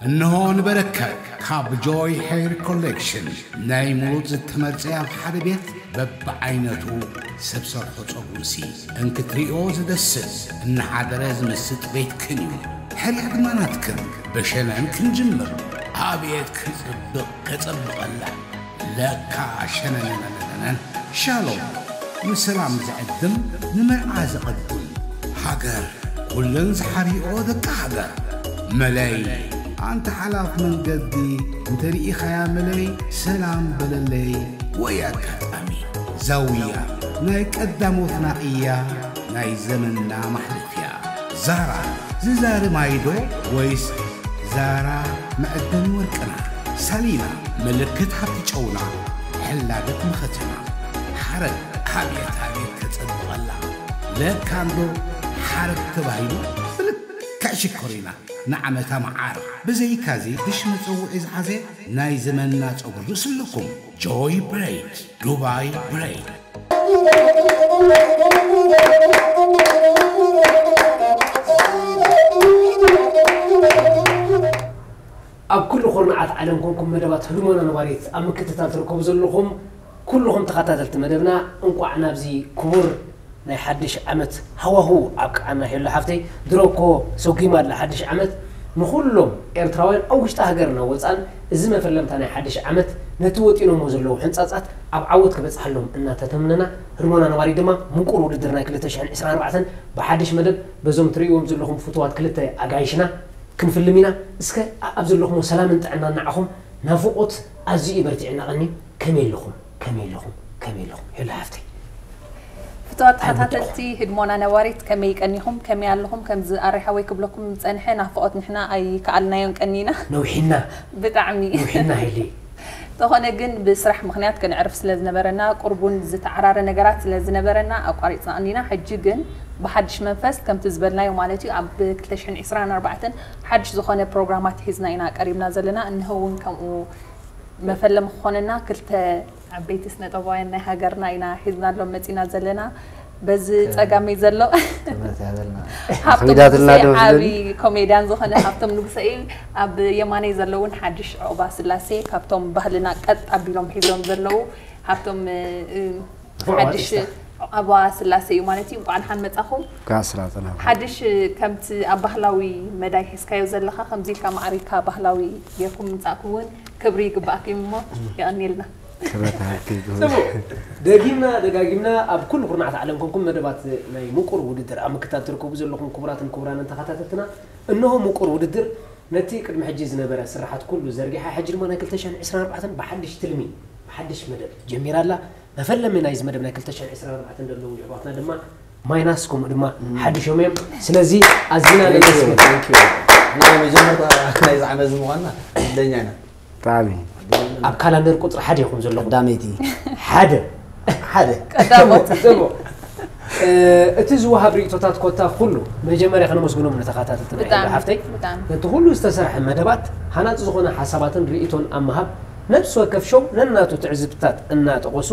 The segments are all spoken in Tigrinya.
እንሆ ንበረከት ካብ ጆይ ሄር ኮሌክሽን ናይ ምሩፅ ዝተመርፀ ኣብ ሓደ ቤት በብዓይነቱ ሰብ ሰርሖ ፀጉርሲ እንክትሪኦ ዝደስስ እናሓደረ ዝምስጥ ቤትክን እዩ። ሕርያ ድማ ናትክን። ብሸነን ክንጅምር። ኣቤት ክፅብቕ ከፀብቐላ። ለካ ሸነነነነነን። ሻሎም ንሰላም ዝዕድም ንመርዓ ዘቐድም ሃገር ኩለን ዝሓሪኦ ደቂ ሃገር መለይ ኣንተ ሓላፍ መንገዲ እንተርኢኻያ መለይ ሰላም በለለይ ወይ ኣጋጣሚ ዛውያ ናይ ቀዳሞትና እያ ናይ ዘመንና ማሕለፍያ ዛራ ዝዛሪ ማይዶ ወይስ ዛራ መዕደኒ ወርቅና ሳሊና ምልክት ሃብቲ ጨውና ሕላገት መኸተና ሓረግ ኣብየት ኣብየት ተጸብቐላ ለካ እንዶ ሓረግ ተባሂሉ ብልክዕ ሽኮሪና ንዓመታ መዓር ብዘይካዚ ብሽ መጸውዒ ዝሓዘ ናይ ዘመንና ጸጉር ርእስልኩም ጆይ ብሬድ ዱባይ ብሬድ ኣብ ኩሉ ኩርናዓት ዓለም ኮንኩም መደባት ህድሞና ነባሪት ኣብ ምክትታል ትርከቡ ዘለኹም ኩልኹም ተኸታተልቲ መደብና እንቋዕ ናብዚ ክቡር ናይ ሓድሽ ዓመት ሃዋሁ ኣብቅዓና ሄሉ ሓፍተይ። ድሮ እኮ ሰጒማ ኣላ ሓድሽ ዓመት ንኹሎም ኤርትራውያን ኣብ ውሽጢ ሃገርና ወፃን እዚ መፈለምታ ናይ ሓድሽ ዓመት ነቲ ወጢኖሞ ዘለዉ ሕንፃፃት ኣብ ዓወት ክበፅሓሎም እናተተምነና ህድሞና ነባሪት ድማ ምቁር ውድድር ናይ ክልተ ሽሕን ዕስራን ኣርባዕተን ብሓድሽ መደብ በዞም ትርእይዎም ዘለኹም ፍቱዋት ክልተ ኣጋይሽና ክንፍልም ኢና። እስከ ኣብ ዘለኹሞ ሰላምን ጥዕናን ንዓኹም። ናፍቖት ኣዝዩ እዩ በርቲዕና ቀንዩ። ከመይ ኣለኹም? ከመይ ኣለኹም? ከመይ ኣለኹም? ሄሎ ሓፍተይ። ፍቱዋት ተኸታተልቲ ህድሞና ነባሪት ከመይ ቀኒኹም? ከመይ ኣለኹም? ከምዚ ኣረይ ሓወይ ክብለኩም ዝጸንሐ ናፍቖት ንሕና ኣይከኣልናዮን ቀኒና። ነውሒና። ብጣዕሚ። ነውሒና ሄሊ። ተኾነ ግን ብስራሕ ምኽንያት ክንዕርፍ ስለ ዝነበረና ቁርቡን ዝተዓራረ ነገራት ስለ ዝነበረና ኣቋሪፅና ቀኒና። ሕጂ ግን ብሓድሽ መንፈስ ከምቲ ዝበልናዮ ማለት እዩ ኣብ ክልተ ሽሕን ዕስራን ኣርባዕተን ሓድሽ ዝኾነ ፕሮግራማት ሒዝና ኢና ቀሪብና ዘለና። እንሆ እውን ከምኡ መፈለሚ ክኾነና ክልተ ዓበይቲ ስነ ጥበባውያን ናይ ሃገርና ኢና ሒዝናሎም መፂና ዘለና። በዚ ጸጋመይ ዘሎ ትምህርት ያዘልና ሃብቶም ከቢዳትና ንጉሰ ዶ ዓቢ መስለኒ? ኮሜድያን ዝኾነ ሃብቶም ንጉሰ እዩ። ኣብ የማነይ ዘለውን ሓድሽ ዑቕባ ስላሴ ካብቶም ባህልና ቀጥ ኣቢሎም ሒዞም ዘለዉ ሃብቶም እ፣ እ፣ ሓድሽ ዑቕባ ስላሴ እዩ ማለት እዩ። እንኳዕ ደሓን መጻኹም። ጋስራጥና ሓድሽ ከምቲ ኣብ ባህላዊ መዳይ ሒዝካዮ ዘለኻ ከምዚ ኢልካ ማዕሪግካ ባህላዊ ጌርኩም ምጻእኩም እውን ክብሪ ይግባኣኩም እሞ የቐንየልና። ክብረት ሃብቲ ይግበሩ። ስሙ ደጊምና ደጋጊምና ኣብ ኩሉ ኩርናዓት ዓለም ኮንኩም መደባት ናይ ምቁር ውድድር ኣብ ምክታል ትርከቡ ዘለኹም ክቡራትን ክቡራንን ተኸታተልትና እነሆ ምቁር ውድድር ነቲ ቅድሚ ሕጂ ዝነበረ ስራሓት ኩሉ ዘርጊሓ ሕጂ ድማ ናይ ክልተ ሽሕን ዕስራን ኣርባዕተን ብሓድሽ ትልሚ ብሓድሽ መደብ ጀሚራ ኣላ። መፈለሚ ናይዚ መደብ ናይ ክልተ ሽሕን ዕስራን ኣርባዕተን ዘለዉ ይሕዋትና ድማ ማይናስ ከምኡ ድማ ሓድሾም እዮም። ስለዚ ኣዚና ነመስግን። መጀመርታ ናይዚ ዓመት እዚ ምኳንና ዕድለኛ ኢና። ብጣዕሚ ኣብ ካላንደር ቁፅሪ ሓደ ኢኹም ዘለኹም። ቀዳመይቲ ሓደ ሓደ ቀዳሞት ዘቦ እቲ ዝወሃብ ርእቶታት ኮታ ኩሉ መጀመርያ ከነመስግኖም ንተኸታተልትና ብጣዕሚ፣ ሓፍተይ ብጣዕሚ። ነቲ ኩሉ ዝተሰርሐ መደባት ሃናፂ ዝኾነ ሓሳባትን ርእቶን ኣብ ምሃብ ነብሲ ወከፍ ሾው ነናቱ ትዕዝብትታት እናጠቐሱ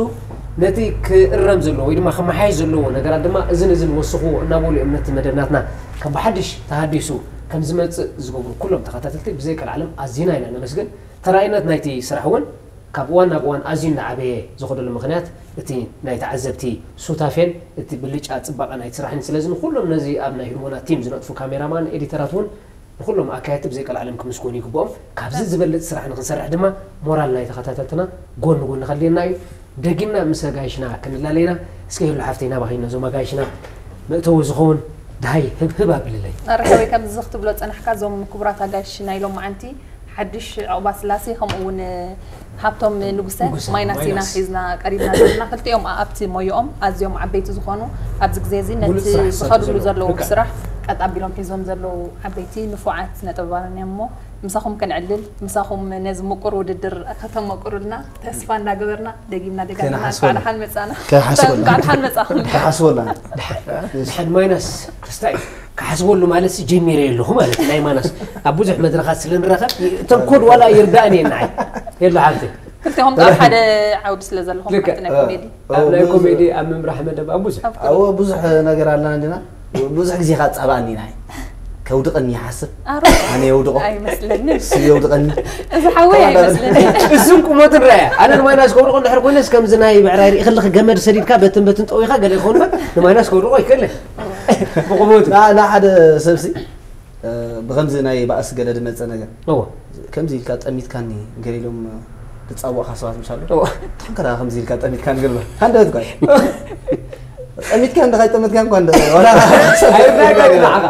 ነቲ ክእረም ዘለዎ ወይ ድማ ክመሓየሽ ዘለዎ ነገራት ድማ እዝን እዝን ወስኽዎ እናበሉ እዮም ነቲ መደብ ናትና ከም ብሓድሽ ተሃዲሱ ከም ዝመፅእ ዝገብሩ ኩሎም ተኸታተልቲ ብዘይቀልዓለም ኣዚና ኢና ነመስግን። ተራኢነት ናይቲ ስራሕ እውን ካብ እዋን ናብ እዋን ኣዝዩ እናዓበየ ዝኸደሉ ምኽንያት እቲ ናይ ተዓዘብቲ ሱታፌን እቲ ብልጫ ፅባቐ ናይቲ ስራሕን። ስለዚ ንኹሎም ነዚ ኣብ ናይ ህድሞና ቲም ዝነጥፉ ካሜራማን፣ ኤዲተራት እውን ንኹሎም ኣካየድቲ ብዘይቀልዓለም ክምስገኑ ይግብኦም። ካብዚ ዝበልፅ ስራሕ ንክንሰርሕ ድማ ሞራል ናይ ተኸታተልትና ጎኒ ጎኒ ከድልየና እዩ። ደጊምና ምስ ኣጋይሽና ክንላለየና እስከ ሄሉ ሓፍተይ ናባኺ ነዞም ኣጋይሽና መእተዊ ዝኸውን ደሃይ ህብ ህብ ኣብልለይ። ኣረሓወይ ከምዚ ክትብሎ ዝፀናሕካ እዞም ክቡራት ኣጋይሽ ናይ ሎማዓንቲ ሓድሽ ዑቕባ ስላሴ ከምኡ እውን ሃብቶም ንጉሰ ንጉሰ፣ ማይናስ ኢና ማይናስ። ሒዝና ቀሪብና ዘለና ክልቲኦም ኣብቲ ሞይኦም ኣዝዮም ዓበይቲ ዝኾኑ ኣብዚ ግዜ እዚ ነቲ ሙሉእ ስራሕ ዝሰርሑ ዝኸድሉ ዘለዉ። ዘለዉ ልክዕ። ስራሕ ቀጥ ኣቢሎም ሒዞም ዘለዉ ዓበይቲ ንፉዓት ስነ ጥበባውያን እዮም እሞ ምሳኹም ክንዕልል ምሳኹም ነዚ ምቁር ውድድር ከተመቁሩልና ተስፋ እናገበርና ደጊምና ደጋግምና ከይንሓስበሉ። እንኳዕ ደሓን መጻና ከይሓስበሉ። እንኳዕ ደሓን መጻኹም ከሓስበላ ድሓን ማይናስ ክስታይ ክሓስበሉ ማለት ሲ ጀሚረ የለኹ ማለት እዩ። ናይ ማይናስ ኣብ ብዙሕ መድረኻት ስለ ንራኸብ እቶም ኮድ ዋላ ይርዳእን እየ ንዓይ የሎ ሓብቲ ክልቲኹም ኣብ ሓደ ዓውዲ ስለ ዘለኹም ልክዕ። ሓንቲ ናይ ኮሜዲ ኣብ ናይ ብዙ- ኮሜዲ ኣብ ምምራሕ መደብ ኣብ ብዙሕ ኣብኡ ብዙሕ ነገር ኣለና እንዲና ብዙሕ ግዜ ካፃባእኒ ናይ የውድቐኒ ይሓስብ። ኣረ ኣነ የውድቖ ኣይመስለንን። እሱ የውድቐኒ። እዚ ሓወይ ኣይመስለንን። እሱን ቁመቱን ረኣያ። ኣነ ንማይናስ ከውድቆ እንድሕር ኮይነስ ከምዚ ናይ ብዕራይ ርኢ ከለኺ ገመድ ሰዲድካ በትን በትን ጠዊኻ ገለ ይኸውን እምበር ንማይናስ ከውድቆ ኣይክእልን። ብቁመቱ። ንሓደ ሰብሲ ብከምዚ ናይ ባእሲ ገለ ድመፀ ነገር እዎ ከምዚ ኢልካ ጠሚትካኒ ገለ ኢሎም ዝፃወቕካ ሰባት ምሻሉ እዎ ታንከራ ከምዚ ኢልካ ጠሚትካኒ ገለ ሃንደበት ኳ ጠሚትካ እንደ ካይ ጠመትካ እንኳ እንደ ወላ ኣይናገር ንዓኻ።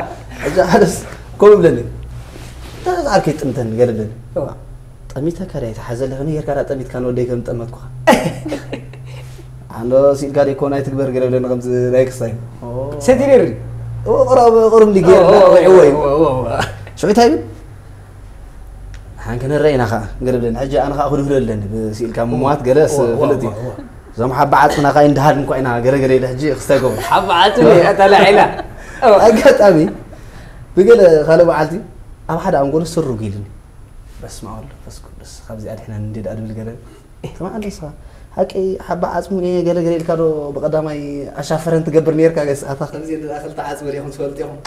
እዛ ሓደስ ኮብ ብለኒ ተዛርኪ ጥምተን ገለ ብለኒ ጠሚተካ ዳይ ተሓዘለ ከነ ጌርካ ዳ ጠሚትካ ንወደይ ከም ጠመትኩኻ ኣንዶ ሲልካ ደይ ኮን ኣይትግበር ገለ ብለኒ ከምዚ ናይ ክስታይ ሰቲ ነሪ ቁሩብ ቁሩብ ሊጌር ወይ ሽዑ እንታይ ብል ሓንከ ንረአ ኢና ከዓ ገለ ብለኒ ሕጂ ኣነ ከዓ ክድህሎ ኣለኒ ብስኢልካ ምሟት ገለ ፍልጥ እዩ እዞም ሓባ ዓፅምና ከዓ እንዳሃድ እንኳ ኢና ገለ ገለ ኢለ ሕጂ ክስታይ ገብሩ ሓባ ዓፅሚ ተላዒላ ኣጋጣሚ ብገለ ካልእ በዓልቲ ኣብ ሓደ ኣንጎሎ ስሩግ ኢልኒ በስመ ኣብ ወወልድ ወመንፈስ ቅዱስ ካብዚ ኣድሕነን እንዴ ደኣ ድብል ገለ ተማዓለስ ሓቂ ሓባ ዓፅሙ ገለ ገለ ኢልካ ዶ ብቐዳማይ ኣሻፈረን ትገብር ነርካ ገስ ኣታ ከምዚ እንዳ ክልተ ዓፅሚ ዲኹም ትፈልጡ ኢኹም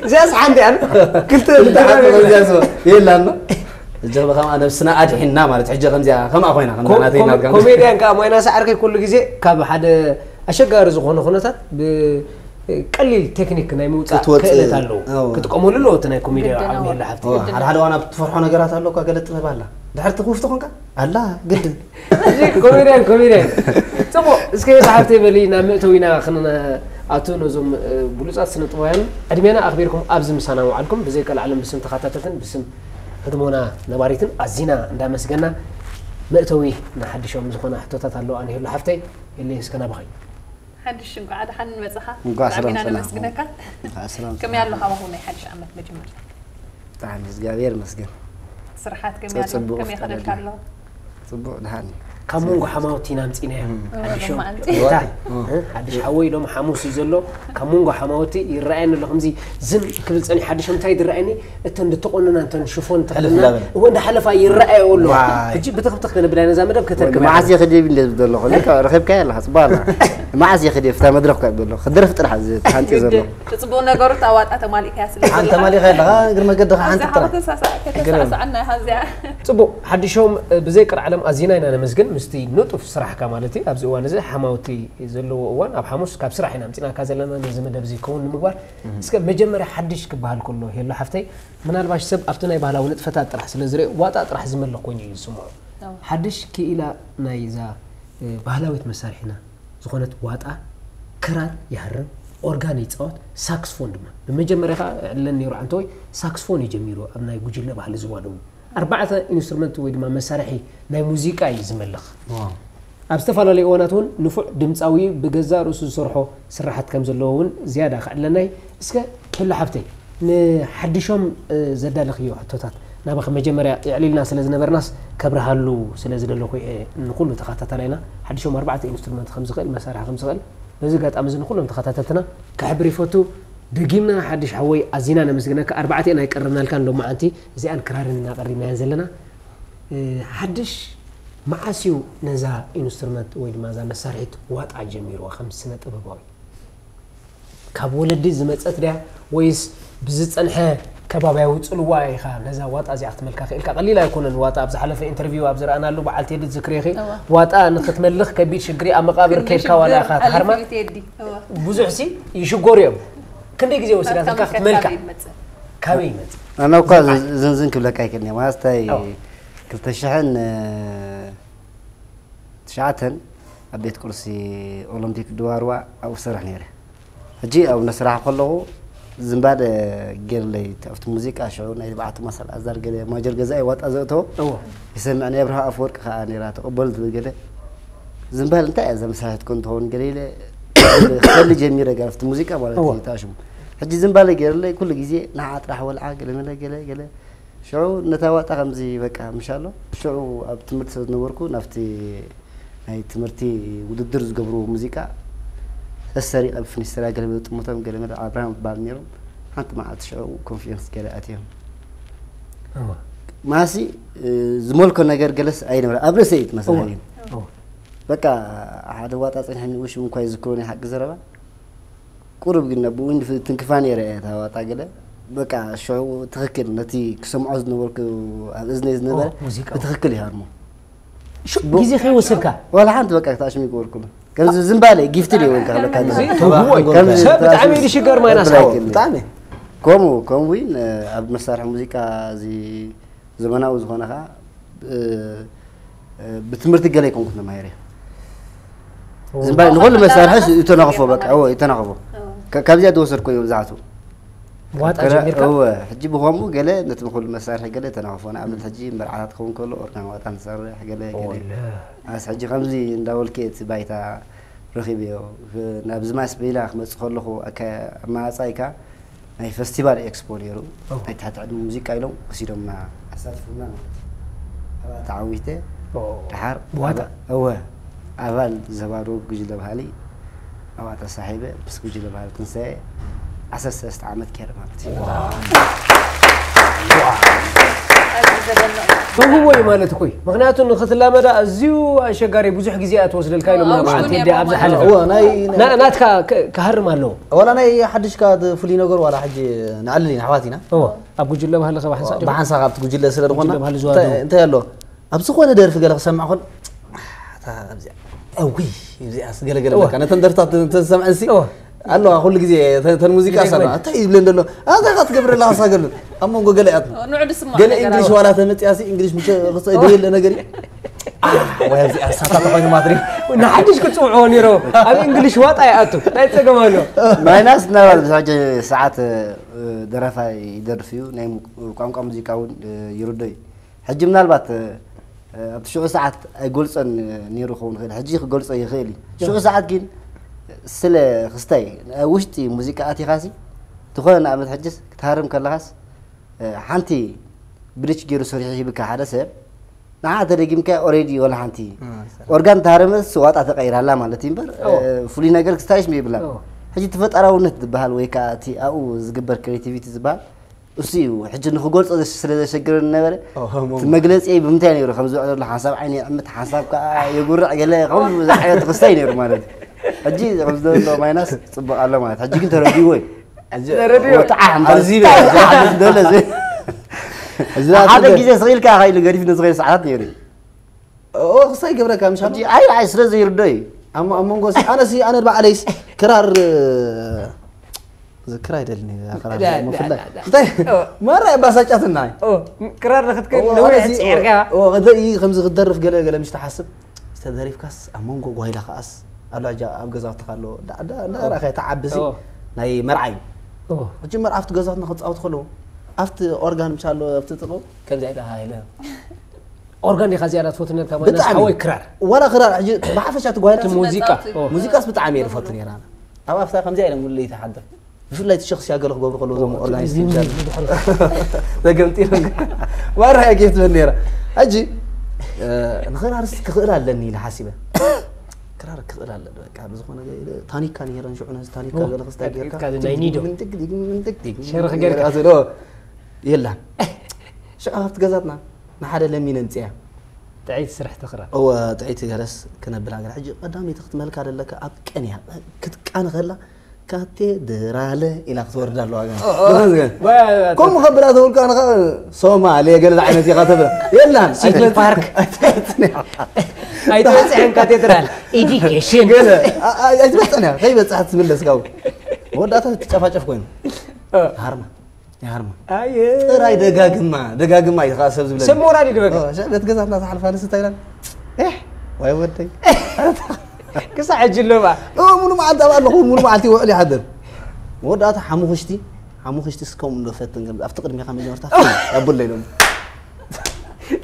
እዚኣስ ሓንቲ ኣን ክልተ የላና እጀኽበ ከምኣ ነብስና ኣድሒንና ማለት ሕጂ ከምዚኣ ከምኣ ኮይና ከምዛ ናተይ ናትካ ኮሜድያን ከዓ ሞይና ሳዕርከይ ኩሉ ግዜ ካብ ሓደ ኣሸጋሪ ዝኾነ ኩነታት ብቀሊል ቴክኒክ ናይ ምውፃእ ክትወፅእ- ክእለት ኣለዎ ኣዎ። ክጥቀመሉ ኣለዎ እቲ ናይ ኮሜድያ ግድን ዓቕሚ ኣዎ። የለ ሓፍቲ ሓደ ሓደ ዋና ትፈርሖ ነገራት ኣለካ ገለ ጥበብ ኣላ ድሕርቲ ክውፍቲ ኮንካ ኣላ ግድን ኮሜድያን ኮሜድያን ፅቡቅ እስከ የለ ሓፍተይ በሊ ናብ መእተዊና ክንኣቱ ነዞም እ፣ ብሉፃት ስነ ጥበባውያን ዕድሜና ኣኽቢርኩም ኣብዚ ምሳና ውዓልኩም ብዘይ ቀልዓለም ብስም ተኸታተልትን ብስም ህድሞና ነባሪትን ኣዚና እንዳመስገና መእተዊ ንሓድሾም ዝኾና ሕቶታት ኣለዋ ንሄሉ ሓፍተይ የለ እስከ ናባኸይ ሓድሽ እንኳዕ ደሓን መፅኻ እንኳዕ ሰላም ብጣዕሚ ኢና ሰላም። ነመስግነካ እንኳዕ ሰላም ከመይ ኣሎ ሃዋሁ ናይ ሓድሽ ዓመት መጀመርታ ብጣዕሚ እግዚኣብሔር ይመስገን ስርሓት ከመይ ኣሎ ጽቡቕ ከመይ ፍቃድ ከደልካ ኣሎ ጽቡቕ ድሓን እዩ ካብ መንጎ ሓማውቲ ኢና ምፂናዮም ሓድሾም ሎማዓንቲ እንታይ ሓድሽ ሓወይ ሎም ሓሙስ እዩ ዘሎ ካብ መንጎ ሓማውቲ ይረኣየኒ ኣሎ ከምዚ ዝም ክብል ፀኒ ሓድሾም እንታይ ዝረኣየኒ እተን ዝተቆነና እንተን ሽፎን ተኸድና ሕልፍ ላበል። እወ እንዳሓለፋ ይረኣየ ኣሎ ዋይ። ሕጂ ብትኽብትኽ ክንብል ነዛ መደብ ከተርክብ መዓስ የኽድብ እንደ ዝብል ዘለኹ ረኺብካዮ ኣለኻ ጽቡቕ ኣላ መዓስ የኽድብ ፍታ መድረኽ ካ ዘሎ ክደርፍ ጥራሕ ተሃንጢ ዘሎ እቲ ፅቡቅ ነገሩ ታዋጣ ተማሊእካ ስለ ሓንቲ ተማሊኻ ኣለኻ እግር መገድኻ ሓንቲ ጥራሕ ከተሳሳዕና ሃዚያ ፅቡቅ ሓድሾም ብዘይ ቅርዓለም ኣዚና ኢና ነመስግን ምስቲ ንጡፍ ስራሕካ ማለት እዩ ኣብዚ እዋን እዚ ሓማውቲ ዘለዎ እዋን ኣብ ሓሙስ ካብ ስራሕ ኢና ምፅናካ ዘለና ነዚ መደብ እዚ ክኸውን ንምግባር እስከ መጀመርያ ሓድሽ ክበሃል ከሎ ሄሎ ሓፍተይ ምናልባሽ ሰብ ኣብቲ ናይ ባህላዊ ንጥፈታት ጥራሕ ስለ ዝርአ ዋጣ ጥራሕ ዝመልኽ ኮይኑ እዩ ዝስምዖ ሓድሽ ክኢላ ናይ እዛ ባህላዊት መሳርሒና ዝኾነት ዋጣ ክራር ይሃርም ኦርጋን ይፃወት ሳክስፎን ድማ ብመጀመርያ ከዓ ዕለን ነይሩ ዓንተወይ ሳክስፎን እዩ ጀሚሩ ኣብ ናይ ጉጅለ ባህሊ ዝዋደው ኣርባዕተ ኢንስትሩመንት ወይ ድማ መሳርሒ ናይ ሙዚቃ እዩ ዝመልኽ ኣብ ዝተፈላለዩ እዋናት እውን ንፉዕ ድምፃዊ ብገዛ ርእሱ ዝሰርሖ ስራሓት ከም ዘለዎ እውን ዝያዳ ክዕለናይ እስከ ህሉ ሓፍተይ ንሓድሾም ዘዳለኽዮ ሕቶታት ናባኸ መጀመርያ የዕሊልና ስለ ዝነበርናስ ከብርሃሉ ስለ ዝደለኹ እየ ንኩሉ ተኸታታላይና ሓድሾም ኣርባዕተ ኢንስትሩመንት ከም ዝኽእል መሳርሒ ከም ዝኽእል በዚ ኣጋጣሚ እዚ ንኩሎም ተኸታተልትና ክሕብር ይፈቱ ደጊምና ሓድሽ ሓወይ ኣዚና ነመስግነካ ኣርባዕተ ናይ ቀረብናልካን ሎማዓንቲ እዚኣን ክራርን እናቐሪብናየን ዘለና ሓድሽ መዓስ እዩ ነዛ ኢንስትሩመንት ወይ ድማ እዛ መሳርሒት ዋጣ ጀሚርዋ ከም ስነ ጥበባዊ ካብ ወለዲ ዝመፀት ድያ ወይስ ብዝፀንሐ ከባብያዊ ፅልዋ ኢኻ ነዛ ዋጣ እዚኣ ክትመልካ ክእልካ ቀሊል ኣይኮነን ዋጣ ኣብ ዝሓለፈ ኢንተርቪው ኣብ ዝረኣናሉ በዓል ቴዲ ዝክሬኺ ዋጣ ንክትመልኽ ከቢድ ሽግሪ ኣብ መቃብር ከድካ ዋላ ኢኻ ትሃርማ ብዙሕ ሲ ይሽጎሩ እዮም ክንደይ ግዜ ወሲዳትካ ክትመልካ ካበይ ይመፅእ ኣነ እኳ ዝንዝን ክብለካ ኣይክእልን እየ ማለት እንታይ ክልተ ሽሕን ትሽዓተን ኣብ ቤት ቁርሲ ኦሎምፒክ ድዋርዋ ኣብኡ ሰርሕ ነይረ ሕጂ ኣብ ነስራሕ ከለኹ ዝምባደ ገይርለይ ኣብቲ ሙዚቃ ሽዑ ናይ በዓቲ ማሳል ኣዛር ገለ ማጀር ገዛ ዋጣ ዘእተዎ ይሰምዕ ናይ ኣብርሃ ኣፈወርቂ ከዓ ነራ ተቐበል ዝብል ገለ ዝምባል እንታይ እያ ዘመሳሒት ኮን ትኸውን ገለ ኢለ ክፈሊ ጀሚረ ገለ ኣብቲ ሙዚቃ ማለት እዩ ታሽሙ ሕጂ ዝምባለ ገይርለይ ኩሉ ግዜ ንዓ ጥራሕ ወልዓ ገለ መለ ገለ ገለ ሽዑ ነታ ዋጣ ከምዚ በቃ ምሻሎ ሽዑ ኣብ ትምህርቲ ስለ ዝነበርኩ ናብቲ ናይ ትምህርቲ ውድድር ዝገብሩ ሙዚቃ ሰሰሪቀ ብፍኒስትራ ገለ ጥሙቶም ገለ መለ ኣብርሃም ባል ነይሮም ሓንቲ መዓልቲ ሽዑ ኮንፊደንስ ገለ ኣትዮም ማሲ ዝመልኮ ነገር ገለስ ኣይነበረ ኣብ ርእሰይ ትመስለኒ በቃ ሓደ ዋጣ ፀኒሐኒ ውሽም እንኳ ይዝክሮኒ ሓቂ ዘረባ ቁሩብ ግን ነብኡ ትንክፋ ነይረ እያ እታ ዋጣ ገለ። በቃ ሽዑ ትኽክል ነቲ ክሰምዖ ዝነበርኩ ኣብ እዝነይ ዝነበረ ኦ፣ ሙዚቃ። ብትኽክል ይሃርሞ። ሹ- ግዜ ከይወሰድካ ዋላ ሓንቲ በቃ ክትኣሽሚ ይገበርኩሉ። ከምዚ ዝምባለ ጊፍት ዲ ወንካ ለካ እዚ ትውዎ እዩ። ሰብ ብጣዕሚ እዩ ሽገር ማይናስ ሓወ። ብጣዕሚ ከምኡ ከምኡ እውን ኣብ መሳርሒ ሙዚቃ እዚ ዘመናዊ ዝኾነ ከዓ ብ- ብትምህርቲ ገለ ይኮንኩ ተማሂረ። ዝምባለ ንኹሉ መሳርሒ ይተናኸፎ በቃ እዎ ይተናኸፎ። ከ- ካብዚኣ ዝወሰድኮ እዩ ብዛዕቱ ዋጣ ጀሚርካ እወ ሕጂ ብኸምኡ ገለ ነቲ ንኹሉ መሳርሒ ገለ ተናኸፎ። ንኣብነት ሕጂ መርዓታት ክኸውን ከሎ ኦርጋን ዋጣ ንሰርሕ ገለ ገለ ኣስ ሕጂ ከምዚ እንዳበልከ እቲ ባይታ ረኺበዮ ናብ ዝማስ ቤላ ክመፅእ ከለኹ ኣመፃኢካ ናይ ፈስቲቫል ኤክስፖ ነይሩ። ናይ ትሕቲ ዕድመ ሙዚቃ ኢሎም ወሲዶምና ኣሳትፉና ማለት እዩ። ኣብኣ ተዓዊተ ድሓር ብዋጣ? እወ ኣባል ዘባዶ ጉጅለ ባህሊ ኣብኣ ተሳሒበ ምስ ጉጅለ ባህሊ ትንሳኤ ዓሰርተ ሰለስተ ዓመት ገይረ ማለት እዩ። ተውህቦ እዩ ማለት እኮ እዩ። ምክንያቱ ንክትላመዳ ኣዝዩ ኣሸጋሪ ብዙሕ ግዜ እያ ትወስደልካ ኢሎም ኣዎ፣ መዓልቲ ሽኮር እንዲ ኣብዛ ይባባል። ሓለፈ እዎ ናይ ና- ናትካ ከ- ክሃርም ኣለዎ። ዋላ ናይ ሓድሽካ ፍሉይ ነገር ዋላ ሕጂ ንዕልል ኢና ኣሕዋት ኢና እዎ ኣብ ጉጅለ ባህሊ ከ ብሓንሳእ ብሓንሳ ካብቲ ጉጅለ ስለ ዝኾና ጉጅለ ባህሊ ዝዋደው። እንታይ ኣሎ ኣብ ዝኾነ ደርፊ ገለ ክሰምዕ ኮን እታ ኣብዚኣ እዊ እዚኣስ ገለገለ እወ። በቃ ነተን ደርፍታት ተሰምዐ ሲ እወ። ኣለዋ ኩሉ ግዜ ተን ሙዚቃ ይደግመን። ሰራ እንታይ ይብለ እንደሎ ኣዛ ካ ትገብረላ ሳገሉ ኣብ መንጎ ገለ ያት ንዑ ድስማ ገለ እንግሊሽ ዋላ ተመፅያ ሲ እንግሊሽ ምቸ ክስእድ የለ ነገር እዩ። ኣህ፣ ወይ ኣብዚኣ ሳታ ተኾይኑ ማትሪ ንሓድሽ ክፅውዕዎ ነይሮ ኣብ እንግሊሽ ዋጣ ይኣቱ ናይ ፀገም ኣሎ ማይናስ እናባል ብዛዕጀ ሰዓት እ፣ ደራፋይ ይደርፍ እዩ ናይ ሙ- ቋንቋ ሙዚቃ እውን እ፣ ይርዶ እዩ። ሕጂ ምናልባት እ፣ ኣብቲ ሽዑ ሰዓት ኣይገልፆን ነይሩ ክኸውን ይኽእል ሕጂ ክገልፆ ይኽእል እዩ። ሽዑ ሰዓት ግን ስለ ክስታይ ኣብ ውሽጢ ሙዚቃ ኣቲኻሲ ዝኾነ ንኣብነት ሕጅስ ክትሃርም ከለኻስ እ፣ ሓንቲ ብሊች ገይሩ ሰሪሑ ሂብካ ሓደ ሰብ ንዓ ተደጊምካ ኦሬዲ ወላ ሓንቲ ኦርጋን ተሃረመ ስዋጣ ተቀይራላ ማለት እዩ እምበር እ፣ ፍሉይ ነገር ክስታይሽ የብላን። ሕጂ ተፈጠራውነት ዝበሃል ወይ ከዓ እቲ ኣብኡ ዝግበር ክሬቲቪቲ ዝበሃል እሱ እዩ። ሕጂ ንክገልፆ ዘሽ- ስለ ዘሸግረኒ ነበረ እቲ መግለፂ ብምንታይ ነይሩ ከም ዝውዕለሉ ሓንሳብ ዓይኒ ይዕምት ሓንሳብ ከዓ የጉርዕ ገለ ከም ዓይነት ክስታይ ነይሩ ማለት እዩ። ሕጂ ከም ዘሎ ማይናስ ፅቡቅ ኣሎ ማለት ሕጂ ግን ተረዲዎ እዩ። ተረዲዎ። ወጣዓ እምበር ኣብዚ ወጣዓ ምስ ደለ እዚ እዚ ሓደ ኣጽገ- ግዜ ስቕ ኢልካ ከይሉ ገዲፍ ንዝኸይድ ሰዓታት ነይሩ እዩ። ኦ ክስታይ ገብረካ ምሻ ሕጂ ኣይ ኣይ ስለ ዘይርዶ እዩ። ኣብ ኣብ መንጎ ሲ ኣነ ሲ ኣነ ባዕለይስ ክራር እ፣ ክራር ኣይደልን እዩ ክራር ዳ- ምፍላይ ዳ- ዳ- እንታይ ማራ ያባሳጫትና ኦ፣ ክራር ንክትክእል ነዊሕ ፅዒርካ ከምዚ ክደርፍ ገለ ገለ ምሽ ትሓስብ ዝተደሪፍካስ ኣብ መንጎ ጓይላ ከኣስ ኣሎ ሕጂ ኣብ ገዛውትኻ ኣሎ ዳራኸ ተዓብሲ ኦ። ናይ መርዓ እዩ ኦ፣ ሕጂ መርዓ ኣብቲ ገዛውትና ክፃወት ከለዉ ኣብቲ ኦርጋን ምሽ ኣሎ ኣብቲ ጥቕኡ ከምዚ ኣይተሃይለ ኦርጋን ዲኻ ዝያዳ ትፈትነልካ ማለት ብጣዕሚ። ሓወይ ክራር ዋላ ክራር ሕጂ ብሓፈሻ እቲ ጓይላ እቲ ሙዚቃ ኦ። ሙዚቃስ ብጣዕሚ እየ ዝፈቱ ነይራ ኣብ ኣብታ ከምዚኣ ኢለ ሙሉ ይተሓድር ብፍላይ እቲ ሸኽሲ ኣገለ ክገብሩ ከለዉ እዞም ኦርጋኒስት ተገምጢሎም ማራ እያ ጌፍ ትብል ነይራ ሕጂ እ፣ ንኽራርስ ክኽእል ኣለኒ ኢለ ሓሲበ ክራር ክኽእል ኣለኒ በቃ ብዝኾነ ገ- ታኒካ ነይረን ሽዑ ነዚ ታኒካ ገለ ክስታይ ጌርካ ታኒካ ናይ ኒዶ። ምንጥቅ ዲግ ምንጥቅ ዲግ ሸርኽ ጌርካ። ጌርካ ስለ የላን ሽዑ ኣብቲ ገዛትና ንሓደ ለሚነ ምፅያ ጥዕይቲ ስራሕ ተኽራር እወ ጥዕይቲ ገለስ ክነብላ ገለ ሕጂ ቀዳመይቲ ክትመልካ ደለካ ኣብ ቀን እያ ክትቃን ከላ ካቴድራለ ኢላ ክትወርድ ኣለዋ ገና ከምኡ ከብላ ተብልካ ንኸ ሶማሌ ገለ ዓይነት ኢኻ ተብላ የላን ሲቲ ፓርክ ኣይትበፅሕን ካቴድራል ኤዲኬሽን ገለ ኣ- ኣ- ኣይትበፅሕን እያ ከይበፅሓት ትምለስ ካብኡ መወዳእታ ትጨፋጨፍ ኮይኑ ሃርማ ይሃርማ ኣየ ጥራይ ደጋግማ ደጋግማ እዩ ከዓ ሰብ ዝብለኒ ሰብ ሞራል ይድበካ ሸበት ገዛትና ዝሓልፋ ንስታ ኢላን ኤሕ ዋይ ወደይ ክሳዕ ሕጂ ኣሎ በኣ እ፣ ሙሉ መዓልቲ ኣብ ኣለኹ ሙሉ መዓልቲ ይውዕል ይሓድር መወዳእታ ሓሙኽሽቲ ሓሙኽሽቲ እስከም ንፈትን ከም ኣብቲ ቅድሚኻ መጀመርታ ያቡለ ኢሎም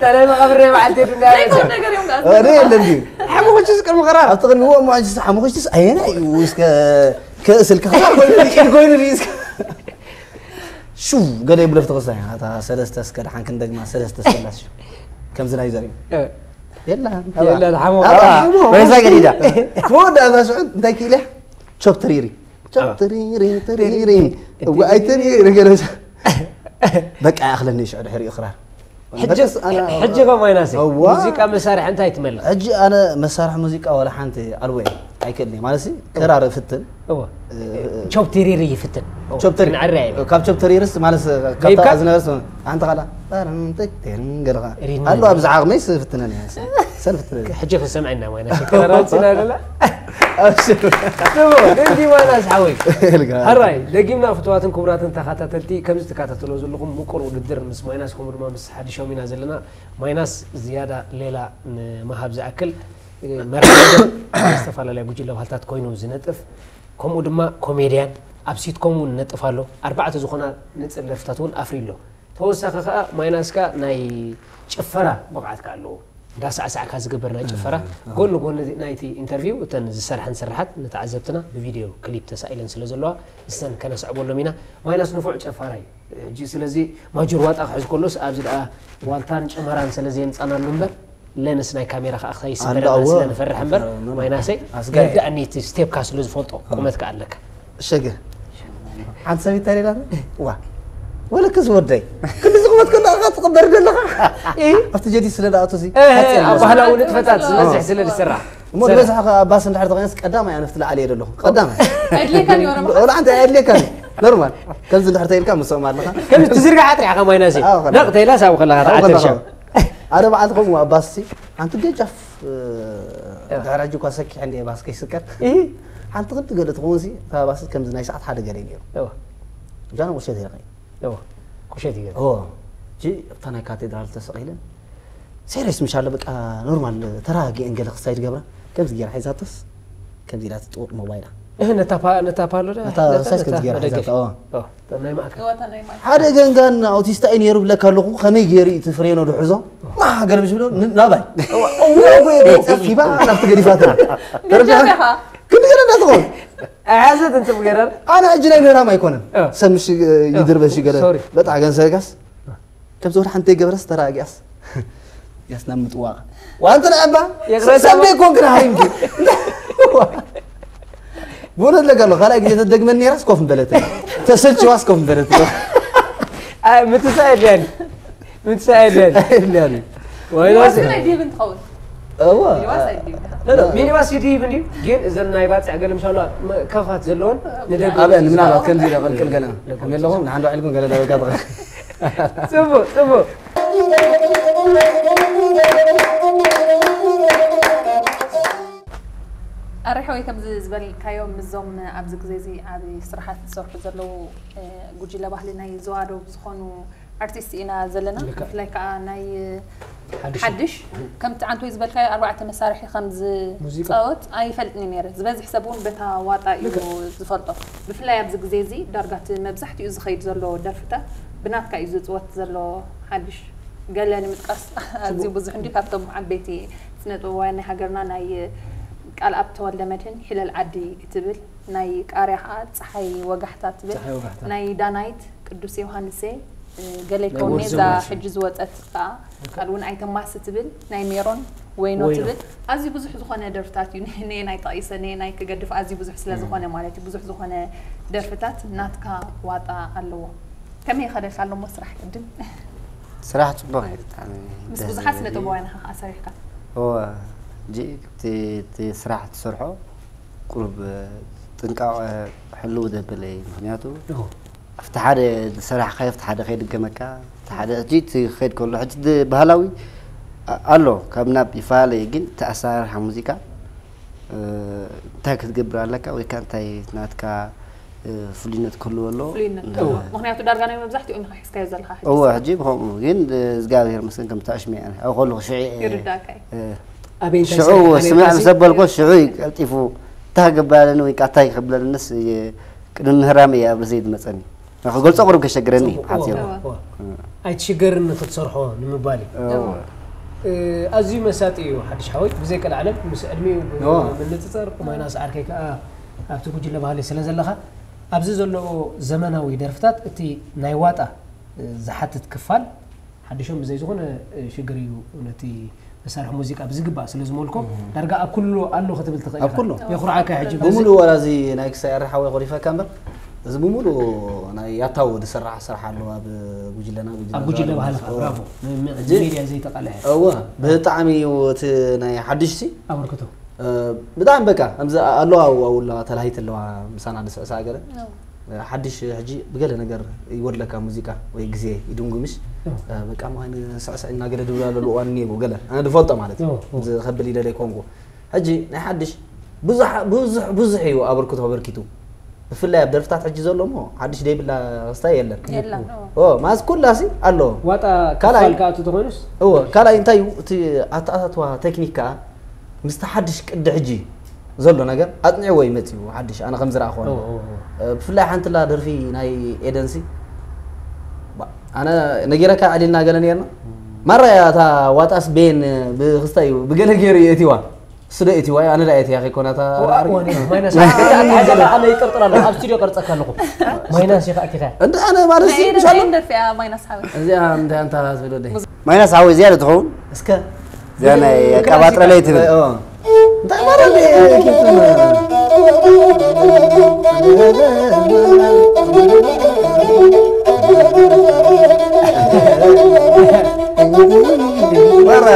ታዲያ መቃብር ናይ መዓልቲ የድና ዘይኮን ነገር እዮም ከኣ እ፣ ደ የለን ድዩ ሓሙኽሽቲ ቅድሚ ኸራር ኣብቲ ቅድሚ እሞ ሓሙኽሽቲስ ኣየና እዩ እስከ ከእስልካ ኮይኑ ኮይኑ እስከ ሹ ገለ ይብለፍ ተኸሳይ ኣታ ሰለስተ እስከ ደሓን ክንደግማ ሰለስተ ሰላስ ሹ ከምዚ ናይ ዘርኢ የላ የላ ሓሙ በዛ ገዲዳ ክወዳእታ ሽዑ እንታይ ክኢለ ቸብ ትሪሪ ቸብ ትሪሪ ትሪሪ እዋ ኣይ ትሪሪ ገለ በቃ ይኣኽለኒ ሽዑ ድሕሪኡ ክራር ሕጂ ከ ማይናሰይ፣ ሙዚቃ መሳርሒ እንታይ ትመልኽ? ሕጂ ኣነ መሳርሒ ሙዚቃ ዋላ ሓንቲ ኣልቦ እየ፣ ኣይክእልን እየ። ማለት ሲ ክራር እፍትን። ቾፕ ቴሪሪ ይፍትን። ቾፕ ተሪ-፣ ክንዕረ እየ። ካብ ቾፕ ተሪርስ ማለት ካብታ ሂብካ? ዝነበርስ ሓንቲ ኻላ ጣርን ጥቅቴርን ገለኻ ሪድሚ ኣሎ። ኣብዚ ዓቕመይ ስፍትነን እየ። ሰልፍትነን። ሕጂ ክንሰምዐና ማይናሰይ፣ ክራር ኣውጺና ኣለና። ኣብሽር። ጽቡቕ፣ ግን ዲማና ዝሓወይ። ኢልካ። ሕራይ፣ ደጊምና ፍቱዋትን ክቡራትን ተኸታተልቲ፣ ከምዚ ትከታተልዎ ዘለኹም ምቁር ውድድር ምስ ማይናስ ከምኡ ድማ ምስ ሓድሾም ኢና ዘለና። ማይናስ ዝያዳ ሌላ ንምሃብ ዝኣክል፣ እ፣ መራሒ መደብ ዝተፈላለያ ጉጅለ ባህልታት ኮይኑ ዝነጥፍ፣ ከምኡ ድማ ኮሜድያን ኣብ ሲትኮም እውን ነጥፍ ኣሎ። ኣርባዕተ ዝኾና ንጽል ደርፍታት እውን ኣፍርዩ ኣሎ። ተወሳኺ ከኣ ማይናስካ ናይ ጭፈራ ብቕዓት ከኣ ኣለዎ። እንዳሳዕሳዕካ ዝግበር ናይ ጭፈራ፣ ጎኒ ጎኒ ናይቲ ኢንተርቪው እተን ዝሰርሐን ስርሓት ንተዓዘብትና ብቪድዮ ክሊፕ ተሳኢለን ስለ ዘለዋ ንሰን ከነስዕበሎም ኢና። ማይናስ ንፉዕ ጨፋራይ። ሕጂ ስለዚ ማጆር ዋጣ ክሕዝ ከሎስ ኣብዚ ደኣ ዋልታን ጨመራን ስለ ዘየምጻናሉ እምበር፣ ለንስ ናይ ካሜራ ከኣ ከይስበረና ኣንዳ እወ። ስለ ንፈርሕ እምበር፣ ኖ፣ ኖ። ማይናሰይ ኣስጋኢ። ይርዳእኒ እቲ ስቴፕካ ስለ ዝፈልጦ፣ ቁመት ከኣ ኣለካ። እሸገ። ሓንቲ ሰበይቲ እንታይ ኢላ? ዋ። ወለከ ዝወደይ። ክንዲ ዝቑመት ከለኻ ትቕበር ዘለኻ። እ? ኣብቲ ጀዲድ ስለ ደኣቱ እዚ። እ፣ ሓፂር ኣብ ይመስል። ባህላዊ ንጥፈታት ዝበዝሕ ስለ ዝስራሕ። እሞ ዝበዝሕ ከ ኣባስ እንድሕር ተቐየስ ቀዳማይ ኣነ ኣብቲ ላዕሊ እየ ዘለኹ። ቀዳማይ። ኣየድልየካን እዩ፣ ወረማ። ወላ ሓንቲ ኣየድልየካን እዩ። ኖርማል። ከምዚ እንድሕር ተኢልካ ምስኦም ኣለኻ። ከምዚ ትዝርግሓ ጥራሕ ኢኻ ማይናሰይ። ኣዎ፣ ከዳ። ነቕ ተኢላ ሳብ ከለኻ ኣዎ፣ ትዓትር ከዳ። ሻው። ኣነ በዓል ትኸውን ኣባስ ሲ ሓንቲ ገጫፍ፣ እ፣ እዋ። ድሕሪ ሕጂ እኳ ሰኪሐ እንድየ ባስ ከይስቀል። እሂ። ሓንቲ ቅዲ ገለ ትኸውን ሲ፣ እታ ባስ ከምዚ ናይ ሰዓት ሓደ ገለ እዩ ነይሩ። እዋ። ጃኖ ቁሸት ይረኸኝ። እዋ። ቁሸት ይገርም። እዎ። እጂ ኣብታ ናይ ካቴድራል ተሰቒለን፣ ሴሪየስ ምሽ ኣለ፣ በቃ ኖርማል ተረጋጊአን ገለ ክሳይድ ገብራ፣ ከምዚ ገይራ ሒዛቶስ፣ ከምዚ ኢላ ትጥውቕ ሞባይላ። እህ፣ ነታ ፓ-፣ ነታ ፓሎ ዳ? ነታ ነታ፣ ሳይዝ ነታ ከምዚ ገይራ መደገፊ። ሒዛቶ፣ እዎ። እዎ፣ ናይ ማእከል። እወታ ናይ ማይ። ሓደ ገንጋን ኣውቲስታ እዩ ነይሩ ብለካ ኣለኹ፣ ከመይ ገይሩ እዩ እቲ ፍሬኖ ድሕዞ? ማ ገለ ምሽ ብሎ፣ ን-፣ ናባይ። እዎ፣ እዎ፣ እዎ፣ እዎ፣ ጸፊባ፣ ናብቲ ገዲፋትና። ገንጋን ተረዳኻ? ኢኻ። ክንዲ ገለ እንዳትኾን። ኣሓዘት እንጽብ ገረር። ኣነ ሕጂ ናይ ምህራም ኣይኮነን። እ። ሰብ ምሽ፣ እ፣ ይድርበሽ ገለ። ሶሪ። በጣ ገንዘጋስ። ከምዚ ወደ ሓንቲ ገበረስ ተራጊያስ። ያስ ናብ ምጥዋቕ። ዋንተ ናይ ኣባ። የቕረታ ሰንደይ ኮንክ ና ሃሪምኪ። ብእውነት ለጋሎ፣ ካልኣይ ግዜ ተደግመን ነይራስ ኮፍ ምበለት። ተሰልችዋስ ኮፍ ምበለት። ኣይ፣ ምትሳእ የድልያን። ምትሳእ የድልያን። የድልያን። ወይ ሚኒባስ ሎሲ። ግን ኣይድህብን ትኸውን። እዋ። ሚኒባስ ኣይድህብን። ኖ፣ ኖ፣ ሚኒባስ ይድህብ እንድዩ፣ ግን እዘን ናይ ባጽዕ ገለ ምሻሉ ከፋት ዘለወን ንደገ ኣበን ምናልባት ከምዚ ኢለ ቅልቅል ገለ ከም የለኹም ንሓንዶ ዕልኩም ገለ ዳበጋ ትኸ-። ጽቡቕ፣ ጽቡቕ። ኣሬ ሓወይ፣ ከምዚ ዝበልካዮ፣ ምስዞም ኣብዚ ግዜ እዚ ዓቢ ስራሓት ዝሰርሑ ዘለዉ፣ እ፣ ጉጅለ ባህሊ ናይ ዞባ ደቡብ ዝኾኑ ኣርቲስት ኢና ዘለና። ልክዕ። ብፍላይ ከኣ ናይ ሓድሽ። ሓድሽ፣ ከምቲ ዓንቶይ ዝበልካዮ፣ ኣርባዕተ መሳርሒ ከም ሙዚቃ። ዝጻወት ኣይፈልጥን እየ ነይረ። ዝበዝሕ ሰብ እውን በታ ዋጣ እዩ ልክዕ። ዝፈልጦ። ብፍላይ ኣብዚ ግዜ እዚ፣ ዳርጋ እቲ መብዛሕትኡ ዝኸይድ ዘሎ ደርፍታት ብናትካ እዩ ዝጽወት ዘሎ ሓድሽ። ገለ ንምጥቃስ፣ ኣዝዩ ጽቡቕ። ብዙሕ እንድዩ፣ ካብቶም ዓበይቲ ስነ ጥበባውያን ናይ ሃገርና፣ ናይ ቃልኣብ ተወልደ መድህን ሒለል ዓዲ እትብል፣ ናይ ቃርያ ኸዓ ጸሓይ ወጋሕታ ትብል፣ ጸሓይ ወጋሕታ። ናይ ዳናይት ቅዱስ ዮሃንሰ፣ እ፣ ገለ ናይ ይከውን ወዲ እዛ ዘመናት። ሕጂ ዝወጸት ኸዓ፣ ካልእ እውን ኣይተማስ ትብል፣ ናይ ሜሮን ወይኖ ወይኖ። ትብል፣ ኣዝዩ ብዙሕ ዝኾነ ደርፍታት እዩ። ነ-፣ ነየናይ ጠቒሰ፣ ነየናይ ክገድፍ፣ ኣዝዩ ብዙሕ ስለ እም። ዝኾነ ማለት እዩ። ብዙሕ ዝኾነ ደርፍታት ናትካ ዋጣ ኣለዎ። ከመይ ይኸደልካ ኣሎ እሞ ስራሕ ቅድም? ስራሕ ጽቡቕ እዩ፣ ብጣዕሚ ምስ ደስ ብዙሓት ዝብል ስነ እዩ። ጥበባውያን ኢኻ ኸዓ ሰሪሕካ? እወ፣ ሕጂ እቲ፣ እቲ ስራሕ ትሰርሖ ቁሩብ ጥንቃቐ ሕልው ዘበለ እዩ። ምኽንያቱ እወ። ኣብቲ ሓደ ዝሰራሕካዮ ኣብቲ ሓደ ከይድገመካ፣ እቲ ሓደ ሕጂ እቲ ክኸይድ ከሎ፣ ሕጂ እቲ ባህላዊ ኣ-፣ ኣሎ፣ ካብ ናብ ይፈላለ እዩ፣ ግን እቲ ኣሰራርሓ ሙዚቃ፣ እ፣ እንታይ ክትገብር ኣለካ ወይ ከኣ እንታይ ናትካ፣ እ፣ ፍሉይነት ክህልዎ ኣለዎ? ፍሉይነት እ፣ ክህልዎ። ምኽንያቱ ዳርጋ ናይ መብዛሕትኦም ኢኻ ሒዝካዮ ዘለኻ ሕጂ። እወ፣ ሕጂ ብኸምኡ፣ ግን፣ እ፣ እግዚኣብሔር ይመስገን ከምቲ ኣሽሚዐ፣ ኣብኡ ከለኹ ሽዑ እየ፣ ይርዳእካ እዩ። እ፣ ይርዳእካ እዩ። ኣብ ሽዑ ኢንተርሴፕት ስምዕ ምስ ዘበልኮ፣ ሽዑ እዩ ቀልጢፉ፣ እንታይ ክገብር ኣለኒ ወይ ከኣ እንታይ ክብለንስ፣ እ፣ ቅድሚ ምህራመይ እያ ኣብ ርእሰይ ዝመጸኒ። ንኽገልጾ ቁሩብ ከሸግረኒ እዩ፣ ጽቡቕ። ብሓጺሩ። እወ፣ እወ። እ። ኣይትሽገርን ክትሰርሖ ንምባል እዩ። እወ። እ፣ ኣዝዩ መሳጢ እዩ ሓድሽ ሓወይ፣ ብዘይ ቀልዓለም ምስ ዕድሚኡ ብ-፣ እወ። ምንጽጻር፣ ማይናስ ዓርከይ ከኣ ኣብቲ ጉጅለ ባህሊ ስለ ዘለኻ፣ ኣብዚ ዘለዎ ዘመናዊ ደርፍታት እቲ ናይ ዋጣ፣ እ፣ ዝሓትት ክፋል ሓድሾም ብዘይ ዝኾነ፣ እ፣ ሽግር እዩ ነቲ መሳርሒ ሙዚቃ ብዝግባእ ስለ ዝመልኮ፣ እም። ዳርጋ ኣብ ኩሉ ኣሎ ክትብል ትኽእል ኣብ ኢኻ። ኩሉ። የኹርዓካ ሕጂ ብምሉእ በዚ ዋላ እዚ ናይ ክሳይ ኣረ ሓወይ ኮሪፈካ እምበር፣ እዚ ብምሉ ናይ ያታው ዝስራሕ ስራሕ ኣሎ ኣብ ጉጅለና፣ ጉጅለ ኣብ ጉጅለ ዛረብ ባህልኻ፣ ኦ። ብራቮ። ም-፣ ም-፣ ሕጂ ሜድያ ዘይተቃልዐ። እወ፣ ብጣዕሚ እዩ እቲ ናይ ሓድሽ ሲ ኣበርክቶ። እ፣ ብጣዕሚ በቃ፣ ከምዚ ኣለዋ፣ ኣብኡ ኣለዋ፣ ተላሂት ኣለዋ፣ ምሳና ዝስዕሳ ገለ። እወ። ሓድሽ ሕጂ ብገለ ነገር ይጎድለካ፣ ሙዚቃ ወይ ግዜ ይድንጉ፣ ምሽ? እወ። እ፣ በቃ፣ ምዃን ስዕስዕ እና ገለ ድብሉ ኣለሉ እዋን እኒሄ፣ ገለ። ኣነ ድፈልጦ ማለት እዩ። እወ፣ እወ። እዚ ከብል ይደለ ይኮንኩ። ሕጂ ናይ ሓድሽ ብዙሕ፣ ብዙሕ፣ ብዙሕ እዩ ኣበርክቶ ኣበርኪቱ። ብፍላይ ኣብ ደርፍታት ሕጂ ዘሎ እሞ ሓድሽ ደይብላ ክስታይ የለን። የለን፣ እዎ። ኦ፣ ማስ ኩላሲ ኣሎ። ዋጣ ካልኣይ ክፋል ክኣቱ ተኾይኑስ? እዎ፣ ካልኣይ እንታይ እዩ እቲ ኣተኣታትዋ ቴክኒክ ከኣ ምስቲ ሓድሽ ቅዲ ሕጂ ዘሎ ነገር ኣጽኒዕዎ እዩ መጺኡ ሓድሽ። ኣነ ከም ዝረኣኹዎ እዎ፣ ነገር። እዎ፣ እዎ። እ፣ ብፍላይ ሓንቲ ላ ደርፊ ናይ ኤደንሲ፣ ባ-፣ ኣነ ነጊረካ ኣዕሊልና ገለ ነርና። ማራ እያ እታ ዋጣስ ቤን ብክስታይ እዩ ብገለ ገይሩ እዩ እቲዋ። እሱ ዶ እቲዋ እዩ? ኣነ ዳ እቲያ ከይኮና እታ ኦ፣ ወርቂ? ኦ፣ ነ-፣ ማይናስ። ኣነ ይጠርጥር ኣለኹ። ኣብ ስቱዲዮ ቀርጸካ ኣለኹ። ማይናስ ኢኻ ኣቲኻ። እንደ ኣነ ማለት ናይ ሲ-፣ ኤደን፣ ምሻሎ? ኤደን ደርፊ እያ ማይናስ ሓወይ። እዚኣ እንታይ ኣንታ ትብል ወደይ? ማይናስ ሓወይ እዚኣ ዶ ትኸውን? እስከ። እዚኣ ናይ ግን ቀባጥረ ለይ ትብል። ኦ። እንታይ ማለት እዩ? ኪፍትም። መራ።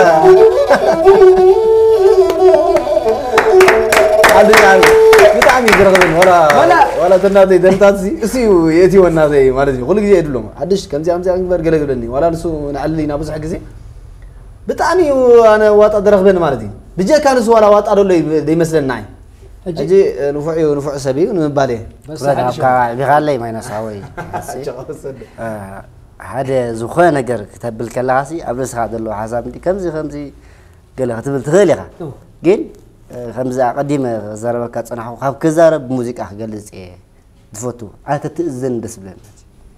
ዓብዲ፣ ዓብዲ፣ ብጣዕሚ እዩ ዝረኽብን። ዋላ፣ ዋላ፣ ዋላ ተናደይ ደርታት እዚ፣ እሱ እዩ የእትወና ዘይ ማለት እዩ። ኩሉ ግዜ የድሎም። ሓድሽ ከምዚ፣ ከምዚ ግበር ገለ ግብለኒ። ዋላ ንሱ ንዓሊ ኢና ብዙሕ ግዜ። ብጣዕሚ እዩ ኣነ ዋጣ ዝረኽበኒ ማለት እዩ። ብጀካ ንሱ ዋላ ዋጣ ደሎ ይመስለኒ ንዓይ። ሕጂ ሕጂ፣ እ፣ ንፉዕ እዩ፣ ንፉዕ ሰብ እዩ ንምባል እየ። በስ ኩራት ሓድሽ ኣብካ ኣዕቢኻለይ ማይናስ ሓወይ። ጨዋ ወሰደ። እ፣ ሓደ ዝኾነ ነገር ክተብል ከለኻሲ ኣብ ርእስኻ ዘሎ ሓሳብ እንዲ ከምዚ፣ ከምዚ ገለ ክትብል ትኽእል ኢኻ። እዎ። ግን፣ እ፣ ከምዚ ኣቐዲመ ክዛረበካ ዝጸናሕኩ፣ ካብ ክዛረብ ብሙዚቃ ክገልጽ እየ ዝፈቱ። ኣነ ተትእዝዘኒ ደስ ይብለኒ።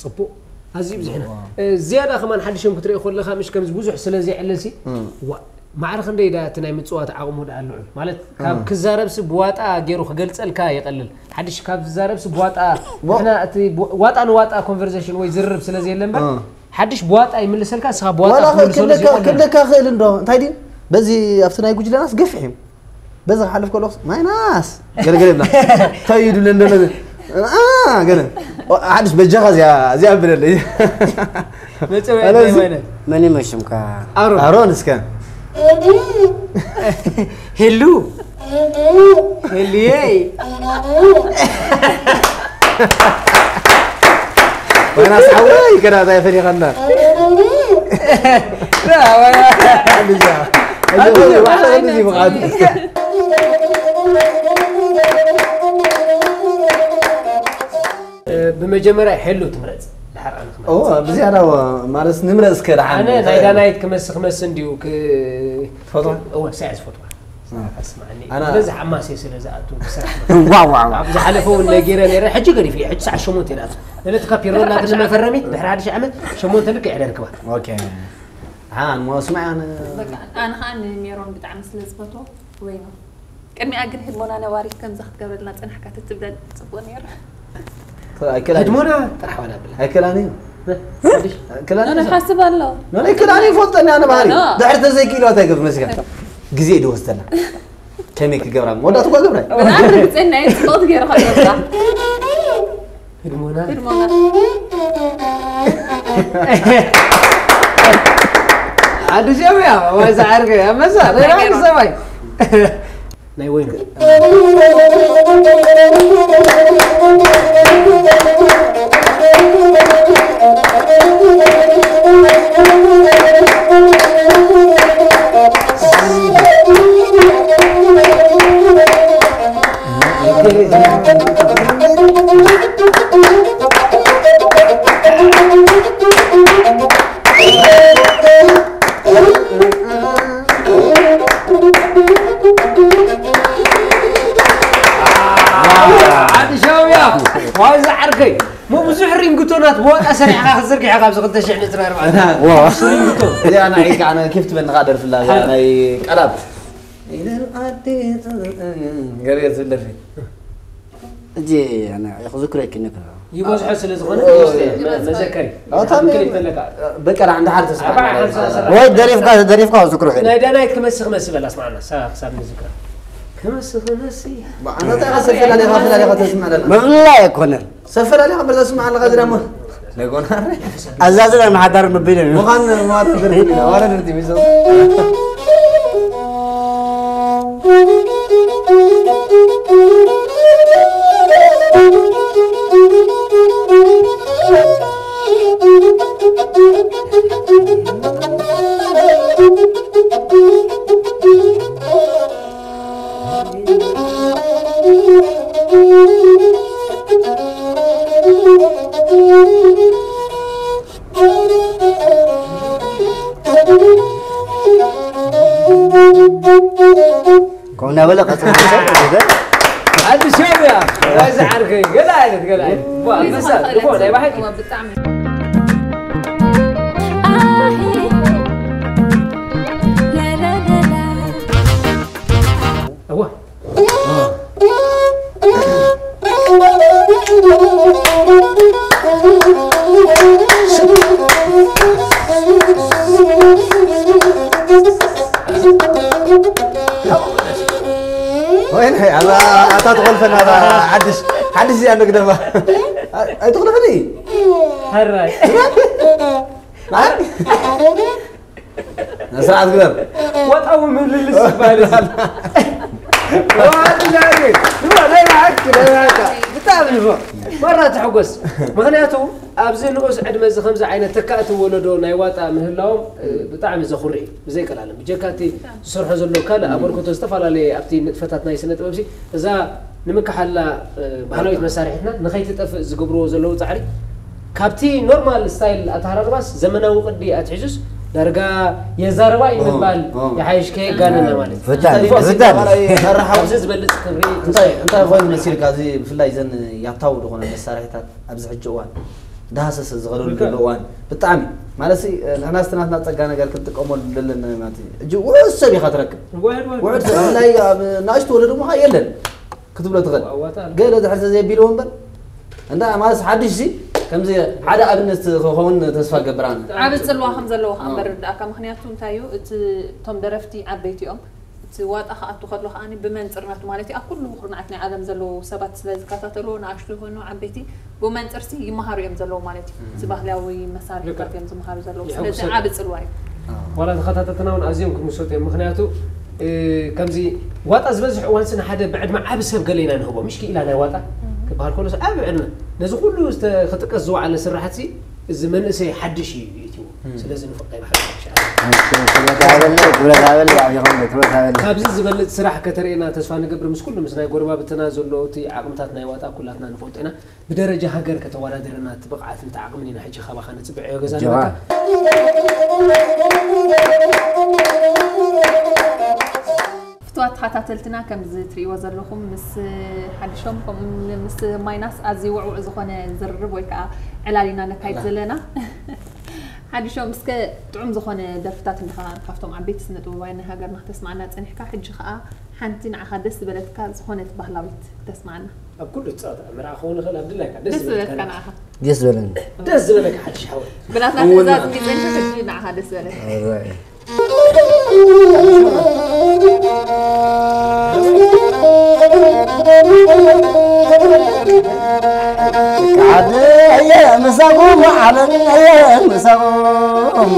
ጽቡቕ። ኣዝዩ ብዙሕ ኢና። ዋው። እ፣ ዝያዳ ከማን ሓድሾም ክትርኢ ከለኻ፣ ምሽ ከምዚ ብዙሕ ስለ ዘይዕለልሲ፣ እም። ዋ፣ ማዕረ ክንደይ ደኣ እቲ ናይ ምጽዋት ዓቕሙ ደኣ ልዑል? ማለት፣ ካብ እም። ክዛረብሲ ብዋጣ ገይሩ ክገልጸልካ ይቐልል። ሓድሽ ካብ ዝዛረብሲ ብዋጣ፣ ዋ- ንሕና እቲ ብ-፣ ዋጣ ንዋጣ ኮንቨርሴሽን ወይ ዝርርብ ስለ ዘየለ እምበር፣ እም። ሓድሽ ብዋጣ ይምልሰልካ፣ ንስኻ ብዋጣ ዋላ ክትምልሰሉ ክንደካ፣ ይቐልል። ክንደካ ክእል እንዶ፣ እንታይ ድዩ? በዚ ኣብቲ ናይ ጉጅለናስ ገፊሕ እዩ። በዚ ክሓልፍ ከለኹስ፣ "ማይናስ!" ገለ ገለ ይብላ። "እንታይ እዩ ድብለ እንደሎ?" "አ፣ ገለ። ኦ፣ ሓድሽ በጃኻ እዚኣ፣ እዚኣ ብለለይ." መጸውዒ ኣነ ናይ እዚ ማይናስ። መን እዩ ሽምካ? ኣሮን። ኣሮን እስከ። ሄሉ። ሄሉየይ። ማይናስ ሓወይ፣ ገና እንታይ ፈሊኻና? ዳ፣ ዋላ። ኣልያ። ኣልያ፣ ዋላ፣ ኣልያ፣ ብቕዓት። እ፣ ብመጀመርያ ሄሉ ትምረጽ፣ ድሓር ኣነ ክመርጽ። ኦ፣ ብዝያዳ፣ ዋ፣ ማለት ንምረጽ እስከ ደሓን። ኣነ ናይ ዳናይት ክመስ-፣ ክመስ እንድዩ ክ-፣ ትፈትዋ? እወ፣ ሳያ ዝፈትዋ። እ። ኣስማዕኒ። ኣነ ዝበዝሕ ኣብ ማሴ ስለ ዝኣቱ ብስራሕ። ዋ፣ ዋ፣ ዋ። ኣብ ዝሓለፈ እውን ነጊረ ነይረ፣ ሕጂ ገዲፈ፣ ሕጂ ሰዓት ሸሞንተ ይኣቱ። ነቲ ካፒሮ እናተ መፈረሚት፣ ድሕሪ ሓድሽ ዓመት ሸሞንተ ልክዕ እየ ደርክባ። ኦኬ። ኣነ እሞ ስማዕ፣ ኣነ በቃ፣ ኣነ ኸኣ ንሜሮን ብጣዕሚ ስለ ዝፈትዎ፣ ወይ ነው። ቅድሚኣ ግን ህድሞና ነባሪት ከምዛ ክትገብረልና ጸናሕካ ተትብለኒ ጽቡቕ ነይሩ። ኣይክእላን። ህድሞና ጥራሕ ዋላ ብላ። ኣይክእላን እዩ። እ? ኣይክእላን ኣነ እዩ። ሓስብ ኣሎ። ኖ፣ ኣይክእላን እዩ፣ ይፈልጠኒ ኣነ ባህሪ። ኖ። ድሕሪ ተዘይክእልዋ እንታይ ገብር መሲኻ? ግዜ እዩ ዝወስደላ። ከመይ ክገብራ? መወዳእቱ እኮ ገብራ። ብጣዕሚ ርግጸኛ እየ፣ ጽቡቕ ገይሩ ከገብራ። ህድሞና። ህድሞና። ኣዲስ ኣበባ፣ ወይ ዝዓርከ፣ ኣመሳ፣ ናይ ናይ ገርማ። ሰማይ። ናይ ወይኑ። ዓዲ ሻውያ፣ ዋይ ዝዓርከይ። ሞ ብዙሕ ሪንግቶናት ብዋጣ ሰሪሕኻ ክትዝርግሕ ኢኻ ኣብዚ ክልተ ሽሕን ዕስራን ኣርባዕተን። ዋ። ሪንግቶ። እዚኣ ንዓይ ከዓ ኬፍ ትበኒ ከዓ ደርፍላ፣ እዚኣ ናይ ቀላብ። ኢደን ዓዲ ገለ ትብል ደርፊ። እጂ ኣነ ክዝክሮ ይክእል ነበር። ይበዝሖ ስለ ዝኾነ ኦ፣ ይወስድ እየ። መ-፣ መዘከሪ። ኣታ ትክክል ምን-፣ ይፈለካ። በቃ፣ ዳ፣ እንዳ ሓር ተስፋ ኣርባዓ ሓምሳ ሰላሳ። ወይ ደሪፍካ፣ ደሪፍካ ዝክሮ። ናይ ዳናይት ክመስል ክመስል በላ፣ ስማዕና፣ ሳ-፣ ክሳብ ንዝክራ። ከመስኽነሲ። ኣንታ እንታይ ኢኻ ሰፈላለኻ፣ ፈላለኻ ተስምዕ ኣለኻ? ምብላይ ኣይኮነን። ሰፈላለኻ እምበር ዘስምዕ ኣለኻ፣ እዚ ደሞ። ለጎና። ኣዛዝን ምሓዳር ምቢል እዩ። ምዃን ምዃን ደርቲ፣ ዋላ ደርቲ ሚዞ። ከምኡ እናበለ ቀጽል። ሓድሽ ሻዕብያ፣ ናይዚ ዓርከይ፣ ገለ ዓይነት፣ ገለ ዓይነት። ዋ፣ ፍሉይ ንሳ፣ ዝኾነ ዝኾነ ናይ ብሓቂ። እዋ፣ ብጣዕሚ። እዋ። ወይን፣ ኣታ፣ ኣታ ትኾልፈና፣ ኣታ ሓድሽ፣ ሓድሽ እዚኣ ንግደፋ። ኣይ፣ ኣይትኹልፍኒ። ሕራይ። ኣይ። ስርዓት ግበር። ወጣዊ ምልልስ ይባሃል እዚ። ዋላ፣ ናይ ብሓቂ፣ ናይ ብሓቂ። ብጣዕሚ ንፉዕ። ማራ ትሕጎስ። ምኽንያቱ ኣብዚ ንኡስ ዕድመ እዚ ከምዚ ዓይነት ተካእቲ ወለዶ ናይ ዋጣ ምህላዎም፣ እ፣ ብጣዕሚ ዘኹርዕ እዩ። ብዘይ ቀላለም። ብጀካ እቲ ዝሰርሖ ዘሎ ካልእ ኣበርክቶ ዝተፈላለየ ኣብቲ ንጥፈታት ናይ ስነ ጥበብ ሲ፣ እዛ ንምክሓላ፣ እ፣ ባህላዊት መሳርሒትና ንኸይትጠፍእ ዝገብርዎ ዘለዉ ጻዕሪ፣ ካብቲ ኖርማል ስታይል ኣተሃራርባስ ዘመናዊ ቅዲ ኣትሒዙስ ዳርጋ የዛረባ እዩ ኦ፣ ምባል ኦ። ይሓይሽ ከየጋነና ማለት እዩ። ፍታን፣ እንታይ ፍታን። ይበሃል? ኣብዚ ዝበልጽ ክብሪ እንታይ፣ እንታይ ኮይኑ መሲልካ፣ እዚ ብፍላይ ዘን ያታዊ ዝኾነ መሳርሒታት ኣብዚ ሕጂ እዋን ዳህሰሰ ዝኸደሉ ልክዕ። ዘሎ እዋን ብጣዕሚ ማለት ሲ፣ ንሕና እስቲ ናትና ጸጋ ነገር ክንጥቀመሉ ዘለና ማለት እዩ። ሕጂ ውሑድ ሰብ ኢኻ ትረክብ። ዋሕድ፣ ዋሕድ። ውሑድ ሰብ፣ ብፍላይ ኣብ ናእሽቱ ወለዶ ምዃ የለን ክትብሎ ትኽእል። ዋዋታ ኣሎ። ገለ ድሕር ዘየቢልዎ እምበር፣ እንዳ ማለት ሓድሽ ሲ፣ ከምዚ ሓደ ኣብነት ክኸውን ተስፋ ገብር ኣነ። ዓቢ ጽልዋ ከም ዘለዎ ከኣ እምበር ርድኣካ። ምኽንያቱ እንታይ እዩ፣ እቲ፣ እቶም ደረፍቲ ዓበይቲ እዮም። እቲ ዋጣ ክኣቱ ከሎ ከኣ ብመንጽር ናቱ ማለት እዩ። ኣብ ኩሉ ኩርናዓት ናይ ዓለም ዘለዉ ሰባት ስለ ዝከታተልዎ፣ ንኣሽቱ ይኾኑ ዓበይቲ፣ ብመንጽርሲ ይመሃሩ እዮም ዘለዉ ማለት እዩ። እቲ ባህላዊ መሳርሒታት እዮም ዝመሃሩ ዘለዉ። ስለዚ ዓቢ ጽልዋ እዩ። ዋላ ተኸታተልትና እውን ኣዝዮም ክምሰጡ እዮም። ምኽንያቱ፣ እ፣ ከምዚ ዋጣ ዝበዝሕ እዋንሲ ንሓደ ብዕድመ ዓቢ ሰብ ገለ ኢና ንህቦ። ምሽ ክኢላ ናይ ዋጣ ክበሃል ከሎስ ዓቢ ዕድመ። ነዚ ኩሉ ዝተ-፣ ክጥቀስ ዝወዓለ ስራሕትሲ እዚ መንእሰይ ሓድሽ እዩ ይእትዎ። ስለዚ ንፉዕ ናይ ብሓቂ ሓድሽ እዩ። ክብረት ሃበለይ፣ ክብረት ሃበለይ፣ ኣብ ይኹን ክብረት ሃበለይ። ካብዚ ዝበልጽ ስራሕ ከተርእየና ተስፋ ንገብር። ምስ ኩሉ ምስ ናይ ጎረባብትና ዘሎ እቲ ዓቕምታት ናይ ዋጣ ኩላትና ንፈልጦ ኢና። ብደረጃ ሃገር ከተወዳድረና እቲ ብቕዓት እቲ ዓቕምን ኢና ሕጂ ካባኻ ንጽበዮ ገዛ ጀባ። ንበካ። ፍቱዋት ተኸታተልትና፣ ከምዚ ትርእይዎ ዘለኹም ምስ ሓድሾም ከምኡ ምስ ማይናስ ኣዝዩ ውዕዉዕ ዝኾነ ዝርርብ ወይ ከዓ ዕላል ኢና ነካይድ ዘለና። ሓድሾም፣ እስከ ጥዑም ዝኾነ ደርፍታት እንድኻ ካብቶም ዓበይቲ ስነ ጥበባውያን ናይ ሃገርና ክተስማዓና ጸኒሕካ፣ ሕጂ ከዓ ሓንቲ ንዓኻ ደስ ዝበለትካ ዝኾነት ባህላዊት ክተስማዓና። ኣብ ኩሉ ትጻወት፣ ኣብ መርዓ ክኸውን ይኽእል፣ ኣብ ድላይካ ደስ ደስ ዝበለትካ ዝበለትካ ንዓኻ። ንዓኻ። ደስ ዝበለኒ። ደስ ዝበለካ ሓድሽ ሓወይ። ብናትና እውን ትእዛዝ እንዲ ጸኒሑ ሕጂ ንዓኻ ደስ ዝበለካ። ኣራይ። ዓደየ ምሳኹም፣ ዓለመየ ምሳኹም።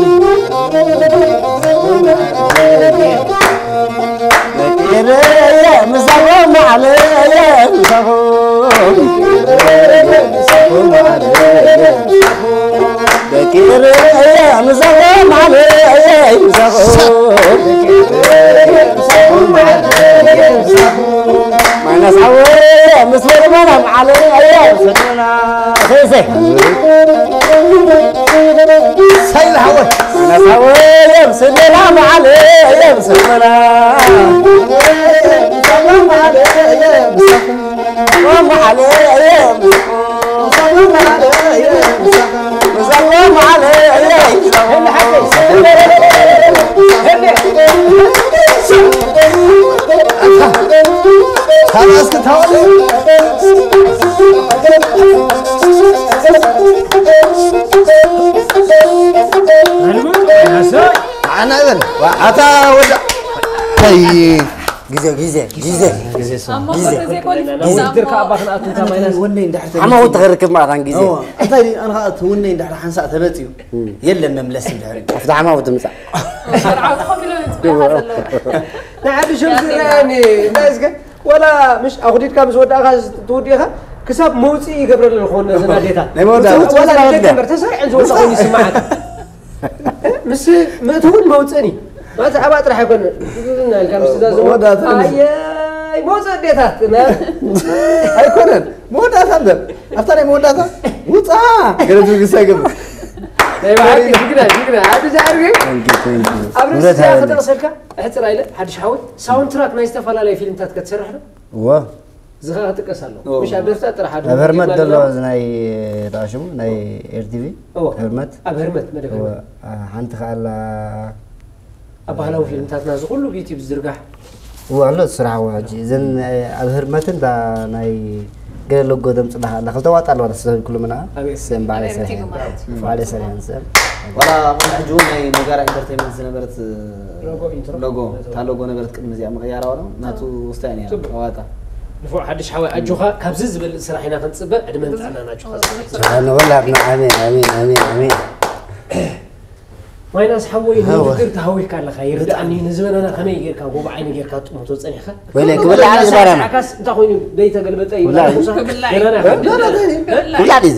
በቂረየ ምሳኹም፣ ዓለየ ምሳኹም። በቂረየ ምሳኹም፣ ዓለየ ምሳኹም። ማይናስ ሓወየ ምስ ወርመና፣ ዓለየ ሰድና። ሰይሰይ። ሳይል ሓወይ። ኣነስ ሓወይ የምስልና መዓለ የምስልና። መዓለ የምስልና። መዓለ የምስልና። ኣታ ወዳ፣ ኣይ፣ ግዜ ግዜ ግዜ ግዜ ሰው ኣብ መንጎ ተዘይኮነ ውድድር ከዓ ኣባ ክንኣቱ እንታይ ማይናስ ወነይ እንድሕር ተመ- ሓማዊ ትኸርክብ ማእታን ግዜ እዎ፣ እንታይ ድዩ? ኣነ ከዓ እቲ ወነይ እንድሕር ሓንሳእ ተመፅዩ የለን መምለሲ ድሕሪ ኣብቲ ሓማዊ ትምፃእ መርዓውቲ ኮፍ ኢሎም ይፅበያ ዘለዉ ንሓድሾም ዝረኣየኒ እንታይ እስከ ወላ ምሽ ኣኹዲድካ ምስ ወዳእካ ትውዲእኻ ክሳብ መውፅኢ ይገብረለን ዝኾን ነዘን ኣዴታት ናይ መወዳእታ። ወላ ንደገ እምበር ተሰሪዐን ዝወፃ ኮይኑ ይስማዓካ ምስ ምእትውን መውፅእን እዩ ማለት ዓባ ጥራሕ ኣይኮነ ኢልካ ምስ ትእዛዝ መወዳእታ ምስ- ኣየይ መውፅእ ኣዴታት ኣይኮነን መወዳእታ እምበር ኣብታ ናይ መወዳእታ ውፃ ገለ ትብግስ ኣይገብር ናይ ብሓቂ ጅግና ጅግና ሓድሽ ዓርቢ ኣብ ርእሲ ውለታ እዚኣ የለኝ። ክጠቕሰልካ ሕፅር ኢለ ሓድሽ ሓወይ ሳውንድ ትራክ ናይ ዝተፈላለየ ፊልምታት ክትሰርሕ ዶ እዎ እዚ ኸ ክጥቀስ ኣሎ ኦ። ምሽ ኣብ ደርፍታት ጥራሕ ኣብ ህርመት ዘሎ እዚ ናይ ተኣሽሙ ናይ ኤርቲቪ እዎ። ህርመት ኣብ ህርመት መደብ እዎ፣ ህርመት ሓንቲ ከኣላ ኣብ ባህላዊ ፊልምታትና እዚ ኩሉ ብዩቲብ ዝዝርጋሕ እዎ ኣሎ ስራሕ እዎ ሕጂ እዘን ኣብ ህርመትን እታ ናይ ገለ ሎጎ ደምፅና ከኣላ ክልተ ዋጣ ኣለዋ ተስተብሂልኩሉ ምና ኣቤት። ስም ባዕለይ ኣቤት ሰሪሐ ይጉማ። ባዕለይ ሰሪሐን ስም ዋላ ቅድሚ ሕጂ እውን ናይ ነጋራ ኢንተርቴይንመንት ዝነበረት ሎጎ ኢንትሮ። ሎጎ እታ ሎጎ ነበረት ቅድሚ እዚኣ ምቕያራ ዋላ ናቱ ውስታይ ነያ ጽቡቅ። ተዋጣ ንፉዕ ሓድሽ ሓወይ ኣጆኻ ካብዚ ዝበልፅ ስራሕ ኢና ክንፅበ ዕድመን ጥዕናን ኣጆኻ ንኹላትና ኣሜን ኣሜን ኣሜን ኣሜን ማይናስ ሓወይ ሃወ። ንውድድር ተሃዊካ ኣለኻ ይርድኣኒ ንዝበለና ከመይ ጌርካ ጎብ ዓይኒ ጌርካ ጥሞቶ ፀኒሕካ ወይለ ክብላዕ ዝባረና ሰዓካስ እንታይ ኮይኑ ደይተገልበጠ ውላዕ። ይብላል ክብላዕ ገለና ይብላዕ። ውላዕ ዲዚ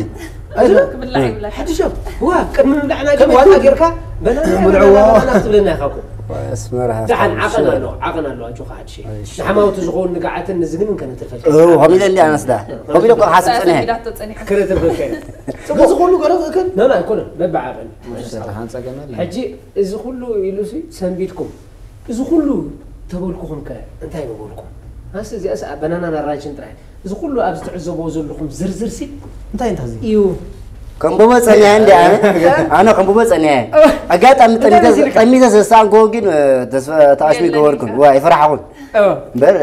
ክብላዕ ይብላዕ። ሓድሾም ዋ ቅድሚ ምብላዕና ግን ዋጣ ጌርካ በላና ብልዕዎ። በላና ክትብለና ኢኻ እኮ ኣስመራ ደሓን ዓቐን ኣሎ ዓቐን ኣሎ ኣጆኻ ሓድሽ ንሓማውቲ ዝኸውን ንግዓትን ንዝግንን ከነትርፈልካ ከምኡ ኢለ እንዲ ኣነስዳ ከምኡ ኢለ እኮ ሓስብ ፅንሐ ሰሚዳቶ ጸኒሐ። ከነትርፈልካ ኢና ነዚ ኩሉ ገለ ክእክል ኖ ኣይኮነን በብዓቐን ሓንፀ ገመል ሕጂ እዚ ኩሉ ኢሉሲ ሰንቢድኩም እዚ ኩሉ ተበልኩኹም ከ እንታይ ምበልኩም ኣስ እዚኣስ በናናን ኣራንሽን ጥራይ እዚ ኩሉ ኣብዚ ትዕዘብዎ ዘለኹም ዝርዝርሲ እንታይ እንታይ እዚ እዩ ከምብቦ ጸኒሐ እንዲ ኣነ ኣነ ከምብቦ ጸኒሐ ኣጋጣሚ ጠሚተ ጠሚተ ዘሳንኮ ግን ተስፋ ተኣሽሚ ገበርኩን ዋ ይፈራሕኹን እምበር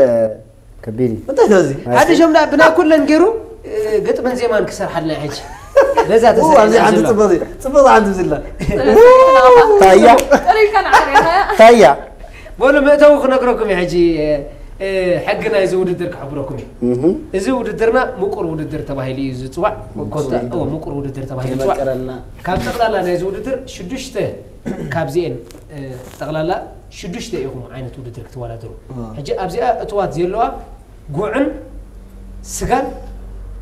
ከቢድ እዩ እንታይ እንታይ እዚ ሓደ ሸምዳ ብና ኩለን ገይሩ ግጥምን ዜማን ክሰርሓልና ሕጂ በዛ ኡ፣ ኣብዚ ሓንቲ ተሰ ጽቡቕ ጽቡቕ ሓንቲ ዝላ ታያ ጥሪልካ ንዓርያ ታያ በሉ መእተዊ ክነግረኩም እዩ ሕጂ እ፣ ሕጊ ናይዚ ውድድር ክሕብረኩም እዩ እህም። እዚ ውድድርና ምቁር ውድድር ተባሂሉ እዩ ዝፅዋዕ ኮንተ እዎ፣ ምቁር ውድድር ተባሂሉ ይፅዋዕ የመቀረልና ካብ ጠቕላላ ናይዚ ውድድር ሽዱሽተ ካብዚኤን እ፣ ጠቕላላ ሽዱሽተ ኢኹም ዓይነት ውድድር ክትወዳደሩ ሕጂ ኣብዚኣ እትዋት ዘለዋ ጉዕን ስጋን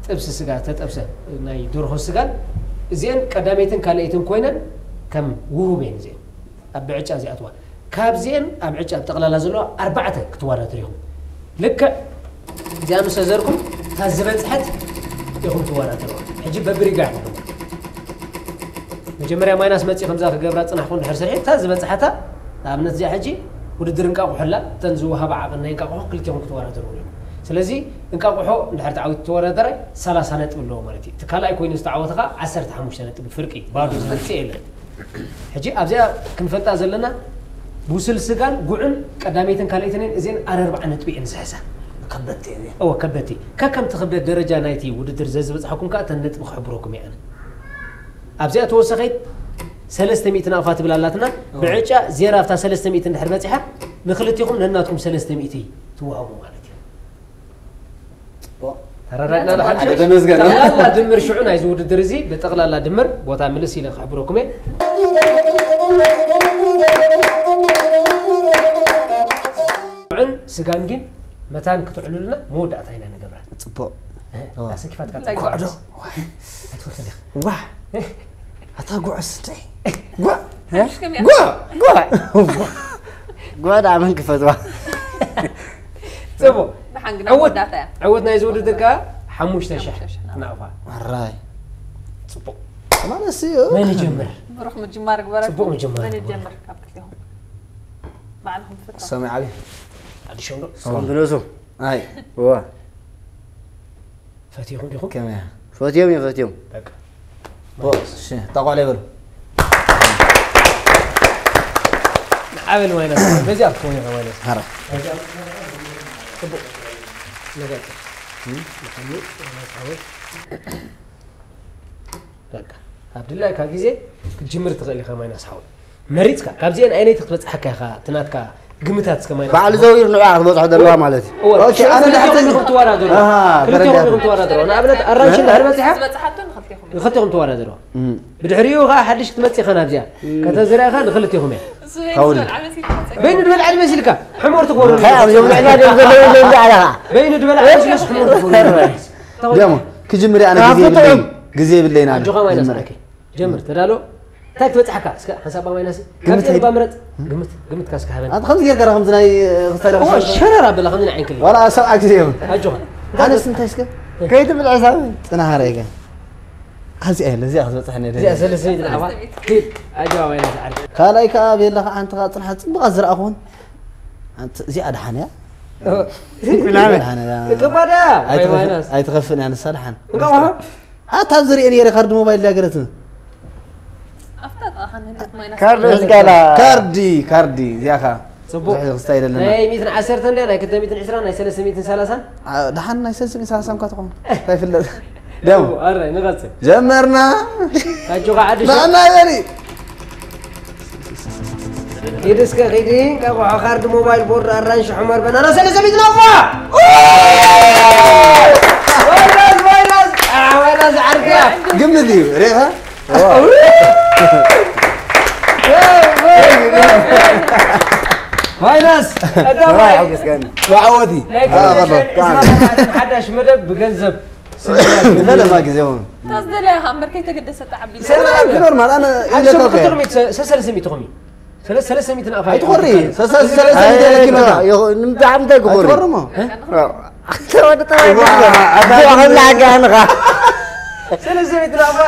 ጥብሲ ስጋ ተጠብሰ ናይ ደርሆ ስጋን እዚአን ቀዳመይትን ካልኣይትን ኮይነን ከም ውሁብ እየን እዚአን ኣብ ብዕጫ እዚኣትዋ ካብዚአን ኣብ ዕጫ ኣብ ጠቕላላ ዘለዋ ኣርባዕተ ክትወዳደሩ ኢኹም ልክዕ እዚኣ ምስ ኣዘርኩም እታ ዝበፅሐት ኢኹም ትወዳደሩ ሕጂ በብሪጋ ኢኹም መጀመርያ ማይናስ መፂ ከምዛ ክገብራ ፅናሕኩ እንድሕር ስርሒ እታ ዝበፅሐታ ንኣብነት እዚኣ ሕጂ ውድድር እንቃቑሖ ኣላ እተን ዝወሃባ ዓቐን ናይ እንቃቑሖ ክልቲኹም ክትወዳደሩ እዮም ስለዚ እንቃቑሖ እንድሕር ተዓዊቱ ተወዳደራይ ሰላሳ ነጥቢ ኣለዎ ማለት እዩ እቲ ካልኣይ ኮይኑ ዝተዓወተ ከዓ ዓሰርተ ሓሙሽተ ነጥቢ ፍርቂ ባዶ ዝመፅእ የለን ሕጂ ኣብዚኣ ክንፈልጣ ዘለና ብስል ስጋን ጉዕን ቀዳመይትን ካልኣይትን እየን እዚአን ኣረርባዓ ነጥቢ እየን ዝሕሳ ከበድቲ እየ እወ ከበቲ ከከምቲ ክብደት ደረጃ ናይቲ ውድድር ዘዝበፅሐኩም ከዓ እተን ነጥቢ ክሕብረኩም እየ ኣነ ኣብዚኣ ተወሰኸይት ሰለስተ ሚእቲ ናቕፋ ትብል ኣላትና ብዕጫ ዜራ ኣብታ ሰለስተ ሚእቲ እንድሕር በፂሓ ንክልቲኹም ነናትኩም ሰለስተ ሚእቲ ትወሃቡ ማለት እዩ ተረዳድና ሓደ ተመስገን ጠቕላላ ድምር ሽዑ ናይዚ ውድድር እዚ ብጠቕላላ ድምር ቦታ ምልስ ኢለ ክሕብረኩም እየ ሽዑን ስጋን ግን መታን ክትዕልሉና መወዳእታ ኢና ንገብራ ጽቡቕ ኣሰኪፋትካ ጓዕዶ ኣይትፈትን ኢኻ ዋ ኣታ ጉዕስ እንታይ ጓዕ ሓድሽ ከመይ ጓዕ ጓዕ ጓዕ ዳኣ መን ክፈትዋ ጽቡቕ ብሓንግና ዕውት መወዳእታ እያ ዕውት ናይዚ ውድድር ከዓ ሓሙሽተ ሽሕ ሓሙሽተ ሽሕ ናቕፋ ኣራይ ጽቡቕ ማለት ሲ መን ይጀምር ብሩኽ ምጅማር ግበረልኩም ጽቡቕ ምጅማር መን ግበረልኩም። ይጀምር ካብ ክልቲኹም ባዕልኹም ትፈትዋ ሰሚ ዓቢ ሓድሾም ዶ ከም ብነሱ ኣይ እዋ ፈቲኹም ዲኹም ከመያ ፈትዮም እዮም ፈትዮም በቃ እሺ ታቋለ ይበሉ ዓበል ማይነስ በዚኣ ክትኮን ኢኻ ማይነስ ሀራ ጽቡቕ ነገር በቃ ኣብ ድላይካ ግዜ ክትጅምር ትኽእል ኢኻ ማይናስ ሓወይ መሪፅካ ካብዚአን ኣይነይቲ ክትበፅሓካ ኢኻ እቲ ናትካ ግምታት እስከ ማይናስ። ባዕሉ ዘዊር ንዑ ክትበጽሖ ዘለዋ ማለት እዩ። እወ፣ ኦኬ፣ ኣነ ክልቲኹም ድሓተኒ። ኢኹም ትወዳደሩ። ኣሃ፣ ክልቲኹም ተረዳእ። ኢኹም ትወዳደሩ። ንኣብነት ኣራንሽን ድሕሪ በጺሓ ዝበጽሓቶ ንኽልቲኹም። ንኽልቲኹም ትወዳደሩ። እም። ብድሕሪኡ ኸኣ ሓድሽ ክትመጽእ ኢኻ ናብዚኣ። እም። ከተዝርያ ኢኻ ንኽልቲኹም እያ። እሱ ካውል። ዝበልዓ መሲልካ ጸይቁ። በይኑ ዝበልዓ መሲልካ። ሕሞር ትገብሩ። እንታይ ኣብ ዞም ልዕና ድዮም ዘለዉ ኢሎም ዝዓለኻ? በይኑ ዝበልዓ መሲልካ ሕሞር ትገብሩ። ደሞ፣ ክጅምር ኣነ ግዜ ካብቲ የብለይን። ጥዑም። ግዜ የብለይን ኣነ። ኣጆኻ ማይናስ ክጅምር። ዓርከይ። ጀምር፣ ተዳሎ። እንታይ ክትበጽሓካ? እስከ ሓንሳብ ማይናስ። ግምት ካብቲ ሄድ። እባ ምረጥ። ግምት፣ ግምትካ እስከ ሃበኒ። ኣንተ ከምዚ ጌርካ ዶ ከምዚ ናይ፣ እ፣ ክስታይ ዶ እዎ፣ ከምዚ ሸረር ኣበላ ከምዚ ናይ ዓይንክሊ። ዋላ ኣብ ሰብዓ ግዜ ይኹን። ኣጆኻ። ኣነስ እንታይ እስከ? ከይትብል ዕሳብ። ጽናሃረ ኢኻ። ኣብዚ ኣየለ፣ እዚኣ ክትበጽሓኒ እየ እዚኣ ደልየ። ሰለስተ ሚእቲ ንዓኻ። ሂድ፣ ኣጆኻ ማይናስ ዓርከይ። ካልኣይ ከኣ ቤላ ከኣ ሓንቲ ከኣ ጽንሓት ጽቡቓት ዝረኣኹን። ኣንተ እዚኣ ደሓን እያ። ኦ። እዚኣ ደሓን እያ። እቅባዳ፣ ኣይትኸፍ-፣ ማይናስ። ኣይትኸፍእን እያ ንሳ ደሓን። እንቋዕ ዋሃ። ኣታ ኣብዚ ርእየ ነይረ ካርድ ሞባይል ዳገረት። ኣፍታ ጣኻ ንህለት ማይናስ። ካርድ ዝጋላ። ካርዲ፣ ካርዲ፣ እዚኣ ኸ። ጽቡቕ። ብዙሕ ክስታይ የለና። ናይ ሚእትን ዓሰርተን ድያ፣ ናይ ክልተ ሚእትን ዕስራን፣ ናይ ሰለስተ ሚእትን ሰላሳን? ኣ፣ ደሓን ናይ ሰለስተ ሚእትን ሰላሳን እኳ ትኾን። እንታይ ይፍለጥ? ደም። ኣረ፣ ንቐጽል። ጀመርና። ኣጆኻ ዓዲ ሸ- ንዓና በሊ። ሂድ እስከ ኺዲ፣ እንቋቑሖ፣ ካርድ ሞባይል፣ ቦርድ፣ ኣራንሺ፣ ሑመር፣ በናና፣ ሰለስተ ሚእቲ ናቕፋ! ቫይረስ፣ ቫይረስ! አ፣ ቫይረስ ዓርክያ! ግምት እዩ፣ ሬኻ? ቫይረስ! ቀዳማይ! ተባረኽ፣ መስገን። ተዓወቲ። ናይ አ፣ ኮሚሽን ቀሎ። ሓዳሽ መደብ ብገንዘብ። ዘለማ ግዜ እውን። ታዝደለ ሃምበር ከይተገደሰ ተዓቢሉ። ሰላም፣ ኖርማል፣ ኣነ ሓንሶም ኢለካ ክልተ ሚእቲ፣ ሰ-፣ ሰለስተ ሚእቲ ኮሚ። ሰለ-፣ ሰለስተ ሚእቲ ናቕፋ። ኣይትኾሪ። ሰ-፣ ሰ-፣ ሰለስተ ሚእቲ ኣይ፣ የለኪ ነታ። ይኹ-፣ ንምጣዕም እንታይ ክኾሪ? ኣይትኾርሞ። እ? ዋ፣ ኣታ ኣቦ፣ ከምዚ ሓቂ ኣንኻ። ሰለስተ ሚእቲ ናቕፋ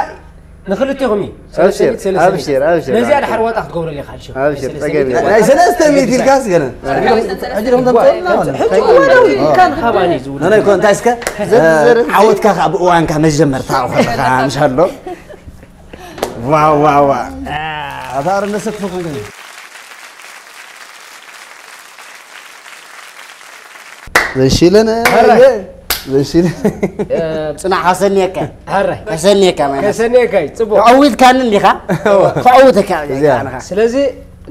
ንኽልቴኹም እዩ። ሰለስተ ሚእቲ፣ ኣብሽር፣ ሰለስተ ሚእቲ። ኣብሽር፣ ኣብሽር፣ ነዚኣ ኣብሽር። ድሓር ዋጣ ክትገብረሉ ኢኻ፣ ሓድሽ። ኣብሽር፣ ሰለስተ ሚእቲ ጸገም የለን። ዋጣ። ናይ ሰለስተ ሚእቲ ኢልካስ ገለ። ሰለስተ ሚእቲ። ሕጂ ዲኹም ተምጽኡልና ወላ? ሕጂ እዋናዊ ኢልካ ንኻባኒ ዝውድእ። ናይ ኮን፣ እንታይ እስከ? ዘርዝር። ዓወትካ ከኣ ብእዋንካ መጀመርታ ከለኻ፣ ምሽ ኣሎ። ዋው፣ ዋው፣ ዋው። ኣታ ኣረ ነሰክፈኩም ግን። ዘሽለነ፣ ሀራይ። ዘሽለ-፣ እ፣ ጽናሕ፣ ከሰንየካ። ሀራይ። ከሰንየካ ማለት። ከሰንየካ እዩ፣ ጽቡቕ። ተዓዊትካኒ እንዲኻ? እወ። ከዕውተካ እዚኣ። ኣነኻ። ስለዚ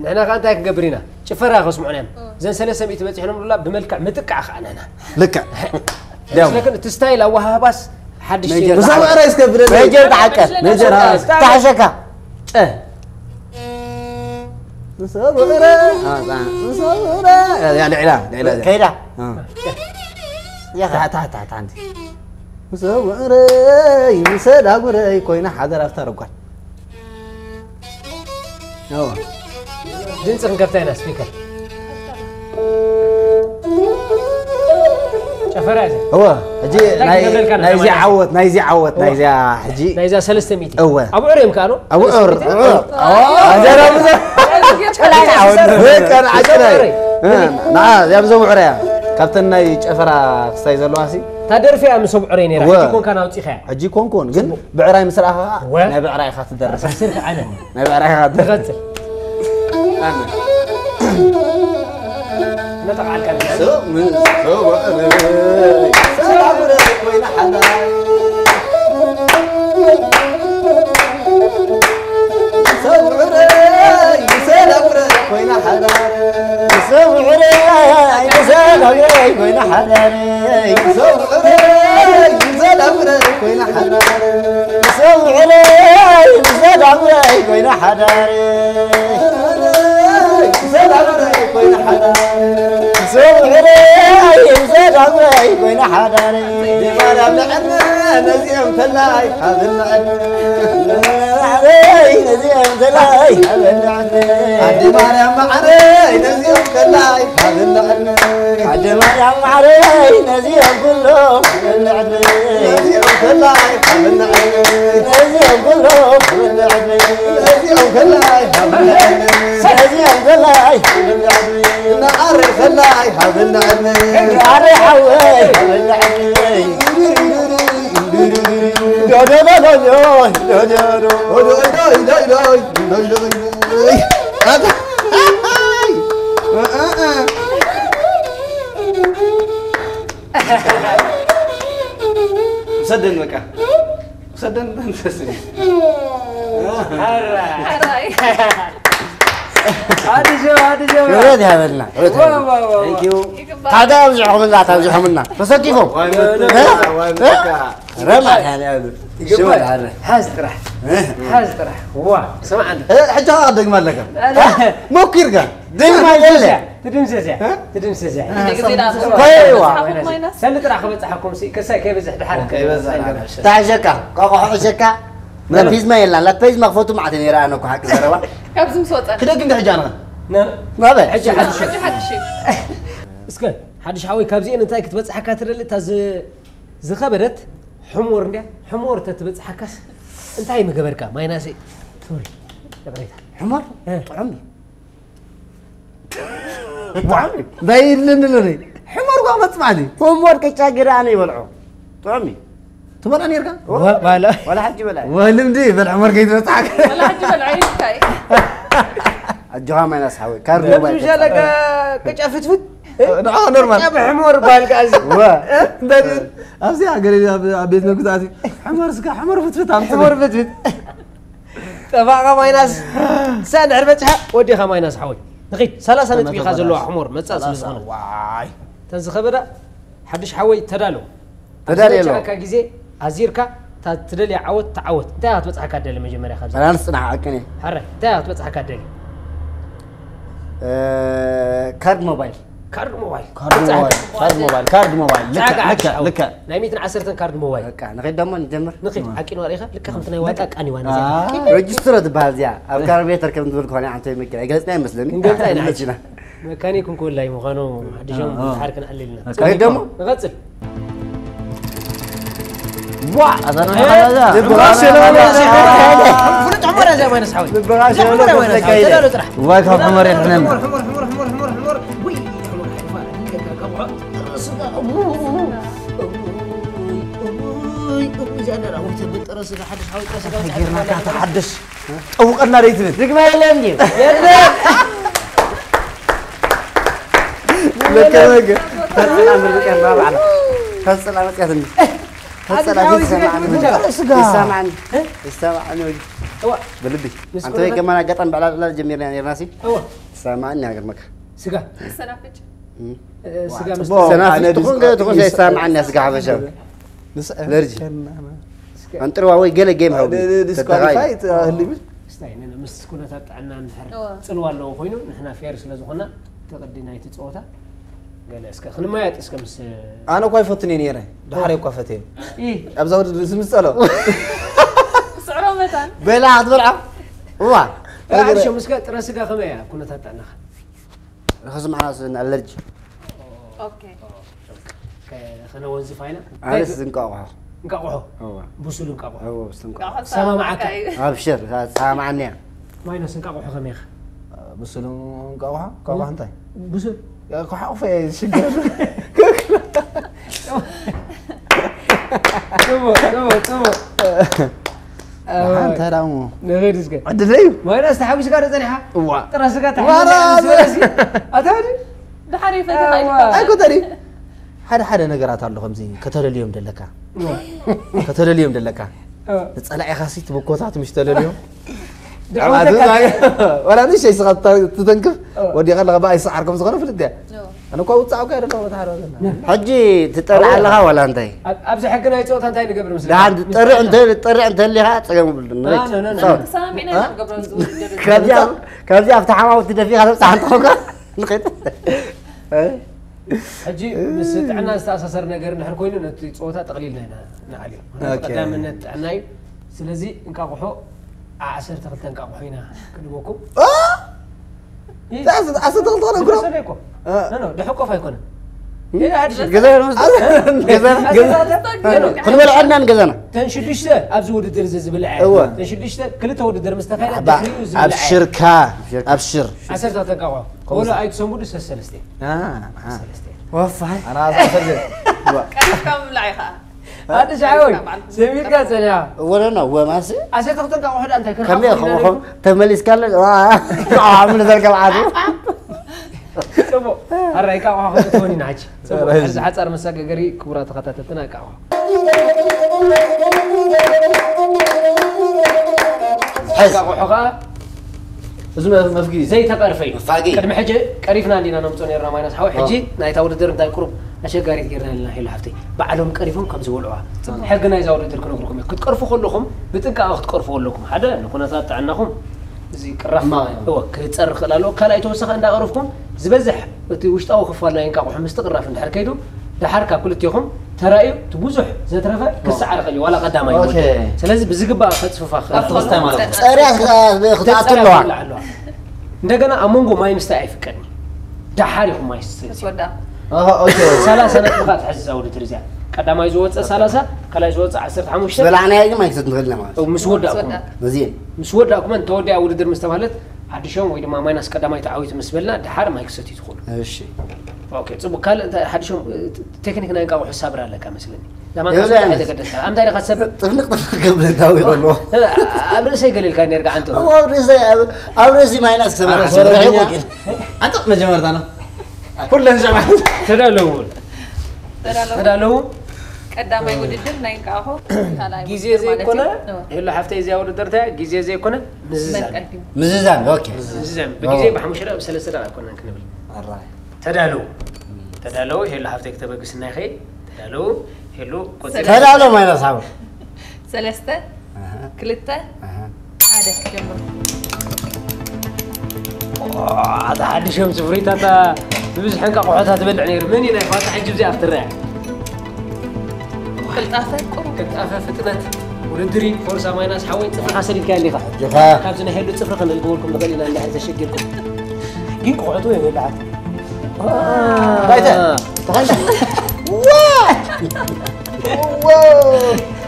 ንሕና ከኣ እንታይ ክንገብር ኢና? ጭፈራ ከስምዑና እዮም። እዘን ሰለስተ ሚእቲ በጺሕና ንብላ ብመልክዕ ምጥቃዕ ከኣ ንሕና። ልክዕ። ደም። ስለክን እቲ ስታይል ኣወሃህባስ ሓድሽ ሜጀር ሸይን። ምሳብ ዕረ እስከ ብለኒ። ሜጀር ተዓቀ። ሜጀር፣ አ፣ ተሓሸካ። ጨ። ምሳብ ዕረ። አ፣ አ፣ ምሳብ ዕረ። ያ፣ ልዕላ፣ ልዕላ። ከይዳ። አ። ያ፣ ታ፣ ታ፣ ታ፣ ታ፣ ኣንቲ። ምሳብ ዕረይ፣ ምሰ ዳጉረይ ኮይና ሓደር ኣብታ ረጓድ። እወ። ድምፂ ክንከፍታ ኢና ስፒከር። ጨፈራ እያ። እወ፣ ሕጂ እንታይ ናይ፣ ክንገብረልካ ናይዚ ንሕና ማለት? ዓወት፣ ናይዚ ዓወት፣ እወ። ናይዚኣ ሕጂ ናይዛ ሰለስተ ሚእቲ። እወ። ኣብ ዕሬም ከኣ ዶ? ኣብ ዕር-፣ ሰለስተ ሚእቲ? ዕር-፣ እወ። ኣጀራ ብዘ-፣ ጨላይ ዓወት። በቃ፣ ንዓጭ ናይ። ዕሬ። እ፣ ንዓ፣ እዚኣ ብዞም ዕረ እያ። ካብተን ናይ ጨፈራ ክስታይ ዘለዋ ሲ? እታ ደርፊ እያ ምስ ኣብ ዕሬ ነይራ። እወ። ሕጂ ኮንካ ናውፂኻያ። ሕጂ ኮንኩን፣ ግን ጽቡቕ። ብዕራይ ምስ ረኣኻ እወ። ናይ ብዕራይ ኢኻ ትደርፍ። ኣስር ከዓነ። ናይ ብዕራይ ኢኻ ትደርፍ። ንቐጽል። ኣነ። ነጠቓዓልካ ኣለና። ሰብ ም-፣ ሰብ ብዕራይ። ሰብ ብዕራይ ኮይና ሓዳር። ሰብ ብዕራይ፣ ሰብ ብዕራይ ኮይና ሓዳር። ሰብ ብዕራይ፣ ሰብ ብዕራይ ኮይና ሓዳር። ሰውዕረይ፣ ሰላምረይ ኮይና ሓዳር። ሰውዕረይ፣ ሰላምረይ ኮይና ሓዳር። ሰላምረይ ኮይና ሓዳር። ሰውዕረይ፣ ሰላምረይ ኮይና ሓዳር። ማርያም ንዕነ ነዚኦም ተላይ ሃብና ዕድመ። ማዕረይ ነዚኦም ተላይ ሃበና ዕድመ። ኣደ ማርያም ማዕረይ ነዚኦም ተላይ ሃበና ዕድመ። ኣደ ማርያም ማዕረይ ነዚኦም ኩሎም ሃበና ዕድመ። ነዚኦም ተላይ ሃበና ዕድመ። ነዚኦም ኩሎም ሃበና ዕድመ። ነዚኦም ተላይ ሃበና ዕድመ። ነዚኦም ተላይ ሃበና ዕድመ። እና ኣረ ተላይ ሃበና ዕድመ። ኣረ ሓወይ ሃበና ዕድመ። ውሰደን በቃ። ውሰደን ተንሰስኒ። ኣራይ። ኣዲስ ኣበባ፣ ኣዲስ ኣበባ። ክብረት ይሃበልና፣ ክብረት ይሃበልና። Thank you። ታዲያ ኣብዚሖምና፣ ኣብዚሖምና። ተሰኪፎም። እ? እ? ረማ ያለ ያሉ። ሽመል ኣረ። ሓዝ ጥራሕ። እ? ሓዝ ጥራሕ። ዋ፣ ስማዕ ኣንተ። እ፣ ሕጂ ኸኣ ክትደግማ ኣለካ። ኣረ። ሞኪርካ። ደግማ የለ። ትድምሰስ እያ። እ? ትድምሰስ እያ። ኮይዋ። ሰንዲ ጥራሕ ክበጽሓኩም ሲ፣ ከሳይ ከይበዝሕ ድሓር። ከይበዝሕ ድሓር። ታሕሸካ፣ ቆቆ ሕሸካ። መን? ላፒዝማ የላን። ላፒዝማ ክፈቱ ማዕተ ነይረ ኣነ እኮ ሓቂ ዘረባ። ካብዚ ምስ ወጸና። ክደግም ዶ ሕጂ ኣነ? ነ-፣ ናበይ? ሕጂ ሓድሽ። ሕጂ ሓድሽ። እስከ ሓድሽ ሓወይ ካብዚኤን እንታይ ክትበጽሓካ ትደሊ? እታ ዝ-፣ ዝኸበደት ሕሞር እንድያ። ሕሞር ተትበጽሓካስ እንታይ ምገበርካ? ማይናሰይ። ሶሪ። ይቕሬታ። ሕሞር? እ። ጥዑም እዩ። ዋው! በይልኒ ሎኒ። ሕሞር ጓ መጽማዕቲ። ሕሞር ቅጫ ግዳ ኣነ ይበልዖ። ጥዑም እዩ። ትበልዖ ነርካ? ወ-፣ ዋላ። ዋላ ሓጂ በልዐ። ወልምዲ በልዐ ሕሞር ከይትበጽሓካ። ዋላ ሓጂ በልዐ ይታይ። ኣጆኻ ማይናስ ሓወይ። ካርድ ነብዚ ሞባይል ምሻለካ ተጻወት። ቅጫ ፍትፍት? ንዓ ኖርማል። ቅጫ ብሕሞር በሃል ከኣ እዚ። ወ። እንታይ ድዩ? ኣብዚ ሃገር ኣብ፣ ኣብ ቤት መግቢ ኣትዩ፣ ሕሞር ስጋ፣ ሕሞር ፍትፍት ኣምጽእ። ሕሞር ፍትፍት። ጠፋእካ ማይናስ። ሳዕ እንድሕር በጽሓ፣ ወዲኻ ማይናስ ሓወይ። ንኺድ፣ ሰላሳ ነጥቢ ኢኻ ዘለዋ ሕሞር፣ መጻእ ስለ ዝኾነ። ዋይ። እተን ዝኸበዳ፣ ሓድሽ ሓወይ ተዳሎ። ተዳልየ ኣለኹ። ዝበጽሓካ ግዜ ኣዚርካ፣ እታ ትደልያ ዓወት ተዓወት። እንታይ እያ ክትበጽሓካ ትደሊ መጀመርያ ካብዚ? ኣናንስ ጽናሕ ዓቅን እየ። ሓረ፣ እንታይ እያ ክትበጽሓካ ትደሊ? እ፣ ካርድ ሞባይል። ካርድ ሞባይል። ካርድ ሞባይል፣ ካርድ ሞባይል፣ ካርድ ሞባይል። ልክዕ፣ ጻዕዳ ልክዕ፣ ሓድሽ ዓወት። ልክዕ። ናይ ሚእትን ዓሰርተን ካርድ ሞባይል። በቃ፣ ንኸይድ ደሞ ንጀምር። ንኺድ፣ ዓቂኑ ኣሪኻ፣ ልክዕ ከምቲ ናይ ዋጣ ቃኒ ዋኒ አ። ዘርኢ። ረጅስትሮ ትበሃል እዚኣ። ኣብ ካርቤተር ከም ትብል ከኾነ ኣንተ መኪና። ኣይገለጽና ይመስለኒ። ክንገልጻ ኢና። መኪና። መካኒክ እንኮላይ ምዃኑ ሓድሾም አ፣ አ። ድሓር ክንኣልልና። አ። ንኸይድ ደሞ? ንቐጽል። ዋ! ኣዛ ነው እ፣ ያዛ። ብራሽ ነው ያዛ። ፍሉጥ ዕምር እዚኣ ማይነስ ሓወይ። ብራሽ ነው ያዛ። ተዳሎ ጥራሕ። ዋይ፣ ካብ ሕመር የድሕነና። ሕመር፣ ሕመር፣ ሕመር፣ ሕመር፣ ሕመር፣ ሕመር። ውይ፣ ሕመር፣ ሕመር፣ ጥረ ስጋ። እውይ፣ እውይ፣ እውይ፣ እውይ፣ እውይ፣ እዚኣ ደራ። ውይ፣ ተብል ጥረ ስጋ፣ ሓድሽ ሓወይ፣ ጥረ ስጋ፣ ሓድሽ ጌርና ሓወይ። ካታ ሓድሽ። ጠውቀና ደይ ትብል። ድግማ የለን ድዩ? የለን። ለከ፣ ለከ። ፈጽና ምርቃ ባዕላ። ፈጽና መጽያትኒ። ፈጸላ ኣድማዊ ፊት ስሜት ሰማዕኒ። ምንድን ነው? ስጋ። ይሰማዕኒ። እ? ይሰማዕኒ ወይ? እዋ። ብልቢ። ምስ ኣንተ ወይ ኩነታት ገማን ኣጋጣሚ ባዕላ ጀሚርና ነርና ሲ። እዋ። ይሰማዕኒ ሃገር መካ። ስጋ። ይሰናፍጭ። እም። እ፣ ስጋ ዋ፣ ምስ ጽቡቅ። ሰናፍጭ ዓይነት ትኹን ስጋ። ትኹን ይሰማዕኒ ስጋ ሓበሻ። ንስዕር ለርጂ። ከና። ስጋ። ኣንጥርዋ ወይ ገለ ጌም ሃው። ድ-፣ ድ-፣ ተተኻይ። ዲስኳሊፋይ ትህልብል። ስታይ፣ ነነ ምስ ኩነታት ጥዕና እንድሕር እዋ። ጽልዋ ኣለዎ ኮይኑ፣ ንሕና ፌር ስለ ዝኾና፣ እቲ ቅዲ ናይቲ ጸወታ ገለ እስከ ክንመያየጥ እስከ ምስ ኣነ እኳ ይፈትን እየ ነይረ። ድሓር እኳ ፈትየ። ኢ። ኣብዛ ውድድር ዝምጸሎ። ስዕሮ መታን። በላ ክትበልዓ? እዋ። ኣርሾ ምስከ ጥረ ስጋ ከመይ እያ ኩነታት ጥዕናኻ? ረኸዚ መሓናስ ኣለርጂ። ኦኬ። ከ-፣ ከነወንዝፋ ኢና። ኣነስ እንታይ እንቃቑሖ። እንቃቑሖ? እዋ። ብሱል እንቃቑሖ። እዋ፣ ብሱል እንቃቑሖ። እንቃቑሖ ሰማማዓካ። ሰማማዓካ እዩ። ኣብሽር፣ ሰማማዓኒ እያ። ማይነስ እንቃቑሖ ከመይ ኢኻ? ብሱል እንቃቑሖ? እንቃቑሖ እንታይ? ብሱል። እንቃቑሖ ኣቑፈ እየ ዝሽገር። ጽቡቕ፣ ጽቡቕ፣ ጽቡቕ። ደሓን እንታይ ደኣ እሞ? ንኺድ እስከ። ዕድለይ እዩ። ማይናስ ተሓጒስካ ዶ ጸኒሓ? እዋ። ጥረ ስጋ ተሓጒስካ ዋላ ምስ በለ እስኪ። ኣታ ወዲ? ድሓር ይፈትሕ እዋ። ኣይልካ። ኣይኮተሪ። ሓደ ሓደ ነገራት ኣሎ ከምዚ ከተለልዮም ደለካ። እዋ። ከተለልዮም ደለካ። እዋ። ንጸላኢኻ ሲ ትብኮታት ምሽ ተለልዮም። ድዕውተካ። ኣዚ ዛገ-፣ ወላ ንእሽተይ ስኻ ትተ-፣ ትተንክፍ፣ እዋ። ወዲኻ ኣለኻ ብኣይ ሰዓር ከም ዝኾነ ፍልጥ እያ። እዋ። ኣነ እኳ ውጻእ እኳ እየ ደለኹ በታ ሓደ ወገን። ሕጂ ትጠርዕ ኣለኻ ዋላ እንታይ? ኣብ-፣ ኣብዚ ሕጊ ናይ ጸወታ እንታይ ንገብር ምስለካ? ደሓን ትጠርዕ እንተ-፣ ትጠርዕ እንተሊኻ ጸገም የብሉን። ና፣ ና፣ ና፣ ና። ጸወታ። ተሰማሚዕና ኢና እ? ንገብሮ ኣብዚ ውድድር እዚ። ካብዚ ኣብ-፣ ካብዚ ኣብቲ ሓማውቲ ደፊኻ ተብጽሓ እንተኾንካ ንኸይድ። እ? ሕጂ ምስ ጥዕና ዝተኣሳሰር ነገር እንድሕር ኮይኑ ነቲ ጸወታ ጠቕሊልና ኢና ንዓልዮ። ምኽንያቱ ኦኬ። ቀዳምነት ጥዕና እዩ። ስለዚ እንቃቑሖ ዓሰርተ ክልተ እንቃቑሖ ኢና ክንህበኩም። እ? እ? ዓሰርተ ክልተ ክነግሮ? ዝመሰለ እኮ። እ። ኖ፣ ኖ፣ ደሕቆፍ ኣይኮነን። እ? ይሄ ሓድሽ ገዛ ነው። ገዛ፣ ገዛ። ኖ፣ ኖ። ክንበልዐና ንገዛና። ተን ሽዱሽተ ኣብዚ ውድድር እዚ ዝብልዐ። እወ። ተን ሽዱሽተ ክልተ ውድድር ምስ ተኻየደ ኣብ-፣ ድሕሪኡ ዝብልዐ። ኣብሽርካ፣ ኣብሽር። ዓሰርተ ክልተ እንቃቑሖ። ከምኡ ወላ ኣይትሰንብዱ ሰሰለስተ። አ፣ አ። ሰለስተ። ወፋይ። ኣና ኣሳሰር። ቀልጥፍካ ምብላዕ ኢኻ። ኣዲስ ሓወይ፣ ሰሚርካ ጸኒሓ። ወለና ወማሲ። ኣሰተኽተን ካብ ውሕድ ኣንታይ ከመይ ከንሓፍሩ ኢና ክኾ-፣ ነይሩ? ተመሊስካ ኣሎ? ዋ፣ ዋ፣ ምን ዘልከ መዓት? ጽቡቕ። ኣራይ፣ ካብ ውሓ ክትኮን ኢና ሕጂ። ጽቡቕ። ኣራይ። ሕዚ ሓጻር መሰጋገሪ፣ ክቡራት ተኸታተልትና፣ ካብ ውሓ። ሕዝ። ካብ ውሓ ኸኣ እዚ መ- መፍጊ እዩ። ዘይተቐርፈ እዩ። መፋቂ። ቅድሚ ሕጂ ቀሪፍና እንዲና ነምፅኦ ነርና ማይናስ ሓወይ። ሕጂ ናይታ ውድድር እንታይ ቁሩብ ኣሸጋሪት ጌርና ኣለና። ሄሎ ሓፍተይ፣ ባዕሎም ቀሪፎም ከም ዝበልዑዋ ሕጊ ናይዛ ውድድር ክነግርኩም እዩ። ክትቀርፉ ከለኹም ብጥንቃቐ ክትቀርፉ ኣለኩም። ሓደ ንኩነታት ጥዕናኹም እዚ ቅራፍ ሕማቕ እዩ። እወ ክፀር ክእል ኣለዎ። ካልኣይ ተወሳኺ እንዳቐረፍኩም ዝበዝሕ እቲ ውሽጣዊ ክፋል ናይ እንቃቑሖ ምስቲ ቅራፍ እንድሕር ከይዱ ደሓር ካብ ክልቴኹም ተራእዩ እቲ ብዙሕ ዘትረፈ ክሰዓር ክእል እዩ። ዋላ ቀዳማይ ኦኬ። ይወድእ። ስለዚ ብዝግባእ ከፅፍፋ ክእል ኣብ ተወስታይ ማለት ነው። ጸርያ ክትኣቱ ኣለዋ። ኣለዋ። እንደገና ኣብ መንጎ ማይ ምስታይ ኣይፍቀድን። ደሓር ኢኹም ማይ ስተ ምስ ወዳ ኣሃ፣ ኦኬ። ሰላሳ ነጥብኻ ትሕዝ እዛ ውድድር እዚኣ። ቀዳማይ ዝወፀ ሰላሳ፣ ካልኣይ ዝወፀ ዓሰርተ ሓሙሽተ። ዝበላዕናዮ ግን ማይ ክሰት ንኽእል ኢና ማለት እዩ። ምስ ወዳእኩም ወዳ ነዚኤን ምስ ወዳእኩመን ተወዲኣ ውድድር ምስ ተባህለት ሓድሾም ወይ ድማ ማይናስ ቀዳማይ ተዓዊቱ ምስ በልና ደሓር ማይ ክሰትዩ ትኽእሉ። እሺ። ኦኬ፣ ጽቡቅ። ካልእ እንታይ ሓድሾም እ፣ ቴክኒክ ናይ እንቃቑሖ ሳብር ኣለካ መስለኒ። ዳማ የብለ እንታይ ያነስ። ተገደስካ? ኣብ እንታይ ዲኻ ሰብ ጥፍንቕ ጥፍንቕ ክብል እንዳዊ ከሎ ኣብ ርእሰይ ገሊልካ ኔርካ ዓንተ። ኣብ ርእሰይ ኣብ- ኣብ ርእሲ ማይናስ ክሰብር ኣረ፣ ሓሰብ ሶሪ፣ ርሒቑ እኛ- ወቂል። ኣንተ መጀመርታ ነው። ኩለን ሸማት ተዳለዉ። ተዳለዉ። ተዳለዉ። ቀዳማይ ውድድር ናይ እንቃቑሖ ካልኣይ ግዜ ውድድር ማለት ዘይኮነ እዩ። ሄሎ ሓፍተይ እዚኣ ውድድር እንታይ ግዜ ዘይኮነ ምዝዛን። መቀዲሙ ምዝዛን ኦኬ። ምዝዛን ብግዜ ብሓሙሽተ ደቂቕ ብሰለስተ ደቂቕ ኣይኮነን ክንብል። ተዳለዉ። ተዳለዉ። ሄሎ ሓፍተይ ክተበግስና ይኸይ። ተዳለዉ። ሄሎ ቆጽ- ተዳሎ ማይናስ ሓው። ሰለስተ ክልተ ሓደ ጀምሩ። ኣታ ሓድሾም ስፍሪት ኣታ ብብዝሒ እንቃቑሖታት ትበልዕ ነይሩ። መን እዩ ናይ ፋታ ሕጂ እዚኣ ክትረአ? ቅልጣፈ ቁሩብ ቅልጣፈ ፍጥነት ውድድር እዩ። ፎርሳ ማይናስ ሓወይ ጽፍርኻ ሰዲድካ እንዲኻ። ጆኻ። ካብዚ ናይ ሄሉ ጽፍሪ ከነልግበልኩም ንኽእል ኢና እንድሕር ተሸጊርኩም። ግን ክቑሕቱ የብልዓት። ባይተ። ተኸንዳ።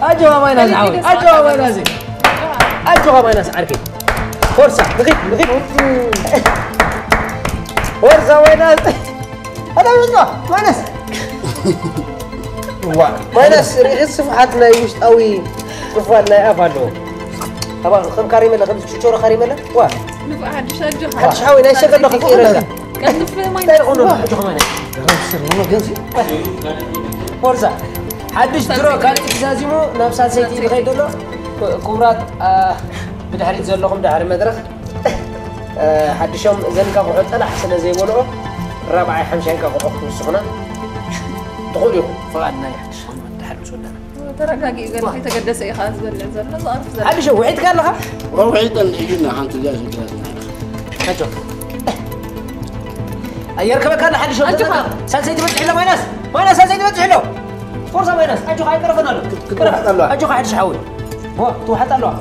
ኣጆኻ ማይናስ ሓወይ። ኣጆኻ ማይናስ። ኣጆኻ ማይናስ ዓርከይ። ፎርሳ ንኺድ ንኺድ። ፎርሳ ማይናስ። ኣታ ምንድን ነው? ማይናስ። ዋ፣ ማይናስ ርኢት ስፍሓት ናይ ውሽጣዊ ክፋል ናይ ኣፍ ኣለዎ። ኣባ ከም ካሪመለ ከም ችቾሮ ካሪመለ። ዋ፣ ንፉዕ ሓድሽ ኣጆኻ። ሓድሽ ሓወይ ናይ ሰገዶ ክቕይረልካ። ቀልጥፍ ማይ እንታይ ይኾኑ? ኣጆኻ ማይናስ። ፎርሳ ሓድሽ ድሮ ካልእ ዛዚሙ ናብ ሳልሰይቲ ዝኸይድ ዘሎ። ክቡራት ኣ፣ ብድሕሪት ዘለኹም ድሕሪ መድረኽ ሓድሾም እዘን እንቃቑሖ ጸላሕ ስለ ዘይበልኦ ራብዓይ ሓምሻይ እንቃቑሖ ክትውስኹና ትኽእሉ ኢኹም። ፍቓድ ናይ ሓድሽ ድሓር ምስ ወዳእና። ተረጋጊኡ ገለ ከይተገደሰ ኢኻ ዝበለ ዘሎ ዝቐርፍ ዘሎ። ሓድሾም ውዒትካ ኣለኻ? ወውዒጠን እዩና ሓንቲ እዚኣ ሽግራት ሓጆ ኣየርከበካ ኣሎ ሓድሾም ኣጆኻ። ሳልሰይቲ በጽሕ ኣሎ ማይናስ ማይናስ ሳልሰይቲ በጽሕ ኣሎ። ፎርሳ ማይናስ ኣጆኻ ኣይቀረፈን ኣሎ። ክትውሓጥ ኣለዋ። ኣጆኻ ሓድሽ ሓወይ። ዋ ትውሓጥ ኣለዋ።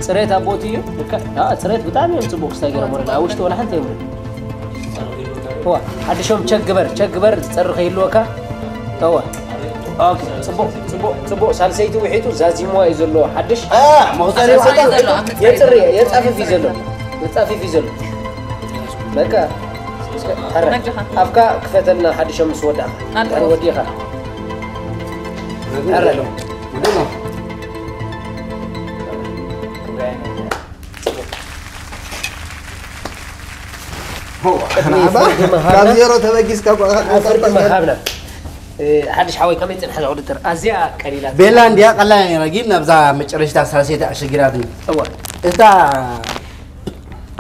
ጽሬት ኣቦቲ እዩ። ልክዕ። ኣ፣ ጽሬት ብጣዕሚ እዮም ጽቡቕ ክስታይ ገይሮም ወረዳ። ኣብ ውሽጢ ወላ ሓንቲ የብሉን። ዋ ሓድሾም ቸክ ግበር፣ ቸክ ግበር ዝጸሪ ከይህልወካ። እወ። ኦኬ፣ ጽቡቕ፣ ጽቡቕ፣ ጽቡቕ። ሳልሰይቲ ውሒጡ ዛዚምዋ እዩ ዘሎ ሓድሽ። አ፣ መቑጸሪ ሳልሰይቲ ወጣ። ዘሎ ኣብ ምጽራይ የጽሪ፣ ዘሎ። የጻፍፍ እዩ ዘሎ። የጻፍፍ እዩ ዘሎ። በቃ። ሕረ። ኣፍካ ክፈተልና ሓድሾም ምስ ወዳእካ። ኣሎ። ድሕሪ ወዲእኻ። ሕረ። ሆ፣ ኣባ፣ ካብ ዜሮ ተበጊስካ እኮ ፍርዲ መሃብና። እ፣ ሓድሽ ሓወይ ከመይ ጽንሐ ውድድር? ኣዝያ ቀሊላ። ቤላ እንዲያ ቀላል ነይራ፣ ግን ናብዛ መጨረሽታ ሳልሰይቲ ኣሸጊራትኒ። እወ። እታ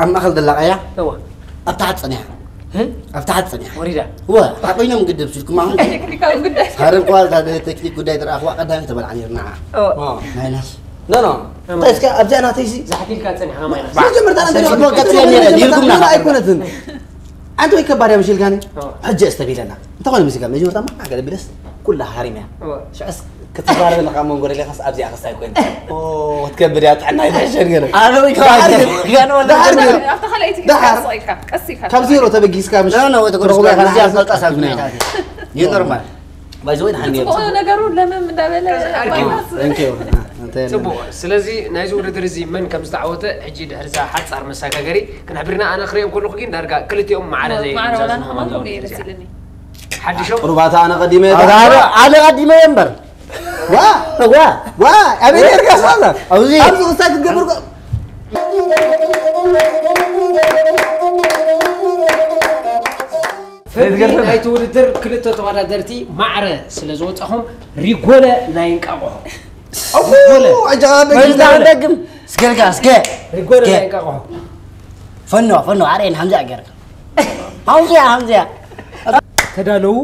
ኣብ ማእኸል ዘላ ቀያ እወ። ኣብ ታሕቲ ጸኒሓ። ህም? ኣብ ታሕቲ ጸኒሓ። ወሪዳ። ወ፣ ሓቆይኖም ግድብ ሲልኩም ኣሁን ቴክኒካዊ ጉዳይ ሃረር ኳ እታ ቴክኒክ ጉዳይ ጥራሕ ዋቀ ዳን ተበልዓ ነርና። እወ። ማይናስ። ኖ ኖ። እንታይ እስከ ኣብዚኣ ናተይ ሲ ዛሕቲልካ ጸኒሕካ ማይናስ። መጀመርታ ሰለስተ ነበር ቀጽያ ነረ ዲልኩም ና ኣይኮነትን። ኣንተ ወይ ከባድ ምሽልካኒ ኦ። ሕጂ ኣስተቢለና። እንተኾነ ምስካ መጀመርታ ማዕገለ ብለስ ኩላ ሃሪመያ። እወ። ሽዕስ ክትባረር ለካ መንጎ ደለካስ ኣብዚኣ ክስታይ ኮይነ። ኦ ክትከብድ እያ ጥዕና ይትሕሸን ገለ። ኣነ ወይ ከባድ ጋን ወላ ኣብታ ካልኣይቲ ክትቀስቕ ኢልካ ቀስ ኢልካ ካብ ዜሮ ተበጊስካ ምሽ ኖ፣ ኖ፣ ወደ ትረኽቦ ጎረስካ ኢኻ። እዚኣ ዝፈልጣ ሰብ ናይ ታሪክ። ይህ ኖርማል። ባይዘ ወይ ድሓን ነይሩ። ዝኾነ ነገሩ ለመም እንዳበለ Thank you። ኣንተ ጽቡቕ። ስለዚ ናይዚ ውድድር እዚ መን ከም ዝተዓወተ ሕጂ ድሕሪ እዛ ሓጻር መሰጋገሪ ክንሕብርና ኣነ ክርእዮም ከለኹ ግን ዳርጋ ክልቲኦም ማዕረ ዘይ ማዕረ ወላ ምዛዝሙ ንኸማን ኣለዉ። ከምኡ ይመስልኒ። ሓድሾም ቁሩባታ ኣነ ቀዲመ ኣነ ኣነ ቀዲመ እየ እምበር። ዋ ዋ ዋ ኣበይ ነርካ ሳዛ? ኣብዚ ኣብዚ ክስታይ ክትገብር እኮ ፍርዲ ናይቲ ውድድር ክልተ ተወዳደርቲ ማዕረ ስለ ዝወጻኹም ሪጎለ ናይ እንቃቑሖ። ኣቦ ኣጃ መዝዳ በጊ ክደግም እስከ እስከ ሪጎለ እስከ። ናይ እንቃቑሖ። ፈኖ ፈኖ ኣርኤን ሓምዚኣ ጌርካ። ሓምዚኣ ሓምዚኣ። ተዳለዉ።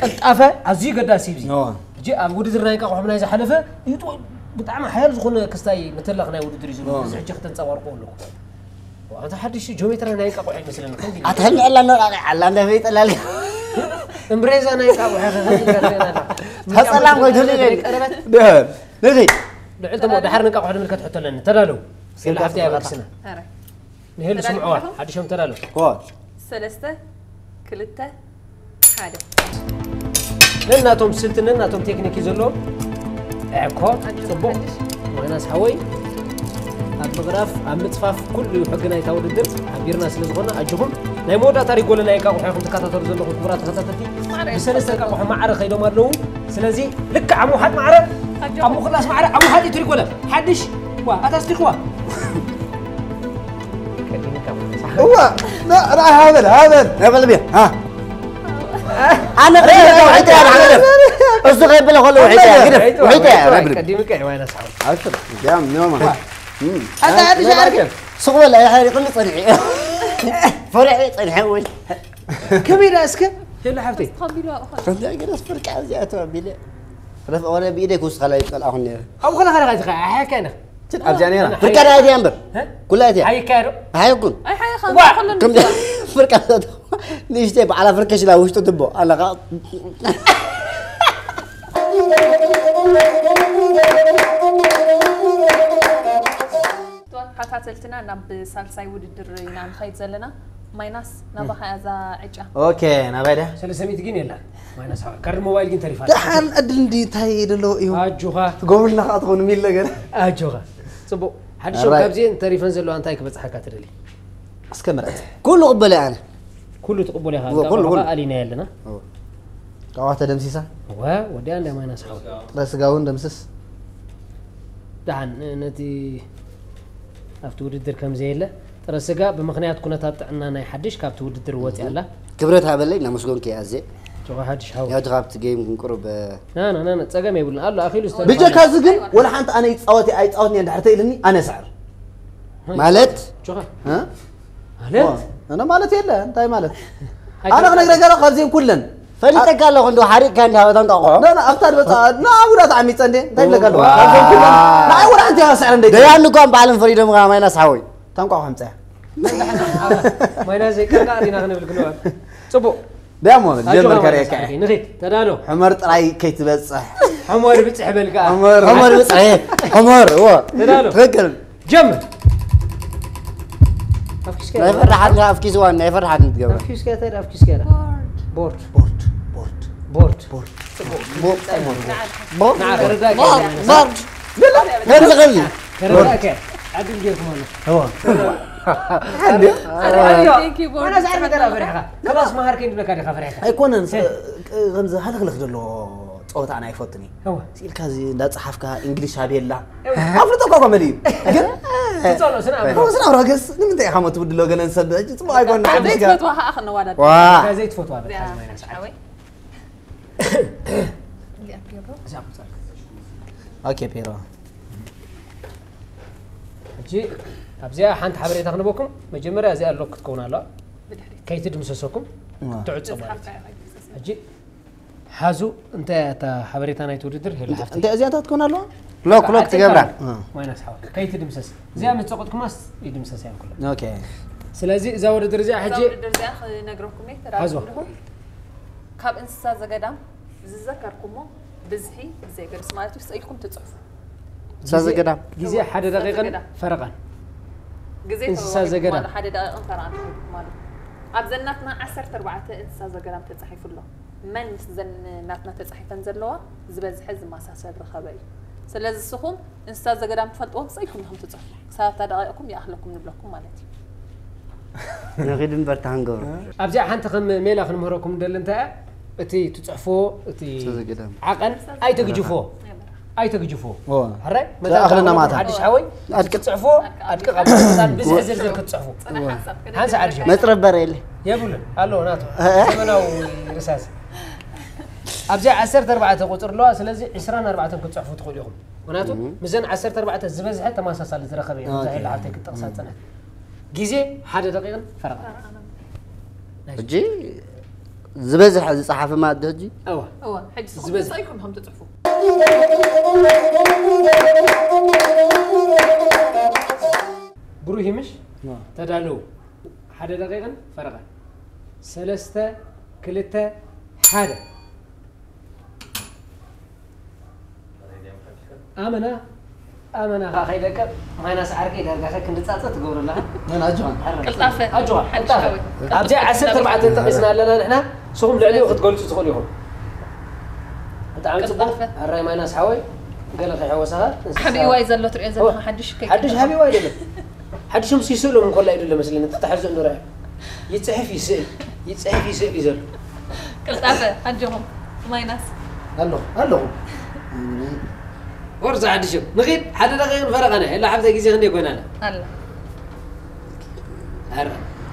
ቅልጣፈ ኣዝዩ ገዳሲ እዩ። ሕጂ ኣብ ውድድር ናይ እንቃቑሖ ናይ ዝሓለፈ ይጡ ብጣዕሚ ሓያል ዝኾነ ክስታይ ምትላኽ ናይ ውድድር እዩ ዘሎ። እዚ ሕጂ ክተንጸባርቆ ኣለኩ። ኣንተ ሓድሽ ጂኦሜትሪ ናይ እንቃቑሖ ይመስለኒ። ከምዚ ኣታ ንዕላ ነራቂ ዓላ እንደ ፈይጠላል። እምብሬዛ ናይ እንቃቑሖ ከኸዚ። ተጸላም ወይ ተዘይ ቀረበት። ደህን። ነዚ ልዕል ተሞ ድሓር ንቃ ኩሕሊ ምልከት ሕቶ ኣለኒ። ተዳለው። ስለ ሓፍቲ ኣይበርስና። ኣረ። ንሄሉ ተዳለው ስምዕዋ ኣለኹ። ሓድሾም ተዳለው። ኮ። ሰለስተ፣ ክልተ፣ ሓደ። ነናቶም ስልቲ ነናቶም ቴክኒክ እዩ ዘለዎ። እኮ ጽቡቕ። ማይናስ ሓወይ ኣብ ምቕራፍ ኣብ ምጽፋፍ ኩሉ እዩ ሕጊ ናይታ ውድድር። ሓቢርና ስለ ዝኾነ ኣጆኹም ናይ መወዳእታ ሪጎለ ናይ እንቃቑሖ ኢኹም ትከታተሉ ዘለኹም ክቡራት ተኸታተልቲ። ማዕረ ብሰለስተ እንቃቑሖ ማዕረ ከይዶም ኣለዉ። ስለዚ ልክዕ ኣብ ምውሓጥ ማዕረ፣ ኣብ ምኽላስ ማዕረ፣ ኣብ ምውሓጥ እዩ ትሪጎለ። ሓድሽ፣ ዋ፣ ኣታ ኣስቲኽዋ። እዋ፣ ና፣ ና፣ ሃበል፣ ሃበል። ሃበል ብያ፣ ሃ። ኣነ ረ፣ ረ፣ ቀዲመ ረ፣ ውሒጠ እያ፣ ረ፣ ረ፣ ረ። እሱ ከይበለ ከሎ ውሒጠ እያ፣ ግደፍ፣ ውሒጠ እያ፣ ረ፣ ረ። ቀዲምካ እያ፣ ዋይና ሰዓት። ኣብሽር፣ ያም፣ ኖማ። ዋ። እም። ኣታ ሓድሽ ዓርኪ። ሱቕ በል፣ ኣይ፣ ሓሪቕኒ ጸኒሑ። ፈሪሐ ጸኒሐ ወይ። ከመይ ደኣ እስከ? ሄሎ ሓፍተይ። ተቐቢሉ ኣቑሑ። ከምዚ ገለስ ፍርቃ እዚኣ ተቐቢለ። ረፍ-፣ ወረ ብኢደይ ክውስኸላ ይጸልኣኹ ነይረ። ኣብ ኸላ ኸላ ኸላ ኸላ፣ ኣሕያካ ኢኻ። ትድ ኣብዚኣ ነይራ። ኣነ ፍርቃ ሓይ-፣ ናይ እዚኣ እምበር። እ? ኩላ እዚኣ። ሓይካ ዶ? ኣይኩን። ኣይ፣ ሓይኻ ዋ! ኩሉ ከምዚ ንስኻ። ፍርቃ ንእሽተይ በዓላ ፍርከሽ ኢላ ውሽጡ ትቦ። ኣለኻ። ተኸታተልትና ናብ ሳልሳይ ውድድር ኢና ንኸይድ ዘለና። ማይናስ፣ ናባኻ እያ እዛ ዕጫ። ኦኬ፣ ናባይ ድያ? ሰለስተ ሚእቲ ግን የላን። ማይናስ ሓወይ። ካርድ ሞባይል ግን ተሪፋ ኣላ። ደሓን ዕድል እንዲ እንታይ ደሎ እዩ? ኣጆኻ። ትጎብልና ከኣ ትኾኑ ሚል ነገር። ኣጆኻ። ጽቡቕ። ሓድሽ ኣራይ። ካብዚኤን ተሪፈን ዘለዋ እንታይ ክበጽሓካ ትደሊ? እስከ ምረጽ። ኩሉ ቅበል እየ ኣነ። ኩሉ ትቕበል ኢኻ። እወ፣ ኩሉ፣ እንቃቑሖ ኩሉ። ኣሊና ኣለና። እወ። እንቃቑሖ ተደምሲሳ? እወ፣ ወዲኣ እንዳ ማይናስ ሓወይ። ጥረ ስጋ እውን ደምስስ። ደሓን፣ ነ-፣ ነቲ ኣብቲ ውድድር ከም ዘየለ፣ ጥረ ስጋ ብምኽንያት ኩነታት ጥዕና ናይ ሓድሽ ካብቲ ውድድር ወፂኣ ኣላ። ክብረት ሃበለይ፣ እናመስገንኩ እየ ኣዜ። ጆኻ ሓድሽ ሓወይ። ያው እቲ ካብቲ ጌም ክንቁርብ፣ እ፣ ና፣ ና፣ ና፣ ና፣ ጸገም የብሉን። ኣሎ፣ ኣኺሉ ዝተረፈ ብጀካ ኣሎ። እዚ ግን፣ ወላ ሓንቲ ኣነ ይጻወት እየ፣ ኣይጻወትን እየ እንድሕር ተኢልኒ፣ ኣነ ስዕር። ማለት? ጆኻ። እ? ማለት? ኦ፣ ኣነ ማለት የለ፣ እንታይ ማለት? ኣነ ክነግረካ ኣለኹ፣ ካብዚአን ኩለን። ፈሊጠካ ኣለኹ፣ እንደው ሓሪቕካ እንዲህ ሃበታ እንቋቑሖ። ና፣ ና፣ ኣብታ ድበጻ፣ ና፣ ውዳት ዓሚጸ እንዴ? እንታይ ይብለካ ኣለኹ? ዋ። ካብዚአን ኩለን፣ ንዓይ ወላ ሓንቲ እያ ስዕር እንደ ደያን እኳ በዓልን ፈሪዶም፣ ማይናስ ሓወይ። ታንቋቑሖ ኣምጽያ። ማይናስ ዘይቀርና ዲና ክንብል ክንብል። ጽቡቕ። ደሞ ኣጆኻ ጀመር ማለት ከርእየካ። ሰዓት ንኺድ፣ ተዳሎ። ሕመር ጥራይ ከይትበጽሕ። ሕመር ብጽሕ በል ከኣ። ሕመር። ሕመር ብጽሕ፣ ሕመር፣ እዎ። ተዳሎ። ትኽክል። ጀምር። ኣፍኪስካ ናይ ፈራሓት፣ ኣፍኪስዋን፣ ናይ ፈራሓት እንትገብር። ኣፍኪስካ፣ እንታይ ኣፍኪስካ? ቦርድ። ቦርድ። ቦርድ። ቦርድ። ቦርድ። ቦርድ። ቦርድ። ንዓ፣ ንዓ፣ ከረዳእካ። ቦርድ። ቦርድ። ከምዚ፣ ከምዚ። ከረዳእካ። ዕድል ጌርኩም ኣሎ። እዎ። ኣረ፣ ኣረ፣ ቴንክ ዩ፣ ቦርድ። ኣነ ሳዕሪ መደራ ፈሪሕካ። ከላስ መሃር ከይንብለካ ዲኻ ፈሪሕካ? ኣይኮነን፣ እ። ከምዚ ሃለኽለኽ ዘሎ ጸወታ ኣነ ኣይፈቱን እየ። እወ። ስኢልካ እዚ እንዳጸሓፍካ እንግሊሽ ኣቤላ። እወ። ኣፍልጦ እኳ ኮመዲ እዩ። ግን ትጸልኦ ስነ ኣእምሮ። እወ፣ ስነ ኣእምሮ ገስ ንምንታይ ኢኻ ሞ ትብድሎ ገለን ሰብ? ሕጂ ጽቡቕ ኣይኮነን ኣብ ሓድሽ ጋር። ዘይትፈትዋ ኸኣ ክንዋዳድ። ዋ። እዛ ዘይትፈትዋ በቃ እዚኣ ዝማይና ሰዓት። ሓወይ። እዚኣ ፔሮ። እዚኣ ምጻእ። ኦኬ፣ ፔሮ። ሕጂ ኣብዚኣ ሓንቲ ሓበሬታ ክንበኩም። መጀመርያ እዚኣ ሎክ ክትከውን ኣለዋ። ብድሕሪት። ከይትድምሰሰኩም። እዋ። ትዕጾ ማለት እዩ። ሓፍታ እያ። ሕጂ ሓዙ፣ እንታይ እያ እታ ሓበሬታ ናይቲ ውድድር? ሄሎ ሓፍቲ። እንታይ እዚኣ እንታይ ትከውን ኣለዋ? ሎክ፣ ሎክ ትገብራ። እ። ማይናስ ሓወይ። ከይትድምሰስ። እዚኣ ምስ ጸቐጥኩማስ ይድምሰስ እያ ኩለን። ኦኬ። ስለዚ እዛ ውድድር እዚኣ እዛ ሕጂ ውድድር እዚኣ ክነግረኩም እየ፣ ተዳለዉ ሓዝዋ። ኣለኹም። ካብ እንስሳ ዘገዳም ዝዘከርኩሞ ብዝሒ ብዘይ ገርስ ማለት እዩ፣ ስኢልኩም ትጽሕፉ። እንስሳ ግዜ፣ ዘገዳም። ግዜ ሓደ እንስሳ ደቂቕን ዘገዳም። ፈረቓን። ግዜ እንስሳ ተዋሂብኩም ዘገዳም። ኣሎ፣ ሓደ ደቂቕን ፈረቓን ተዋሂብኩም ኣሎ። ኣብዘን ናትና ዓሰርተ ኣርባዕተ እንስሳ ዘገዳም ተጻሒፉ ኣሎ። መን ምስዘን ናትና ተጻሒፈን ዘለዋ ዝበዝሐ ዝመሳሰል ረኸበ እዩ። ስለዚ ንስኹም እንስሳ ዘገዳም ትፈልጥዎም ስኢልኩም ኢኹም ትጽሕፉ። ክሳብ ኣብታ ደቂቕኩም ይኣኽለኩም ንብለኩም ማለት እዩ። ንኺድ እምበር ተሃንገብሮ። ኣብዚኣ ሓንቲ ከም ሜላ ክንምህረኩም እንደሊ እንታይ እያ? እቲ ትጽሕፍዎ፣ እቲ ሰዘገዳም። ዓቐን ኣይተግጅፍዎ። ኣይበራኽ። ኣይተግጅፍዎ። ኦ። ሕራይ? መታን ኣኽለና ከኣ ማታ። ሓድሽ ሓወይ፣ ኣድቅቕ። ትጽሕፍዎ፣ ኣድቅቕ ኣብ ምሳል ብዝሒ ዝርዝር ክትጽሕፉ። ጽናሕ ሓንሳብ። ሓንሳብ ሓድሽ። መጽረብ በረ የለ። የብሉን። ኣለዎ ናቱ። እ፣ እ። ዘመናዊ ርሳስ። ኣብዚኣ ዓሰርተ ኣርባዕተ ቁፅሪ ኣለዋ። ስለዚ ዕስራን ኣርባዕተን ክትፅሕፉ ትኽእሉ ኢኹም። ምክንያቱ ምስዘን ዓሰርተ ኣርባዕተ ዝበዝሐ ተመሳሳሊ ዝረኸበ እዩ። ኣብዛ ኦኬ። ሄላ ሓብተይ ክትጠቕሳ ዝፀንሐት። ግዜ ሓደ ደቂቕን ፈረቓ። ሕጂ ዝበዝሐ ዝፀሓፈ ማለት ዶ ሕጂ? እዋ። እዋ፣ ሕጂ ንስኹም ዝበዝሐ። ተሳኢኹም ኢኹም ትፅሕፉ። ብሩህ ይምሽ። እዋ። ተዳለዉ። ሓደ ደቂቕን ፈረቓን። ሰለስተ፣ ክልተ፣ ሓደ። ኣመና፣ ኣመና ኸዓ ከይደቀ ማይናስ ዓርከይ ዳርጋ ኸ ክንዲ ጻጸ ትገብሩ ኣለኻ። መን ኣጆኻ? ኣረ። ቅልጣፈ። ኣጆኻ፣ ሓድሽ ቅልጣፈ። ሓወይ። ኣብዚኣ ዓሰርተ ኣርባዕተ ተጠቒስና ኣለና ንሕና፣ ንስኹም ልዕሊኡ ክትገልጹ ትኽእሉ ኢኹም። ብጣዕሚ ጽቡቕ። ቅልጣፈ። ኣራይ ማይናስ ሓወይ፣ ገለ ከይሐወሰኻ። ሓቢእዋ እዩ ዘሎ፣ ትሪኦ ዘለኻ፣ ሓድሽ ከይቀደም። ሓድሽ ሓቢእዋ ኣይደለም። ሓድሽ ምስ ይስእሎም እንኮላ እዩ ዘሎ መስለኒ፣ ተታሕዞ እንዶ ረኣየ። ይጽሕፍ ይስእል፣ ይጽሕፍ ይስእል እዩ ዘሎ። ቅልጣፈ፣ ኣጆኹም። ማይናስ። ኣለኹ፣ ኣለኹ። ወርዛ ሓድሽ። ንኺድ፣ ሓደ ደቂቕ ፈረቓና። የላ ሓብተ ግዜ ክንደይ ኮይና ኣላ? ኣላ። ኣረ፣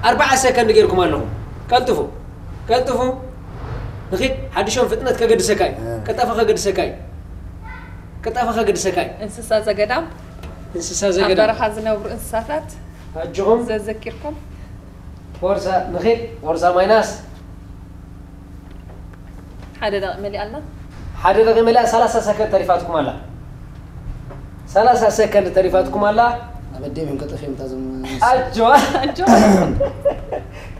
ኣርባዓ ሰከንድ ጌርኩም ኣለኹም። ቀልጥፉ፣ ቀልጥፉ። ንኺድ፣ ሓድሾም ፍጥነት ከገድሰካ እዩ። እ። ቅልጣፈ ከገድሰካ እዩ። ቅልጣፈ ከገድሰካ እዩ። እንስሳ ዘገዳም። እንስሳ ኣብ ዘገዳም። በረኻ ዝነብሩ እንስሳታት ኣጆኹም። ዘዘኪርኩም። ቦርሳ ንኺድ፣ ቦርሳ ማይናስ። ሓደ ደቂቕ መሊኣ ኣላ። ሓደ ደቂቕ መሊኣ፣ ሰላሳ ሰከንድ ተሪፋትኩም ኣላ። ሰላሳ ሰከንድ ተሪፋትኩም ኣላ። ኣብ ኣደይ እዮም ከጠፍዮም እታ ዞም ኣጆ። ኣጆ።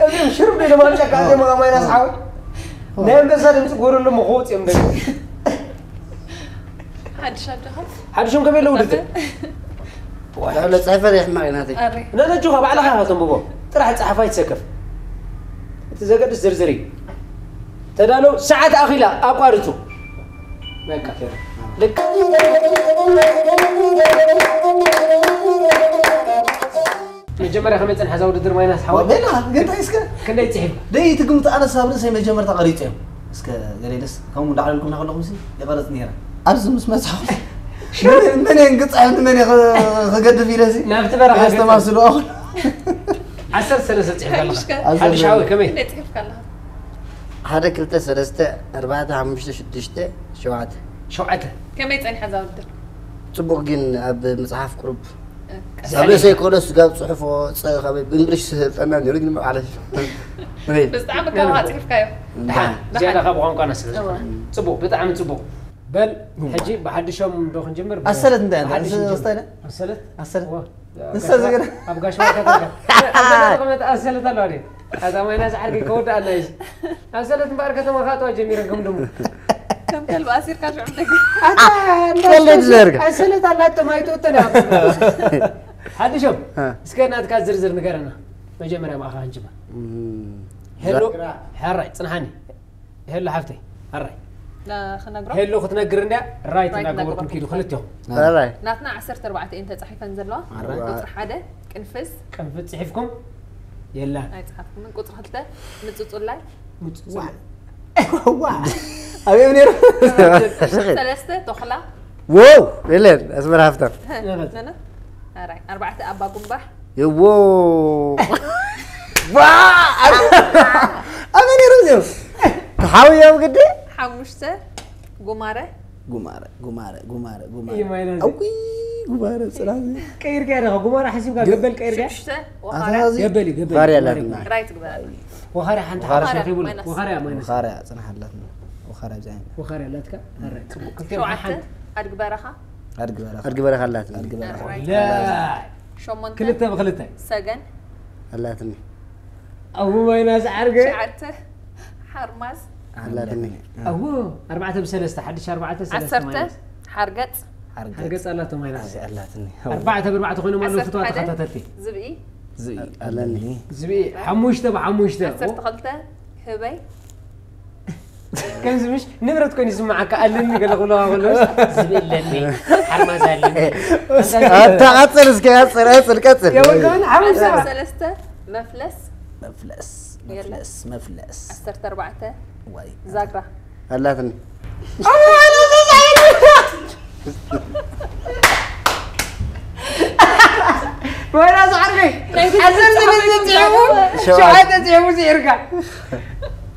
እዚኦም ሽሩብ ዶ ኢሎም ኣብ ጫካ እዚኦም ኣብ ማይናስ ሓዊ? ናይ ኣንበሳ ድምፂ ጎረሎ ምኹ ወፂኦም ደቂ። ሓድሽ ኣጆኻ? ሓድሾም ከመይ ኣለዉ ድቲ? ዳሎ ጽሕፈ ዘይሕማቕ እዩ ናተይ። ኣረ። ነነጆኻ ባዕልኻ ኢኻ ተንብቦ። ጥራሕ ጸሓፍ ኣይትሰከፍ። እቲ ዘገድስ ዝርዝር እዩ። ተዳሎ፣ ሰዓት ኣኺላ፣ ኣቋርጹ። በቃ። ልክ። መጀመርያ ከመይ ጸንሐ እዛ ውድድር ማይናስ ሓወይ? በላ፣ ገታይ እስከ። ክንደይ ጽሒፍ? ደይ ትግምቱ ኣነስ ኣብ ርእሰይ መጀመርታ ቀሪጸ እዮም። እስከ ገሌለስ ከምኡ እንዳዕለልኩም እናኸለኹም ሲ ይቐርጽ ነይረ። ኣብዚ ምስ መጻኹ መን እየን ክጽሕፍ ንመን እየ ክ-፣ ክገድፍ ኢለ ሲ ናብቲ በረኻ የስተማስሉ ኣኹል። ዓሰርተ ሰለስተ ጽሒፍ ኣለኻ። ሓድሽ ሓወይ ከመይ? ክንደይ ጽሒፍካ ኣለኻ? ሓደ፣ ክልተ፣ ሰለስተ፣ ኣርባዕተ፣ ሓሙሽተ፣ ሽዱሽተ፣ ሸውዓተ። ሸውዓተ። ከመይ ጸኒሓ እዛ ውድድር? ጽቡቕ ግን ኣብ መጽሓፍ ቁሩብ እ፣ ኣብ ርእሰይ ከሎ ስጋብ ጽሑፎ ጸ-፣ ካብ ብእንግሊሽ ስህልጠና ነይሩ ግን ማለት እዩ። ብጣዕሚ ካብ ጽሒፍካዮ። ደሓን፣ ደሓን። ዝያዳ ካብ ቋንቋና ስለ ዝኾነ። እዋ። ጽቡቕ፣ ብጣዕሚ ጽቡቕ። በል፣ እዋ። ሕጂ ብሓድሾም ዶ ክንጅምር? ኣሰለት እንታይ ኣንተ? ሓድሽ ሓድሽ እንታይ? ኣሰለት? ኣሰለት። እዋ። ንሳ ዝገርም። ኣብ ጋሽ ባርካ ተረካ። ኣብ ገለ ተቐመጠ ኣሰለት ኣለዋ ድዩ? ኣዛ ማይናስ ዓርኪ ከወድኣና እዩ። ኣሰለት እምበኣር ከተማ ካእተዋ ጀሚረን ከም ድሙ። ከም ከልቢ ኣሲርካ ሽዑ ደገ። ኣታ፣ እንዳ ቀለድ ኣሰለት ዘርጋ። ኣሰለት ኣላቶም ኣይትወተን እያ። ሓድሾም፣ እ። እስከ ናትካ ዝርዝር ንገረና። መጀመርያ ብኣኻ ክንጅምር። እም፣ ሄሎ፣ ዛ- ሕራይ፣ ጽንሓኒ። ሄሎ ሓፍተይ፣ ኣራይ። ና-፣ ክነግሮ? ሄሎ ክትነግር እንድያ፣ ራይ ራይ ትናገርኩም ትናገርኩም ኪዱ ኪዱ። ክልቴኹም። ኣራይ። ናትና ዓሰርተ ኣርባዕተ እየን ተጻሒፈን ዘለዋ። ኣራይ። ቁጽሪ ሓደ፣ ቅንፍዝ። ቅንፍዝ ጽሒፍኩም? የላን። ኣይጸሓፍኩምን። ቁጽሪ ክልተ፣ ምጽጹላይ። ምጽጹላይ። ዋ። ዋ። ኣበይ ነይሩ? ሰለስተ፣ ቶኽላ። ዎው፣ የለን፣ ኣስመራ ሃፍታም። ነነ? ኣራይ። ኣርባዕተ፣ ኣባ ጉንባሕ። የዎ። ዋ! ኣበይ ነይሮም እዚኦም? ተሓውዮም ግዲ? ሓሙሽተ፣ ጉማረ። ጉማረ፣ ጉማረ፣ ጉማረ፣ ጉማረ። እዩ ማይናስ። ኣውይ፣ ጉማረ፣ ጽናት። ቀይርካ ዲኻ? ጉማረ ሓሲብካ ገበል ቀይርካ? ሽዱሽተ፣ ወኻርያ። ኣታ፣ እዚ ገበል እዩ፣ ገበል። ወኻርያ ኣለትና። ራይ ትግበረልና። ወኻርያ ሓንቲ ወኻርያ ሓሙሽተ ከይብሉ። ማይናስ። ወኻርያ ማይናስ። ወኻርያ ጽናሕ ኣለትና። ወኻርያ ብዛይና። ወኻርያ ኣላትካ? ኣረ፣ ጽቡቕ። ክልተ ሸውዓተ፣ ሓንቲ። ኣድጊ በረኻ። ኣድጊ በረኻ። ኣድጊ በረኻ ኣላትኒ። ኣድጊ በረኻ። ኣረ። ላ። ሸሞንተ። ክልተ ብክልተ። ሰገን። ኣላትኒ። ኣቡ ማይናስ ዓርገ። ትሽዓተ። ሓርማዝ። ኣላትኒ። ኣቡ ኣርባዕተ ብሰለስተ፣ ሓድሽ ኣርባዕተ፣ ሰለስተ ዓሰርተ። ማይናስ። ሓርገጽ። ሓርገጽ። ሓርገጽ ኣላቶ ማይናስ። ኣዚ ኣላትኒ። ኣርባዕተ ብኣርባዕተ ኮይኖም ኣለዉ ዓሰርተ ፍትዋ ሓደ። ተኸታተልቲ። ዝብኢ። ዝብኢ። ኣለኒ። ዝብኢ ሓሙሽተ ብሓሙሽተ። ዓሰርተ ክልተ። ህበይ። ከምዚ ምሽ ንብረት ኮይኑ ይስምዓካ፣ ኣለኒ ገለ ክብለዋ ከለውስ፣ ዝብኢ ኣለኒ፣ ሓርማዝ ኣለኒ። ኣታ ቀጽል እስከ፣ ቀጽል፣ ቀጽል፣ ቀጽል። የብልካን ሓሙሽተ። ዓሰርተ ሰለስተ፣ መፍለስ። መፍለስ፣ የለን። መፍለስ፣ መፍለስ። ዓሰርተ ኣርባዕተ፣ ዋይ። ዛግራ። ኣላትኒ። ወይና ዛዕርገይ። ናይ ዓሰርተ ሰለስተ ጽሒፉ፣ ሸውዓተ። ሸውዓተ ጽሒፉ ስዒርካ።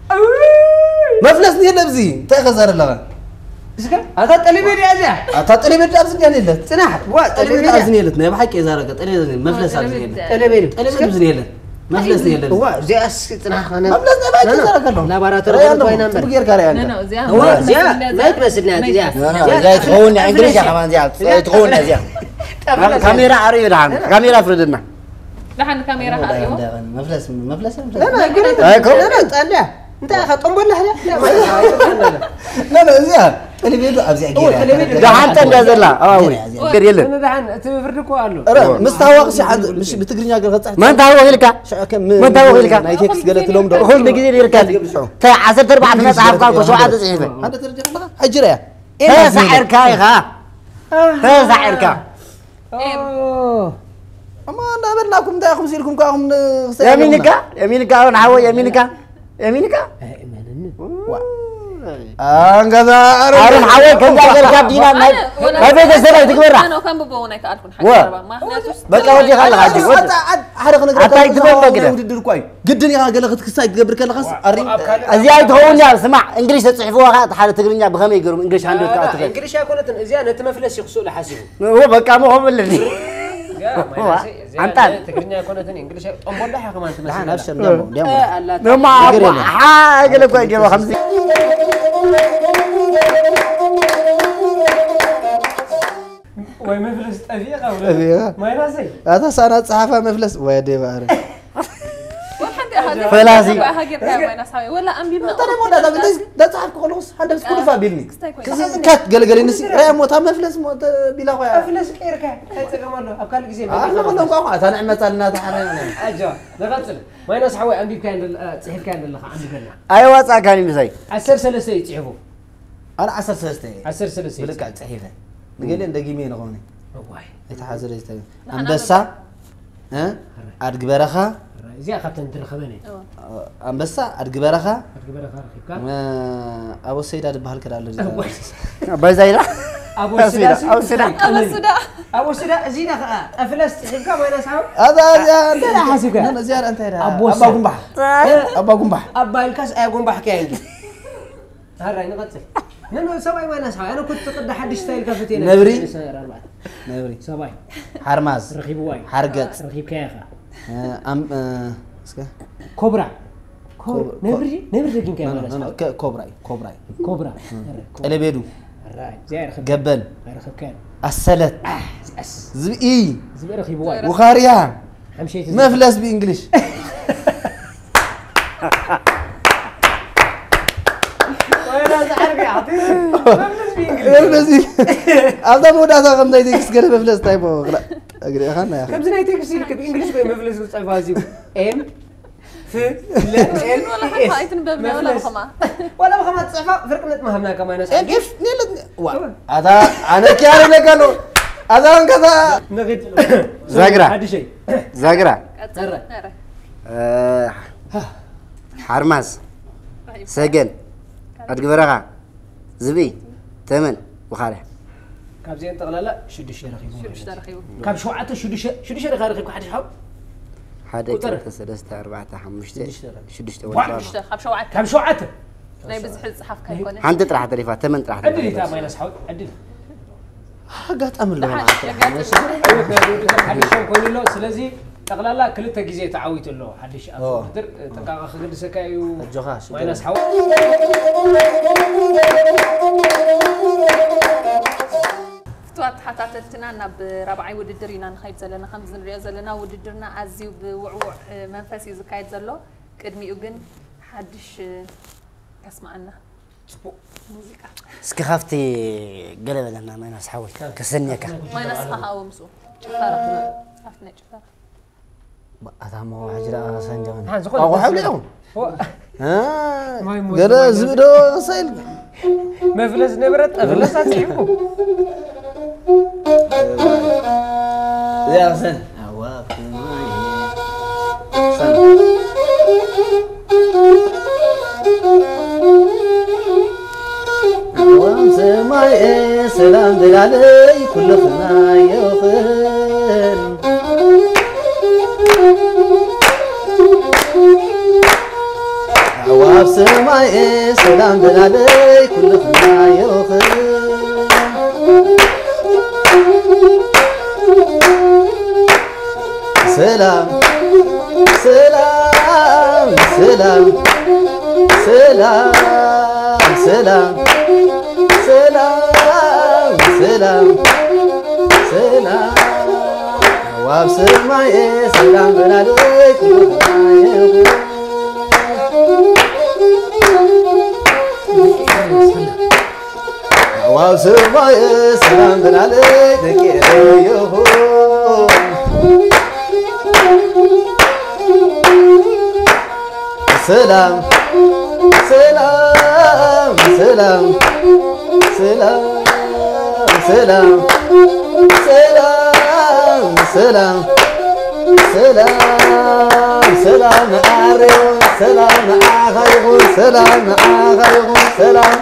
እውይ! መፍለስ የለ ኣብዚ እንታይ ከዛር ኣለኻ? እስከ ኣታ ጠለቤ ድያ እዚኣ? ኣታ ጠለቤ ድያ ኣብዚ ድያ የለት? ጽናሕ፣ ዋ፣ ጠለቤ ጠለቤ ድያ ድያ። ኣብዚ የለት? ናይ ብሓቂ የዛረገ ጠለቤ ድያ? መፍለስ ኣብዚ የለት? ጠለቤ ድያ። ጠለቤ ኣብዚ የለት? መፍለስ የለት? ዋ፣ እዚኣ እስኪ ጽናሕ፣ ኖ፣ ኖ። መፍለስ ናይ ብሓቂ ኖ፣ ኖ። የዛረገ ኣሎ። ላቦራቶሪ ርኣያ ኣለኹ። ኮይና እምበር። ጽቡቅ ጌርካ ርኣያ ኖ፣ ኣለኻ። ኖ፣ እዚኣ ዋ፣ እዚኣ መፍለስ ናይ ትመስል እያ፣ እዚኣ። ኖ፣ ኖ፣ እዚኣ ትኸውን እያ፣ እንግሊዝ እያ ከማን እዚኣ። እዚኣ ትኸውን እያ፣ እዚኣ። ጠፍለስ። ካሜራ ኣርእዮ ደሓን፣ ካሜራ ፍረደና። ደሓን ካሜራ ኣርእዮ። መፍለስ፣ መፍለስ፣ መፍለስ። ኖ፣ ኖ፣ ግን ኣይኮን። ኖ፣ ኖ፣ ጸልያ። እንታይ ኢኻ ጠንቦላ ሕርያ? ኖ፣ ኖ፣ እዚኣ ጠለቤ ዶ ኣብዚኣ ጌራ። ጠለቤ ዶ። ደሓን ጠንዳ ዘላ፣ ኣዎ፣ ኣዎ። እዚኣ፣ እዚኣ። ገር የለን። እነ ደሓን፣ እቲ ፍርዲ እኮ ኣሎ። ኧረ፣ ምስ ታዋቕሲ ሓንቲ፣ ምሽ፣ ብትግርኛ ገር ከጻሕ መን ታወኺልካ? ሽዑ ከም መን ታወኺልካ? ናይ ቴክስት ገለ ትሎም ዶ? ኩሉ ግዜ ነይርካ። እንታይ ዓሰርተ ኣርባዕተ መጽሓፍካ እኮ ሸውዓተ ጽሒፈ። ሓደ ተረዲኻ ኣለኻ? ሕጂ ርኣያ። ተሳዒርካ ኢኻ። ተሳዒርካ። ኦ። እማ እንዳበልናኩም እንታይ ኢኹም ሲልኩም ከኣኹም ን-፣ ክሰ-፣ የሚንካ? የሚንካ? ኣሁን ሓወይ የሚንካ? የሚንካ? ኣይእመነኒ። ዋ። ኣንገዛ ኣረ ኣሁን ሓወይ ከምዛ ገልካ ዲና ናይ፣ ናይ ቤተሰብ ኣይትግበራ። ኣነ ከንብቦ እውን ኣይከኣልኩን፣ ወ-፣ ሓቂ ዘረባ። ምኽንያቱ በቃ ወዲኻ ኣለኻ፣ ኣታ፣ ወዲ። ኣታ፣ ኣታ፣ ሓደ ክነግረካ ኣታ ኣይትበል ኣለኹ፣ በግደ። ናይ ውድድር እኳ እዩ። ግድን ኢኻ ገለ ክትክሳ ክትገብር ከለኻስ፣ ዋ፣ ኣሪ-፣ ኣብ ካልእ እዚኣ ኣይትኸውን እያ። ስማዕ፣ እንግሊሽ ተጽሒፍዎ ኸኣ፣ እቲ ሓደ ትግርኛ ብኸመይ ይገርም? እንግሊሽ ሃንድረድ ከኣ ትኽእል። እንግሊሽ ኣይኮነትን፣ እዚኣ ነቲ መፍለስ ይኽስኡ ሓሲቡ። እዎ፣ በቃ፣ እሞ ከምኡ ኣለኒ። እዚኣ ዋ፣ ማይናሰይ፣ እዚኣ ኣንጣል። ትግርኛ ኣይኮነትን፣ እንግሊሽ ኣይ-፣ ጠንቦላ ኢኻ ከማን ትመስል ደሓን፣ ዘላ። ኣብሽር፣ እንዲያሞ፣ እንዲያሞ። እ፣ ኣላ ነገር የለን። ሓ፣ ገለ እኮ ይገባ ከምዚ። ወይ መፍለስ ጠፊእኻ፣ ጠፊእኻ። ማይናሰይ። ኣታ ሳና ጸሓፋ መፍለስ፣ ወይ ደባሪ። ፈላሲ። ወላ ኣንቢብና። እንታይ ደሞ፣ ዳታ፣ እንታይ ዳታ፣ ሓፍ ክኸልኹስ፣ ሓደ ምስ ኩልፋ ቢልኒ። ክስታይ ኮይኑ። ክስ-፣ ካት ገለገለ ንሲ፣ ራያ ሞታ መፍለስ ሞ-፣ ተ-፣ ቢላ ኾያ። መፍለስ ቀይርካ፣ እንታይ ጸገም ኣሎ? ኣብ ካልእ ግዜ ኣነ መዲኻ ከለኹ መፍለስ። እኳ፣ ኣታ ንዕመት ኣለና፣ ተሓራይ ሆነ። ኣጆ፣ ንቐጽል። ማይናስ ሓወይ፣ ኣንቢብካዮ እንደለ-፣ እ፣ ጽሒፍካዮ እንደለኻ ኣንብበልና። ኣይዋጻእካን እዩ ምሳይ። ዓሰርተ ሰለስተ እዩ ጽሒፉ። ኣነ ዓሰርተ ሰለስተ እየ። ዓሰርተ ሰለስተ እየ ብልክዕ ጽሒፈ። ጽሒፈ። ንገሊአን ደጊመ እየ ንኸውን። እዋይ። ኣይተሓዘለይ ዝተገ-፣ ንሕና ኣንበሳ፣ ነበር። እ? ኣድጊ በረኻ። እዚኣ ካብተን ትረኸበን እየ። እዋ። ኣንበሳ፣ ኣድጊ በረኻ። ኣድጊ በረኻ ረኺብካ። እ፣ ኣቦ ሰይዳ ዝበሃል ከዳ ኣሎ። እዋይ። ኣባይ ዛይዳ? ኣቦ ኣቦ ስዳ፣ ስዳ፣ ኣቦ ስዳ። ኣቦ ስዳ። ኣቦ ስዳ፣ እዚ ዳ ኸዓ፣ ጠፍለስ ጽሒፍካ ማይናስ ሓው? ኣዛ፣ እዚኣ፣ እንታይ ደኣ ሓሲብካ? ነን፣ እዚኣ እንታይ ደኣ? ኣቦ ኣባ ስዳ። ጉምባሕ። እ? ኣባ ጉምባሕ። ኣባ ኢልካስ ኣያ ጉምባሕ ከያ እንጂ። ሃራይ ንቐጽል። ነን፣ ሰብኣይ ማይናስ ሓው? ኣነ እኮ እቲ ቅዲ ሓድሽ ስታይል ከፍት እየ ነብሪ? ነብሪ? ሰብኣይ። ነብሪ። ሰብኣይ። ሓርማዝ። ረኺብዋ እዩ። ሓርገጽ። ረኺብካያ ኢኻ። እ፣ ኣም-፣ እ፣ እስከ። ኮብራ። ኮ-፣ ኮ-፣ ነብሪ፣ ነብሪ ደጊምካያ ኖ፣ ኖ፣ ማለት ኖ፣ ኖ፣ ነው። ከ-፣ ኮብራ እዩ፣ ኮብራ እዩ። ኮብራ። እም። ኧረ፣ ኮብራ። ጠለቤዱ። ኧረ፣ እዚኣ ኣይረኸብካያን። ገበል። ኣይረኸብካያን። ኣሰለት። ኣህ፣ እዚኣስ። ዝብኢ። ዝብኢ ረኺብዋ እዩ። ውኻርያ። ሓምሸይቲ ዝብኢ። መፍለስ ብእንግሊሽ። ወይና ዝዓርግ እዩ፣ ሓቲ። መፍለስ ብእንግሊሽ። መፍለስ እዩ። ኣብዛ መወዳእታ ከም ናይ ቴክስት ገለ መፍለስ እንታይ እሞ፣ እግሪ ኢኻ እና ኢኻ። ከምዚ ናይ ቴክስት ኢልክ ብእንግሊሽ ወይ መፍለስ ዝጸፋ እዚኡ። ኤም፣ ፍ፣ ለ፣ ኤል፣ ወላ ሓንቲ ኤስ። ኣይትንበብና፣ ወላ መፍለስ። ብኸማ። ወላ ብኸማ ትጽሕፋ፣ ፍርቂ ነጥቢ ሃብናካ፣ ማይነስ ኤም፣ ሓንቲ። ኤፍ፣ ኔለት፣ ዋ፣ እወ። ኣታ፣ ኣነ ኪ ኣረለካ ኣሎ። ኣታ፣ እንከታ። ንኺድ። ዛግራ። ሓድሸይ። ዛግራ። ቀጽል። ኧረ። ኧረ። እ፣ ሓርማዝ። ራሂብ። ሰገን። ኣድጊ በረኻ። ዝብኢ፣ ተመን፣ ውኻርያ። ካብዚአን ጠቕላላ ሽዱሽተ ረኺቡ ማለት ሽዱሽተ እዩ። ረኺቡ። ካብ ሸውዓተ ሽዱሽተ፣ ሽዱሽተ ዲኻ ረኺብካ ሓድሽ ሓው? ሓደ፣ ቁጽር። ክልተ፣ ሰለስተ፣ ኣርባዕተ፣ ሓሙሽተ፣ ሽዱሽተ ረኺቡ። ሽዱሽተ ዋ፣ ወዲኻ። ሽዱሽተ፣ ካብ ሸውዓተ። ናይ ብዝሒ ዝጸሓፍካ ኣይኮነን። ሓንቲ ጥራሕ ተሪፋ፣ ተመን ጥራሕ ዕድል ተሪፋ። ኢታ ማይነስ ሓው፣ ዕድል። ኣጋጣሚ ኣለዎ ደሓን፣ ማለት እዩ። ኣጋጣሚ። መሲ። ዕውት ናይ ውድድር ሓድሽ ሻምፒዮን ኣሎ። ስለዚ ጠቕላላ ክልተ ግዜ ተዓዊቱ ኣሎ። ሓድሽ ኣብ ኦ። ውድድር፣ እ፣ ጥንቃቐ ክግድሰካ እዩ። ኣጆኻ፣ ሽግር ማይናስ የለን። ሓው። ፍቱዋት ተሓታተልትና፣ ናብ ራብዓይ ውድድር ኢና ንኸይድ ዘለና። ከምዚ ንሪኦ ዘለና፣ ውድድርና ኣዝዩ ብውዕዉዕ፣ እ፣ መንፈስ እዩ ዝካየድ ዘሎ። ቅድሚኡ ግን ሓድሽ፣ እ፣ ከስምዓና። ጽቡቕ። ሙዚቃ። እስኪ ካብቲ ገለ በለና፣ ማይናስ ሓወይ፣ ከሰንየካ። ማይናስ ሓወ ምስኡ። ጭፈራ። ኣብቲ ናይ ጭፈራ። ኣታ እሞ ሕጂ ደኣ ሰንጀመን። ሓን ዝኾነ ኣቑሑ ደስ ኣብሊዑ። ዝብል። ኦ። እ? ማይ ሞት ገለ ማይ ዝብኢ ዶ ክሳይል? መፍለስ ነበረ፣ ጠፍለስ ኣጽሒፉ። እዚኣ ክሰን። ኣዋፍ ማይ። ሰን። ኣዋፍ ሰማይ ሰላም ደላለይ ኩልኽና ዮኽን። ኣዋ ኣብ ሰማይ ሰላም በላለይ ኩልኽና ይኹን። ሰላም ሰላም ሰላም ሰላም ሰላም ሰላም ሰላም ሰላም። ኣብ ሰማይ ሰላም በላለይ ኩልኽና ይኹን። ኣብ ሰማይ ሰላም በላለይ ደቂ ኤረይ ይኹን። ሰላም ሰላም ሰላም ሰላም ሰላም ሰላም ሰላም ሰላም ሰላም ንዓኻ ይኹን፣ ሰላም ንዓኻ ይኹን፣ ሰላም ንዓኻ ይኹን፣ ሰላም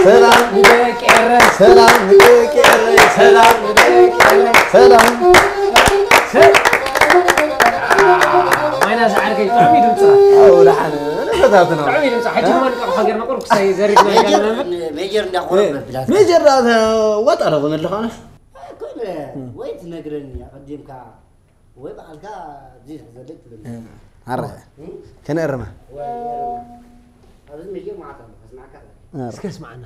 ሰላም ንደቂ ኤረ፣ ሰላም ንደቂ ኤረ፣ ሰላም ንደቂ ኤረ፣ ሰላም ሰ- ማይናስ ዓርከይ ጥዑም እዩ ድምፅኻ። ኣው ደሓን፣ ንፈታትኖ። ጥዑም እዩ ድምፅኻ። ሕጂ ከማን እንቋቑሖ ጌርና ቁሩብ ክሳይ ዘሪግና ሜጀር፣ ኢልና ነበር። ሜጀር እንዳኾረ እ፣ መብላት። ሜጀር ዳ ዋጣ ዶ ክመልኽ ኣነስ? ኣይኮነ፣ ወይ ትነግረኒ ኣቐዲምካ፣ ወይ ባዕልካ እዚ ዘለክ ትብል። እ፣ ኣረ፣ እም? ከነእርማ። ወይ፣ ኣብዚ ሜጀር መዓት ኣሎ፣ ከስማዕካ። ኣረ። እስከ ስማዕና።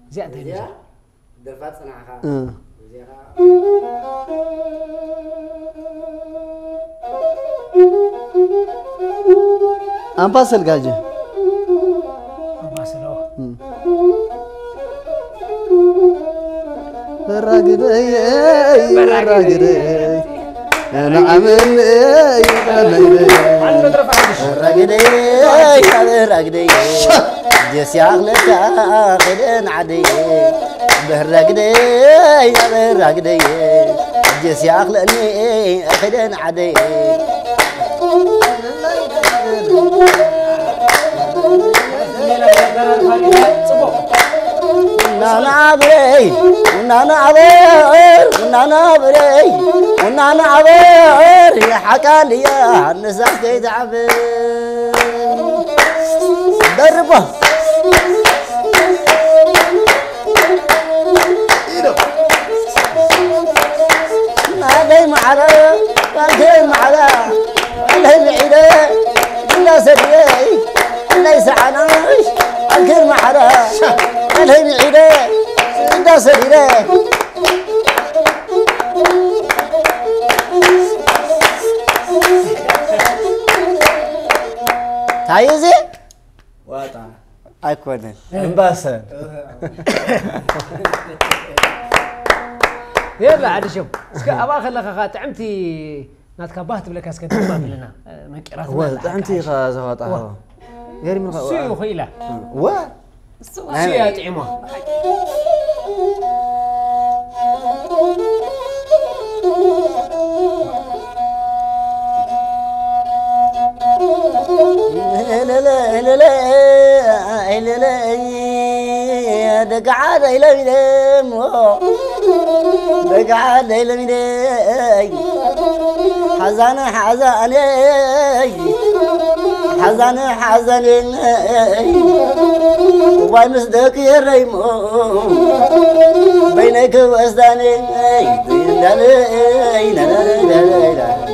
እዚኣ እንታይ እዚኣ? ደርፋ ጽናዕኻ። እ። እዚኣ ኣምባሰል ጋጀ። ኣምባሰል፣ ኦ። እ። በራግደይ፣ በራግደይ። በራግደይ። ንዓመለይ በራግደይ፣ በራግደይ። ጀስያ ክለካ ኸደን ዓደይ። በራግደይ፣ በራግደይ። ጀስያ ክለኒ ኸደን ዓደይ። ናና ብረይ፣ ናና ኣበር፣ ናና ብረይ፣ ናና ኣበር። ሓቃልያ ንሳስ ከይትዓብር። ደርቦ። ናደይ ማዕረ፣ ናደይ ማዕረ፣ ናደይ ብዒደ፣ እንዳሰድየይ፣ እንዳይ ሰዓናሽ፣ ኣንክር ማዕረ፣ ናደይ ብዒደ፣ እንዳሰድየ። እንታይ እዩ እዚ? ዋጣ። ኣይኮነን። እምባሰል። የላ ዓዲ ሸው። እስከ ኣብኣ ከለኻ ኸዓ ጥዕምቲ ናትካ ባህ ትብለካ እስከ ድማ ብለና። መቂራትና ወ-፣ ኣላ ጥዕምቲ ሓቃ ኢኻ ዘዋጣ። ወ-፣ የሪምኻ። እሱ እዩ ኽኢላ። ወ-፣ እሱ እሱ እያ ጥዒማ። ኤለለ፣ ኤለለ፣ ኤለለ፣ ደቂ ዓደይ ለሚደሞ፣ ደቂ ዓደይ ለሚደይ፣ ሓዛነ ሓዛነይ፣ ሓዛነ ሓዛነይ፣ እዋይ ምስ ደቂ የረይሞ፣ በይነይ ክወስዳነይ፣ ዳለይ፣ ዳለይ፣ ዳለይ፣ ዳለይ።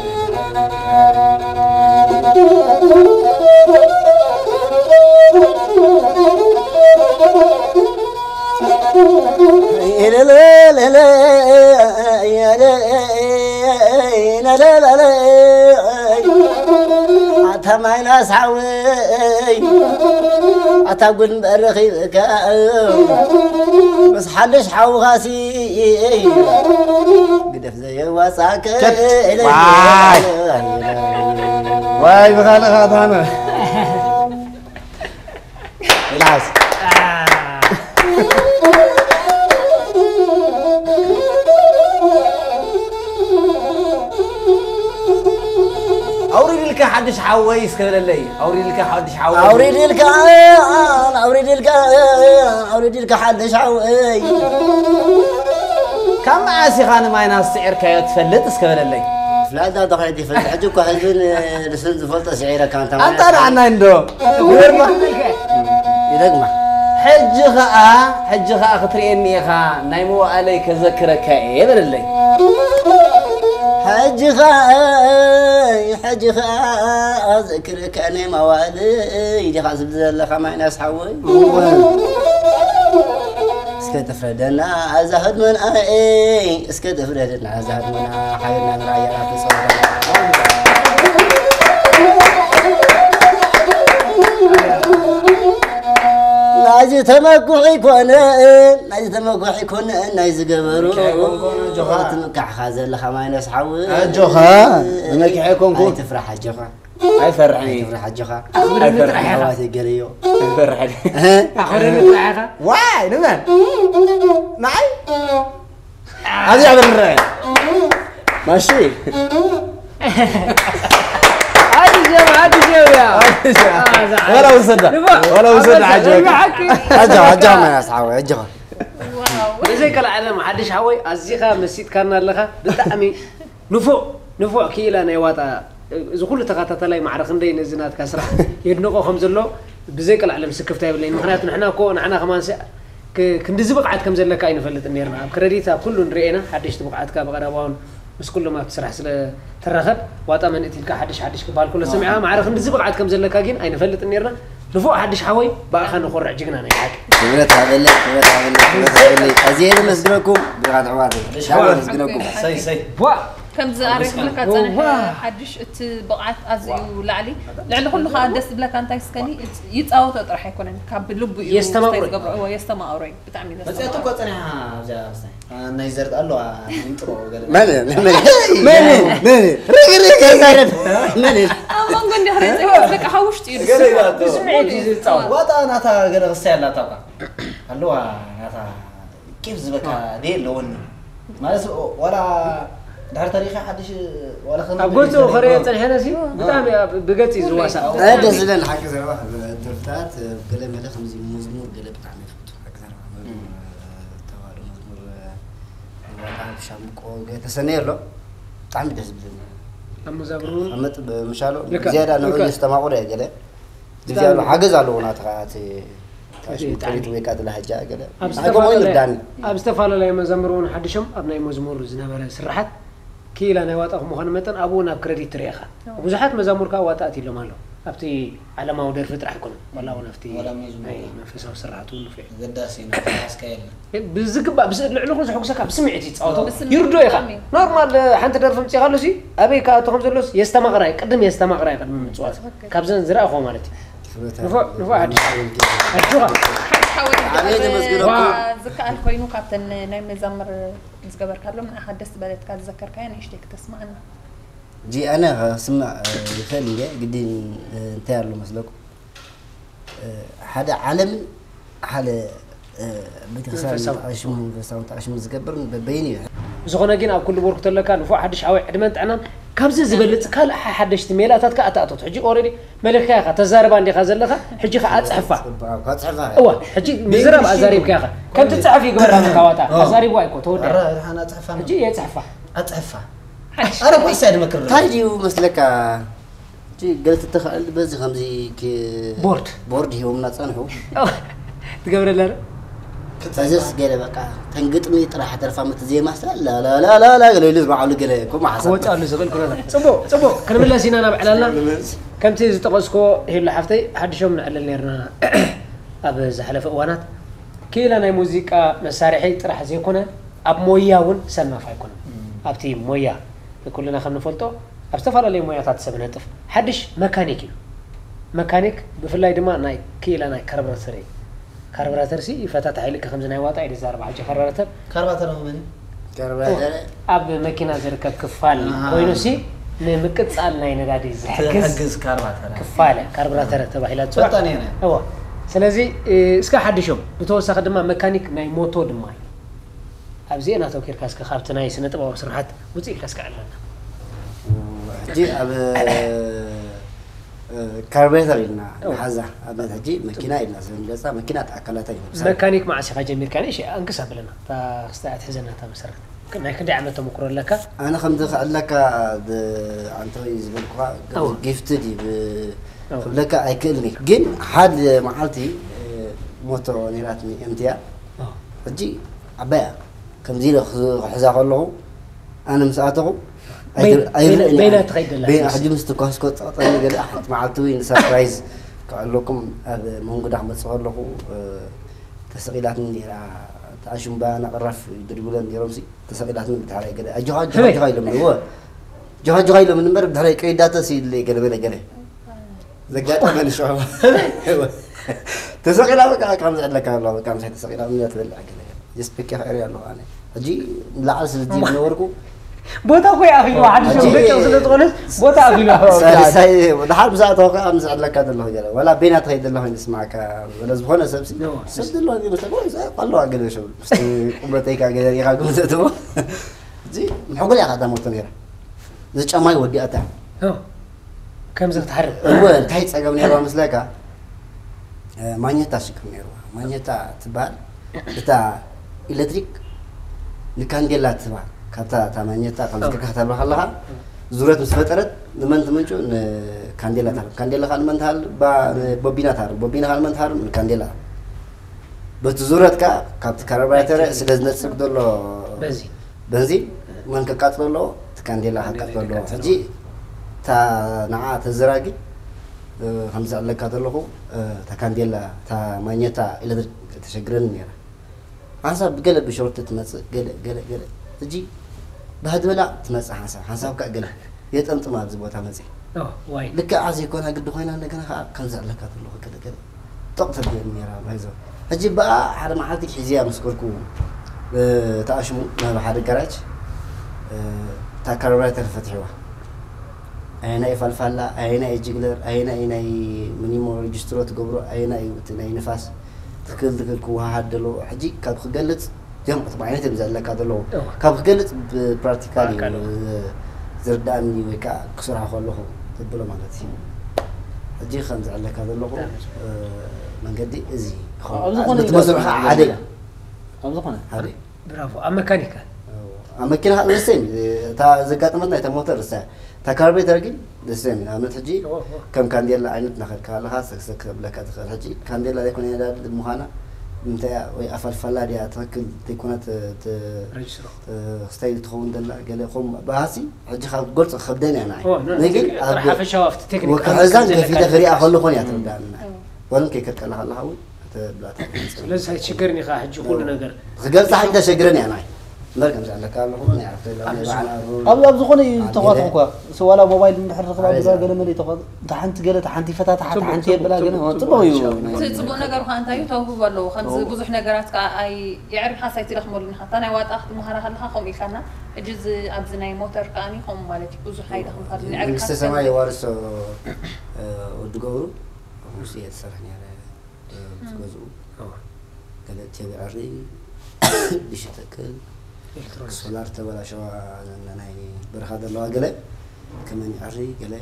ኣታ ማይናስ ሓወይ፣ ኣታ ጉድ እምበር ረኺብካ፣ ምስ ሓድሽ ሓውኻሲ ግደፍ ዘየዋጻእከ። ከት-፣ ዋይ። ዋይ፣ ብኻልእ ኸኣ ትሃነ። ይልዓስ። ኣውሪድልካ ሓድሽ ሓወይ እስከ በለለይ። ኣውሪድልካ ሓድሽ ሓወይ። ኣውሪድልካ፣ ኣውሪድልካ፣ ኣውሪድልካ ሓድሽ ሓወይ። ካብ መዓስ ኢኻ ንማይናስ ስዒርካዮ ትፈልጥ እስከ በለለይ። ላዳ ተኸይድ ይፈልጥ። ሕጂ እኮ ህዝብን ርስን ዝፈልጦ ስዒረካ፣ ኣንታ ኣንታ ንዓና እንዶ። ይደግማ። ሕጂ ኸኣ፣ ሕጂ ኸኣ ክትርእየኒ ኢኻ፣ ናይ መዋእለይ ከዘክረካ እየ በለለይ። ሕጂ ኸኣ፣ ሕጂ ኸኣ ኣዘክረካ ናይ መዋእለይ ዲኻ ዝብል ዘለኻ ማይናስ ሓወይ። እስከ ተፍረደና ኣዛ ህድሞና፣ ኤይ፣ እስከ ተፍረደና ኣዛ ህድሞና፣ ሓይልና ንራያ ናፍቶ ጸወታ። ናይዚ ተመኩሒ ኮነ፣ ናይዚ ተመኩሒ ኮነ፣ ናይ ዝገበሩ። ምክሕ ኣይኮንኩን፣ ኣጆኻ። ትምካሕኻ ዘለኻ ማይነስ ሓዊ። ኣጆኻ፣ ብመኪሕ ኣይኮንኩን። ኣይትፍራሕ ኣጆኻ። ኣይፈርሕን እየ። ኣይትፍራሕ ኣጆኻ። ኣኽብረኒ ጥራሕ ኢኻ። ኣሕዋተይ ገለዮ። ኣይፈርሕን። እህ? ኣኽብረኒ ጥራሕ ኢኻ። ዋይ፣ ንመን? ንዓይ? ኣብዚኣ በርረ። ማሺ። ሓድሽ ጀብሃ፣ ሓድሽ ጀብሃ። ሓድሽ ጀብሃ። ኣዛ ወላ ውሰዳ። ንቦ። ወላ ውሰዳ፣ ኣዛ ሓጆ። ንቦ ሓቂ። ኣጆኻ፣ ኣጆኻ፣ ማይነስ ሓዊ፣ ኣጆኻ። ዋው። ብዘይ ቀልዓለም ሓድሽ ሓወይ ኣዚኻ መሲጥካና ኣለኻ። ብጣዕሚ ንፉዕ፣ ንፉዕ ክኢላ ናይ ዋጣ። እዚ ኩሉ ተኸታታላይ ማዕረ ክንደይ ነዚ ናትካ ስራሕ የድንቖ ከም ዘሎ ብዘይ ቀልዓለም ስክፍታ የብለይን። ምኽንያቱ ንሕና እኮ ንዓና ከማንሲ ክ-፣ ክንድዚ ብቕዓት ከም ዘለካ ኣይንፈልጥን ነይርና። ኣብ ክረዲት ኣብ ኩሉ ንርእየና ሓደሽቲ ብቕዓትካ ብቐረባ እውን ምስ ኩሎም ኣብቲ ስራሕ ስለ ትራኸብ ዋጣ መንእቲ ኢልካ ሓድሽ ሓድሽ ክበሃል ከሎ ሰሚዕኻ ማዕረ ክንድዚ ብቕዓት ከም ዘለካ ግን ኣይንፈልጥን ነይርና። ንፉዕ ሓድሽ ሓወይ ብኣኻ ንኾርዕ ጅግና ናይ ብሓቂ። ክብረት ሃበለይ፣ ክብረት ሃበለይ፣ ክብረት ሃበለይ። ኣዝየ የመስግነኩም ብርኻት ኣሕዋተይ። ሓድሽ ሓወይ። የመስግነኩም። ሰይ፣ ሰይ። ቧ! ከምዚ ኣረ ክብለካ ጸንሐ ሓድሽ እቲ ብቕዓት ኣዝዩ ላዕሊ ልዕሊ ኩሉ ከዓ ደስ ዝብለካ እንታይ ስከኒ ይፃወቶ ጥራሕ ኣይኮነን ካብ ልቡ እዩ የስተማቕሮ። ዝገብሮ እዎ የስተማቕሮ እዩ ብጣዕሚ እዩ መፅያት እኮ ዘስተማቕሮ። ፀኒሓ ኣብዚኣ ምስታይ ናይ ዘርጥ ኣለዋ ይንጥሮ ገለ መን መን መን መን ርግርግ ይዛረብ መን ኣብ መንጎ እንዲያ ክሪኦ በቃ ካብ ውሽጢ እዩ ገለ ይላቶ። ዝስማዕ። ስምዒት እዩ ዝፃወት። ዋጣ ናታ ገለ ክስታይ ኣላታ እኳ ኣለዋ ናታ ኬፍ ዝበካ ደየ ኣለወኒ ማለት ዋላ ድሕር ተሪኸ ሓድሽ ዋላ ከም ኣብ ገፁ ከሪኦ ፀንሐ ነሲ ብጣዕሚ ኣብ- ብገፅ እዩ ዝዋሳእ። ኣይ ደስ ዝብለኒ ሓቂ ዘረባ ደርፍታት ገለ መለ ከምዚ መዝሙር ገለ ብጣዕሚ ይፈቱ ሓቂ ዘረባ ተዋህዶ መዝሙር ዋላ ሻምቆ ገለ ተሰነየ ኣሎ ብጣዕሚ ደስ ዝብለኒ ኣብ መዛብሩ እውን ከመጥ ብምሻሎ ልካ- ዝያዳ ንዑ ልካ- የስተማቕሮ እየ ገለ ዝያዳ ሓገዝ ኣለዎ ናትኻ እቲ ታሽሙ ጥሪት ወይ ከዓ ትላሃጃ ገለ ኣብ ኣይ ከምኡ ዝተፈላለዩ ይርዳኒ ኣብ ዝተፈላለዩ መዘምር እውን ሓድሾም ኣብ ናይ መዝሙር ዝነበረ ስርሓት ክኢላ ናይ ዋጣ ምዃኑ መጠን ኣብኡ ናብ ክረዲት ትርኢኻ ብዙሓት መዛሙር ከዓ ዋጣ ኣትሎም ኣሎ ኣብቲ ዓለማዊ ደርፊ ጥራሕ ኣይኮነን ዋላ እውን ኣብቲ ዋላ መዝሙር ናይ መንፈሳዊ ስርሓት እውን ንፍዕ ኣገዳሲ እዩ ንሓስካ የለን ብዝግባእ ብስ- ልዕሊ ኩሉ ዘሐጉሰካ ብስምዒት ይፃወቶ ብስምዒት ይርዶ ኢኻ ብጣዕሚ። ኖርማል ሓንቲ ደርፊ ምፅኢኻሉ ሲ ኣበይ ክኣቱ ከም ዘሎስ የስተማቕራይ ቅድም የስተማቕራይ ቅድሚ ምፅዋት ትኽክል። ካብዘን ዝረኣኹዎ ማለት እዩ ንፉዕ ንፉዕ ሓድሽ ኣጆኻ ሓድሽ ሓወይ ኣበይ ተመስግኖ ዋ። ዝከኣል ኮይኑ ካብተን ናይ መዛምር ዝገበርካሎም ንኣኻ ደስ ዝበለትካ ዝዘከርካያ ንእሽተይ ክተስማዓና ጂ ኣነ ክስማዕ ይኽእል እንደ ግዲ እንታይ ኣሎ መስለኩም ሓደ ዓለምን ሓደ ቤተክርስትያን መንፈሳዊ። ተኣሽሙ መንፈሳዊ ተኣሽሙ ዝገብር በበይኑ እዩ ዝኾነ ግን ኣብ ኩሉ ቦርክ ተለካ ንፉዕ ሓድሽ ሓወይ ዕድመን ጥዕናን ካብዚ ዝበልፅ ካልእ ሓሓደሽቲ ሜላታት ከዓ ኣተኣቶት ሕጂ ኦረዲ መለክካ ኢኻ ተዛርባ እንዲኻ ዘለኻ ሕጂ ከዓ ኣፅሕፋ ፅቡቅ ካብ ፅሕፋ እዋ ሕጂ ምዝራብ ኣዛሪብካ ኢኻ ከም ትፅሕፍ ይግበራ ካዋታ ኣዛሪብዋ ይኮ ተወዳ ኣረ ሓና ፅሕፋ ሕጂ የፅሕፋ ኣፅሕፋ ኣረ ኮይሳ ድመክር እንታይ ድዩ መስለካ እቲ ገለ ትተኻእል በዚ ከምዚ ቦርድ ቦርድ ሂቦምና ጸንሑ ትገብረላ ተዘስ ገለ በቃ ተንግጥሚ ጥራሕ ተርፋ ምት ዜማ ስላ ላላላላ ገለ ኢሉ ዝባዕሉ ገለ ኮማ ሓሳብ ክወፅኣሉ ዝኽእል ኩነታት ፅቡቅ ፅቡቅ ክንምለስ ኢና ናብ ዕላልና ከምቲ ዝጠቐስኮ ሄሉ ሓፍተይ ሓድሾም ንዕልል ነርና ኣብ ዝሓለፈ እዋናት ክኢላ ናይ ሙዚቃ መሳርሒ ጥራሕ ዘይኮነ ኣብ ሞያ እውን ሰናፍ ኣይኮነን ኣብቲ ሞያ ኩልና ከም ንፈልጦ ኣብ ዝተፈላለዩ ሞያታት ሰብ ነጥፍ ሓድሽ መካኒክ እዩ መካኒክ ብፍላይ ድማ ናይ ክኢላ ናይ ካርብራተር እዩ ካርብራተር ሲ ይፈታተሕ ይልቀ ከምዚ ናይ ዋጣ ኢደ ዛርባ ሕጂ ካርብራተር ካርባተር መን ካርባተር ኣብ መኪና ዝርከብ ክፋል ኮይኑ ሲ ንምቅጻል ናይ ነዳዲ ዝሕግዝ ዝሕግዝ ካርባተር ክፋል ካርብራተር ተባሂላ ትፅዋዕ ፈጣን እየ እዋ ስለዚ እስከ ሓድሾም ብተወሳኺ ድማ መካኒክ ናይ ሞቶ ድማ እዩ ኣብዚኤን ኣተኪርካ እስከ ካብቲ ናይ ስነ ጥበባዊ ስርሓት ውፅእ ኢልካ እስከ ዕለና ሕጂ ኣብ ካርቤተር ኢልና ንሓዛ ኣብነት ሕጂ መኪና ኢልና ስለንገልፃ መኪና ተኣካላታ እዩ መካኒክ መዓስ ኢኻ ጀሚርካ ንእሽ ኣንክስ ኣብለና እታ ክስታይ ኣትሕዘና እታ መሰረት ናይ ክንደይ ዓመት ተመክሮ ኣለካ? ኣነ ከምዚ ክዕለካ ኣንተ ዝበልኩኻ ኣዎ። ጊፍትድ እዩ ብ- ኣዎ። ክብለካ ኣይክእልን እዩ። ግን ሓደ መዓልቲ እ፣ ሞቶ ነይራትኒ እምትያ ኣዎ። ሕጂ ዓባያ ከምዚ ኢለ ክሕዛ ከለኹ ኣነ ምስ ኣተኹ በይ- በይና- በይና ትኸይድ ዘላ በይና ትመስል። ሕጂ ምስ ትኳስኮ ጸቕጠኒ ገለ ሓንቲ መዓልቲ ወይ ንሰርፕራይዝ ክዕለኩም ኣብ መንጉዳ ክመጽእ ከለኹ እ፣ ተሰቒላትኒ ነይራ። ተኣሽምባ ናቕራፍ ድድብለን ነይሮምሲ ተሰቒላትኒ ብድሕራይ ገለ ኣጆኻ ኣጆኻ ህበይ። ኣጆኻ ኢሎምኒ እወ ጆኻ ጆኻ ኢሎምኒ እምበር ብድሕራይ ቀይዳተሲ ኢለ ገለ በለ ገለ ዘጋጠመኒ ሽዑ ተሰቒላ በቃ ከም ዝዕለካ ኣሎ በቃ ምሳይ ተሰቒላ ምን ትበልዕ ገለ ጀስት ብኪ ክዕሪ ኣለኹ ኣነ ሕጂ ላዕሊ ስለ ዝነበርኩ ቦታ እኮ ይኣኽልዋ ሓደ ሰብ ሕጂ- ገጨው ስለ ዝኾነስ ቦታ ኣኺልዋ ሳይ- ሳይ- ድሓር ብዛዕባ ተወካ ኣብ ዝዕለካ ዘለኹ ገለ ወላ ቤና ትኸይድ ዘለኹ ይስማዕካ ወላ ዝኾነ ሰብ ሲ ኖ። ሰብ ዘለዎ ገለ ሰብ ወይ ሰብ ኣለዋ ገለ ሰብ ምስቲ ቁመተይካ ገለ ሪኻ ግምዘትዎ እዚ ምሕጉል እያ ካታ ሞቶ ነይራ እዚ ጫማይ ወዲኣታ ከምዚ ክትሓርብ እወ እንታይ ፀገም ነይርዋ መስለካ እ፣ ማኘታ ሽግር ነይርዋ ማኘታ ትበሃል እታ ኤሌክትሪክ ንካንዴላ ትበሃል ካብታ እታ ማኘታ ከም ዝክርካ ከተብላ ከለኻ ዙረት ምስ ፈጠረት ንመን ትምንጩ ንካንዴላ ትሃርም ካንዴላ ከዓ ንመን ትሃርም ቦቢና ትሃርም ቦቢና ከዓ ንመን ትሃርም ንካንዴላ በቲ ዙረት ከዓ ካብቲ ካርባይተረ ስለ ዝነፅግ ዘሎ በንዚን በንዚን መን ከቃፅሎ ኣለዎ እቲ ካንዴላ ከቃፅሎ ኣለዎ ሕጂ እታ ንዓ ተዘራጊ ከም ዝዕለካ ዘለኹ እታ ካንዴላ እታ ማኘታ ኤሌክትሪክ ተሸግረኒ ነይራ ሓንሳብ ብገለ ብሾርት ትመፅእ ገለ ገለ ገለ ሕጂ ባህድበላ ትመፅእ ሓንሳብ ሓንሳብ ከዓ ገለ የጠምጥም ኣብዚ ቦታ መፅእ ዋይ ልክዓ ዘይኮና ግዲ ኮይና እንደገና ከዓ ከም ዝዕለካ ዘለኹ ገለ ገለ ጠቕ ተብለኒ ነይራ ባይዞ ሕጂ ብኣ ሓደ መዓልቲ ሒዝያ ምስ ከድኩ ተኣሽሙ ናብ ሓደ ጋራጅ እታ ካርቡሬተር ፈትሕዋ ኣየናይ ፋልፋላ ኣየናይ ጅግለር ኣየናይ ናይ ሚኒሞ ሬጅስትሮ ትገብሮ ኣየናይ እቲ ናይ ንፋስ ትክል ትክል ክወሃሃድ ዘለዎ ሕጂ ካብ ክገልፅ እዚኦም ዕቱብ ዓይነት እዮም ዘለካ ዘለዉ ካብ ክገልፅ ብፕራክቲካል እዩ ዝርዳእኒ ወይ ከዓ ክሰርሖ ከለኹ ዘብሎ ማለት እዩ ሕጂ ከም ዝዕለካ ዘለኹ መንገዲ እዚ ኣብ ዝኾነ ትመስርሖ ሓደ እዩ ኣብ ዝኾነ ሓደ እዩ ብራቮ ኣብ መካኒካል ኣብ መኪና ርሰም እታ ዘጋጠመትና እታ ሞተር ርሳ እታ ካርቤተር ግን ርሰም ንኣብነት ሕጂ ከም ካንዴላ ዓይነት ናኸድካ ኣለኻ ሰክሰክ ከብለካ ትኽእል ሕጂ ካንዴላ ዘይኮነ ነዳዲ ምዃና እንታይ ወይ ኣፋልፋላ ድያ ትኽክል ዘይኮነት ረጅስትሮ ክስታይ ትኸውን ዘላ ገለ ከም ብሃሲ ሕጂ ካብ ገልፂ ክከብደን እያ ንዓይ ግን ኣብ ሓፈሻዊ ኣብቲ ቴክኒክ ወክሕዛን ከፊተ ክሪኣ ከለኹን እያ ትርዳእና ወለም ከይከድቀላ ከለኻ እውን ስለዚ ኣይትሽገርን ኢኻ ሕጂ ኩሉ ነገር ክገልፃ ሓቂ ተሸግረን እያ ናይ እምበር ከምዚ ኣለካ ኣለኹ ናይ ዓርፈ ኢሎም ናይ በዓል ኣሩ ኣብ ኣብ ዝኾነ እዩ ዝተዋት እኳ ስዋላ ሞባይል እንድሕር ረኽባ ብላ ገለ መለ ተኸ እንተ ሓንቲ ገለ ተሓንቲ ፈታታ ሓንቲ ሓንቲ የብላ ገለ ጽቡቕ እዩ እቲ ጽቡቕ ነገር ኳ እንታይ እዩ ተውህቦ ኣለዎ ከምዚ ብዙሕ ነገራት ከዓ ኣይ የዕርብ ሓሳይ ትደኽመሉ ንኻ እታ ናይ ዋጣ ክትመሃራ ከለኻ ከምኡ ኢልካና ሕጂ እዚ ኣብዚ ናይ ሞተር ከኣኒ ከምኡ ማለት እዩ ብዙሕ ኣይደኽምካ መንግስተ ሰማይ የዋርሶ ወዲ ገብሩ ሙስ እየ ትሰርሕ ነረ ምስ ገዝኡ ገለ ቴቢ ዕሪ ዲሽ ተክል ሶላር ተበላሸዋ ናይ በረኻ ዘለዋ ገለ ከመን ዕሪ ገለ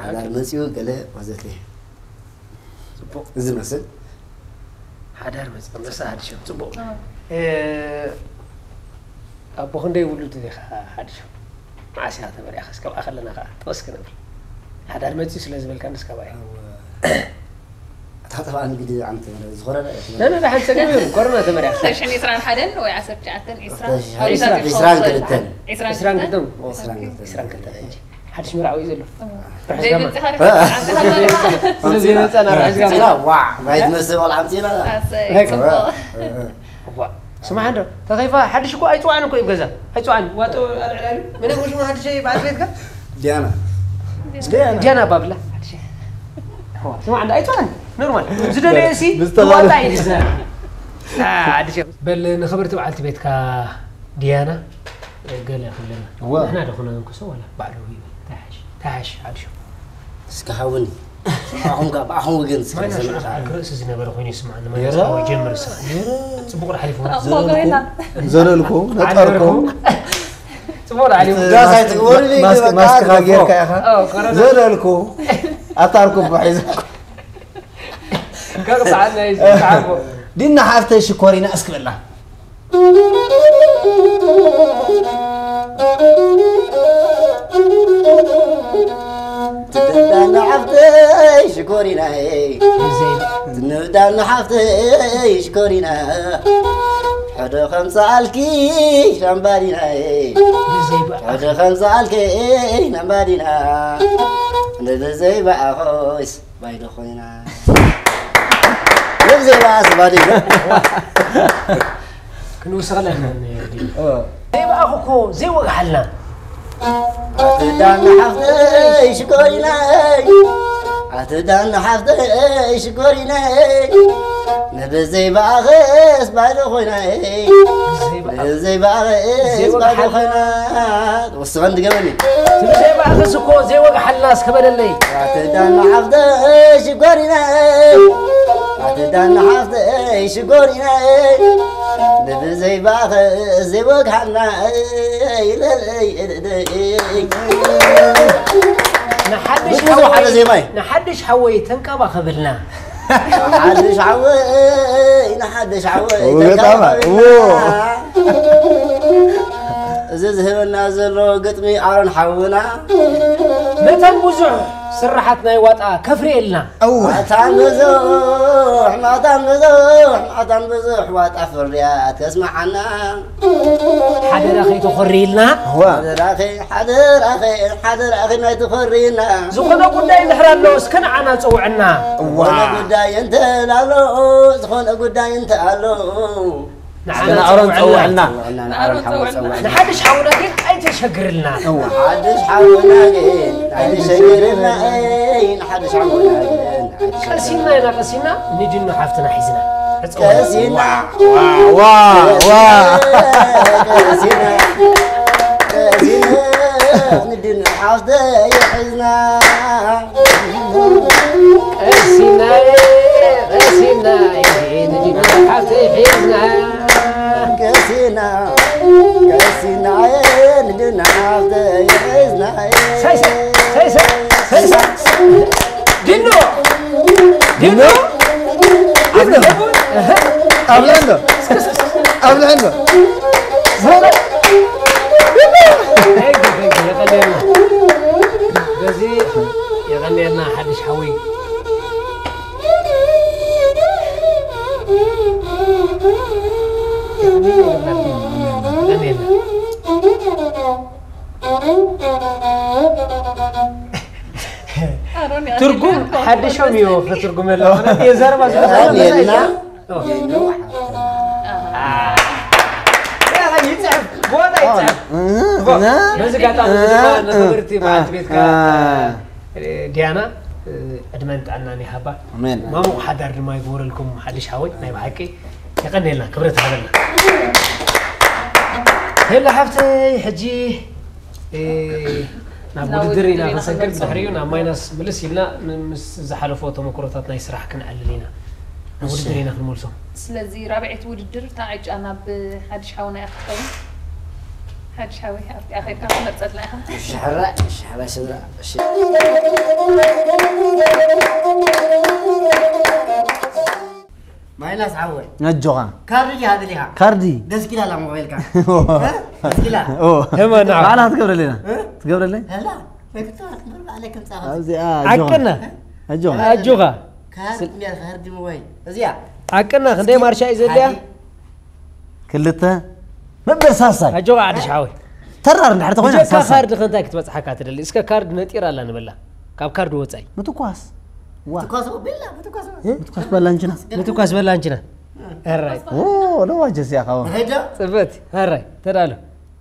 ሓዳር መፅኡ ገለ ወዘተ እዚ መስል ሓዳር መፅእ መሳ ሓድሽም ፅቡቕ ኣቦ ክንደይ ውሉድ ኢኻ ሓድሽም መዓስ ኢኻ ተመሪዕኻ እስከ ብኣ ከለና ከዓ ተወስኪ ነብር ሓዳር መፅኡ ስለ ዝበልካ ንስካ ባይ ኣታ ጠብኣ ንግዲ ዓመት ተመረ ዝኾነ ነነ ደሓን ፀገም የብሉ ኮሮና ተመሪዕኻ ሽን ዕስራን ሓደን ወይ ዓሰርተ ትሽዓተን ዕስራ ዕስራን ክልተን ዕስራን ክልተን ዕስራን ክልተን ዕስራን ክልተን ሓድሽ መርዓዊ ዘሎ ዋ ናይ ትመስል ቆልዓ ኣምፅእና ስማዕ እንዶ ተኸይፋ ሓድሽ እኮ ኣይፅዋዕን እኮ እዩ ገዛ ኣይፅዋዕን ዋጦ ኣልዕላሉ ምንም ውሽሙ ሓድሸ በዓል ቤትካ ዲያና ዲያና ባብላ ስማዕ እንዶ ኣይፅዋዕን ኖርማል ዝደለየ ሲ ዋጣ እዩ ሓድሸ በል ንኽብርቲ በዓልቲ ቤትካ ዲያና ገለ ክብለና ንሕና ዶ ክነንክሶ ዋላ ባዕሉ ይበል ታሓሽ ታሓሽ ሓድሾ እስከ ሃውኒ ብኣኹም ጋር ብኣኹም ወገን እስከ ማይና ሽዑ ዘምጻ ክርእስ ዝነበረ ኮይኑ ይስማዕ ንማይና ስካዊ ጀምር ስኻ ጽቡቕ ዳሓሊፉ ዘለልኩ ነጠርኩ ጽቡቕ ዳሓሊፉ ዳስ ኣይትግበሩ ማስክኻ ጌርካ ኢኻ ዘለልኩ ኣታርኩ ሒዘ ከቕጽዓልና እዩ ዝዓቦ ዲና ሓፍተይ ሽኮሪና እስክበላ ትብላና ሓፍተይ ሽኮሪናይ፣ ትንብዳና ሓፍተይ ሽኮሪና፣ ሕደ ከምዝኣልኪ ላምባዲናይ፣ ሕደ ከምዝኣልኪ ላምባዲና፣ ንብዘይ ብኣኾይስ ባይዶ ኮይና። ንብዘይ ብኣስ ባዲና። ክንውስኸለና። ዘይብኣኹ እኮ ዘይወግሓልና። ኣቲ ዳኒ ሓፍተይ ሽኮሪናይ፣ ኣቲ ዳኒ ሓፍተይ ሽኮሪናይ፣ ንብዘይ ብኣኸስ ባዶ ኮይናይ፣ ብዘይ ብኣኸስ ባዶ ኮይና። ወስኸን ድገመኒ። ብዘይ ብኣኸስ እኮ ዘይወግሓልና እስከ በለለይ። ኣቲ ዳኒ ሓፍተይ ሽኮሪናይ፣ ኣቲ ዳኒ ሓፍተይ ሽኮሪናይ፣ ንብዘይ ብኣኸስ ዘይወግሓልና። ንሓድሽ ብዙሕ ሓደ ሓወይ፣ ዜማ እዩ። ንሓድሽ ሓወይ ተንከባኸብልና። ሓድሽ ሓወይ፣ ንሓድሽ ሓወይ፣ እዎ፣ በጣም፣ ተንከባኸብልና። እዎ። እዚ ዝህበና ዘሎ ግጥሚ ኣሮን ሓውና። መታን ብዙሕ ስራሓት ናይ ዋጣ ከፍርየልና። እወ። መታን ብዙሕ፣ መታን ብዙሕ፣ መታን ብዙሕ ዋጣ ፍርያት ከስምዓና። ሓደራኺ ተኾርይልና። እዋ። ሓደራኺ፣ ሓደራኺ፣ ሓደራኺ ናይ ተኾርይና። ዝኾነ ጉዳይ እንድሕር ኣሎ እስከ ንዓና ጸውዕና። እዋ። ዝኾነ ጉዳይ እንተ ኣሎ፣ ዝኾነ ጉዳይ እንተ ኣሎ። ንዓና ንዓና ጸውዕልና። ጸውዕልና። ንዓና ጸውዕልና። ንሓድሽ ሓውና ግን ኣይተሸግርልና። እዋ። ሓድሽ ሓውና ግን ኣይተሸግርልና። እይ፣ ንሓድሽ ሓውና ግን ኣይተሸግርልና። ቀሲና ኢና፣ ቀሲና ንድኑ ሓፍትና ሒዝና። ቀሲና። ዋ፣ ዋ፣ ዋ። ቀሲና። ቀሲና ንድኑ ሓፍተይ ሒዝና። ቀሲናይ፣ ቀሲናይ፣ ንድና ሓፍተይ ሒዝና። ቀሲና፣ ቀሲናይ፣ ንድና ሓፍተይ ሒዝና። ሳይ፣ ሳይ፣ ሳይ፣ ሳይ፣ ሳይ፣ ሳይ። ድኖ! ድኖ! ድኖ! ኣብልሕ እንዶ! ኣብልሕ እንዶ! Thank you, thank you. የቐንየልና። በዚ የቐንየልና ሓድሽ ሓወይ። ትርጉም ሓድሾም እዩ ክትርጉመላ። የዘረባ ዘረባ የቐንየልና። ይጽሕፍ፣ ቦታ ይጽሕፍ። በዚ ኣጋጣሚ እዚ ድማ ንኽብርቲ በዓልቲ ቤትካ ዲያና ዕድመን ጥዕናን ይሃባ። ኣሜን። ማሙቕ ሓዳር ድማ ይግበረልኩም። ሓድሽ ሓወይ ናይ ብሓቂ የቐንየልና፣ ክብረት ይሃበልና። ሄሎ ሓፍተይ፣ ሕጂ እ፣ ናብ ናብ ውድድር ኢና ውድድር ኢና ክንሰግር፣ ክንመልሶ። ድሕሪኡ ናብ ማይናስ ምልስ ኢልና ን-፣ ምስ ዝሓለፎ ተመክሮታት ናይ ስራሕ ክንዕልል ኢና። ናብ እሺ። ውድድር ኢና ክንመልሶ። ስለዚ ራብዐይቲ ውድድር እታ ዕጫ ናብ ሓድሽ ሓውና እያ ክትከውን። ሓድሽ ሓወይ ኣብቲ ኣኼብካ ክትመርጸልና ኢኻ። እሺ፣ ሕራይ፣ እሺ፣ ሕራይ ስድራ፣ እሺ። ማይናስ ሓወይ። ነጆኻ። ካርዲ ድያ ደሊኻ? ካርዲ። ደስኪላ ኣላ ሞባይልካ። ኦ። እ? ደስኪላ። ኦ። ሄማ፣ ንዓ። ባዕላ ክትገብረለይ ኢና። እ? ትገብረለይ? ኣላ። ፈክቶ፣ ባዕለይ ከምጻኻ። ኣብዚኣ፣ ኣጆኻ። ዓቅና። ኣጆኻ። ኣጆኻ። ካርዲ ስል- እንድያ፣ ካርዲ ሞባይል። እዚኣ። ዓቅና፣ ክንደይ ማርሻ እዩ ዘድልያ? ሓደ። ክልተ። መበል ሳልሳይ። ኣጆኻ፣ ሓድሽ ሓወይ። ተራር እንድሕር ተኾይና ብጀካ ሳልሳይ። ካርድ ከ እንታይ ክትበጽሓካ ትደሊ? እስከ ካርድ ነጢራ ኣላ ንበላ። ካብ ካርድ ወጻኢ። ምትኳስ። ዋ። ምትኳስ ኣቢልና፣ ምትኳስ። እ? ምትኳስ በላንችና። ምትኳስ በላንችና። ኣራይ። ኦ፣ ለዋጀ እዚኣ ካዎ። ንኸይድ ዶ? ጽበት። ኣራይ። ተዳሎ።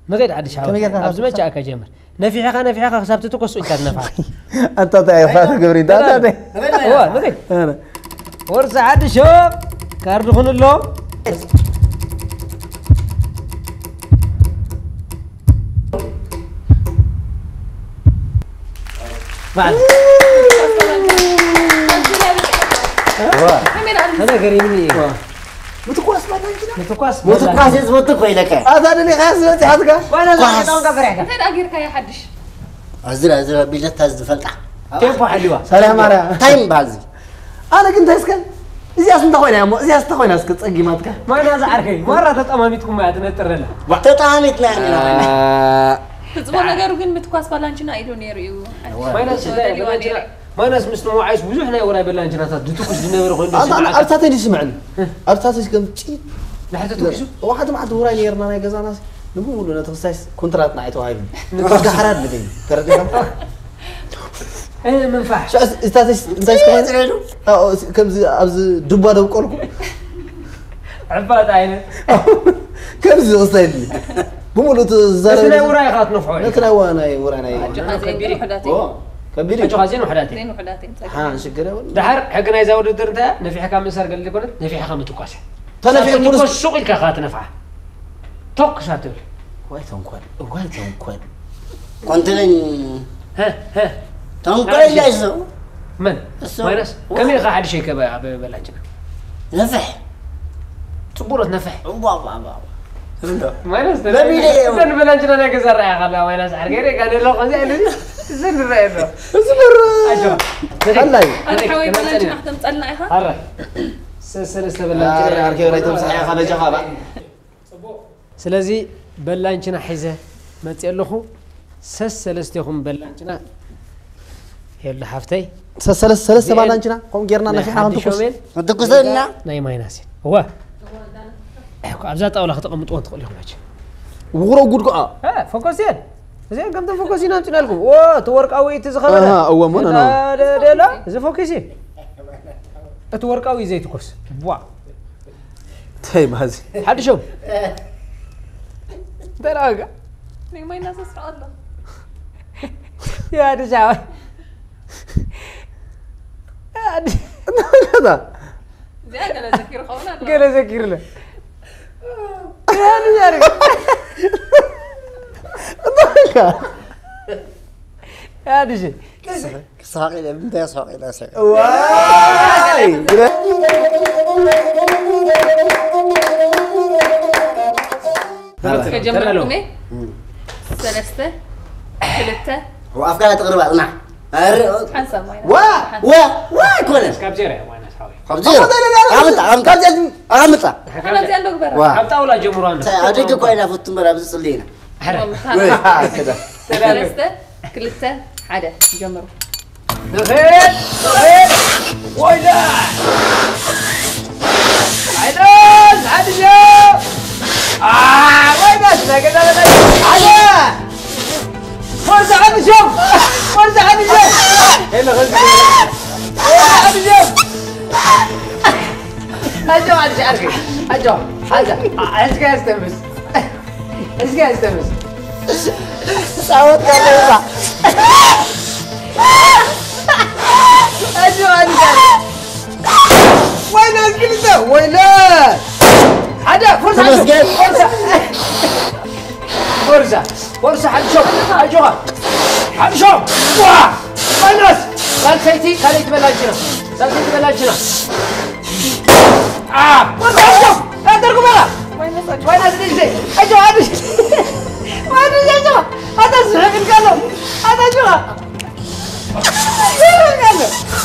ንኸይድ ሓድሽ ሓወይ። ከመይ ጌርካ ኣብዚ ክትኳስ? መቻ ኣካ ጀምር። ነፊሕኻ፣ ነፊሕኻ ክሳብ ትትኮስ ኢልካ ትነፍሓ። ኣንታ እንታይ ኢኻ ትገብሪ? እንዳ፣ እንዳ፣ እንዳ። ንኸይድ፣ ንኸይድ። እዋ፣ ንኸይድ። ኣረ። ወርሲ ሓድሽ ካርድ ኹንሎ። በዓል። ዋ። ኣነ ገሪምኒ እዩ። ዋ። ምትኳስ ማለት እንጂ ነው። ምትኳስ ምትኳስ በላ። እየ ዝፈቱ እኮ ኢለካ። ኣታ ደሊኻ ዝበፂሓትካ? ዋላ ኳስ። ዛዕባውን ከፈሪሕካ። እንታይ ደኣ ጌርካ እያ ሓድሽ? ኣዝራ፣ ኣዝራ፣ ቢለታ ዝፈልጣ። ቴምፖ ሓሊዋ። ሰላም ማርያ። ታይም ባዚ። ኣነ ግን እንታይ እስከ? እዚኣስ እንታይ ኮይና እያ እሞ? እዚኣስ እንታይ ኮይና እስከ ጸጊማትካ? ማይናስ ዓርከይ፣ ማራ ተጠማሚትኩም እያ ትነጥር ዘላ። ተጠማሚትና ኢና። ህዝቦ ነገሩ ግን ምትኳስ ባላንችና ኢሉ ነይሩ እዩ። ማይናስ እንታይ? ማይናስ ምስ ንዋዓይስ ብዙሕ ናይ ውራይ በላንችናታት ዝትኩስ ዝነበረ ኮይኑ ኣንታ ኣነ ዝስምዓካ። ኣብታተይ ይስምዕኒ። ኣብታተይ ከም ጪ ንሕቲ ትኩሱ? ዋሓቲ መዓልቲ ውራይ ነይርና ናይ ገዛናስ ንብሙሉ ነቲ ክሳይስ ኮንትራትና ኣይተዋሂብን። ንትኩስ። ዳሕራ ድልኝ ተረዲኻ? እ፣ ምንፋሕ። ሽዑ እታተይ እንታይ ዝተኸነ? ከምዚ ኣብዚ ድባ ደብቀልኩ። ዕባጥ ዓይነት። ከምዚ ዝወስዳ የድሊ። ብምሉእ እቲ ዝዛረብ እዚ ናይ ውራይ ኢኻ ትነፍሖ። ነቲ ናይ ዋ-፣ ናይ ውራይ ናይ ኣጆኻ ዘይኒ ውሕዳት እዩ። ኦ፣ ከቢድ እዩ። ኣጆኻ ዘይኒ ውሕዳት እዩ። ዘይኒ ውሕዳት እዩ። ሓ፣ ሽግር የብሉን። ደሓር ሕጊ ናይዛ ውድድር እንታይ እያ? ነፊሕካ ምእሳር ገለ ዘይኮነት፣ ነፊሕካ ምትኳስ እያ። ተነፊሑ እሳብ ትኮስ ሙሉስ ሱቕ ኢልካ ኢኻ ትነፍሓ። ቶክ እሳ ትብል። ዋይ ተንኮል፣ ዋይ ተንኮል። ኮንትለኝ ሀ፣ ሀ። ተንኮለኛ እሱ። መን? እሱ። ማይናስ? ከመይ ኢኻ ሓድሽ ይከበ ኣብ በላንችና? ነፍሕ። ጽቡሮት ነፍሕ። እዋ፣ እዋ፣ እዋ፣ እዋ። ዝም ዶ? ማይናስ? ነቢለ እዩ። እዘን በላንችና ናይ ገዛ ራእያ ካላ ማይናስ ዓርገ ሬጋ ደሎ ከዚ ኣይልዚ። እዘን ራእያ ዶ? እዚ በር-፣ ኣጆ። ኣላይ። ኣነ ሓወይ በላንችና ከተምጸልና ኢኻ? ኣረ። ሰ-፣ ሰለስተ በላንችና። ኣረ፣ ዓርገ ሬጋ ተምሳሕ ኢኻ ነጃኻ ባ። ስለዚ በላንችና ሒዘ መፅእ ኣለኹ። ሰስ ሰለስቴኹም በላንችና የሉ ሓፍተይ። ሰስ ሰለስ-፣ ሰለስተ ዲኤን ባላንችና ከምኡ ጌርና ናይ ነፊሕና ሓዲ ክንትኩስ። ሾሜን ክትኩሰልና? ናይ ማይናስን። እወ። እኮ ኣብዛ ጣውላ ከተቐምጥዎ ትኽእሉ ኢኹም መቸም። ውቕሮ ጉድ ከኣ። እ፣ ፎኮስ እየን። እዚአን ከምተን ፎኮስ ኢና ኣምፂናልኩም። ኦ፣ እቲ ወርቃዊ እቲ ዝኸበደ። ኣሃ፣ እወ፣ እሞ፣ ኖ፣ ኖ። ደ-፣ ደ-፣ ደላ፣ እዚ ፎኮስ እዩ። እቲ ወርቃዊ ዘይትኮስ። ቧ። ተይ ማዚ። ሓድሾም። ተራጋ። ናይ ማይናስ ኣስርዖ ኣሎ። ያ፣ ሓድሽ ዓወት። ያ፣ ሓድሽ። እንታይ ገዛ? እዚኣ ገለ ዘኪሩ ኸውን ኣሎ። ገለ ዘኪሩ ኣሎ። ያ፣ ሓድሽ ዓወት። እንታይ ገዛ? ያ፣ ሓድሽ። ክስሓቕ ኢለ፣ ብምንታይ ክስሓቕ ኢለ፣ ስቕ። ዋይ! ከጀምረልኩም እየ። ሰለስተ፣ ክልተ። ወኣፍካ ተቕርባ፣ ጽናሕ። ኣረ፣ ሓንሳብ ማይና። ዋ! ሓንሳብ። ዋ! ዋ! ኣይኮነን። ካብ ዜሮ እያ፣ ማይናስ ሓወይ። ካብ ዜሮ። ኣምጣ፣ ኣምጣ፣ ኣምጣ። ኣምጣ። ሓና እዚኣ እንዶ ግበራ። ዋ። ካብ ጣውላ ጀምሩ፣ ኣምጣ። ኣደገ እኮ ኣይናፈቱ እምበር፣ ኣብዚ ጽልይ ኢና። ሕረ። ወይ። ሰለስተ፣ ክልተ፣ ሓደ፣ ጀምሩ። ንኽድ፣ ንኽድ። ወይዳ። ኣይደስ፣ ሓድሾ። ኣ፣ ወይዳስ፣ ናይ ገዛ በላይ። ሓደ። ፎርሳ ሓድሾ። ፎርሳ ሓድሾ። ሄሎ፣ ኸዚ። ፎርሳ ሓድሾ። ኣጆ፣ ሓድሽ ዓርኪ። ኣጆ፣ ሓዛ። ኣ፣ ሕዝቅያስ ተምስ። እስኪ ኣስተምስ። ጻወት ከለካ። ኣጆ፣ ኣጆ። ወይለ፣ ክልተ፣ ወይለ። ሓደ፣ ፎርሳ፣ ተመስገን። ፎርሳ። ፎርሳ፣ ፎርሳ፣ ሓድሾ፣ ኣጆኻ። ሓድሾ። ዋ! ማይናስ። ሳልሰይቲ፣ ካልኣይቲ በላጅና። ሳልሰይቲ በላጅና። ኣ፣ ፎርሳ፣ ሓድሾ። ኣደርጉ በላ። ማይናስ፣ ማይናስ፣ ልጅ። ኣጆ፣ ኣጆ። ማይናስ፣ ኣጆ። ኣታ ዝሕቅ ኢልካ ኣሎ። ኣታ ኣጆኻ።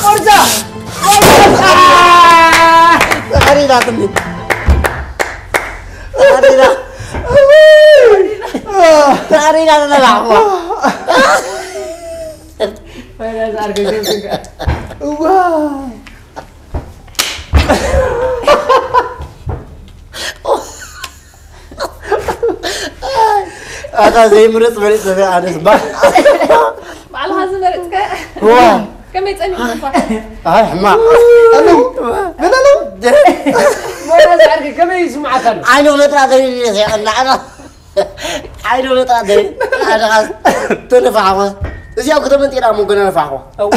ፎርሳ! ፎርሳ! ተቐሪራትኒ። ተቐሪራ። ተቐሪራ ተበላዕኹዋ። እዋ። ኣታ ዘይምረጽ መሪጽ ዘፈ ኣነስ ባ። ባዕልኻ ዝመረጽከ። ዋ። ከመይ ጸኒሕካ? ኣይ፣ ሕማቕ። ኣሉ፣ ምን ኣሉ? ሞራል ዓርኪ ከመይ ይስምዓካ ኣሎ? ዓይኑ ነጥራ ዘይብሉ ይስዕና፣ ዓና። ዓይኑ ነጥራ ዘይብሉ፣ ዓድኻ ተነፋሕኮ። እዚኣ እኮ ተመንጢላ እሞ ገና ነፋሕኮ። እዋ።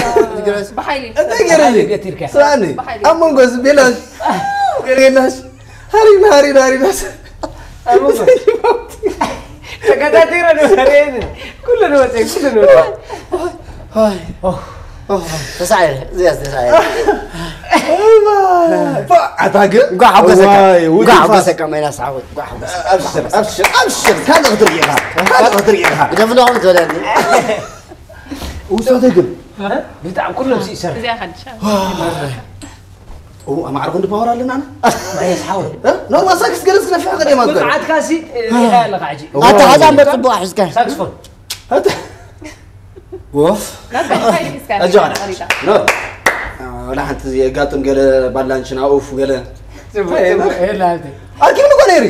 ብሓይሊ። እንታይ ገይረ? ብሓይሊ ገቲርካ። ስማዕኒ፣ ብሓይሊ። ኣብ መንጎ እዚ ቤላሽ፣ ገርየናሽ፣ ሃሪና፣ ሃሪና፣ ሃሪናስ። ኣብ መንጎ። ተከታቲረ ነው ዘሬን። ኩሉ ነው ወጤ፣ ኩሉ ነው ወጤ። ሃይ። ኦ፣ ተሳዒረ፣ እዚያስ ተሳዒረ። እባ፣ ኣታ ግን? እንኳዕ ሓጎሰካ። ዋይ፣ ውድፋ። እንኳዕ ሓጎሰካ፣ ማይናስ ዓወት፣ እንኳዕ ሓጎሰካ። ኣብሽር፣ ኣብሽር፣ ኣብሽር፣ ካልእ ክትርኢ ኢኻ፣ ካልእ ክትርኢ ኢኻ። ግደፍና እውን ትበለኒ። ውሳተ ግን? ብጣዕሚ ኩሎም ሲእሰር። እዚኣ ሓድሻ። ዋይ። እው ኣማዕረ ክንዲ ፓወር ኣለና ኣነ። ማየስ ሓወይ እ? ኖርማል ሳክስ ገለስ ክነፍሕ ቀደም ኣትገር ብቅዓትካ ሲ ይኽእል ኣለኻ ሕጂ ኣታ ሓዛን በፅቡቅ ኣሕዝካ ሳክስፎን ኣታ ወፍ ናብ ካሊፋ ይልስካ ኣጆ ኣነ ኖ ወላ ሓንቲ የጋጥም ገለ ባላንችና ኡፍ ገለ ኣኪም ንኮ ነይሪ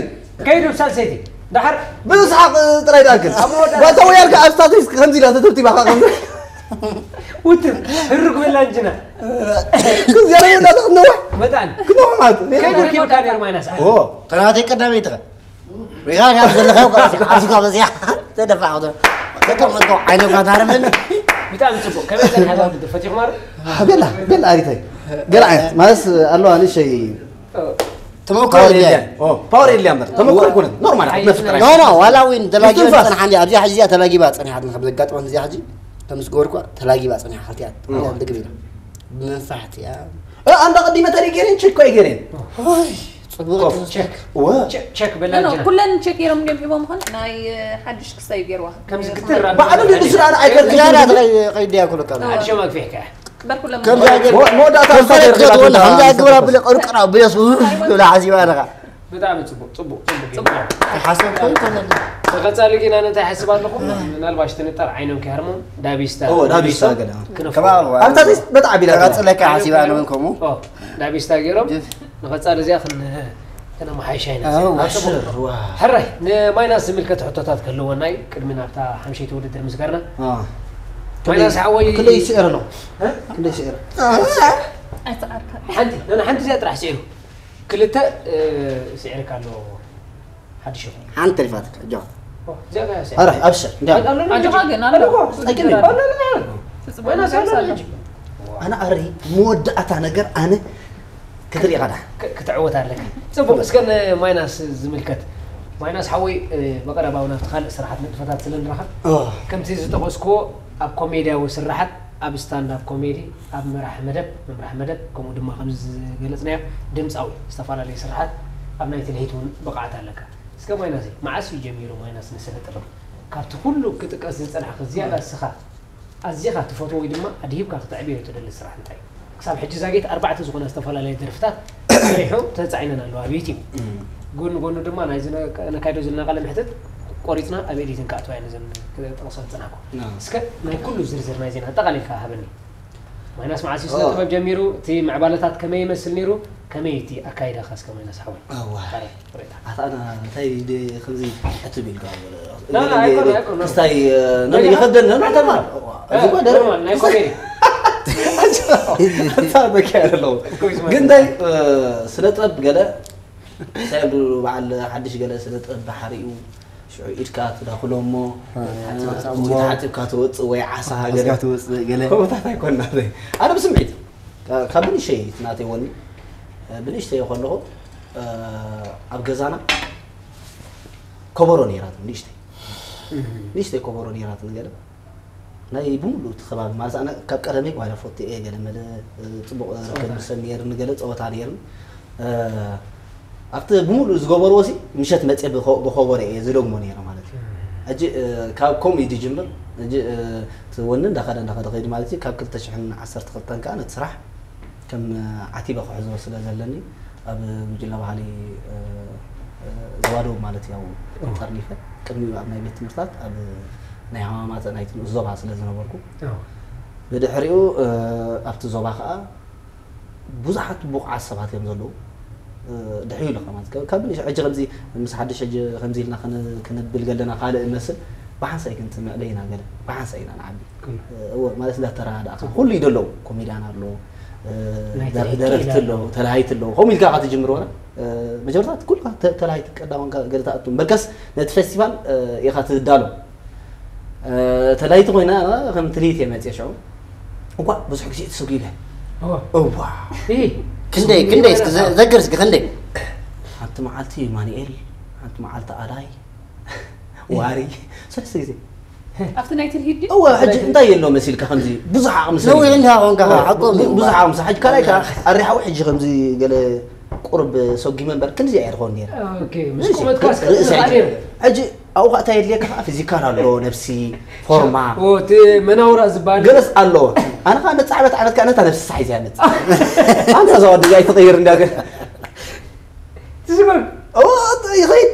ከይዱ ሳልሰይቲ ዳሓር ብስሓቅ ጥራይ ዳክል ባታ ወያልካ ኣብ ስታቲስቲክስ ከምዚ ኢላ ተተብቲባካ ከምዚ ውትር ህርግ በላንችና ክዝያረና ተክነዋ መጣን ክነዋ ማለት ከይዱ ኪብካ ነይሩ ማይናስ ኦ ተናቴ ቀዳመይቲ ኸ ሪጋ ሪጋ ዘለኻ ዓዝካ በዚያ ተደፋዕ ዶ ከተመጥቆ ዓይነ ጋዳርምን ብጣዕሚ ፅቡቅ ከመይ ጸኒሓ ዛ ውድድር ፈቲኹም ኣረ ቤላ ቤላ ኣሪታይ ገለ ዓይነት ማለት ኣለዋ ንሸይ ተመክሮ ፓወር የድልያ የድልያ ኦ ፓወር የድልያ እምበር ተመክሮ ኣይኮነት ኖርማል ክትነፍጥ ጥራይ ኖ ኖ ዋላ እውን ተላጊባ ምስትንፋስ። ፀንሓ እንዲ ኣብዚኣ ሕዚ እያ ተላጊባ ፀኒሓት ከም ዘጋጥማ እዚኣ ሕጂ ከም ዝገበርኳ ተላጊባ ፀኒሓ ክልቲኣ እዋ። ልግብ ኢላ ብምንፋሕቲ እያ እ፣ ኣንዳ ቀዲመ ተሪገሬን ቸኮ ኣይገሬን ፅቡቅ ኮፍ ቸክ ወ ቸክ በላ ኖ፣ ኖ፣ እንትና ኩለን ቸክ ገይሮም እንዲዮም ሂቦም ኾን ናይ ሓድሽ ክስታይ ገይርዋ ከምዚ ክትር ባዕሉ ድስራ ኣይፈልጥ ቀይድያ ኩለካ ሓድሾም ኣግፊሕካ በር ኩሎም ከምዛ መወዳእታ ከምዛ ግብራ ብለ ቅርቅራ ብለስ ብላ ሓዚባ ኣለኻ ብጣዕሚ ፅቡቅ ፅቡቅ ፅቡቅ ገይርካ። ሓሰብ ኮይኑ ተመለ ተቐጻሊ ግን ኣነ እንታይ ሓስብ ኣለኹ ምናልባሽ ትንጠር ዓይኖም ከይሃርሞም ዳቢስታ ኦ ዳቢስታ ገለ ክነፍ ከባቢ ኣብታ ቴስት በጣም ቢላ ተቐጽለካ ሓሲባ ኣነ እውን ከምኡ ኦ፣ ዳቢስታ ገይሮም ንቐጻሊ እዚኣ ክን ክነመሓይሻ ኢና ኣዎ። ኣጽቡቕ። ሕራይ ንማይናስ ዝምልከት ሕቶታት ክህልወና እዩ ቅድሚ ናብታ ሓምሸይቲ ውድድር ምስጋርና ማይናስ ሓወይ ክንደይ ይስዕር ኣሎ ክንደይ ይስዕር ኣይትዓርካ ሓንቲ ነና ሓንቲ እዚኣ ጥራሕ ስዒሩ ክልተ እ፣ ስዒርካ ኣሎ ሓድሽ ይኹን ሓንቲ ተሪፋትካ ጆ ኦ፣ እዚኣ ከ ስዒር ኣረ ኣብሽር እንዲያ ኣሎ ኣሎ ኣጆኻ ግን ኣሎ ኣለዎ ትጽበ ኣሎ ኣሎ ትጽበ ኣነ ኣረ መወዳእታ ነገር ኣነ ክትሪኢኻ ዳ ክ- ክትዕወት ኣለካ ጽቡቅ እስከ ንማይናስ ዝምልከት ማይናስ ሓወይ እ፣ በቀረባዊ ናብቲ ካልእ ስራሓት ንጥፈታት ስለ ንረኸብ ከምቲ ዝጠቐስክዎ ኣብ ኮሜድያዊ ስራሓት ኣብ ስታንዳፕ ኮሜዲ ኣብ መራሕ መደብ መምራሕ መደብ ከምኡ ድማ ከምዚ ዝገለፅናዮ ድምፃዊ ዝተፈላለዩ ስራሓት ኣብ ናይ ትልሂት እውን ብቕዓት ኣለካ እስከ ማይናስ መዓስ እዩ ጀሚሩ ማይናስ ንስነ ጥበብ ካብቲ ኩሉ ክጥቀስ ዝፀናሕካ ዝያዳ እስኻ ኣዚኻ ትፈትዎ ወይ ድማ ኣድሂብካ ክተዕብዮ ትደሊ ስራሕ እንታይ እዩ ክሳብ ሕጂ ዛጌት ኣርባዕተ ዝኾና ዝተፈላለያ ደርፍታት ሰሪሑ ተፃዒነን ኣለዋ ኣብ ዩቲብ ጎኒ ጎኒ ድማ ናይዚ ነካይዶ ዘለና ቃለ ምሕትት ቆሪፅና ኣብ ኤዲቲንግ ከኣትዋ እየ ነዘን ክጠቕሶ ዝፅናሕኩ እስከ ናይ ኩሉ ዝርዝር ናይ ዜና ኣጠቓሊልካ ሃበኒ ማይናስ መዓስ እዩ ስነ ጥበብ ጀሚሩ እቲ ምዕባለታት ከመይ ይመስል ነይሩ ከመይ እቲ ኣካይዳኻ እስከ ማይናስ ሓወይ ኣዋ ታሪኽ ርኢታ ኣታ ኣና እንታይ ድ- ከምዚ ሕትብ ኢልካ ና፣ ና፣ ኣይኮነ፣ ኣይኮነ። ክስታይ ነን ይኸብደን ነን ኣለና እዚ እኮ ደረ ኖርማል ናይ ኮሜዲ ሳበኪ ኣለዉ ግን እንታይ ስነ ጥበብ ገለ ሳይዱ በዓል ሓድሽ ገለ ስነ ጥበብ ባሕሪኡ ሽዑ ኢድካ ትዳኽሎ እሞ ወይ ተሓፂብካ ትወፅእ ወይ ዓሳ ገለ ትወፅእ ገለ ከምታት ኣይኮና ኣነ ብስምዒት ካብ ብንሸይ ናተይ ወኒ ብንእሽተይ ከለኹ ኣብ ገዛና ከበሮ ነይራት ንእሽተይ ንእሽተይ ከበሮ ነይራት ገለ ናይ ብምሉእ እቲ ከባቢ ማለት ኣነ ካብ ቀደመይ ጓል ኣፎቲ እየ ገለ መለ ፅቡቕ ከልምሰል ነይርኒ ገለ ፀወታ ነይርኒ ኣብቲ ብምሉእ ዝገበርዎ ሲ ምሸት መፅየ ብኸበሮ እየ ዝደግሞ ነይረ ማለት እዩ ሕጂ ካብ ከምኡ እዩ ዝጅምር ሕጂ እቲ ወኒ እንዳኸደ እንዳኸደ ከይዱ ማለት እዩ ካብ ክልተ ሽሕን ዓሰርተ ክልተን ከዓ ነቲ ስራሕ ከም ዓቲበ ክሕዞ ስለ ዘለኒ ኣብ ጉጅለ ባህሊ ዘዋደው ማለት ያው ጠርኒፈ ቅድሚኡ ኣብ ናይ ቤት ትምህርታት ኣብ ናይ ሃማማተ ናይቲ ንኡስ ዞባ ስለ ዝነበርኩ ብድሕሪኡ ኣብቲ ዞባ ከዓ ብዙሓት ብቑዓት ሰባት እዮም ዘለዉ ድሕዩ ኢሉ ከማት ካብ ብንሽ ሕጂ ከምዚ ምስ ሓድሽ ሕጂ ከምዚ ኢልና ክንብል ገለና ካልእ እመስል ብሓንሳይ ክንስምዕ ደይና ገለ ብሓንሳይ ኢና ንዓቢ እወ ማለት እንዳተረዳእካ ኩሉ እዩ ደለዉ ኮሜድያን ኣሎ ደረፍቲ ኣለዉ ተላሃይቲ ኣለዉ ከምኡ ኢልካ ካ ትጅምር ወላ መጀመርታ ኩልካ ተላሃይቲ ቀዳሞን ገለ ትኣቱ በልካስ ነቲ ፌስቲቫል ኢኻ ትዳሎ ተላይቲ ኮይና ከም ትልሂት እየ መፅየ ሽዑ እኳ ብዙሕ ግዜ ተሰጒገ እዋ ክንደይ ክንደይ እስኪ ዘግር እስኪ ክንደይ ሓንቲ መዓልቲ ማንኤል ሓንቲ መዓልቲ ኣዳይ ዋሪ ሰለስተ ግዜ ኣብቲ ናይ ትልሂት ድዩ እወ ሕጂ እንታይ የሎ መሲልካ ከምዚ ብዙሕ ዓቕሚ ሰብ ነዊሕ እንዲኻ ኮንካ ሓቆም እዩ። ብዙሕ ዓቕሚ ሰብ ሕጂ ካልኣይ ከኣ ኣሪሓዊ ሕጂ ከምዚ ገለ ቁርብ ሰጒመ እምበር ክንዚ እየ ዝኾን ነይረ ኦኬ ምስ ቁመትካ እስከ ርእሰይ ትንኻእ ነይሩ ሕጂ ኣብኡ ከዓ እንታይ የድልየካ ከዓ ፊዚካል ኣሎ፣ ነብሲ፣ ፎርማ፣ እቲ መናውራ ዝበሃል ገለስ ኣሎ። ኣነ ከዓ ነፃ ዓመት ዓመት ከዓ ነታ ነብሲ ሳሒዝ እያ መፅእ። ኣንታ እዛ ወዲ እዚኣ ኣይትቕይር እንዳ ገለ ትስበር እዎ፣ ይኸይድ።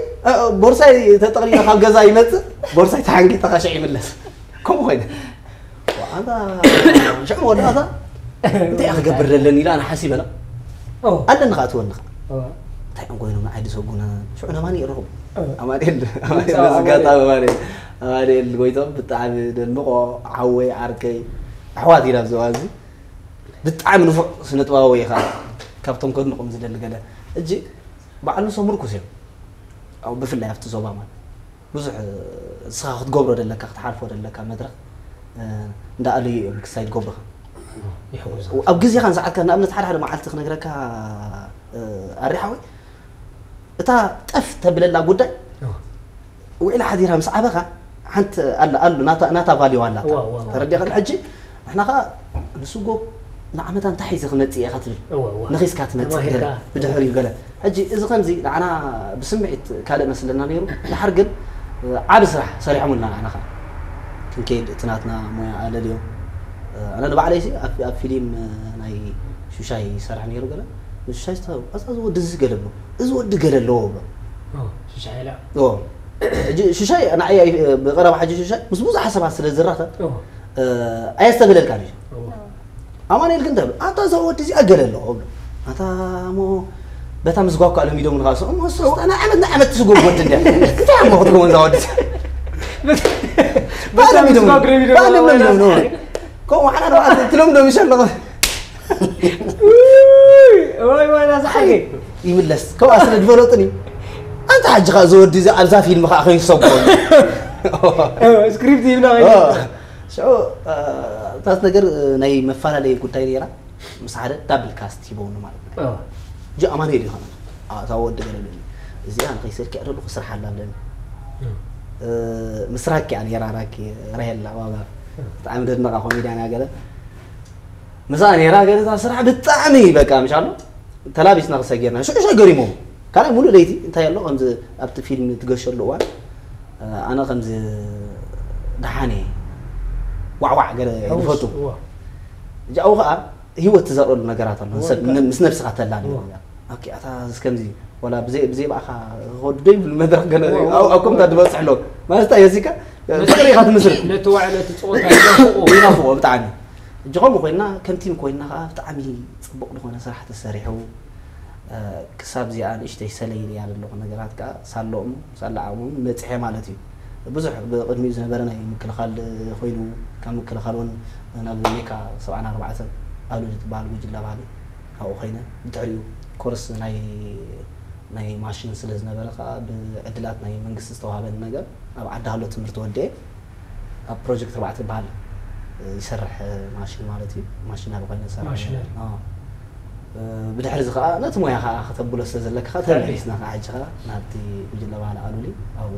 ቦርሳይ ተጠቕሊለ ካብ ገዛ ይመፅእ፣ ቦርሳይ ተሓንጊጠ ካሽዕ ይምለስ። ከምኡ ኮይነ ኣንታ ሽዑ ወዳእታ እንታይ እየ ክገብር ዘለኒ ኢላ ኣነ ሓሲበላ ኣለኒ ከዓ ትወኒ ከዓ እንታይ እዮም ኮይኖም ንዓይ ዝሰጉነ ሽዑ ነማኒ ይረኽቡ ኣማኒኤል ኣማኒኤል መዝጋጣ ኣማኒኤል ኣማኒኤል ጎይቶም ብጣዕሚ ደንቆ ሓወይ ዓርከይ ኣሕዋት ኢና ኣብዚ እዋን እዚ ብጣዕሚ ንፉዕ ስነጥበባዊ ኢኻ ካብቶም ከድንቖም ዝደሊ ገለ ሕጂ ባዕሉ ሰብ ምርኩስ እዮም ብፍላይ ኣብቲ ዞባ ማለት ብዙሕ እስኻ ክትገብሮ ደለካ ክትሓልፎ ደለካ መድረኽ እንዳኣለዩ እዮም ክሳይ ትገብርኻ ኣብ ግዜኻን ሰዓትካ ንኣብነት ሓደ ሓደ መዓልቲ ክነግረካ ኣሪሓወይ እታ ጠፍ ተብለላ ጉዳይ ውዒላ ሓዲራ ምስ ዓበኻ ሓንቲ ኣላ ኣሉ ናታ ናታ ቫልዩ ኣላ እዋ፣ እዋ፣ እዋ። ተረዲኻ ሕጂ ንሕና ኸዓ ንስጎ ንዓመታ እንታይ ሒዘ ክመጽእ እየ ኢኻ ትብል እዋ፣ እዋ። ነኺስካ ትመጽእ ተማሂርካ። ገለ ብድሕሪኡ ገለ ሕጂ እዚ ከምዚ ንዓና ብስምዒት ካልእ መስለና ነይሩ ድሓር ግን ዓቢ ስራሕ ሰሪሖምልና ንዓና ኸዓ ክንከይድ እቲ ናትና ሞያ ኣለልዮም ኣነ ንባዕለይ ሲ ኣብ ኣብ ፊሊም ናይ ሹሻይ ይሰርሕ ነይሩ ገለ ንሹሻይ ዝተኸ ኣዛ እዚ ወዲ እዚ ገለ ብሎ እዚ ወዲ ገለ ኣለዎ ብሎ ሽሻይላ ሕጂ ሽሻይ ንዓይ ኣይ- ብቐረባ ሕጂ ሽሻይ ምስ ብዙሓት ሰባት ስለ ዝራኸብ ኣየስተብህለልካን እዩ ኣማኑኤል ግን ተብል ኣታ እዛ ወዲ እዚኣ ገለ ኣለዎ ብሎ ኣታ እሞ በታ ምስ ጓኳ ኣለሚዶም ንኻሱ እሞ እሱ ናይ ዓመት ናይ ዓመት ትስጎም ወዲ እንድያ እንታይ እሞ ክትከውን እዛ ወዲ እዚኣ ባለም ኢዶም ባለም ኢዶም ከምኡ ሓና ትለምዶም ይሸለኹ ወይ ወይ ናዛ ሓቂ ይምለስ ከብኣ ስለ ዝፈለጡኒ ኣንታ ሕጂ ኸዓ እዚ ወዲ እዚ ኣብዛ ፊልም ኸዓ ኮይኑ ዝሰብኮ ስክሪፕት ይብላ ሽዑ እታት ነገር ናይ መፈላለየ ጉዳይ ነይራ ምስ ሓደ ዳብል ካስት ሂበውኒ ማለት እዩ እጂ ኣማኑኤል ይኸነ ኣታ ወዲ ገለሉ እዚኣ ንኸይሰልኪ ኣለኹ ስራሕ ኣላ ኣለኒ ምስ ራኪ እያ ነይራ ራኪ ራሄላ ዋጋ ብጣዕሚ ደድነቓ ኮሜድያን እያ ገለ ምስኣ ነይራ ገለ እዛ ስራሕ ብጣዕሚ በቃ ምሽ ኣሎ ተላቢስና ክሰጊርና ሽዑ ሽዑ ገሪሞም ካልኣይ ሙሉእ ለይቲ እንታይ ኣሎ ከምዚ ኣብቲ ፊልም ትገሸሉ እዋን ኣነ ከምዚ ደሓን እየ ዋዕዋዕ ገለ እየ ዝፈቱ እጃኡ ከዓ ህይወት ትዘርእሉ ነገራት ኣሎ ምስ ነብስኻ ተላለ ኣታ ከምዚ ወላ ብዘይ ብኣኻ ክኸዱ ዶ ይብል መድረኽ ገለ ኣብ ከምታ ዝበፅሕ ኣሎ ማለት እንታይ የዚካ ፍቅሪ ኢኻ ትምስል ነቲ ዋዕ ነቲ ፀወታ ይናፍቆ ይናፍቆ ብጣዕሚ ሕጂ ከምኡ ኮይና ከም ቲም ኮይና ከዓ ብጣዕሚ ፅቡቅ ዝኾነ ስራሕ ተሰሪሑ ክሳብ እዚኣ ንእሽተይ ሰለይ ኢለያ ዘለኹ ነገራት ከዓ ሳለኦም ሳላ ዓቕሞም በፂሐ ማለት እዩ ብዙሕ ብቅድሚኡ ዝነበረ ናይ ምክልኻል ኮይኑ ካብ ምክልኻል እውን ናብ ሜካ ሰብዓን ኣርባዕተን ኣሉ ዝበሃል ጉጅለ ባህሊ ኣብኡ ኮይነ ብድሕሪኡ ኮርስ ናይ ናይ ማሽን ስለ ዝነበረ ከዓ ብዕድላት ናይ መንግስቲ ዝተዋሃበኒ ነገር ኣብ ዓዲ ሃሎ ትምህርቲ ወዲኤ ኣብ ፕሮጀክት ኣርባዕተ ዝበሃል ይሰርሕ ማሽን ማለት እዩ ማሽነሪ ኮይነ ዝሰርሕ ማሽነሪ። ኣዎ። እ፣ ብድሕሪ እዚ ከዓ ነቲ ሞያ ከዓ ከተብሎ ስለ ዘለካ ከዓ ተመሊስና ከዓ ሕጂ ከዓ ናብቲ ጉጅለ ባህሊ ኣሉሊ ኣብኡ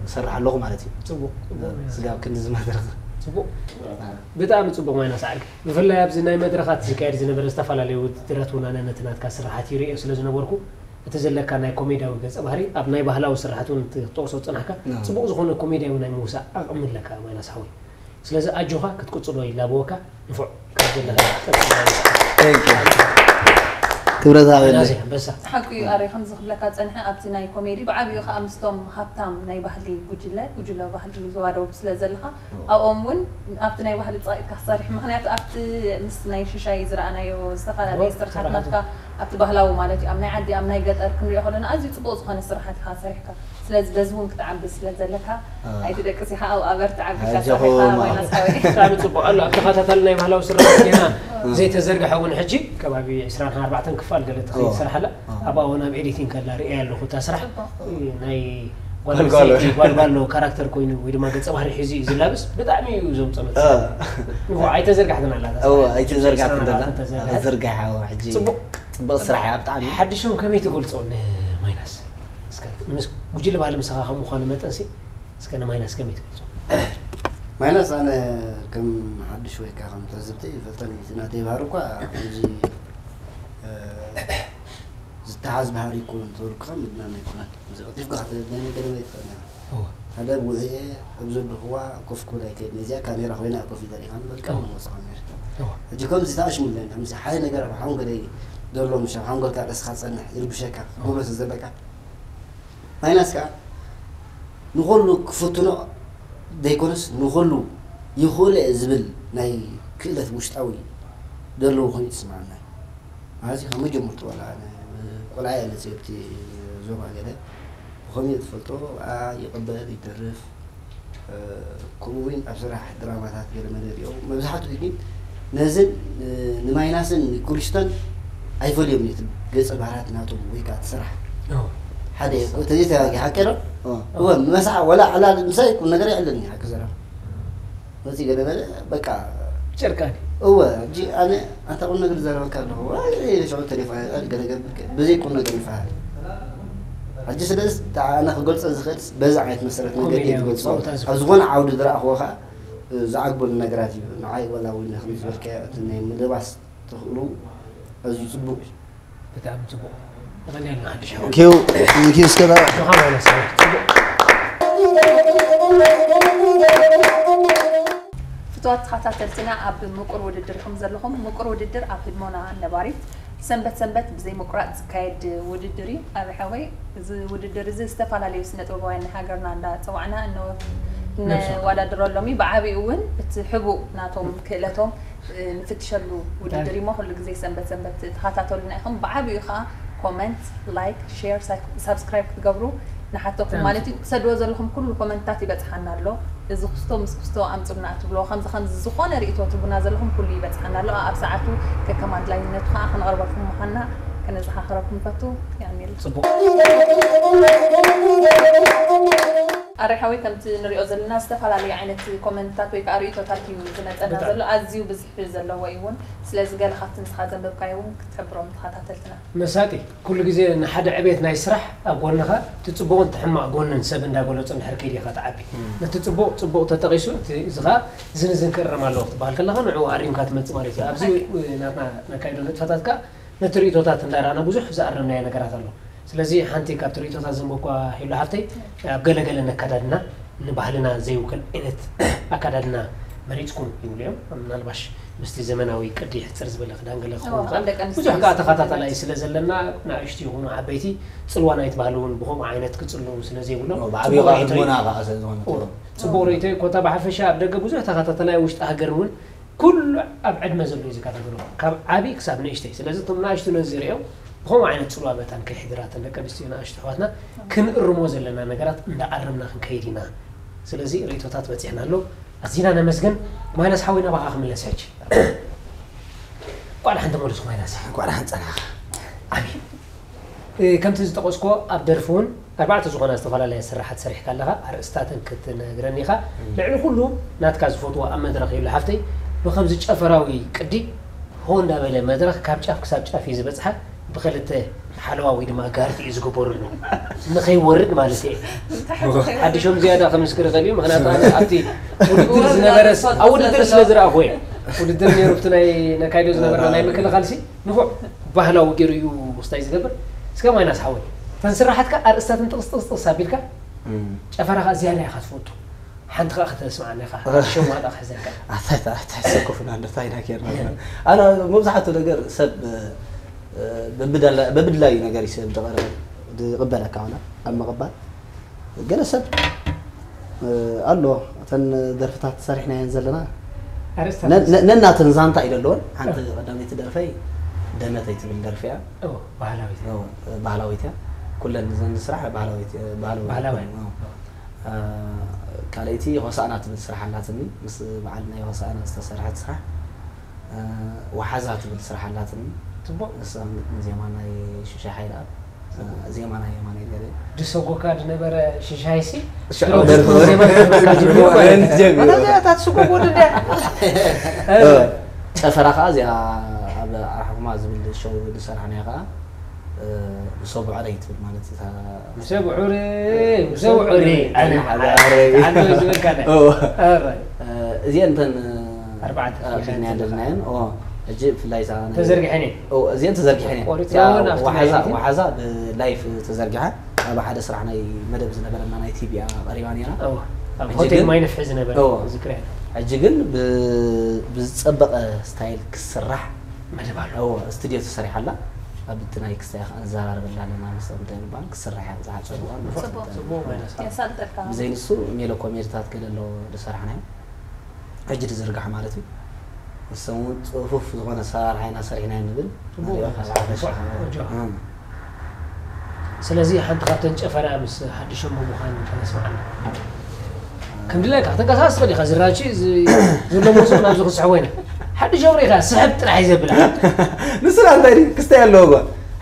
እሰርሕ ኣለኹ ማለት እዩ ጽቡቅ ጽቡቅ። ስጋብ ክንዲ ዝመድረኽ ጽቡቅ። ብጣዕሚ ጽቡቅ ማይና ሳዕል ብፍላይ ኣብዚ ናይ መድረኻት ዝካየድ ዝነበረ ዝተፈላለዩ ውድድራት እውን ኣነ ነቲ ናትካ ስራሓት ይርእዮ ስለ ዝነበርኩ እቲ ዘለካ ናይ ኮሜድያዊ ገጸ ባህሪ ኣብ ናይ ባህላዊ ስራሓት እውን ትጠቕሶ ዝጸናሕካ ጽቡቕ ዝኾነ ኮሜድያዊ ናይ ምውሳእ ዓቕሚ ኣለካ ማይናስ ሓወይ። ስለዚ ኣጆኻ ክትቅጽሎ ይላበወካ ንፉዕ ካብ ዘለካ ቀጽል ማይናስ ሓወይ። Thank you። ክብረት ሃበለይ። ናዚ ኣንበሳ። ሓቁ እዩ ኣረ ከምዚ ክብለካ ጸንሐ ኣብቲ ናይ ኮሜዲ ብዓብዩ ከዓ ምስቶም ሃብታም ናይ ባህሊ ጉጅለ ጉጅለ ባህሊ ዞባ ደቡብ ስለ ዘለካ ኣብኦም እውን ኣብቲ ናይ ባህሊ ፃኢትካ ክትሰርሕ ምክንያቱ ኣብቲ ምስ ናይ ሽሻይ ዝረኣናዮ ዝተፈላለዩ ስርሓት ናትካ ኣብቲ ባህላዊ ማለት እዩ ኣብ ናይ ዓዲ ኣብ ናይ ገጠር ክንሪኦ ከለና ኣዝዩ ፅቡቅ ዝኮነ ስርሓት ኢካ ሰሪሕካ ስለዚ በዚ እውን ክትዓቢ ስለ ዘለካ ኣይትደቅስ ኢካ ኣብኣ በርትዕ ዓቢካ ኣጆኹም። ሰሪሕካ ማይናስ ሓወይ ብጣዕሚ ፅቡቅ ኣሎ ኣብ ተኸታታሊ ናይ ባህላዊ ስርሓት ጌና ዘይተዘርግሐ እውን ሕጂ ከባቢ ዕስራን ኣርባዕተን ክፋል ገለ ተኸይድ ስራሕ ኣላ ኣብኣ እውን ኣብ ኤዲቲንግ ከላ ርእያ ኣለኹ እታ ስራሕ ናይ ጓል ጓልጓሎ። ኣንስተይቲ ጓልጓሎ ካራክተር ኮይኑ ወይ ድማ ገፀ ባህሪ ሒዙ እዩ ዝላብስ ብጣዕሚ እዩ ዘምፀመት እ። ንፉዕ ኣይተዘርጋሕትን ኣላ እታ እወ፣ ስራሕ። ኣይተዘርጋሕትን ኣላ። ተዘርጋሕት። ዝርጋሕ እወ፣ ሕጂ ፅቡቅ። ፅቡቅ ስራሕ እያ ብጣዕሚ። ሓድሾም ከመይ ትገልፆ ንማይናስ? እስከ ምስ ጉጅለ ባህሊ ምሳኻ ከም ምዃኑ መጠን ሲ እስከ ንማይናስ ከመይ ትገልፆ? ማይናስ ኣነ ከም ሓድሽ ወይ ከዓ ከም ትዕዝብቲ ይፈልጠኒ እቲ ናተይ ባህሪ እኳ ከምዚ እ፣ ዝተ ተሓዝ ባህሪ ይኮን ተወልካ ምድናን ኣይኮነን። እዚ ቀልጢፍካ ክትደኒ ገለ ወይ ትኽእል። እወ። ሓደ ውዕየ ኣብ ዘለኹዋ ኮፍ ክብል ኣይክእልን። እዚኣ ካሜራ ኮይና ኮፍ ይደሪኻ ንበልካ እወ። ንወስኻ ነር። እወ። ሕጂ ከምዚ ተኣሽሙለን፣ ከምዚ ሓደ ነገር ኣብ ሓንጎለይ ዘሎ፣ ምሽ ኣብ ሓንጎልካ ርእስኻ ጸንሕ፣ ይርብሸካ፣ እወ። ጎበዝ ዘለካ። ማይናስ ከኣ ንኹሉ ክፍትኖ ዘይኮነስ፣ ንኹሉ ይኽእሎ እየ ዝብል ናይ ክእለት ውሽጣዊ ዘለዎ ኮይኑ ይስምዓና። ማለት እዩ፣ ካብ መጀመርቱ ዋላ ኣነ ቆልዓ እየ መፅእ ኣብቲ ዞባ ገለ ብኸመይ እየ ዝፈልጦ፣ ብኣ ይቕበል፣ ይደርፍ፣ እ፣ ከምኡ እውን ኣብ ስራሕ ድራማታት ገለ መለ ሪኦ። መብዛሕትኡ ግን ነዝን፣ እ፣ ንማይናስን ንክሪስቶን ኣይፈልዮም ነቲ ገጸ ባህርያት ናቶም ወይ ከዓ እቲ ስራሕ። ኦ። ሓደ እዩ። ተዘይተጋጊ ሓቂ ዶ? ኦ። እወ፣ መሳሕ ወላ ዕላል ምሳይ ቁም ነገር የዕለኒ ሓቂ ዘረባ። ወፂ ገለ መለ፣ በቃ። ጨርቃኒ። እወ፣ ሕጂ ኣነ ኣንታ ቁም ነገር ዘረበካ ኣለኹ። ዋይ፣ ሽዑ ተሌፎን ኣይቐል፣ ገለ ገብር፣ ብዘይ ቁም ነገር ይፈሃል። ሕጂ ስለዚ፣ እታ ኣነ ክገልጾ ዝኽእል በዚ ዓይነት መሰረት መንገዲ ኮሜድያዊ እየ ዝገልጾ። ጸወታ ዝፈጥር። ኣብ ዝኾነ ዓውዲ ዝረኣኽዎ ኸኣ፣ ዝዓግበሉ ነገራት እዩ። ንዓይ ወላ እውን ከም ዝበልካዮ፣ እቲ ናይ ምልባስ ተኽእሎ ኣዝዩ ጽቡቕ እዩ። ብጣዕሚ ጽቡቕ። የቐንየልና ሓድሽ ዓወት። ኪው፣ ኪው እስከ ዳ- ምዃኑ ኣነሳዊ። ጽቡቕ። ፍቱዋት ተኸታተልትና፣ ኣብ ምቁር ውድድር ኢኹም ዘለኹም። ምቁር ውድድር ኣብ ህድሞና ነባሪት ሰንበት ሰንበት ብዘይ ምቁራጽ ዝካየድ ውድድር እዩ። ኣብ ሓወይ፣ እዚ ውድድር እዚ ዝተፈላለዩ ስነ ጥበባውያን ናይ ሃገርና እንዳጸዋዕና እነ-፣ ነብሶም። ነዋዳድረሎም እዩ። ብዓቢኡ እውን እቲ ሕቡእ ናቶም ክእለቶም፣ እ፣ ንፍትሸሉ ውድድር እዩ እሞ ኩሉ ግዜ ሰንበት ሰንበት ተኸታተሉና ኢኹም። ብዓቢኡ ከዓ ኮመንት፣ ላይክ፣ ሼር፣ ሳይ-፣ ሳብስክራይብ ክትገብሩ ንሓተኩም ማለት እዩ። ትሰድዎ ዘለኹም ኩሉ ኮመንትታት ይበጽሓና ኣሎ። እዚ ክስቶ ምስ ክስቶ ኣምጹልና ትብልዎ፣ ከምዚ ከምዚ ዝኾነ ርእይቶ ትህቡና ዘለኹም ኩሉ ይበጽሓና ኣሎ። ኣብ ሰዓቱ ከከም ኣድላይነቱ ከዓ ከነቕርበልኩም ምዃንና ከነዘኻኽረኩም ንፈቱ። የቐንየልና። ጽቡቕ። ኣረይ ሓወይ፣ ከምቲ ንሪኦ ዘለና ዝተፈላለዩ ዓይነት ኮመንትታት ወይ ከዓ ርእይቶታት እዩ ዝመጸና ዘሎ። ኣዝዩ ብዝሒ ዘለዎ እዩ እውን። ስለዚ ገለ ካብቲ ንስኻ ዘንበብካዮ እውን ክትሕብሮም ተኸታተልትና። መሳጢ፣ ኩሉ ግዜ ንሓደ ዕቤት ናይ ስራሕ ኣብ ጎንኻ እቲ ጽቡቕን እቲ ሕማቕ ጎንን ሰብ እንዳገለጹ እንድሕር ከይዱ ኢኻ ትዓቢ። እም። ነቲ ጽቡቕ ጽቡቕ ተጠቒሱ፣ እቲ እዚ ኸኣ እዚ ንዝን ክእረም ኣለዎ ክትበሃል ከለኻ ንዕኡ ኣሪምካ ትመጽእ ማለት እዩ። ኣብዚ ናትና ነካይዶ ንጥፈታት ከኣ ነቲ ርእይቶታት እንዳረኣና ብዙሕ ዝኣረምናዮ ነገራት ኣሎ። ስለዚ ሓንቲ ካብቲ ርእይቶታት ዘንበብኳ ሄሉ ሓፍተይ፣ ኣብ ገለገለ ነከዳድና ንባህልና ዘይውክል ዓይነት ኣከዳድና መሪጽኩም ይብሉ እዮም። ምናልባሽ ምስቲ ዘመናዊ ቅዲ ሕጽር ዝበለ ክዳን ገለ ክኸውን እዎ፣ ይኽእል። ኣብ ደቂ ኣንስትዮ ብዙሕ ከኣ ይስራሕ ተኸታታላይ እዩ። ስለ ዘለና፣ ንኣሽቱ ይኹኑ ዓበይቲ፣ ጽልዋ ናይቲ ባህሊ እውን ብኸምኡ ዓይነት ክጽልዉ ስለ ዘይብሎም፣ ኦ፣ ብዓብዩ ጽቡቕ ከኣ ርእይቶ እዩ። ህድሞና ከኣ ስለ ዝኾነ እዎ፣ ጥሩ። ጽቡቕ ርእይቶ እዩ። ኮታ ብሓፈሻ ኣብ ደገ ብዙሕ ተኸታታላይ፣ ውሽጢ ሃገር እውን ኩሉ ኣብ ዕድመ ዘሎ እዩ ዝከታተሎ፣ ካብ ዓቢ ክሳብ ንእሽተይ። ስለዚ እቶም ንኣሽቱ ነዚ ሪኦም ብኸምኡ ዓይነት ጽልዋ መታን ከይሕድራ፣ እተን ደቂ ኣንስትዮ ንኣሽቱ ኣሕዋትና ክንእርሞ ዘለና ነገራት እንዳኣረምና ክንከይድ ኢና። ስለዚ ርእይቶታት በጺሕና ኣሎ። ኣዚና ነመስግን። ማይናስ ሓወይ፣ ናባኻ ክምለስ ሕጂ። እንቋዕ ደሓን ተመለስኩ ማይናስ። እንቋዕ ደሓን ጸናሕካ። ኣሜን። እ፣ ከምቲ ዝጠቐስኮ ኣብ ደርፊ እውን ኣርባዕተ ዝኾና ዝተፈላለያ ስራሓት ሰሪሕካ ኣለኻ። ኣርእስታተን ክትነግረኒ ኢኻ። እም። ልዕሊ ኩሉ ናትካ ዝፈትዎ ኣብ መድረኽ የሉ ሓፍተይ፣ ብኸምዚ ጨፈራዊ ቅዲ ሆ እንዳበለ መድረኽ ካብ ጫፍ ክሳብ ጫፍ እዩ ዝበጽሓ። ብኽልተ ሓለዋ ወይ ድማ ጋርድ እዩ ዝግበረሉ። ንኸይወርድ ማለት እየ። ሓድሾም ዝያዳ ከምስክር ይኽእል እዩ። ምኽንያቱ ኣነ ኣብቲ ውድድር ዝነበረ፣ ኣብ ውድድር ስለ ዝረኣኹ እየ። ውድድር ነይሩ ኣብቲ ናይ ነካይዶ ዝነበረ ናይ ምክልኻል ሲ ንፉዕ ባህላዊ ገይሩ እዩ ስታይ ዝገብር። እስከ ማይናስ ሓወይ፣ እተን ስራሓትካ ኣርእስታትን ጥቕስ ጥቕስ ጥቕስ ኣቢልካ፣ እም። ጨፈራ ኸኣ ዝያዳ ኢኻ ትፈቱ። ሓንቲ ኸኣ ከተስምዓና ኢኻ። ሸዋጣ ክሕዘካ። ኣታ፣ ኣታ፣ ኣታ፣ ሰኮፍና እንዶ፣ እንታይ ኢና ጌርና? ኣነ መብዛሕትኡ ነገር ሰብ፣ እ፣ በብዳላ-፣ በብድላዩ ነገር እዩ ሰብ ዝቐረ-፣ ዝቕበለካ ኾነ ኣብ ምቕባል። ገለ ሰብ፣ እ፣ ኣሎ፣ እተን ደርፍታት ሰሪሕናየን ዘለና፣ ኣርእስታት ነ-፣ ነ-፣ ነናተን ዛንታ ኢለ ኣለወን። ሓንቲ እ። ቀዳመይቲ ደርፈይ ደመተይ ትብል ደርፊ እያ። ኦ፣ ባህላዊት። ኦ፣ ባህላዊት እያ። ኩለን እዘን ስራሕ ባህላዊት፣ ባህላዊ ባህላዊ። እኮ፣ ኦ። ኦ። እ፣ ካልኣይቲ ሆሳእና ትብል ስራሕ ኣላትኒ፣ ምስ በዓል ናይ ሆሳእና ዝተሰርሐት ስራሕ። እ፣ ወሓዛ ትብል ስራሕ ኣላትኒ። ጽቡቕ። ንሳ ግጥሚ ዜማ ናይ ሽሻይ ሓይለኣብ። ዜማ ናይ የማነ ገለ። ድሰጎካ ዝነበረ ሽሻይሲ፣ ሽዑ ድሮ ደርፊ ዜማ ወረ-፣ ዜማ ወረ-፣ ጀሚሩ። ኣታ እዚኣ እታ ትስጎ ወዲ እንድያ። እ፣ ጨፈራ ኸኣ እዚኣ ኣብ ኣርሓኹማ ዝብል ሸው ዝሰራሕናዮ ኸኣ፣ እ፣ ምሰ ብዕረይ ትብል ማለት እታ ምሰ ብዕረይ፣ ምሰ ብዕረይ፣ ኣነ ሓዳረይ። ሓዳረይ ዝበልካ ናይ። ኦ። ኣረ። እ፣ እዚኣን እተን ኣርባዕተ ኣቢልናየን ሒዝና ዘለናየን። ኦ። ሕጂ ብፍላይ እዛ ናይ ተዘርጊሐን እየን። ኦ፣ እዚአን ተዘርጊሐን እየን ቆሪጽ እዚኣ እውን ኣብቲ ዋሓዛ ናይ ዋሓዛ ብላይፍ ተዘርጊሓ ኣብ ሓደ ስራሕ ናይ መደብ ዝነበረና ናይ ቲቪ ቀሪባን እየና። እወ፣ ኣብ ሕጂ ሆቴል ግን- ማይ ነፍሒ ዝነበረ እወ። ዝክርያ ሕጂ ግን ብ- ብዝጸበቐ ስታይል ክስራሕ መደብ ኣሎ። እዎ ስቱድዮ ተሰሪሓ ኣላ። ኣብ እቲ ናይ ክስታይ ከኣ ንዘራረበላ ኣለና ምስ ጉዳይ ምባል ክስራሕ እያ ዝሓጸር እዋን ጽቡቅ። ጽቡቅ ማለት እዩ። የሳልጠልካ ብዘይ ንሱ ሜሎ ኮሜድታት ገለ ኣሎ ዝሰራሕናዮ ሕጂ ዝዝርጋሕ ማለት እዩ። ንሶም እውን ጽፉፍ ዝኾነ ኣሰራርሓ ኢና ሰሪሕና ንብል ጽቡቅ ንሪኦ ማለት ካብ ሓፈሻ እዩ። ከኣ- ጆ። እም። ስለዚ ሓንቲ ካብተን ጨፈራ ምስ ሓድሾም ብምዃን ከነስምዓና ከም ድላይካ ከተንቀሳቀስ ትኽእል ኢኻ ዝራንቺ ዘሎ ሙዚቅ ናብዚ ክስሕቦ ኢና ሓድሾም ርኢኻ ስሕብ ጥራሕ እዩ ዘብላ ንስና እንታይ ድዩ ክስታይ ኣለዎ ጓ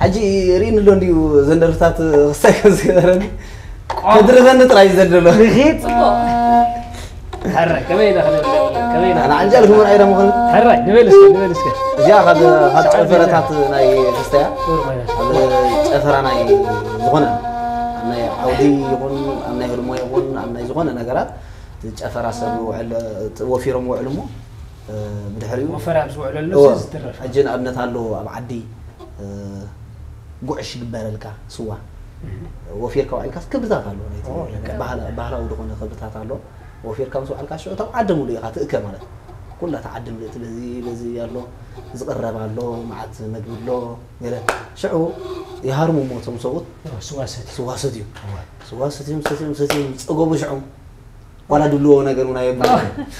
ሕጂ ርእኒ ኣሎ እንዲዩ ዘንደርፍታት ክስታይ ከም ዝገበረኒ ከድርበኒ ጥራይ እዩ ዘደሎ ንኺድ ጽቡቅ ሕራይ ከመይ ኢና ክንብል ከመይ ኢና ኣነ ዓንጃል ክምርዓይ ዶ ምኾነ ሕራይ ንበል እስከ ንበል እስከ እዚኣ ካብ ካብ ጨፈረታት ናይ ክስተያ ጡር ኮይና ኣብ ጨፈራ ናይ ዝኾነ ኣብ ናይ ዓውዲ ይኹን ኣብ ናይ ህድሞ ይኹን ኣብ ናይ ዝኾነ ነገራት እቲ ጨፈራ ሰብ ውዕል ወፊሮም ውዕል እሞ ብድሕሪኡ ወፈራ ኣብ ዝውዕለሉ እወ፣ ዝትረፍ ሕጂ ንኣብነት ኣሎ ኣብ ዓዲ እ፣ ጉዕሽ ይግበረልካ ስዋ ወፊርካ ውዒልካስ ክብርታት ኣሎ ናይቲ ኦ፣ ልክዕ። ባህላ- ባህላዊ ዝኾነ ክብርታት ኣሎ ወፊርካ ምስ ውዓልካ ሽዑ እቶም ዓዲ ሙሉ ኢኻ ትእከ ማለት እዩ። ኩላ እታ ዓዲ ምልእቲ በዚ በዚ ኣሎ ዝቕረብ ኣሎ መዓት መግቢ ኣሎ ገለ ሽዑ ይሃርሙ እሞ እቶም ሰብኡት ስዋ ሰቲ ስዋ ሰትዩ ስዋ ሰትዮም ሰትዮም ሰትዮም ዝፀገቡ ሽዑ ዋላ ድልዎ ነገር እውን ኣየብሉ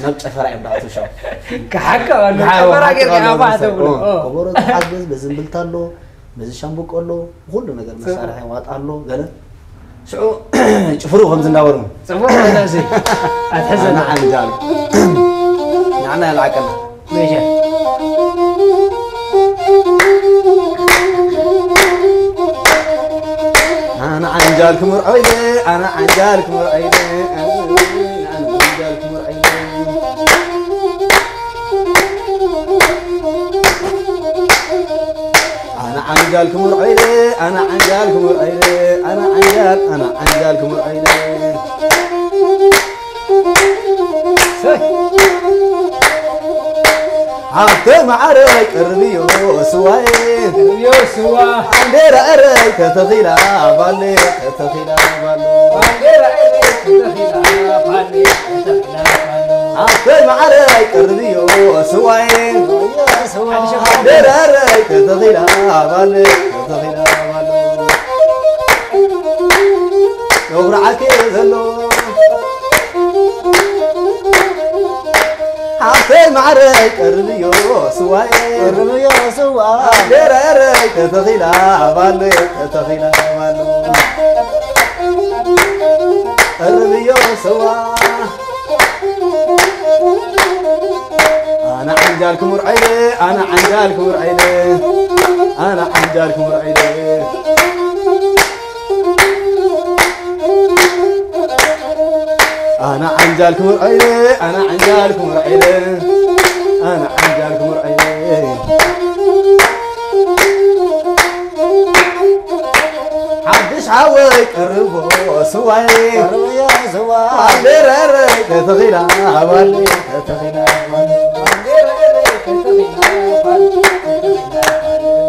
ናብ ጨፈራ እዮም ዳኣቱ ሽዑ ክሓካ ኣሎ ጨፈራ ጌርካ ኢኻ ባህ ተብሎ ኦ። ከበሮ ተሓግዝ በዚ እምብልታ ኣሎ በዚ ሻምብቆ ኣሎ ኩሉ ነገር መሳርሒ ዋጣ ኣሎ ገለ ሽዑ ጭፍሩ ከምዚ እንዳበሉ ጽቡቅ መናእሰይ ኣትሕዘና ንዓንጃል ንዓና ያልዓቀና መጀ ኣነ ዓንጃል ክምርዖ ኢለ ኣነ ዓንጃል ክምርዖ ኢለ ኣነ ዓንጃል ክምርዖ ኢለ ኣነ ዓንጃል ክምርዖ ኢለ ኣነ ዓንጃል ክምርዖ ኢለ ኣነ ዓንጃል ኣነ ዓንጃል ክምርዖ ኢለ ሓፍተ ማዓረይ ቀርብዮ ስዋይ ዮ ስዋ ባንዴራ እረይ ተተኺላ ባሌ ተተኺላ ባሎ ባንዴራ ኤረይ ተተኺላ ባሌ ተተኺላ ባሌ ሓፍተ ማዓረይ ቀርብዮ ስዋይ ስዋ ባንዴራ እረይ ተተኺላ ባሌ ተተኺላ ባሎ ነኹርዓት ዘሎ ሓፍተይ ማዓረይ ቀርብዮ ስዋይ ርብዮ ስዋ ደረረይ ተተኺላ ባሎ ተተኺላ ባሎ ቀርብዮ ስዋ ኣነ ዓንጃል ክምርዓይለ ኣነ ዓንጃል ክምርዓይለ ኣነ ዓንጃል ክምርዓይለ ኣነ ዓንጃል ክምርዓይለ ኣነ ዓንጃል ክምርዓይለ ኣነ ዓንጃል ክምርዓይለ ሓድሽ ሓወይ ቀርቦ ስዋይ ርብዮ ስዋ ባንዴረረይ ተተኺላ ባንዴ ተተኺላ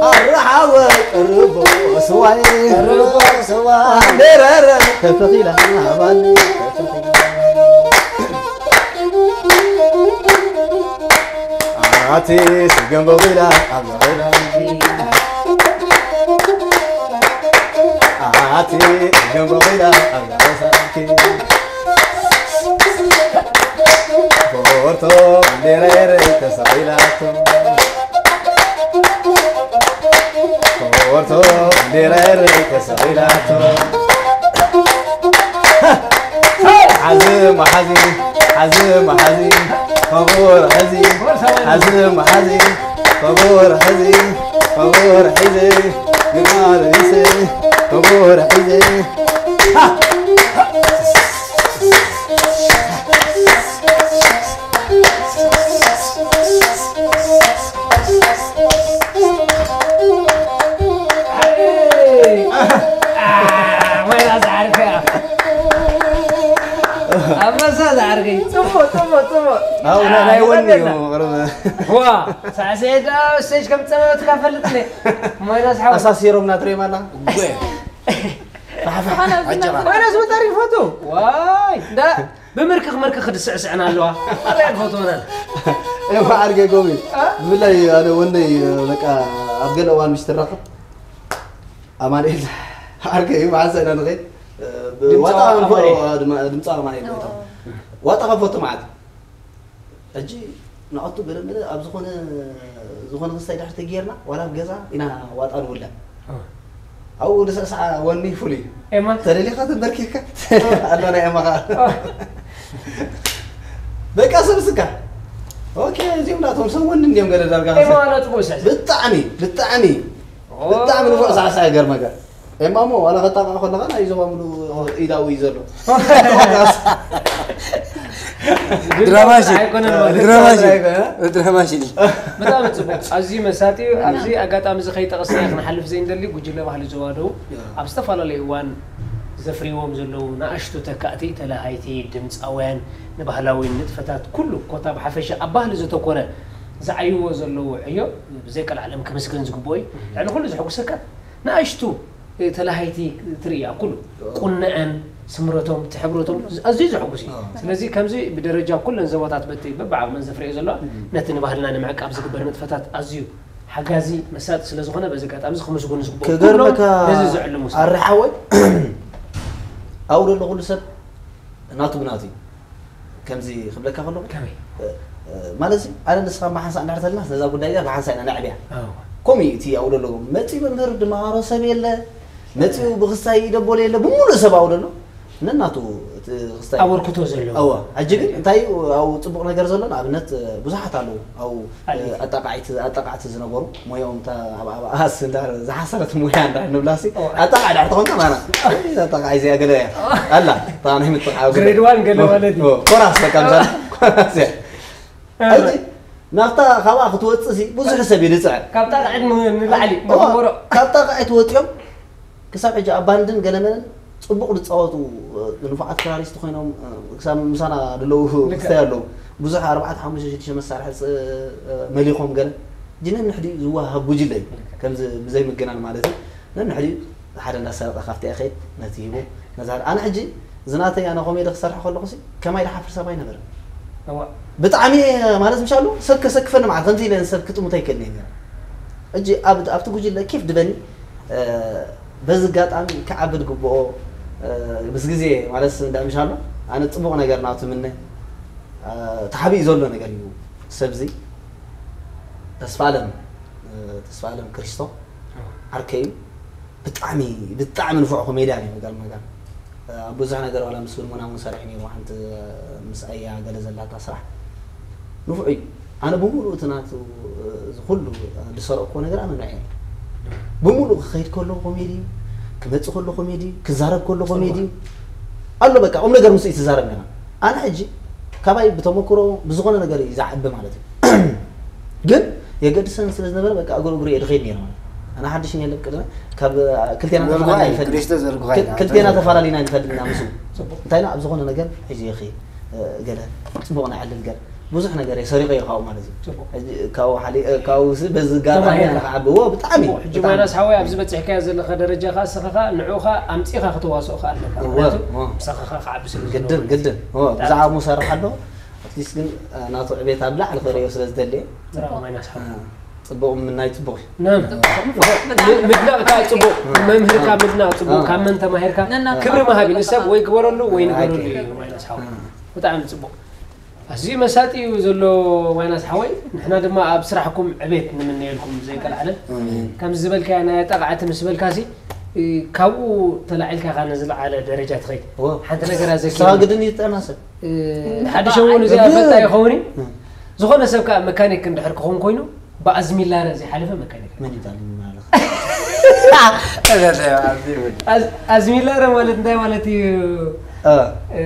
ኣረ ሓወይ ቀርቦ ስዋይ ርብዮ ስዋ ባንዴረረይ ተተኺላ ባንዴ ኣቲ ስገም በቂላ ኣብ ዘኸዳንኪ ኣቲ ስገም በቂላ ኣብ ዘኸዳንኪ ፎርቶ ባንዴራ ኤረይ ተሰቒላቶ ፎርቶ ባንዴራ ኤረይ ተሰቒላቶ ሓዚ መሓዚ ሓዚ መሓዚ ከቡር ሕዚ ሓዚ መሓዚ ከቡር ሕዚ ከቡር ሕዚ ግማር ሕዚ ከቡር ሕዚ ወይላ ዝዓርከያ ኣንበሳ ዝዓርከይ ጽቡቅ ጽቡቕ፣ ጽቡቕ። ኣው ናይ ወኒ እዩ። ዋ፣ ሳዕስዒት ዶ ስቴጅ ከም ጸመመትካ ፈልጥኒ። ማይናስ ሓወይ። ኣሳሲሮም ናትሬም ኣላ። ማይናስ መታሪ ይፈቱ። ዋይ፣ እንዳ ብመርክኽ መርክኽ ክትስዕስዕና ኣለዋ። ኣበይ ኣልፈትወናል። እማ ዓርገ ጎቢ። ብፍላይ ኣነ ወነይ በቃ ኣብ ገለ እዋን ምሽ ትራኸብ ኣማኑኤል ዓርከይ እዩ፣ መዓስ ኢና ንኸይድ? እ፣ ብ-፣ ድምፃዊ ዋጣ ንፎ-፣ ኣማኑኤል። እ፣ ድማ-፣ ድምፃዊ ኣማኑኤል ጎይታ። ዋጣ ከፈቱ መዓት። ሕጂ ንኣቱ ገለ መለ ኣብ ዝኾነ፣ ዝኾነ ክስታይ ድሕር ተጌርና፣ ዋላ ኣብ ገዛ ኢና ዋጣ ንውላ። እ። ኣብኡ ንስዕስዓ ወኒ ፍሉይ እዩ። ኤማ? ተደሊኻ ተንበርኪኽካ? ኣሎ ናይ ኤማ ኸዓ። እ። በቃ ሰብ ስካ። ኦኬ፣ እዚኦም ናቶም ሰብ ወኒ እንዲኦም ገለ ዳርጋ ኤማ ከሰ-፣ ዋላ ጽቡቅ ስዕስዕ። ብጣዕሚ፣ ብጣዕሚ። ኦ። ብጣዕሚ ንፉዕ ሳዕሳዕ ይገርመካ። ኤማሞ ዋላ ከጣቕዕ ከለኻ ናይ ዞባ ሙሉ ኢዳዊ እዩ ዘሎ። ድራማሽን። ኣይኮነን ማለት። ድራማሽን። ኣይኮነ። ድራማሽን። ብጣዕሚ ጽቡቕ። ኣዝዩ መሳጢ እዩ። ኣብዚ ኣጋጣሚ እዚ ከይጠቐስና ክንሓልፍ ዘይንደሊ ጉጅለ ባህሊ ዞባ ደቡብ ኣብ ዝተፈላለዩ እዋን ዘፍርይዎም ዘለዉ ንኣሽቱ ተካእቲ ተላሃይቲ ድምፃውያን ንባህላዊ ንጥፈታት ኩሉ ኮታ ብሓፈሻ ኣብ ባህሊ ዘተኮረ ዝዓይዎ ዘለዉ ዕዮ ብዘይቀልዓለም ክምስገን ዝግብኦ እዩ። ልዕሊ ኩሉ ዘሐጉሰካ ንኣሽቱ ተላሃይቲ ትርኢ ኣብ ኩሉ ቁንዐን ስምረቶም እቲ ሕብረቶም ኣዝዩ ዘሐጉስ እዩ። ስለዚ ከምዚ ብደረጃ ኩለን ዞባታት በቲ በብዓቕመን ዘፍርዮ ዘለዋ ነቲ ንባህልና ንምዕቃብ ዝግበር ንጥፈታት ኣዝዩ ሓጋዚ መሳጢ ስለ ዝኾነ በዚ ኣጋጣሚ እዚ ክምስገኑ ዝግብኦ ኩሎም ክገርመካ ነዚ ዘዕልሙ ሰባት። ኣርሓወይ ኣብኡ ዘሎ ኩሉ ሰብ ናቱ ብናቱ እዩ። ከምዚ ክብለካ ከለኹ ከመይ? እ፣ እ፣ ማለት እዚ ኣነ ንስኻ ብሓንሳእ እንድሕር ተልና ነዛ ጉዳይ እዚኣ ብሓንሳእ ኢና ነዕብያ። ኣዎ። ከምኡ እዩ እቲ ኣብኡ ዘሎ መፂኡ መምህር ድመሃሮ ሰብ የለ መፂኡ ብክስታይ ደቦል የለ ብምሉእ ሰብ ኣብኡ ዘሎ ነናቱ እቲ ክስታይ ኣበርክቶ ዘለዎ። እዋ፣ ሕጂ ግን እንታይ እዩ ኣብኡ ፅቡቕ ነገር ዘሎ ንኣብነት እ፣ ብዙሓት ኣለዉ ኣብኡ እ፣ ኣለ። ኣጣቃዒት ኣጣቃዕቲ ዝነበሩ ሞያኦም እታ ኣብ ኣብኣስ እንዳ ዝሓሰረት ሞያ እንዳ ንብላሲ ኦ። ኣጣቃዕ ዳር ተኾንካ ማና ኣጣቃዕ እዚኣ ገለ እያ ኣላ እታ ናይ ምጥቃዕ ገለ። ግሬድ ዋን ገለ ኦ፣ ማለት እዩ። ኦ፣ ኮራስ በቃ ምሳሌ ኮራስ እያ። እ። ሕጂ ናብታ ካብኣ ክትወፅእ ሲ ብዙሕ ሰብ እዩ ዝፅዕር። ካብ ጣቃዒት ን-፣ ንላዕሊ ኦ፣ ንኽበሮ። ካብ ጣቃዒት ወፂኦም ክሳብ ሕጂ ኣብ ባንድን ገለመለን ፅቡቕ ዝፃወቱ እ፣ ንፉዓት ክራሪስት ኮይኖም እ፣ ክሳብ ምሳና ዘለዉ ልክዕ። ክስታይ ኣለዉ ብዙሕ ኣርባዕተ ሓሙሽተ ሽዱሽተ መሳርሒ ፅ-፣ እ፣ መሊኾም ገለ ሕጂ ነንሕዲ ዝወሃብ ጉጅለ እዩ። ልክዕ። ከምዚ ብዘይ ምግናን ማለት እዩ ነንሕዲ ሓደ እንዳሰረቐ ካብቲ ይኸይድ ነቲ ሂቡ ነዛ ኣነ ሕጂ ዝናተይ ኣነ ኮሜዲ ክሰርሕ ከለኹ ሲ ከማይ ድሓፍር ሰብ ኣይነበረን። እዋ። ብጣዕሚ ማለት ምሻሉ ሰብ ከሰክፈኒ ማለት ከምዚ ኢለ ሰብ ክጥሙት ኣይክእልን እየ ነይረ። ሕጂ ኣብ-፣ ኣብቲ ጉጅለ ኬፍ ድበኒ እ፣ በዚ ኣጋጣሚ ክዓቢ ዝግብኦ እ፣ ምስ ግዜ ማለት እንዳ ምሻሎ ኣነ ፅቡቕ ነገር ናብቲ ምነ እ፣ ተሓቢኡ ዘሎ ነገር እዩ። ሰብዚ ተስፋ ኣለም እ፣ ተስፋ ኣለም ክሪስቶ ዓርከይ እዩ። ብጣዕሚ ብጣዕሚ ንፉዕ ኮሜድያን እዩ። ገርመጋ ኣብ ብዙሕ ነገር ዋላ ምስ ብልሙና እውን ሰሪሑ ነይሩ። ሓንቲ ምስ ኣያ ገለ ዘላታ ስራሕ ንፉዕ እዩ። ኣነ ብምሉእ እቲ ናቱ እዚ ኩሉ ዝሰረቕኩዎ ነገር ኣመናዒ እየ። ብምሉእ ክኸይድ ከሎ ኮሜዲ እዩ፣ ክመጽእ ከሎ ኮሜዲ እዩ፣ ክዛረብ ከሎ ኮሜዲ እዩ። ኣሎ በቃ ቁም ነገር ምስ እዩ ትዛረብ ነይራ። ኣነ ሕጂ ካባይ ብተመክሮ ብዝኾነ ነገር እዩ ዝዓቢ ማለት እዩ። ግን የገድሰን ስለ ዝነበረ በቃ እግሩ እግሩ እየ ድኸይድ ነይረ ማለት እዩ። ኣነ ሓድሽ እየ ልብ ቅድመ ካብ ክልቴና ዘርጉሃ ተፈላለና እዩ፣ ይፈልጥ። ክሪስቶ ዘርጉሃ እዩ። ክል-፣ ክልቴና ተፈላለና ንፈልጥ ኢና ምስኡ። ጽቡቕ። እንታይ ኢልና ኣብ ዝኾነ ነገር ሕጂ ይኸይድ ገለ ጽቡቕ ነዕልል ገለ ብዙሕ ነገር እየ ሰሪቐ እየ ካብኡ ማለት እዩ። ጽቡቕ። ሕጂ ካብኡ ሓሊ-፣ እ፣ ካብኡ ሲ በዚ ኣጋጣሚ ተማሂርካ። ንኽዓቢ፣ እዎ፣ ብጣዕሚ፣ ጽቡቕ። ሕጂ ብጣዕሚ። ማይናስ ሓወይ ኣብዚ በጺሕካዮ ዘለኻ ደረጃ ከኣ ንስኻ ከኣ ንዕኡ ከኣ ኣምጺእካ ክትዋስኦ ከኣ ኣለካ። እዎ፣ ምኽንያቱ እዎ። ምሳኻ ከኣ ክዓቢ ስለ ዘለዎ ግድን፣ ማለት እዩ። ግድን። እዎ፣ ብዛዕባ ብጣዕሚ። ምሳርሕ ኣለዎ። ኣትሊስት ግን፣ እ፣ ናቱ ዕቤት ኣብ ላዕሊ ክርእዮ ስለ ዝደሊ እየ። ብራቮ ማይናስ ሓወይ። እ፣ ጽቡቕ ምናይ ጽቡቕ እዩ። ናም። ብጣዕሚ። ምድናቕ ከኣ ጽቡቕ። እ። መምህርካ ምድናቕ ጽቡቕ። እ። ካብ መን ተማሂርካ? ነናትካ ክብሪ መሃቢ ንሰብ ወይ ግበረሉ ወይ ንገረሉ ኣይ። እዩ ማይናስ ሓወይ። እ። ብጣዕሚ ጽቡቕ። ኣዝዩ መሳጢ እዩ ዘሎ ማይናስ ሓወይ። ንሕና ድማ ኣብ ስራሕኩም ዕቤት ንምነየልኩም ዘይቀልዓለ። ኣሜን። ከምዚ ዝበልካዮ ናይ ኣጣቕዓቲ ምስ በልካሲ፣ እ፣ ካብኡ ተላዒልካ ኢኻ ንዝለዓለ ደረጃ ትኸይድ። እዎ። ሓንቲ ነገር ኣዘኪርኒ። ንስኻ ግድን እዩ ጥዕና ሰብ። እ፣ ሓድሽ እውን እዚኣ ብ-፣ ፈልጣ ይኸውን እዩ። እ። ዝኾነ ሰብ ከኣ መካኒክ እንድሕር ክኸውን ኮይኑ፣ ብኣዝሚላረ ዘይሓለፈ መካኒክ። መን እዩ ጣልኝ ማለት? ኣዝ-፣ ኣዝሚላረ ማለት እንታይ ማለት እዩ? እ። እ፣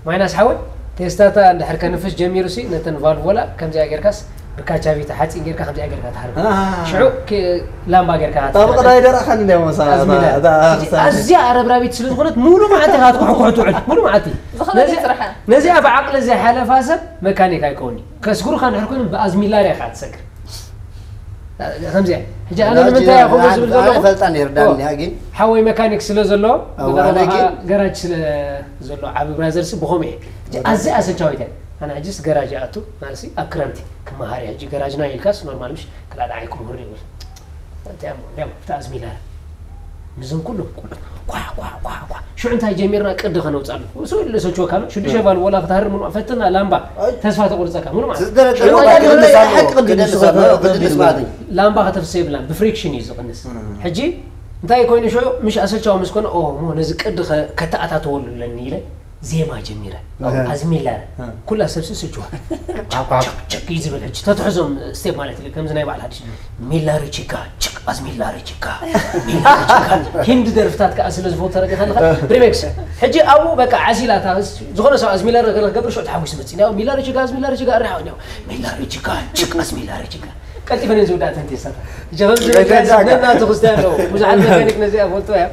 ማይናስ ሓወይ፣ ቴስታታ እንድሕር ከንፍስ ጀሚሩ ሲ፣ ነተን ቫልቮላ ከምዚኣ ጌርካስ፣ ብካቻቪታ ሓፂን ጌርካ ከምዚኣ ጌርካ ትሓርብ። አ። ሽዑ ክ-፣ ላምባ ጌርካ ኣብ ትሓርብ። ቀዳይ ደረቕካን እንዲያ መሳ-፣ ኣዝሚላረ። እታ፣ እታ፣ ሕጂ እታ፣ ኣዝያ ኣረብራቢት ስለ ዝኾነት፣ ሙሉ መዓልቲ ኢኻ ትኩሕኩሕ ትውዕል። ሙሉ መዓልቲ። ብኸመይ ነዚ- ይፅርሐ? ነዚኣ ብዓቕሊ ዘይሓለፋ ሰብ መካኒክ ኣይከውን እዩ። ከስግሩኻ እንድሕር ኮይኑ ብኣዝሚላር ኢኻ ትሰግር። ከምዚኣ ሕጂ ኣነ ንምንታይ እያ ከምኡ ዝብል ዘለኹ? ፈልጣ ነርዳኒ ግን ሓወይ መካኒክ ስለ ዘሎ ኣዎ፣ ብዛዕባ ኣነ ግን ገራጅ ስለ ዘሎ ዓቢ ብራዘርሲ ብኸምኡ እየ። ሕጂ ኣዝያ ኣሰቻዊት እያ። ኣነ ሕጂስ ገራጅ ይኣቱ ማለትሲ ኣብ ክረምቲ ክመሃር እየ። ሕጂ ገራጅና ኢልካስ ኖርማል ምሽ ክላእ ደዓይ ክምህር ይብል። እንታይ እሞ እንዲያም ኣብታ ኣዝሚላር ምስዞም ኩሎም ኳ ኳ ኳ ኳ ሽዑ እንታይ ጀሚርና ቅዲ ከነውፅኣሉ እሱ ኢሉ ሰችወካ ኣሎ ሽዱሽተ ቫልቭ ወላ ክትሃርር ምኑዕ ፈትና ላምባ ተስፋ ተቆርፀካ ምኑ ማለት ዝደረገ ሽዑ እንታይ ቅድም ጀሚርና? ሳሎ ሓቂ ቅድም ቅድም ዝሳሎ ሳሎ ቅድም ቅድም ዝሳሎ። ማለት ላምባ ከተፍሰ የብላን ብፍሪክሽን እዩ ዝቕንስ ሕጂ እንታይ ኮይኑ ሽዑ ምሽ ኣሰልቻዊ ምስ ኮነ ኦ ሞ ነዚ ቅዲ ከ- ከተኣታተወሉ ኣለኒ ኢለ ዜማ ጀሚረ ኣዝሚላር ኩላ ሰብሲ ስችዋ ቸክ እዩ ዝብል ሕጂ ተትሕዞም ስቴፕ ማለት እዩ ከምዚ ናይ በዓል ሓድሽ ሚላሪ ቺካ ችክ ኣዝ ሚላሪ ቺካ ሚላሪ ቺካ ሂንዲ ደርፍታት ከዓ ስለ ዝፈቱ ተረዲኻ ኣለኻ ሪሜክስ ሕጂ ኣብኡ በቃ ዓሲላታ ዝኾነ ሰብ ኣዝ ሚላሪ ገለ ክገብር ሽዑ ተሓዊሱ መፅእ ሚላሪ ቺካ ኣዝ ሚላሪ ቺካ ኣሪሓ ሚላሪ ቺካ ችክ ኣዝ ሚላሪ ቺካ ቀልጢፈን እየን ዝውዳእ ተንቴሳታ ጀኸም ዝብልካናቱ ክስቲ ኣለዉ ብዙሓት መካኒክ ነዚኣ ፈልጦ እያ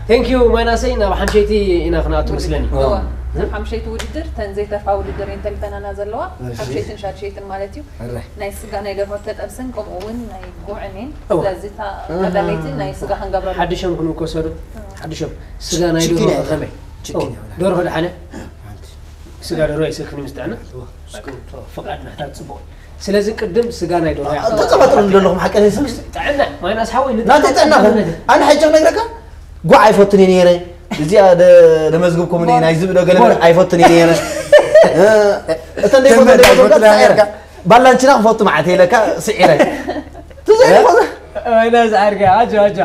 ቴንክ ዩ ማይናሰይ ናብ ሓምሸይቲ ኢና ክንኣቱ መስለኒ ሓምሸይቲ ውድድር ተን ዘይተርፋ ውድድር እየን ተሪፈናና ዘለዋ ሓምሸይትን ሻድሸይትን ማለት እዩ ናይ ስጋ ናይ ደርሆ ተጠብስን ከምኡ እውን ናይ ጉዕን እየን ስለዚ እታ ቀዳመይቲ ናይ ስጋ ክንገብረሉ ሓድሾም ክንውከሰሉ ሓድሾም ስጋ ናይ ደርሆ ከመይ ደርሆ ደሓነ ስጋ ደርሆ ይሰክን ምስ ጥዕና ፍቃድ ምሕታት ፅቡቅ ስለዚ ቅድም ስጋ ናይ ደርሆ ተቀባጥሩ ዘለኹም ሓቀ ስምስ ጥዕና ማይናስ ሓወይ ናተይ ጥዕና ኣነ ሕጂ ነግረካ ጓዕ ኣይፈትን እየ ነይረ እዚኣ ለመዝግብኩም ናይ ዝብዶ ገለ ኣይፈትን እየ ነይረ እተን ደይፈትን ባላንችና ክፈቱ ማዓት ኢለካ ስዒረ ወይና ዝዓርጋ ኣጆ ኣጆ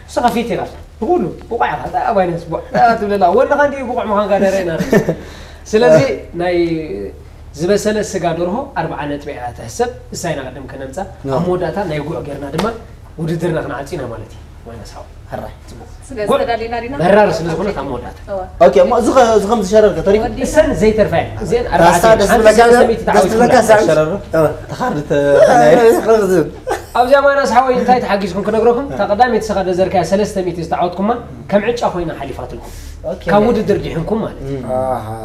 ንስኻ ፊት ኢኻ ብኩሉ ብቑዕ ኢኻ እታ ኣባይነስ ቡዕ ትብለላ ወድኻ እንዲ ብቑዕ ምዃንካ ደረእና ስለዚ ናይ ዝበሰለ ስጋ ደርሆ ኣርብዓ ነጥቢ እያ ትሕሰብ እሳይና ቅድም ከነምፃ ኣብ መወዳእታ ናይ ጉዕ ጌርና ድማ ውድድርና ክንዓፂና ማለት እዩ ወይና ሳው ሕራይ ስለ ዝተዳሊና ዲና መራር ስለ ዝኾነ ካብ መወዳእታ ኦኬ እሞ እዚ ከ- እዚ ከም ዝሸረር ከተሪፍ እሰን ዘይተርፋ እየን እዚአን ራስታ ደስ ዝብለካ ደስ ዝብለካ ሳዕቤን ተኻርድ ኣብዚኣ ማይናስ ሓወይ እንታይ ተሓጊዝኩም ክነግረኩም እታ ቀዳመይቲ ሰኻ ደዘርካያ ሰለስተ ሚእቲ ዝተዓወትኩማ ከም ዕጫ ኮይና ሓሊፋትልኩም ካብ ውድድር ዲሕንኩም ማለት እዩ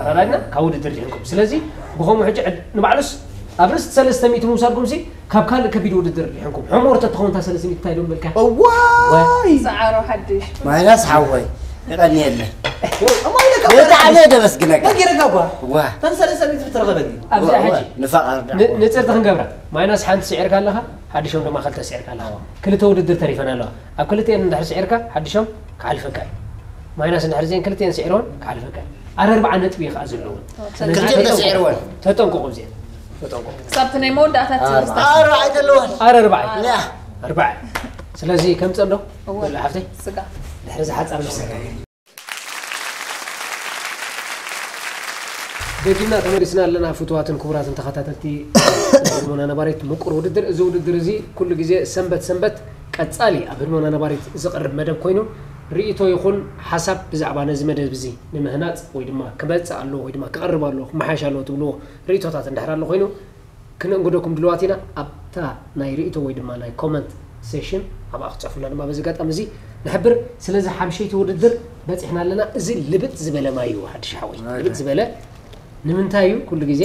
ኣራዳድና ካብ ውድድር ዲሕንኩም ስለዚ ብኸምኡ ሕጂ ዕድ- ንባዕሉስ ኣብ ርእሲ ሰለስተ ሚእቲ ምውሳድኩም ሲ ካብ ካልእ ከቢድ ውድድር ዲሕንኩም ሕሞር ተትኸውን እታ ሰለስተ ሚእቲ እንታይ ዶ ምበልካ እዋይ ሰዓሮ ሓድሽ ማይናስ ሓወይ ይቐንየለይ እሞ ኢለካ እኮ ብጣዕሚ እየ ደመስግነካ ነጊረካ እኳ ዋ ተን ሰለስተ ሚእቲ ብትረኸበኒ ኣብዚኣ ሕጂ ንፋቕ ኣርዳ ን- ንጽርቲ ክንገብራ ማይናስ ሓንቲ ስዒርካ ኣለኻ ሓድሾም ድማ ክልተ ስዒርካ ኣለኻ ክልተ ውድድር ተሪፈን ኣለዋ ኣብ ክልተኤን እንድሕር ስዒርካ ሓድሾም ክሓልፈካ እዩ ማይናስ እንድሕር ዜን ክልተኤን ስዒርወን ክሓልፈካ እዩ ኣረ ኣርባዓ ነጥቢ እዩ ከዓ ዘለውን ክልተ ስዒርወን ተጠንቀቑ እዚአን ተጠንቀቑ ክሳብቲ ናይ መወዳእታ ኣረ ኣይተለወን ኣረ ኣርባዓ እዩ ያ ኣርባዓ እዩ ስለዚ ከምፀ ዶ ወላ ሓፍተይ ስጋ ድሕሪ ዝሓፃር መሰጋ ደጊምና ተመሊስና ኣለና ፍቱዋትን ክቡራትን ተኸታተልቲ ህድሞና ነባሪት ምቁር ውድድር እዚ ውድድር እዚ ኩሉ ግዜ ሰንበት ሰንበት ቀጻሊ ኣብ ህድሞና ነባሪት ዝቐርብ መደብ ኮይኑ ርእይቶ ይኹን ሓሳብ ብዛዕባ ነዚ መደብ እዚ ንምህናፅ ወይ ድማ ክመፅእ ኣለዎ ወይ ድማ ክቐርብ ኣለዎ ክመሓሽ ኣለዎ ትብልዎ ርእይቶታት እንድሕር ኣሎ ኮይኑ ክነእንግደኩም ድልዋት ኢና ኣብታ ናይ ርእይቶ ወይ ድማ ናይ ኮመንት ሴሽን ኣብኣ ክትፅሕፉልና ድማ በዚ ኣጋጣሚ እዚ ንሕብር ስለዚ ሓምሸይቲ ውድድር በፂሕና ኣለና እዚ ልብጥ ዝበለ ማይ እዩ ሓድሽ ሓወይ ልብጥ ዝበለ ንምንታይ እዩ ኩሉ ግዜ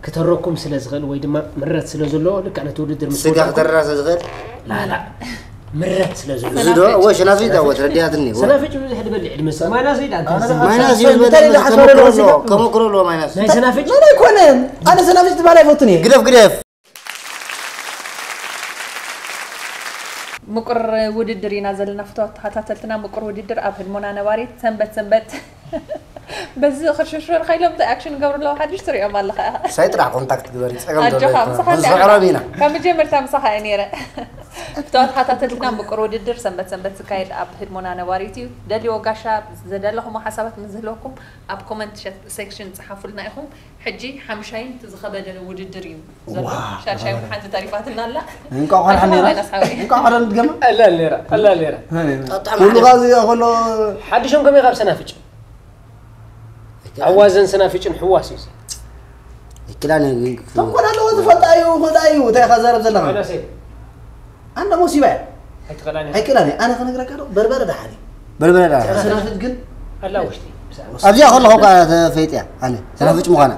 ክተረኩም ስለ ዝኽእል ወይ ድማ ምረት ስለ ዘለዎ ልክዕ ነቲ ውድድር ምስ ስጋ ወዳእኩም- ክተረራሰ ዝኽእል ላላ ምረት ስለ ዘለዎ እዚ ዶ እወ ሸናፊት ኣወት ረዲያትኒ እወ። ሰናፍጭ ብዙሕ ድበልዕ ድመስ ማይናስ ይዳንተ ማይናስ እዩ ዝበለ ተመክሮ ኣለዎ ማይናስ ናይ ሰናፍጭ ምን ኣይኮነን ኣነ ሰናፍጭ ትባል ኣይፈቱን እየ ግደፍ ግደፍ ምቁር ውድድር ኢና ዘለና ፍትዋት ተኸታተልትና ምቁር ውድድር ኣብ ህድሞና ነባሪት ሰንበት ሰንበት በዚ ክርሽርሽር ከይሎም እንታይ ኣክሽን ገብሩ ኣለዉ ሓድሽ ትሪኦም ኣለኻ ኢኻ ሳይ ጥራሕ ኮንታክት ግበሪ ፀገም ዘሎ ኣጆኻ፣ ኣይኮነን። ምሳኻ ብዙሕ ዕረብ ኢና ካብ መጀመርታ ምሳኻ እየ ነይረ ፍትዋት ተኸታተልትና ምቁር ውድድር ሰንበት ሰንበት ዝካየድ ኣብ ህድሞና ነባሪት እዩ ደልዎ ጋሻ ዘደለኹሞ ሓሳባት ምስ ዝህልወኩም ኣብ ኮመንት ሸ- ሴክሽን ፀሓፉልና ኢኹም ሕጂ ሓምሻይን እቲ ዝኸበደ ውድድር እዩ ዘሎ ሻድሻይ ሓንቲ ተሪፋትና ኣላ እንቋዕ ቆልሓ ነይራ ማይናስ ሓወይ እንቋዕ ቆልሓ ንድገማ ቀላል ነይራ ቀላል ነይራ በጣም ኩሉ ካ እዚ ከሎ ሓድሾም ከመይ ካብ ሰናፍጭ ኣዋዘን ሰናፍጭን ሕዋስ እዩ ይክላን ተንኮል ኣለዎ ዝፈልጣ እዩ ክእላ እዩ እንታይ ኢኻ ዘረብ ዘለኻ ማይናሰይ ኣንዳ ሞሲባ እያ ኣይትኸላኒ ኣይክእላን እየ ኣነ ክነግረካ ዶ በርበረ ደሓን እዩ በርበረ ዳ ሰናፍጭ ግን ኣላ ውሽጢ ኣብዚኣ ከለኹ እኳ ተፈይጥያ ኣነ ሰናፍጭ ምዃና።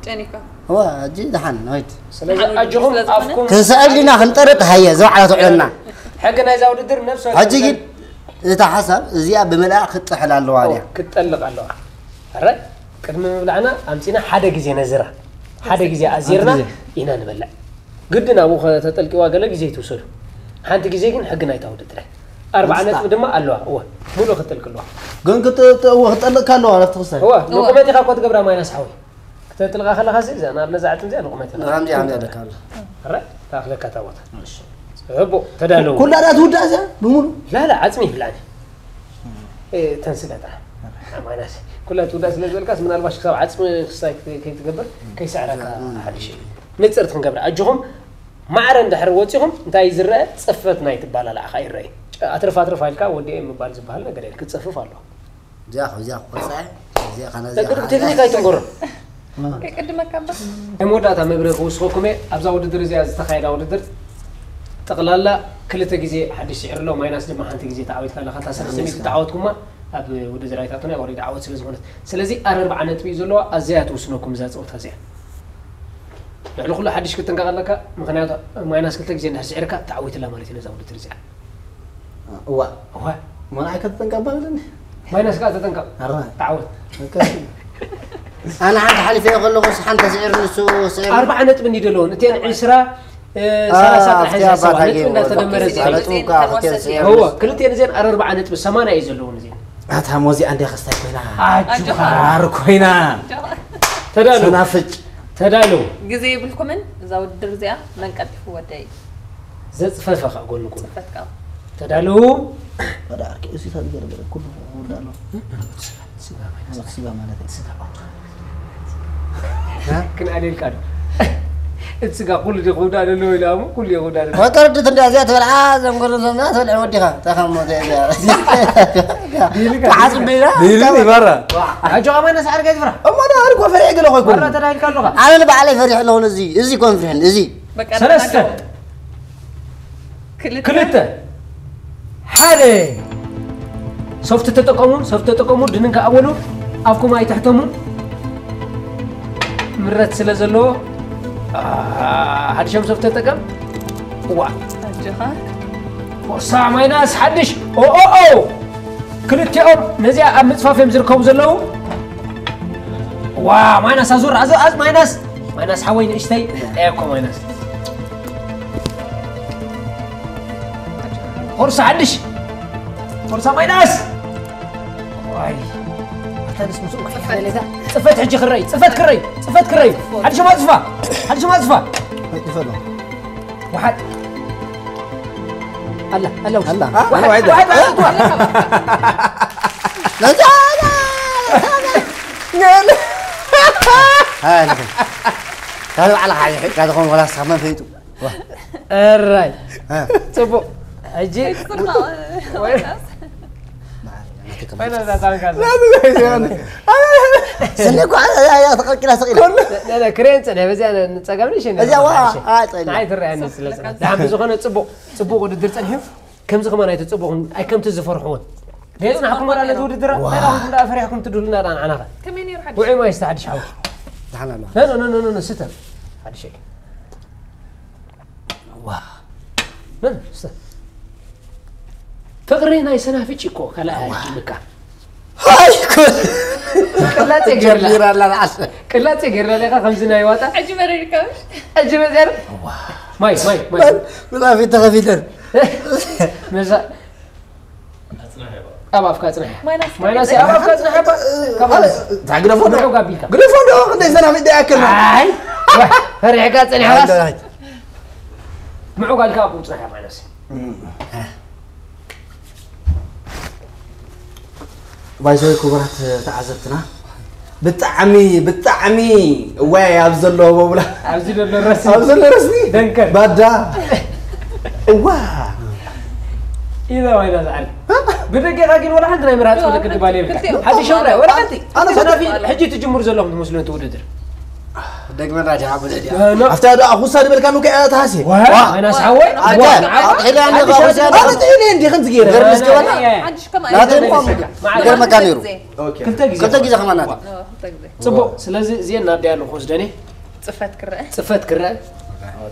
ጨኒካ እዋ፣ ሕጂ ደሓን ናይት ስለዚ ኣጆኹም ኣፍኩም ክንስዕል ዲና ክንጠርጥ ሃየ ዘውዓላ ትውዕለና። ሕጊ ናይዛ ውድድር ነፍሲ ሕጂ ግን እታ ሓሳብ እዚኣ ብምልኣ ክትጥሕል ኣለዋ ድያ? ክትጠልቕ ኣለዋ። ኣረ ቅድሚ ምብላዕና ኣምፂና ሓደ ግዜ ነዝራ፣ ሓደ ግዜ ኣዚርና ኢና ንበልዕ። ግድን ኣብኡ ከተጠልቂዋ ገለ ግዜ ትውሰዱ። ሓንቲ ግዜ ግን ሕጊ ናይታ ውድድር ኣርባዓ ነጥቢ ድማ ኣለዋ። እወ፣ ሙሉእ ክትጠልቂ ኣለዋ። ግን ክትእዎ ክጠልቕካ ኣለዋ ኣብቲ ክሳይ። እወ፣ ንቁመት ኢኻ እኮ ትገብራ ማይናስ ሓዊ። ክተጥልቃ ከለኻ ሲ እዛ ናብ ነዛ ዓጥን እዚኣ ንቁመት ኢኻ። ከምዚ ኣምዚ ኣለካ ኣሎ። ኣረ፣ ታኽለካ ታቦት። ጽቡቕ፣ ተዳለዉ። ኩላ ዳ ትውዳእ እዚኣ ብሙሉ ላላ፣ ዓጽሚ ይብላኒ። ተንስጋ ጥራሕ። ማይናስ ኩላ ትውዳእ ስለ ዝበልካስ ምናልባሽ ክሳብ ዓጽሚ ክሳይ ከይትገብር ከይስዕረካ ሓድሽ እዩ። ንጽርቲ ክንገብር ኣጆኹም። ማዕረ እንድሕር ወጺኹም እንታይ ዝረአ? ጽፈት ናይ ትባላል ኣኻ ይረአ። ኣትርፍ ኣትርፍ ኢልካ ወዲኤ ምባል ዝበሃል ነገር የለ። ክጸፍፍ ኣሎ። እዚኣ እዚኣ ክቆርፃ እዚኣ ካና ቅድም ቴክኒክ ኣይትንገሮ። ከይቅድመካ እምበር ናይ መወዳእታ መብርሂ ክውስኸኩም እየ። ኣብዛ ውድድር እዚኣ ዝተኻየዳ ውድድር ጠቕላላ ክልተ ግዜ ሓድሽ ስዒሩ ኣሎ። ማይናስ ድማ ሓንቲ ግዜ ተዓዊትካ ኣለኻ። እታ ሰለስተ ሚእቲ ተዓወትኩማ ኣብ ውድድር ኣይታቱና ወሪዳ ዓወት ስለ ዝኾነት፣ ስለዚ ኣረርብዓ ነጥቢ እዩ ዘለዋ። ኣዝያ እያ ትውስነኩም እዛ ፀወታ እዚኣ። ልዕሊ ኩሉ ሓድሽ ክትጥንቀቕ ኣለካ፣ ምኽንያቱ ማይናስ ክልተ ግዜ እንድሕር ስዒርካ ተዓዊትላ ማለት እዩ ነዛ ውድድር እዚኣ። እዋ እዋ መን ኣይከተጠንቀቕ ባለኒ ማይናስ ከዓ ተጠንቀቕ። ኣረ ተዓወት። ኣነ ሓንቲ ሓሊፈ ከለኹ ሓንቲ ስዒር ንሱ ስዒር ኣርባዓ ነጥቢ እንዲ ዘለውን እተን ዕስራ ሰላሳ ጥራሕ እያ ዘለዋ። ነጥቢ እንዳተደመረ ዝኸይድ። እዎ ክልቲኤን እዚአን ኣርባዓ ነጥቢ ሰማንያ እዩ ዘለውን እዚአን። ኣታ ሞዚ ኣንዲያ ከስታይ ኮይና ኣጆኻ ዓር ኮይና ተዳሉ ሰናፍጭ ተዳሉ ግዜ ይብልኩምን እዛ ውድድር እዚኣ መን ቀልጢፉ ወደይ ዘጽፈፈ ከኣ ጎንኩም ጽፈትካ ተዳሉ ወደ ኣርኪ እሱ ታዝገረ ኩሉ ወዳሎ ስጋ ማለት ስጋ ክንኣደልካ ዶ እቲ ስጋ ኩሉ ዲ ክውዳ ደሎ ኢላ እሞ ኩሉ ይውዳ ደሎ ወቀርድት እንዳ እዚኣ ትበልዓ ዘንጎሮ ዘና ትበልዐ ወዲኻ ተኸሞ እዚኣ ተዓጽቢና ዲሉ ይባራ ኣጆኻ ማይናስ ዓርጋ ይትፍራ እሞ ዶ ኣርኮ ፈሪሕ ገለ ኮይኩ ባራ ተዳሂልካ ኣለኻ ኣነ ንባዕለይ ፈሪሕ ኣለኹ እዚ እዚ ኮንፍረን እዚ ሰለስተ ክልተ ክልተ ሓደ ሶፍት ተጠቀሙ ሶፍት ተጠቀሙ ድንን ከኣበሉ ኣብኩም ኣይትሕተሙ ምረት ስለ ዘለዎ ሓድሾም ሶፍት ተጠቀም ዋ ኣጆኻ ፎርሳ ማይናስ ሓድሽ ኦኦኦ ክልቲኦም ነዚኣ ኣብ ምፅፋፍ እዮም ዝርከቡ ዘለዉ ዋ ማይናስ ኣዙር ኣዙር ኣዝ ማይናስ ማይናስ ሓወይ ንእሽተይ እኮ ማይናስ ፎርሳ ሓድሽ ፎርሳ ማይናስ ዋይ ኣታንስ ምስኡ ክሕፈለታ ጽፈት ሕጂ ክረይ ጽፈት ክረይ ጽፈት ክረይ ሓድሽ ማጽፋ ሓድሽ ማጽፋ ይፈሎ ወሓጥ ኣላ ኣላ ኣላ ወሓጥ ወሓጥ ካብ ባዕላ ሓይሕካ ዝኾን ወላ ሳመን ፈይጡ እራይ ጽቡቕ ሕጂ ስኒ እኳ ተቐቂላ ስቕ ኢላ ክሬን ፅነ በዚያ ንፀገም ንሽ እዚኣ ዋ ኣፀሊ ንዓይ ትረኣኒ ስለ ፅነ ብዝኾነ ፅቡቕ ፅቡቕ ውድድር ፀኒሑ ከምዚ ከማን ኣይትፅቡቕን ኣይ ከምቲ ዝፈርሕዎን ዘይፅናሕኩም ወላ ነቲ ውድድር እንታይ ዳኹም ዳ ፈሪሕኩም ትድሉና ዳ ንዓናኸ ከመይ ነይሩ ሓድሽ ውዑይ ማይ ስተ ሓድሽ ሓው ደሓን ኣለዋ ኖ ኖ ኖ ኖ ስተ ሓድሽ ዋ ምን ስተ ፍቕሪ ናይ ሰናፍጭ እኮ ካልኣይ ኣይጅምካ ኣይኮን ቅላጼ ገርላ ጀሚራ ኣላ ንዓስ ቅላጼ ገርላ ሌኻ ከምዚ ናይ ዋጣ ሕጂ መሪርካ ሕጂ መፅያር ማይ ማይ ማይ ብላፊት ተኸፊተን ነዛ ኣብ ኣፍካ ፅንሕ ማይናስ ማይናስ ኣብ ኣፍካ ፅንሕ ባ ካብ ታግደፎ ዶ ምዑግ ኣቢልካ ግደፎ ዶ ክንደይ ሰናፍጭ ይኣክል ኣይ ፈሪሕካ ፅንሕ ባስ ምዑግ ኣልካ ኣብኡ ፅንሕ ማይናስ ባይዘወይ ክቡራት ተዓዘብትና ብጣዕሚ ብጣዕሚ እዋይ ኣብ ዘለዎ መብላ ኣብዚ ዘሎ ረስኒ ኣብ ዘሎ ረስኒ ደንከር ባዳ እዋ ኢዛ ዋይዳ ዝዓል ብደገኻ ግን ወላ ሓንቲ ናይ ምራፅ ወደ ቅድባል የብልካ ሓንቲ ሸውራይ ወላ ሓንቲ ኣነ ሰናፊ ሕጂ ትጅምሩ ዘለኹም ትመስሉ ነቲ ውድድር ደግመና ዲያ ሓጎስ ዲያ ኣፍታ ዶ ኣኹሳ ዝበልካ ኑ ከኣ ተሃሲ ማይናስ ሓወይ ኣታ ኣጥሒለ ኣነ ኣኹሳ ኣነ ጥሒለ እንዲ ከምዚ ገይረ ገርምስ ገበና ሓድሽ ከም ኣይገርም ገርመካ ነይሩ ክልተ ግዜ ክልተ ግዜ ከማና ጽቡቅ ስለዚ እዚኤን ናብ ዲያ ንክወስደኒ ጽፈት ክረአ ጽፈት ክረአ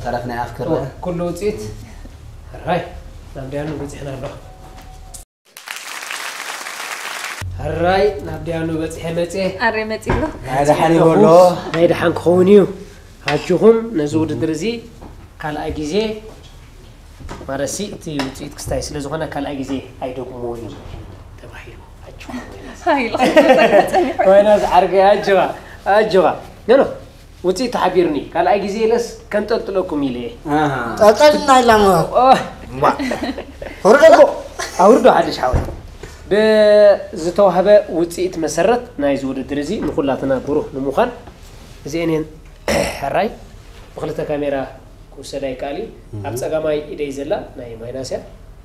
ተረፍ ናይ ኣፍ ክረ ኩሉ ውፅኢት ሕራይ ናብ ዲያኑ በፂሕና ኣሎ ሕራይ ናብ ዲያኑ በፂሐ መፅኤ ኣረ መፂሎ ናይ ደሓን ይበሎ ናይ ደሓን ክኸውን እዩ ኣጆኹም ነዚ ውድድር እዚ ካልኣይ ግዜ ማለትሲ እቲ ውፅኢት ክስታይ ስለ ዝኾነ ካልኣይ ግዜ ኣይደግምዎን እዮም ተባሂሉ ኣጆኹም ሃይሎ ኮይና ዝዓርገ ኣጆኻ ኣጆኻ ገሎ ውፅኢት ተሓቢሩኒ ካልኣይ ግዜ ኢለስ ከንጠልጥለኩም ኢለ እየ ጠልጠልና ኢላማ ኦህ፣ ወረደ ኣውርዶ ሓድሽ ሓወይ ብዝተዋህበ ውፅኢት መሰረት ናይዚ ውድድር እዚ ንኩላትና ብሩህ ንምዃን እዚአን እየን ሕራይ ብክልተ ካሜራ ክውሰዳ ይከኣል እዩ ኣብ ፀጋማይ ኢደይ ዘላ ናይ ማይናስ እያ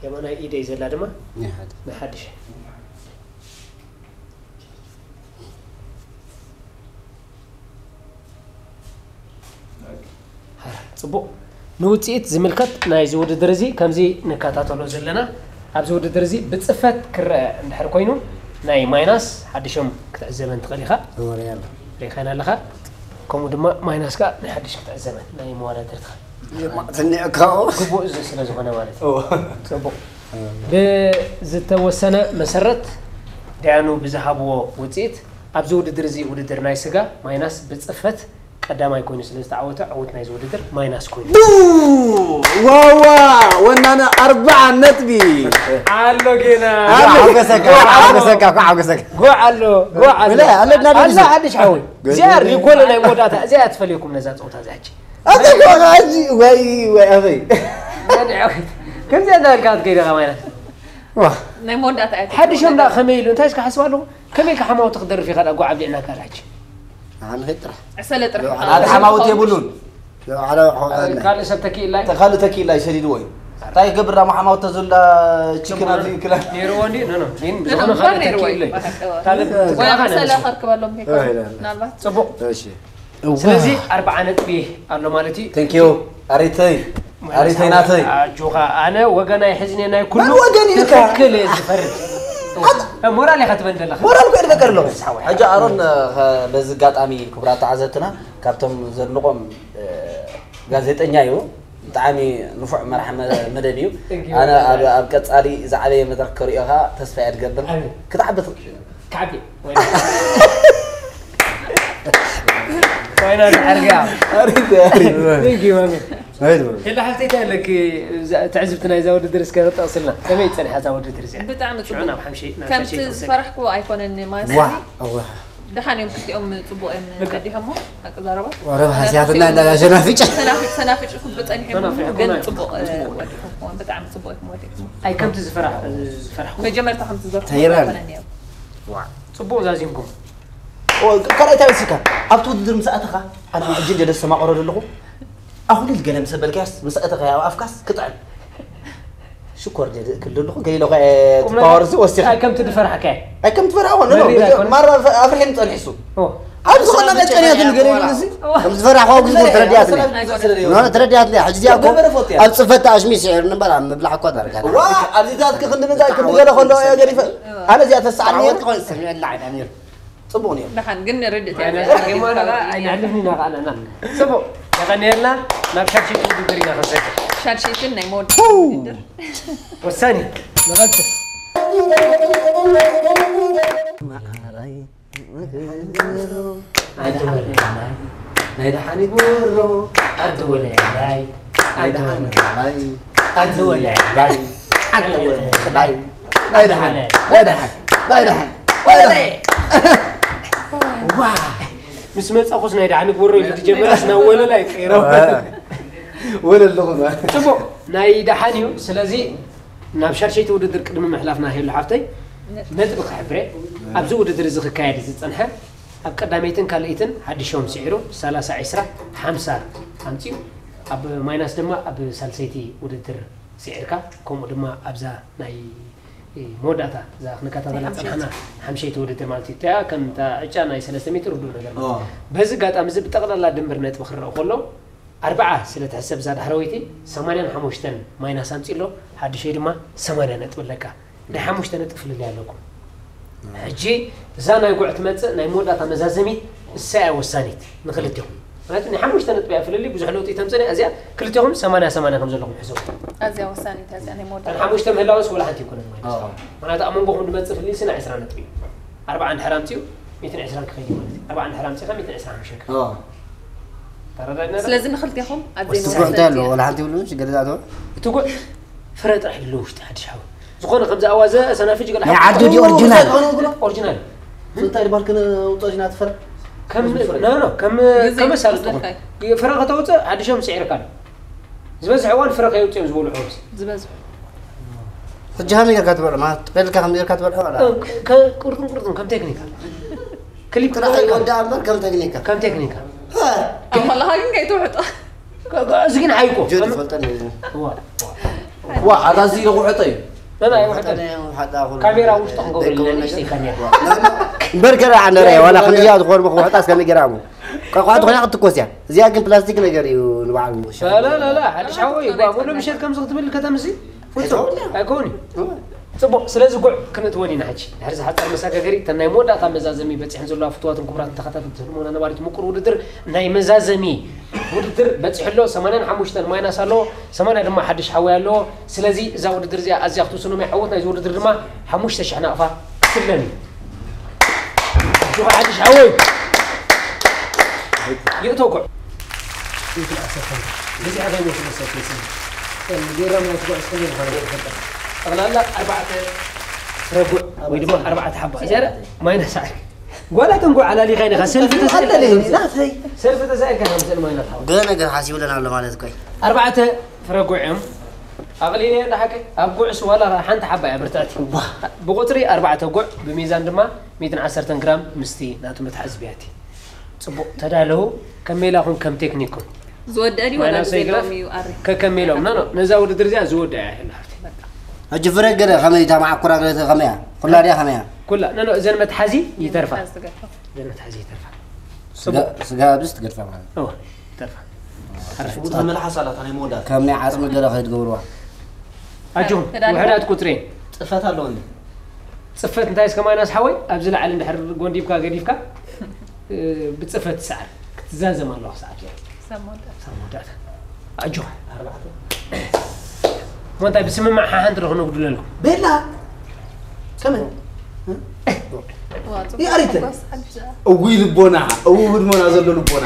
የማናይ ኢደይ ዘላ ድማ ናይ ሓድሽ ፅቡቅ ንውፅኢት ዝምልከት ናይዚ ውድድር እዚ ከምዚ ንከታተሎ ዘለና ኣብዚ ውድድር እዚ ብፅፈት ክረአ እንድሕር ኮይኑ ናይ ማይናስ ሓድሾም ክትዕዘበን ትኽእል ኢኻ ሪኻና ኣለኻ ከምኡ ድማ ማይናስ ከዓ ናይ ሓድሽ ክትዕዘበን ናይ መወዳደርትኻ ማዕተኒዕካኦ ግቡእ እዚ ስለ ዝኾነ ማለት እዩ ፅቡቅ ብዝተወሰነ መሰረት ዳያኑ ብዝሃብዎ ውፅኢት ኣብዚ ውድድር እዚ ውድድር ናይ ስጋ ማይናስ ብፅፈት ቀዳማይ ኮይኑ ስለ ዝተዓወተ ዕውት ናይዚ ውድድር ማይናስ ኮይኑ ዋዋ ወናነ ኣርባዓ ነጥቢ ኣሎ ጌና ሓጎሰካ ሓጎሰካ ሓጎሰካ ጉዕ ኣሎ ጉዕ ኣሎ ብለ ኣለና ኣላ ሓድሽ ሓወይ እዚኣ ሪኮሎ ናይ መወዳእታ እዚኣ ትፈልየኩም ነዛ ፀወታ እዚኣ ሕጂ ኣተኮ ኣጂ ወይ ወይ ኣበይ ከምዚኣ እንዳበልካ ትከይደ ከማይና ናይ መወዳእታ እያ ሓድሾም ዳ ከመይ ኢሉ እንታይ እስካ ሓስብ ኣለኹ ከመይ ኢልካ ሓማውቲ ክደርፍ ኢኻ ዳ ጓዓ ብሊዕና ካል ሕጂ ንኸይድ ጥራሕ ዕሰለ ጥራሕ ኣቲ ሓማውት የብሉን ዓላዊ ሓውጣና ካልእ ሰብ ተኪእላይ ካልእ ተኪእላይ ሰዲድዎ እዩ እንታይ ይገብር ዳሞ ሓማውት ተዝላ ችክን ኣብዚ ክላ ነይርዎ እንዲ ኖ ኖ ግን ግን ዝኾነ እምበር ካልእ ነይርዎ ተኪእሉ እዩ እዩ ካልእ ወይ ብዛዕባ ዕሰለ ነንሱ ከርክበሎም ከይኮነ ምናልባት ፅቡቅ እሺ ስለዚ ኣርባዓ ነጥቢ ኣሎ ማለት እዩ ቴንኪዩ ኣሪተይ ኣሪተይ ናተይ ኣጆኻ ኣነ ወገናይ ሕዝኔ ናይ ኩሉ መን ወገን ኢልካ? ትክክል እየ ዝፈርድ ሞራል ኢኻ ትበን ዘለኻ ሞራል ኮ ይድበቀር ኣለኹ ሕጂ ኣሮን በዚ ኣጋጣሚ ክቡራት ተዓዘብትና ካብቶም ዘድንቆም ጋዜጠኛ እዩ ብጣዕሚ ንፉዕ መራሕ መደብ እዩ ኣነ ኣብ ቀፃሊ ዝዓበየ መድረክ ከርእዮኻ ተስፋ እየ ትገብር ክትዓቢ ካዕቢ ኮይና ዝዓርገያ Thank you ማሚ ሄላ ሓፍተይ እንታይ ኣለኪ ትዕዝብቲ ናይዛ ውድድር እስከ ክጠቕስልና ከመይ ፀኒሓ እዛ ውድድር እዚኣ ብጣዕሚ ሽዑ ናብ ሓምሸይ ናብ ከምቲ ሻሸይ ተወሰደ ዝፈራሕክዎ ኣይኮነን ማለት ዋ እዩ። ኣዋ ደሓን እዮም ክልቲኦም ፅቡቅ እዮም ቀዲሖሞ ኣቀዛረባ ወረብ ሃስያትና እንዳሸናፍጭ ሰናፍጭ ክብፀኒሑ ሰናፍጭ ግን ኮነ። ፅቡቅ ወዲኹም ብጣዕሚ ፅቡቅ ኢኹም ወዲኹም ኣይ ከምቲ ዝፈራሕ ዝፈራሕ መጀመርታ ከምቲ ዘርኩ ተይራን። ኣይኮነን እዮም ፅቡቅ ዛዚምኩም ካልኣይ እንታይ ወሲካ ኣብቲ ውድድር ምስ ኣተኻ ኣነ ሕጂ እንደ ደስተማቕሮ ዘለኹ ኣኹሊል ገለ ምስ በልካያስ ምስ ኣተኻ ኣብ ኣፍካስ ክጥዕም ሽኮር ደ ክልልኹ ገሊለ ኳ ቁም ነገር- ፓወር እዚ ወሲኻ ኣይ ከምቲ ዝፈራሕካ ኣይ ከም ትፈርዖ ኾነ መሪር ኣይኮነን። ማራ ኣፍሪሕን ጸኒሕሱ ኦ፣ ኣብ ዝኾነ መጨንያ ትንገሪ እዚ ከም ዝፈራሕዋ ግዜ ተረዲኣትኒ ተረዲኣትኒ ኖ ተረዲኣትኒ ሕጂ እዚኣ እኮ ኣብ ፅፈት ኣሽሚ ስዒር ንበላ ምብላዕ እኳ ዳርጋ ዋ ኣብዚታት ክክንዲ ምንታይ ክብገለ ከሎ እያ ገሪፈ ኣነ እዚኣ ተሰዓኒ ዓወት ኾን ሰሚዐላ ዓይና ነይሩ ጽቡቕ ነይሩ ደሓን ግን ርድእ ኣሕልፍኒ ናቃለና ጽቡቕ የቐንየልና ናብ ሻድሸይቲ ውድድር ኢና ክንሰግር ሻድሸይትን ናይ መወዳእታ ውድድር ወሳኒ ንቐጽል ናይ ደሓን ይግበሮ ኣንቲ ወለላይ ኣንቲ ወለላይ ኣንቲ ወለላይ ኣንቲ ወለላይ ናይ ደሓን ናይ ደሓን ናይ ደሓን ናይ ደሓን ዋ ምስ መጻኹስ ናይ ደሓን ይግበሮ ኢሉ ዝጀመረስ ናብ ወለላይ ቀይሮ ወለል ዝኾነ ጽቡቕ ናይ ደሓን እዩ ስለዚ ናብ ሻድሸይቲ ውድድር ቅድሚ ምሕላፍና ሄሉ ሓፍተይ ነጥቢ ክሕብረ ኣብዚ ውድድር እዚ ክካየድ ዝጸንሐ ኣብ ቀዳመይትን ካልኣይትን ሓድሾም ስዒሩ ሰላሳ ዕስራ ሓምሳ ኣምጺኡ ኣብ ማይናስ ድማ ኣብ ሳልሰይቲ ውድድር ስዒርካ ከምኡ ድማ ኣብዛ ናይ መወዳእታ እዛ ክንከታተላ ዝጸናሕና ሓምሸይቲ ውድድር ማለት እዩ። እቲኣ ከም እታ ዕጫ ናይ ሰለስተ ሜትር ርዱእ ነገር ማለት እዩ። በዚ ኣጋጣሚ እዚ ብጠቕላላ ድምር ነጥቢ ክረኣ ከሎ ኣርብዓ ስለ ትሕሰብ እዛ ዳሕረወይቲ ሰማንያን ሓሙሽተን ማይናስ ኣምጺእ ኣሎ፣ ሓድሸይ ድማ ሰማንያ ነጥቢ ኣለካ። ናይ ሓሙሽተ ነጥቢ ፍልልይ ኣለኩም። ሕጂ እዛ ናይ ጉዕ ትመጽእ ናይ መወዳእታ መዛዘሚት እሳ እያ ወሳኒት ንክልቴኹም። ምክንያቱ ናይ ሓሙሽተ ነጥቢ እያ ፍልልይ፣ ብዙሕ ለውጢ ተምጽእ እያ። እዚኣ ክልቴኹም ሰማንያ ሰማንያ ከም ዘለኹም ሕሰቡ። ኣዝያ ወሳኒት እያ እዚኣ ናይ መወዳእታ። ሓሙሽተ ምህላወስ ወላ ሓንቲ ይኮነን ማለት እዩ። ምክንያቱ ኣብ መንጎኹም ዝመጽእ ፍልልይ ስና ዕስራ ነጥቢ እዩ። ኣርብዓ እንድሕር ኣምጺኡ ሚእትን ዕስራን ክኸይድ ማለት እዩ። ኣርብዓ እንድሕር ኣምጺኻ ሚእትን ዕስራን ሓሙሽተን ክኸይድ። ተረዳእና? ስለዚ ንክልቴኹም ኣዝየ ትጉዕ እንታይ ኣለዎ? ወላ ሓንቲ ይብሉ ሽገር ዝኣተወ? እቲ ጉዕ ፍረ ጥራሕ ይብሉ ውሽጢ ሓድሽ ሓወ። ዝኾነ ከምዚ ኣዋዘ ሰናፍጭ ገለ ናይ ሓወ-፣ ዓዱ ድዩ ኦሪጂናል? ኦሪጂናል። እንታይ ድባል ክነውፅኦ ኢና እቲ ፍረ? ከም፣ ኖ፣ ኖ፣ ከም፣ ግዜ ከም መሳለጢ ይወስደልካ ይኹን። እዩ። ፍረ ከተውፅእ ሓድሾም ስዒርካ ኣሎ። ዝበዝሕ እዋን ፍረ ከየውፅኦም ዝበሉ ሕወስ። ዝበዝሑ። ሕጂ ከመይ ጌርካ ትበልዖ? ማለት ጠቕሊልካ ከምዚ ጌርካ ትበልዖ ዋላ? ከ-፣ ቁርጥም ቁርጥም ከም ቴክኒካ። ክሊፕ ጥራሕ ክገብረካ። ይወዳእ እምበር ከም ቴክኒካ። ከም ቴክኒካ። ሃ! ኣብ ከለኻ ግን ከይትውሕጦ። ከ-፣ ከ-፣ እዚ ግን ሓይኮ። ጆዲ ከም ፈልጠኒ። እዋ፣ እዋ። ዋ፣ ኣታ እዚ ኢሉ ክውሕጦ እዩ። ና፣ ና፣ ኣይውሕጠን። ውሕጠኒ፣ ውሓጣ፣ ኩሉ ካሜራ ውሽጡ ክንገብረሉ ደቂ ንእሽተይ ወለደ። ካሜራ። እምበር ገለ ኣነ ርኣየ፣ ዋላ ከምዚኣ ዝኾነ ክውሕጣ እስከ ንገራሙ። ቆቋት ኮይና ክትኮስ እያ። እዚኣ ግን ፕላስቲክ ነገር እዩ ንባዕሉ። ላ፣ ላ፣ ላ፣ ሓድሽ ሓወይ፣ ጓ-፣ ሙሉ ምሸት ከምዚ ክትብል ከተምሲ? ፍጹም ኣይኮን። ኣይኮን እዩ። እወ። ጽቡቕ፣ ስለዚ ጉዕ ክንእትወን ኢና ሕጂ። ድሕሪ ዝሓጸር መሰጋገሪ፣ እተን ናይ መወዳእታ መዛዘሚ በጺሐን ዘለዋ ፍቱዋትን ክቡራትን ተኸታተልቲ ህድሞና ነባሪት ምቁር ውድድር ናይ መዛዘሚ ውድድር በጺሑ ኣሎ። ሰማንያን ሓሙሽተን ማይናስ ኣለዎ፣ ሰማንያ ድማ ሓድሽ ሓወይ ኣለዎ። ስለዚ እዛ ውድድር እዚኣ ኣዝያ ክትውስኖም እያ። ዓወት ናይዚ ውድድር ድማ ሓሙሽተ ሽሕ ናቕፋ ክስለም እዩ። ኣጆኻ ሓድሽ ሓወይ። ይእቶ ጉዕ። ይእቶ ዓሰርተ። በዚኣ ከይሞት መሰል ከይስም። ጌራ ማለት ጉዕ እስከ ዘይኮነ ይፈልጠ። ጠቕላላ ኣርባዕተ ፍረ ጉዕ ወይ ድማ ኣርባዕተ ሓባ። እዚኣ ማይነስ ዓርኪ። ጓላ ተንጉዕ ኣላሊኻ ኢኻ ሰልፊ ተሳኢልካ ኣለለይ፣ ኢኻ። ናተይ። ሰልፊ ተሳኢልካ ኢኻ ምስል ማይነስ ሓባ። ገለ ነገር ሓሲብለን ኣሎ ማለት እኮ እዩ። ኣርባዕተ ፍረ ጉዕ እዮም። ኣቕሊለ እንዳ ሓቂ ኣብ ጉዕስ ዋላ ሓንቲ ሓባ እያ ብርትዕቲ። ዋ። ብቁጽሪ ኣርባዕተ ጉዕ፣ ብሚዛን ድማ ሚእትን ዓሰርተን ግራም ምስቲ ናቱ መትሓዚ ብያቲ። ጽቡቕ ተዳለዉ። ከመይ ኢላኹም ከም ቴክኒክኩም? ዝወደአ ድዩ ወላ ማይናስ ግዜ ግራፍ? ሎሚ እዩ ኣሪ? ከከመይ ኢሎም። ኖ፣ ኖ፣ ነዛ ውድድር እዚኣ ዝወደአ እያ፣ ሓፍቲ። በቃ። ሕጂ ፍረ ገለ ከመይ እታ መዓኮራ ገለ ከመይ እያ? ኩላ ድያ ከመይ እያ? ኩላ። ኖ፣ ኖ፣ እዘን መትሓዚ ይተርፋ። መትሓዚ ትገርፋ። እዘን መትሓዚ ይተርፋ። ስጋ፣ ጽቡቕ። ስጋ ብስ ትገድፋ ማለት። እወ፣ ይተርፋ። ሓራይ። ሽጉጥ ተመልሓስ ኣላ፣ እታ ናይ መወዳእታ። ከም ናይ ዓጽሚ ገለ ከይትገብርዋ። ኣጆኹም፣ ተዳሊኹም? ውሑዳት ቁጽሪ። ጽፈት ኣለዎ እንዴ? ጽፈት እንታይ እስከ ማይናስ ሓወይ? ኣብዚ ላዕሊ እንድሕር ጎንዲብካ ገዲፍካ፣ እ፣ ብጽፈት ትስዓር። ክትዛዘም ኣለዋ ክስዓር። ሳብ መወዳእታ። ሳብ መወዳእታ። ኣጆኻ። ኣርባዕተ። እሞ እንታይ ብስምምዕ ሓሓንቲ ዶ ክነጉድለልኩም? ቤላ! ከመይ? ዋ፣ ጽቡቕ ይኣሪተ። ሓጎስ ሓድሽ። እውይ ልቦና፣ እው ህድሞና ዘሎ ልቦና።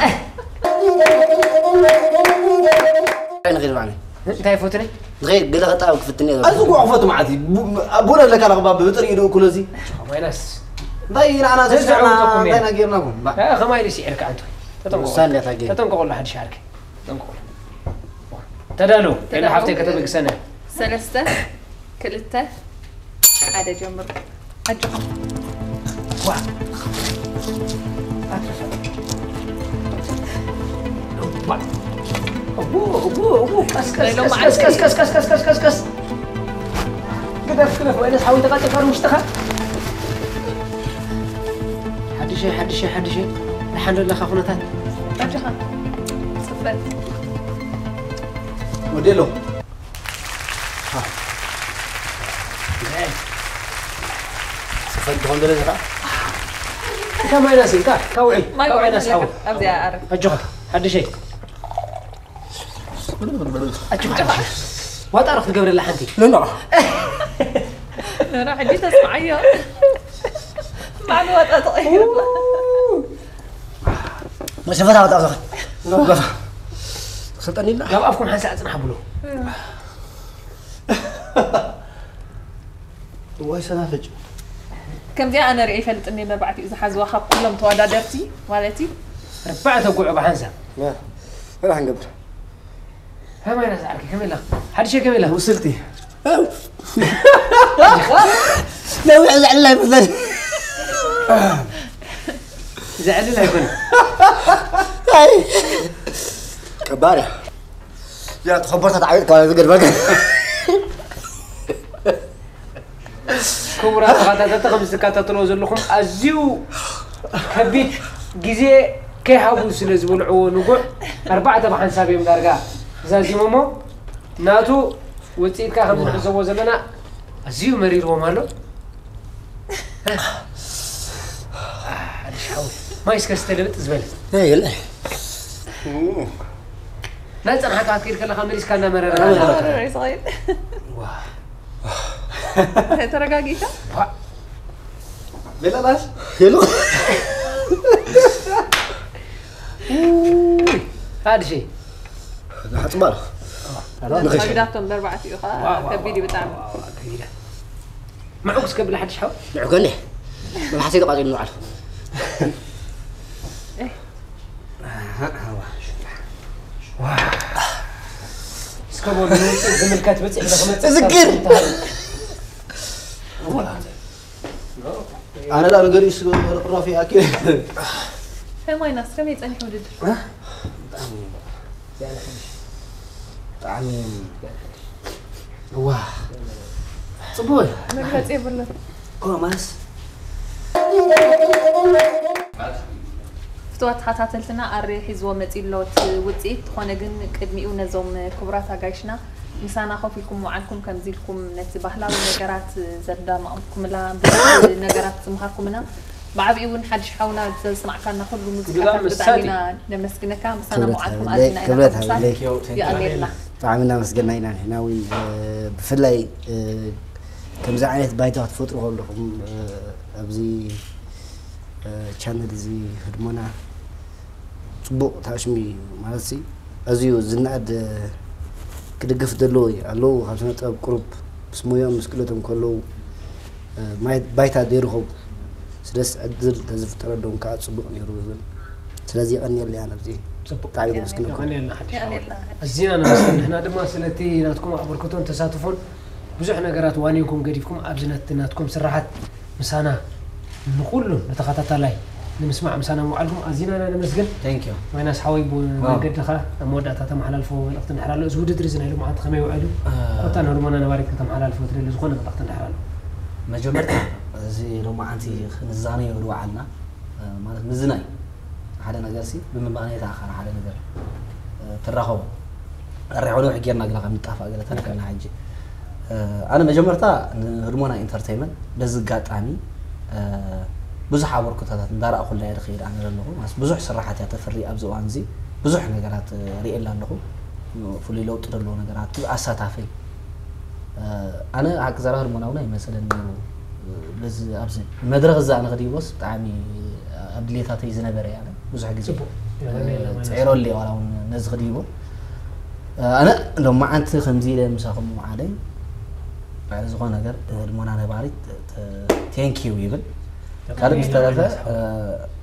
እንታይ ንኺድ ባዕለይ? እንታይ ፈትኒ? ንኸይድ ገለ ከጣብ ክፍትኒ እየ። እዚ እኮ ክፈቱ መዓት እዩ። ቡ-፣ ኣቦና ለካ ለኽባ ብጥሪ ኢዱ እኩል እዚ። ማይናስ። እንታይ ንዓና ዘዚ ዘሻና፣ ዘዕውተኩም እየ። እንታይ ናጌርናኩም? ባ- እ፣ ከማይ ኢሉ ሲዕርካ ኣንተ። ተጠንቀቑ። ውሳኔ እንታይ ገይሩ? ተጠንቀቑ፣ ሓድሽ ዓርኪ። ተጠንቀቑ። ተዳለዉ። ተዳለዉ። ኤላ ሓፍተይ ከተበግሰና። ሰለስተ፣ ክልተ፣ ሓደ ጀምሩ። ኣጆኹም። ዋ። ኣትርፈ። ዋ። እዎ፣ እዎ፣ እዎ። ቀስ፣ ቀስ፣ ሌሎም ቀስ፣ መዓልቲ። ቀስ፣ ቀስ፣ ቀስ፣ ቀስ፣ ቀስ፣ ቀስ፣ ቀስ። ግደፍ፣ ግደፍ። ወይነስ ሓዊ ተቃጢልካ ውሽጥኻ። ሓድሸይ፣ ሓድሸይ፣ ሓድሸይ። ደሓን ዶ ኣለኻ ኩነታት? ኣጆኻ። ጽፈት። ወዴሎ። ጽፈት ትኾን ገለ ኢኻ? እታ ማይናስ ኢልካ፣ ካውዒ፣ ማይ ካውዒ ናስ ሓው። ኣብዚኣ ኣረ። ኣጆኻ፣ ሓድሸይ። ኣጆኻ፣ ኣጆኻ። ዋጣ ዶ ክትገብረላ ሓንቲ? ኖ፣ ኖ። ኖ፣ ኖ፣ ሕጂ ተስምዓዮ። ባዕሉ ዋጣ ተቐይሩ። መሸፈታ ዋጣ ዞኸ። ኖ። ኖ። ሰልጠኒና። ናብ ኣፍኩም ሓንሳእ ጽናሕ ብሉ። እዋይ ሰናፍጭ። ከምዚኣ ኣነ ሪኤ ይፈልጥኒ፣ ነባዕቲኡ ዝሓዝዋ ካብ ኩሎም ተወዳደርቲ ማለት እዩ። ኣርባዕተ ጉዕ ብሓንሳብ። ያ፣ እንታይ ክንገብር? ከመይ ኢላ ዝዓርኪ? ከመይ ኢላ? ሓድሸ ከመይ ኢላ? ውስልቲ። ነዊሕ ዘዕልል ኣይመስለኒ። ዘዕልል ኣይኮነን። ኣይ። ከባድ እያ። ያ፣ ተኸበርታ ተዓቢጥካ ዝገድበካ። ክቡራት ተኸታተልቲ፣ ከም ዝትከታተልዎ ዘለኹም ኣዝዩ ከቢድ ግዜ ከይሃቡ ስለ ዝበልዕዎ ንጉዕ ኣርባዕተ ብሓንሳብ እዮም ዳርጋ ዛዚሞሞ። ናቱ ውፅኢት ከኣ ከም ንዕዘቦ ዘለና ኣዝዩ መሪርዎም ኣሎ። ሓድሽ ሓው ማይ እስከ ስተልብጥ ዝበለ ናይ ገለ ናይ ጸንሓካ ክትከይድ ከለኻ መሊስካ እናመረረ ተረጋጊካ ሌላ ላሽ ሄሎ ሓድሽ ሓጽባል ከቢዳቶም በርባዕቲኡ ከዓ ከቢድ እዩ ብጣዕሚ ምዑግ እስከ ብላ ሓድሽ ሓው ንዑ ከንዴ መብሓሰይ ተቋጺሉ ንባዕሉ እስከ በሉ ንውፅእ ዝምልከት ብፅሕ ንክመፅእ እዝግር ኣነ ዳ ነገር ይስ ራፊ ኣኪ ከማይናስ ከመይ ፀኒሑ ውድድር ብጣዕሚ ዋ ፅቡቅ መግለፂ የብሉን ኮማስ ፍትዋት ተኸታተልትና ኣሬ ሒዝዎ መፂኡ ኣሎ እቲ ውፅኢት። ዝኾነ ግን ቅድሚኡ ነዞም ክቡራት ኣጋይሽና ምሳና ኮፍ ኢልኩም ምውዓልኩም ከምዚ ኢልኩም ነቲ ባህላዊ ነገራት ዘዳመቕኩምላ ብዙሕ ነገራት ዝምሃርኩምና ብዓብኡ እውን ሓድሽ ሓውና ዘስማዕካና ኩሉ ሙዚቃታት ብጣዕሚ ኢና ነመስግነካ። ምሳና ምውዓልኩም ኣዚና ኢና ክብረት ሓጎሳት ይኣልየልና። ብጣዕሚ እናመስገና ኢና ንሕና እውን ብፍላይ ከምዚ ዓይነት ባይታ ክትፈጥሩ ከለኹም ኣብዚ ቻነል እዚ ህድሞና ፅቡቕ ታሽሚ ማለት ሲ ኣዝዩ ዝናኣድ ክድግፍ ዘለዎ እዩ ኣለዉ ካብ ስነ ጥበብ ቁሩብ ምስ ሞያም ምስ ክእለቶም ከለዉ ማየት ባይታ ዘይረኸቡ ስለስ ዕድል ተዝፍጠረሎም ከዓ ፅቡቕ ነይሩ ይብል ስለዚ የቐንየለይ ኣነ ብዚ ብጣዕሚ የመስግነኩም ኣዚና ነመስግን ንሕና ድማ ስለቲ ናትኩም ኣበርክቶን ተሳትፎን ብዙሕ ነገራት ዋኒንኩም ገዲፍኩም ኣብዚ ነቲ ናትኩም ስራሓት ምሳና ንኩሉ ንተኸታታላይ ንምስማዕ ምሳና ምውዓልኩም ኣዚና ኢና ነመስግን። Thank you። ማይናስ ሓወይ ብመንገድኻ ኣብ መወዳእታ ተመሓላልፎ መልእኽቲ እንድሕር ኣሎ እዚ ውድድር እዚ ናይ ሎምዓንቲ ከመይ ውዕሉ ኣታ ንህድሞና ነባሪት ከተመሓላልፎ ትደሊ ዝኾነ መልእኽቲ እንድሕር ኣሎ። መጀመርታ እዚ ሎምዓንቲ ክንዛነዮ ዝወዓልና ማለት ምዝናይ ሓደ ነገር ሲ ብምባኔታ ኣኻ ሓደ ነገር ትራኸቦ ኣሪሖ ነዊሕ ጌርና ግና ካብ ንጣፋእ ገለ ተረፈና ሕጂ ኣነ መጀመርታ ንህድሞና ኢንተርቴይመንት በዚ ኣጋጣሚ ብዙሕ ኣበርክቶታት እንዳረኣኹላ እየ ዝኸይድ ኣነ ዘለኹ ማለት ብዙሕ ስራሓት እያ ተፍሪ ኣብዚ እዋን እዚ ብዙሕ ነገራት ርእየላ ኣለኹ ፍሉይ ለውጢ ዘለዎ ነገራት ኣሳታፊ ኣነ ሓቂ ዘረባ ህድሞና እውን ኣይመሰለን ነይሩ በዚ ኣብዚ መድረኽ እዚ ኣነ ክድይቦስ ብጣዕሚ ኣብ ድሌታተይ ዝነበረ እያ ብዙሕ ግዜ ፅዕረሉ ዋላ እውን ነዚ ክድይቦ ኣነ ሎማዓንቲ ከምዚ ኢለ ምሳኹም ምውዓለይ ልዕሊ ዝኾነ ነገር ህድሞና ነባሪት ቴንኪዩ ይብል ካልእ ዝተረፈ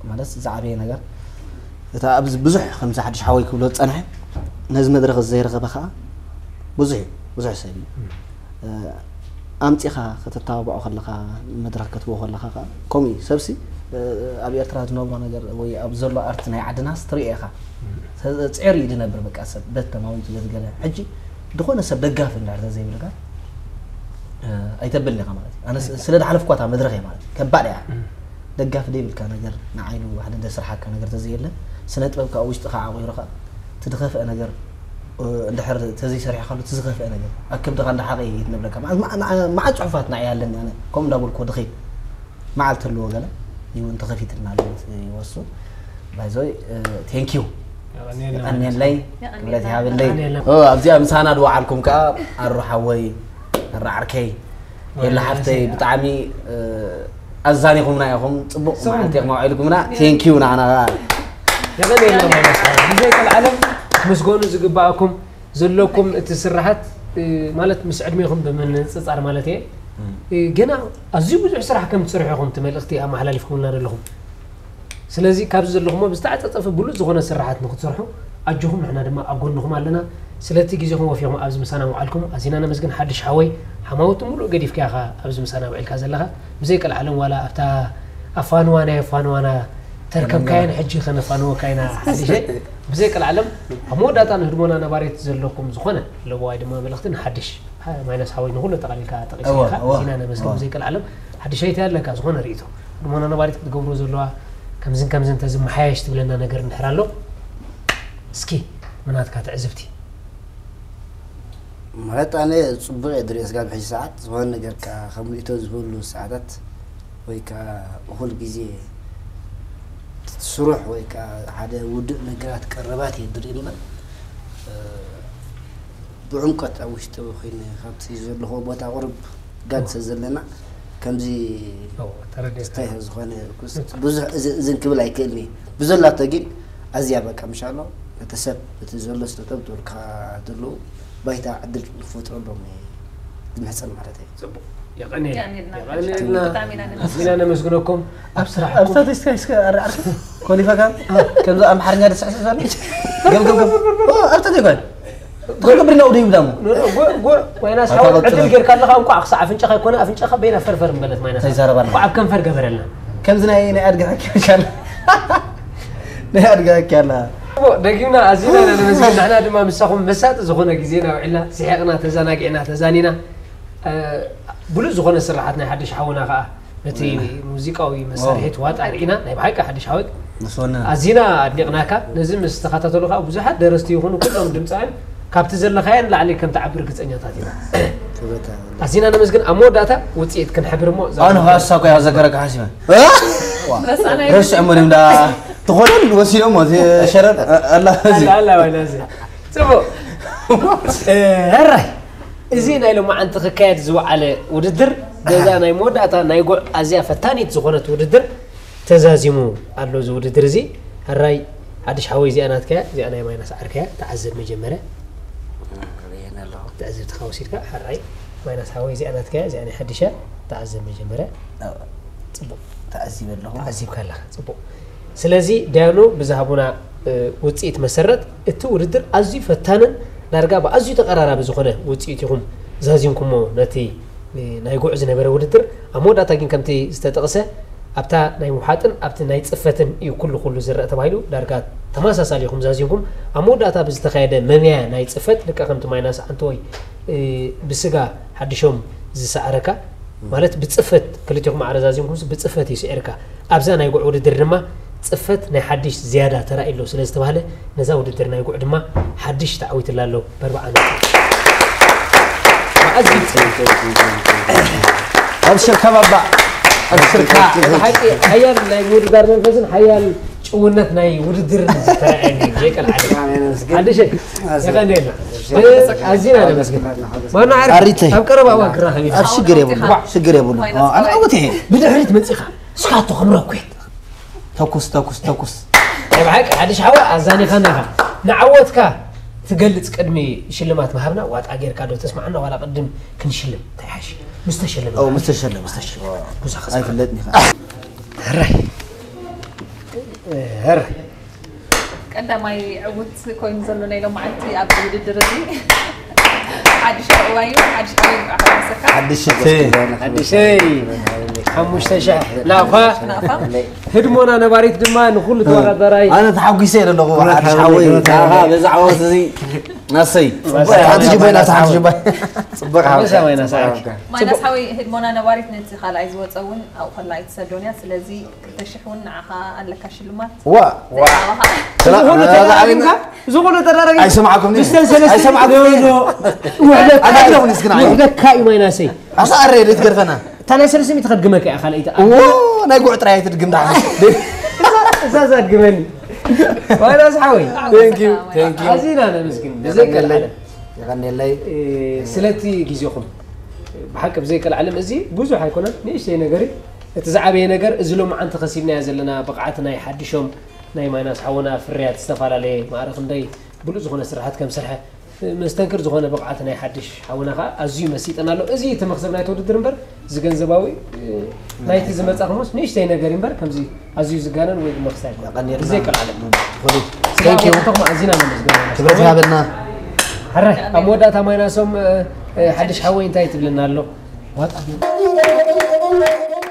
ማለት ዝዓበየ ነገር እታ ኣብዚ ብዙሕ ከምዚ ሓድሽ ሓወይ ክብሎ ዝፀንሐ ነዚ መድረኽ እዚ ዘይረኸበ ከዓ ብዙሕ እዩ ብዙሕ ሰብ እዩ ኣምፂኻ ከተተባብዖ ከለኻ መድረኽ ከትቦ ከለኻ ከዓ ከምኡ እዩ ሰብሲ ኣብ ኤርትራ ዝነብሮ ነገር ወይ ኣብ ዘሎ ኣርቲ ናይ ዓድናስ ትሪኦ ኢኻ ፅዕር እዩ ዝነብር በቃ ሰብ በት ተማዊቱ በዝገለ ሕጂ ዝኾነ ሰብ ደጋፊ እንዳር ተዘይብልካ ኣይተብልን ኢኻ ማለት እዩ ኣነ ስለ ዝሓለፍኳታ መድረኽ እየ ማለት እዩ ከባድ እያ ደጋፊ ዘይብልካ ነገር ንዓይኑ ሓደ ደስርሓካ ነገር ተዘየለ ስነ ጥበብ ካብ ውሽጥኻ ዓቑርኻ ትድኸፍአ ነገር እንድሕር ተዘይሰሪሕካሉ እቲ ዝኸፍአ ነገር ኣብ ከብድኻ እንዳሓቐ እዩ ትነብረካ መዓት ፅሑፋት ንዓይ ኣለኒ ኣነ ከምኡ እንዳበልኩ ድኸይድ መዓልቲ ኣለዎ ገለ ይውን ተኸፊትልና ኣለዎ ይወሱ ባይዞይ ቴንኪዩ ቀንየለይ ክብረት ይሃብለይ ኣብዚኣ ምሳና ድወዓልኩም ከዓ ኣሩ ሓወይ ኣሩ ዓርከይ የላ ሓፍተይ ብጣዕሚ ኣዛኒኹምና ኢኹም ፅቡቅ መዓልቲ ኢኹም ኣውዒልኩምና ቴንኪዩ ንዓና ከዓ የቐንየልና ማለት እዩ ብዘይ ቀልዓለም ክትምስገኑ ዝግባኣኩም ዘለኩም እቲ ስራሓት ማለት ምስ ዕድሜኹም ብምንፅፃር ማለት እየ ገና ኣዝዩ ብዙሕ ስራሕ ከም ትሰርሑ ኢኹም እቲ መልእኽቲ ኣመሓላሊፍኩምልና ዘለኹም ስለዚ ካብዚ ዘለኹሞ ብዝተዓፀፀፈ ብሉፅ ዝኾነ ስራሓት ንክትሰርሑ ኣጆኹም ንሕና ድማ ኣብ ጎንኹም ኣለና ስለቲ ግዜኹም ወፊኹም ኣብዚ ምሳና ምውዓልኩም ኣዚና ነመስግን ሓድሽ ሓወይ ሓማውቲ ሙሉእ ገዲፍካ ኢኻ ኣብዚ ምሳና ውዒልካ ዘለኻ ብዘይ ቀልዓለም ዋላ ኣብታ ኣፋንዋ ናይ ኣፋንዋና ተርከብካየን ሕጂ ከነፋንወካ ኢና ሓዲሸ ብዘይ ቀልዓለም ኣብ መወዳእታ ንህድሞና ነባሪት ዘለኩም ዝኾነ ለበዋይ ድማ መልእኽቲ ንሓድሽ ማይነስ ሓወይ ንኩሉ ጠቃሊልካ ጠቂስካ እዚና ነመስግን ብዘይ ቀልዓለም ሓድሸይቲ ኣለካ ዝኾነ ርእይቶ? ቅድሞና ነባሪት ክትገብሮ ዘለዋ ከምዝን ከምዝን ተዝመሓየሽ ትብለና ነገር እንድሕር ኣሎ፣ እስኪ ብናትካ ትዕዝብቲ። ማለት ኣነ ጽቡቕ እየ ድሪኦ ስጋብ ሕጂ ሰዓት ዝኾነ ነገር ከኣ ከም ርእይቶ ዝህበሉ ሰዓታት ወይ ከኣ እኹል ግዜ ስሩሕ ወይ ከኣ ሓደ ውዱእ ነገራት ቀረባት እየ ድርኢ እምበር ብዕምቆት ኣብ ውሽጢ ኮይነ ካብቲ ዘለኹዎ ቦታ ቁርብ ጋድ ስለ ዘለና ከምዚ እንታይ ዝኾነ ብዙሕ እዝን ክብል ኣይክእልኒ ብዘላቶ ግን ኣዝያ በቃ ምሻሎ እቲ ሰብ እቲ ዘሎ ስነጥበብ ትብልካ ዘለዉ ባይታ ዕድል ንክፈጥረሎም ዝምሕፀን ማለት እዩ። የቐንየልና ኣዝና ነመስግነኩም ኣብ ስራሕ ኣብታ ተስካ እስከ ኣርዓርክ ኮሊፋካ ከምዚ ኣምሓርኛ ደስዕስዕ ዘሎ ገብገብገብ ኣብታ ተጓል ትኽገብርና ውደ ይብዳሙ ማይናስ ሓወት ዕድል ጌርካ ኣለኻ እንኳ ክሳዕ ኣፍንጫኻ ይኮነ ኣፍንጫኻ በይና ፈርፈር ምበለት ማይናስ ተይዛረባና እንኳ ኣብ ከንፈር ገበረልና ከምዚ ናይ ናይ ኣድጋ ሕክምሻል ናይ ኣድጋ ሕክያላ ደጊምና ኣዚና ኢና ነመስግን ንሕና ድማ ምሳኹም መሳጢ ዝኾነ ግዜ ናውዕልና ስሒቕና ተዘናጊዕና ተዛኒና ብሉፅ ዝኾነ ስራሓት ናይ ሓድሽ ሓውና ከዓ ነቲ ሙዚቃዊ መሳርሒት ዋጣ ርኢና ናይ ብሓቂ ሓድሽ ሓወይ ኣዚና ኣድኒቕናካ ነዚ ምስ ተኸታተሉ ከዓ ብዙሓት ደረስቲ ይኹኑ ኩሎም ድምፃውያን ካብቲ ዘለኻዮ ንላዕሊ ከም ትዓቢ ርግፀኛታት ኢና ኣዚና ነመስግን ኣብ መወዳእታ ውፅኢት ክንሕብር እሞ ኣነ ከዓ እሳ እኮ ያዘከረካ ሓሲበ ረስዕ እሞ እንዳ ትኾነን ወሲዶሞ ሸረር ኣላ ጽቡቅ ሕራይ እዚ ናይ ሎማዓንቲ ክካየድ ዝወዓለ ውድድር በዛ ናይ መወዳእታ ናይ ጉዕ ኣዝያ ፈታኒት ዝኾነት ውድድር ተዛዚሙ ኣሎ እዚ ውድድር እዚ ሕራይ ሓድሽ ሓወይ እዚኣ ናትካያ እዚኣ ናይ ማይናስ ዓርከያ ተዓዘብ መጀመርያ ተዕዘብትኻ ወሲድካ ሕራይ ማይናስ ሓወይ እዚኣ ናትካያ እዚኣ ናይ ሓድሻ ተዓዘብ መጀመርያ ጽቡቅ ተዓዚበ ኣለኹ ተዓዚብካ ኣለኻ ጽቡቅ ስለዚ ዳያኑ ብዝሃቡና ውፅኢት መሰረት እቲ ውድድር ኣዝዩ ፈታንን ዳርጋ ብኣዝዩ ተቐራራቢ ዝኾነ ውፅኢት ኢኹም ዛዚምኩሞ ነቲ ናይ ጉዕ ዝነበረ ውድድር ኣብ መወዳእታ ግን ከምቲ ዝተጠቕሰ ኣብታ ናይ ምውሓጥን ኣብቲ ናይ ፅፈትን እዩ ኩሉ ኩሉ ዝረአ ተባሂሉ ዳርጋ ተመሳሳሊ ኢኹም ዛዚምኩም ኣብ መወዳእታ ብዝተኻየደ መምያ ናይ ፅፈት ልካ ከምቲ ማይናስ ዓንተወይ ብስጋ ሓድሾም ዝሰዓረካ ማለት ብፅፈት ክልቲኹም ኣረዛዚምኩም ብፅፈት እዩ ስዒርካ ኣብዛ ናይ ጉዕ ውድድር ድማ ፅፈት ናይ ሓድሽ ዝያዳ ተራእዩ ኣሎ ስለ ዝተባህለ ነዛ ውድድር ናይ ጉዕ ድማ ሓድሽ ተዓዊትላ ኣሎ በርባዓ ነጥቢ ኣዝዩ ኣብሽር ከባባ ኣብሽርካ ሓቂ ሓያል ናይ ምውድዳር መንፈስን ሓያል ጭውነት ናይ ውድድር ዝተረኣየኒ ዘይቀልዓኒ ሓድሸ የቐንየልና ኣዚና ነመስግን ማና ዓርኪ ኣሪተይ ኣብ ቀረባ እዋን ክራኸብ እዩ ኣብ ሽግር የብሉ ሽግር የብሉ ኣነ ዓወት እየ ብድሕሪት መፂኻ እስካቶ ከምረኩት ተኩስ ተኩስ ተኩስ ናይ ብሓቂ ሓድሽ ሓዋ ኣዛኒኻናኻ ንዓወትካ ትገልፅ ቅድሚ ሽልማት ምሃብና ዋጣ ጌርካ ዶ ተስማዓና ዋላ ቅድም ክንሽልም እንታይ ሓሽ ምስ ተሸለመ ኦ ምስ ተሸለመ ምስ ተሸለመ ብዙ ኣይፍለጥኒ ኸ ሕራይ ሕራይ ቀዳማይ ዕውት ኮይኑ ዘሎ ናይ ሎማዓንቲ ኣብ ውድድር እዚ ሓድሽ ኣእዋዩ ሓድሽ ኣእዋዩ ብዓኻ መሰካ ሓድሽ ሓድሸይ ሓሙሽተ ሽሕ ናፋ ናፋ ህድሞና ነባሪት ድማ ንኩሉ ተወዳዳራይ ኣነ ተሓጒሰ እየ ዘለኹ ሓድሽ ሓወይ በዚ ዓወት እዚ ኣሰይ ሓንቲ ጅባይ ናብቲ ሓንቲ ጅባይ ጽቡቅ ሓወይ ሓወይ ናሳ ማይናስ ሓወይ ህድሞና ነባሪት ነቲ ካልኣይ ዝወፀ እውን ኣብኡ ከላ ኣይትሰዶን እያ ስለዚ ክልተ ሽሕ እውን ንዓኻ ኣለካ ሽልማት ዋ ዋ ዝኾነ ተዳረግካ ዝኾነ ተዳረግ ኣይሰማዕኩም ብስተን ሰለስተ ኣይሰማዕኩም ውሕደካ እዩ ማይናሰይ ኣሳ ኣረ ልትገርፈና እታ ናይ ሰለስተ ሚእቲ ከድግመካ እያ ካልኣይቲ ናይ ጉዕ ጥራይ ትድግም ዳ እዛ ዘድግመኒ ዋላ ዝሓወይ ኣዚና ነመስግን ብዘይ ቀልዓለ የቀንየለይ ስለቲ ግዜኹም ብሓቂ ብዘይ ቀልዓለም እዚ ብዙሕ ኣይኮነን ንእሽተይ ነገር እዩ እቲ ዝዓበየ ነገር እዚ ሎማዓንቲ ከሲብናዮ ዘለና ብቕዓት ናይ ሓድሾም ናይ ማይናስ ሓውና ፍርያት ዝተፈላለየ ማዕረ ክንደይ ብሉፅ ዝኾነ ስራሓት ከም ስርሐ መስተንክር ዝኾነ ብቕዓት ናይ ሓድሽ ሓውና ከዓ ኣዝዩ መሲጠና ኣሎ። እዚ እቲ መኽሰብ ናይቲ ውድድር እምበር እዚ ገንዘባዊ ናይቲ ዝመፃ ክሞስ ንእሽተይ ነገር እምበር ከምዚ ኣዝዩ ዝጋነን ወይ መኽሰብ ኣይኮነን። ብዘይ ቀልዓለም ክብረት ይሃበልና። ሕራይ ኣብ መወዳእታ ማይናሶም ሓድሽ ሓወይ እንታይ ትብልና ኣሎ? ዋጣ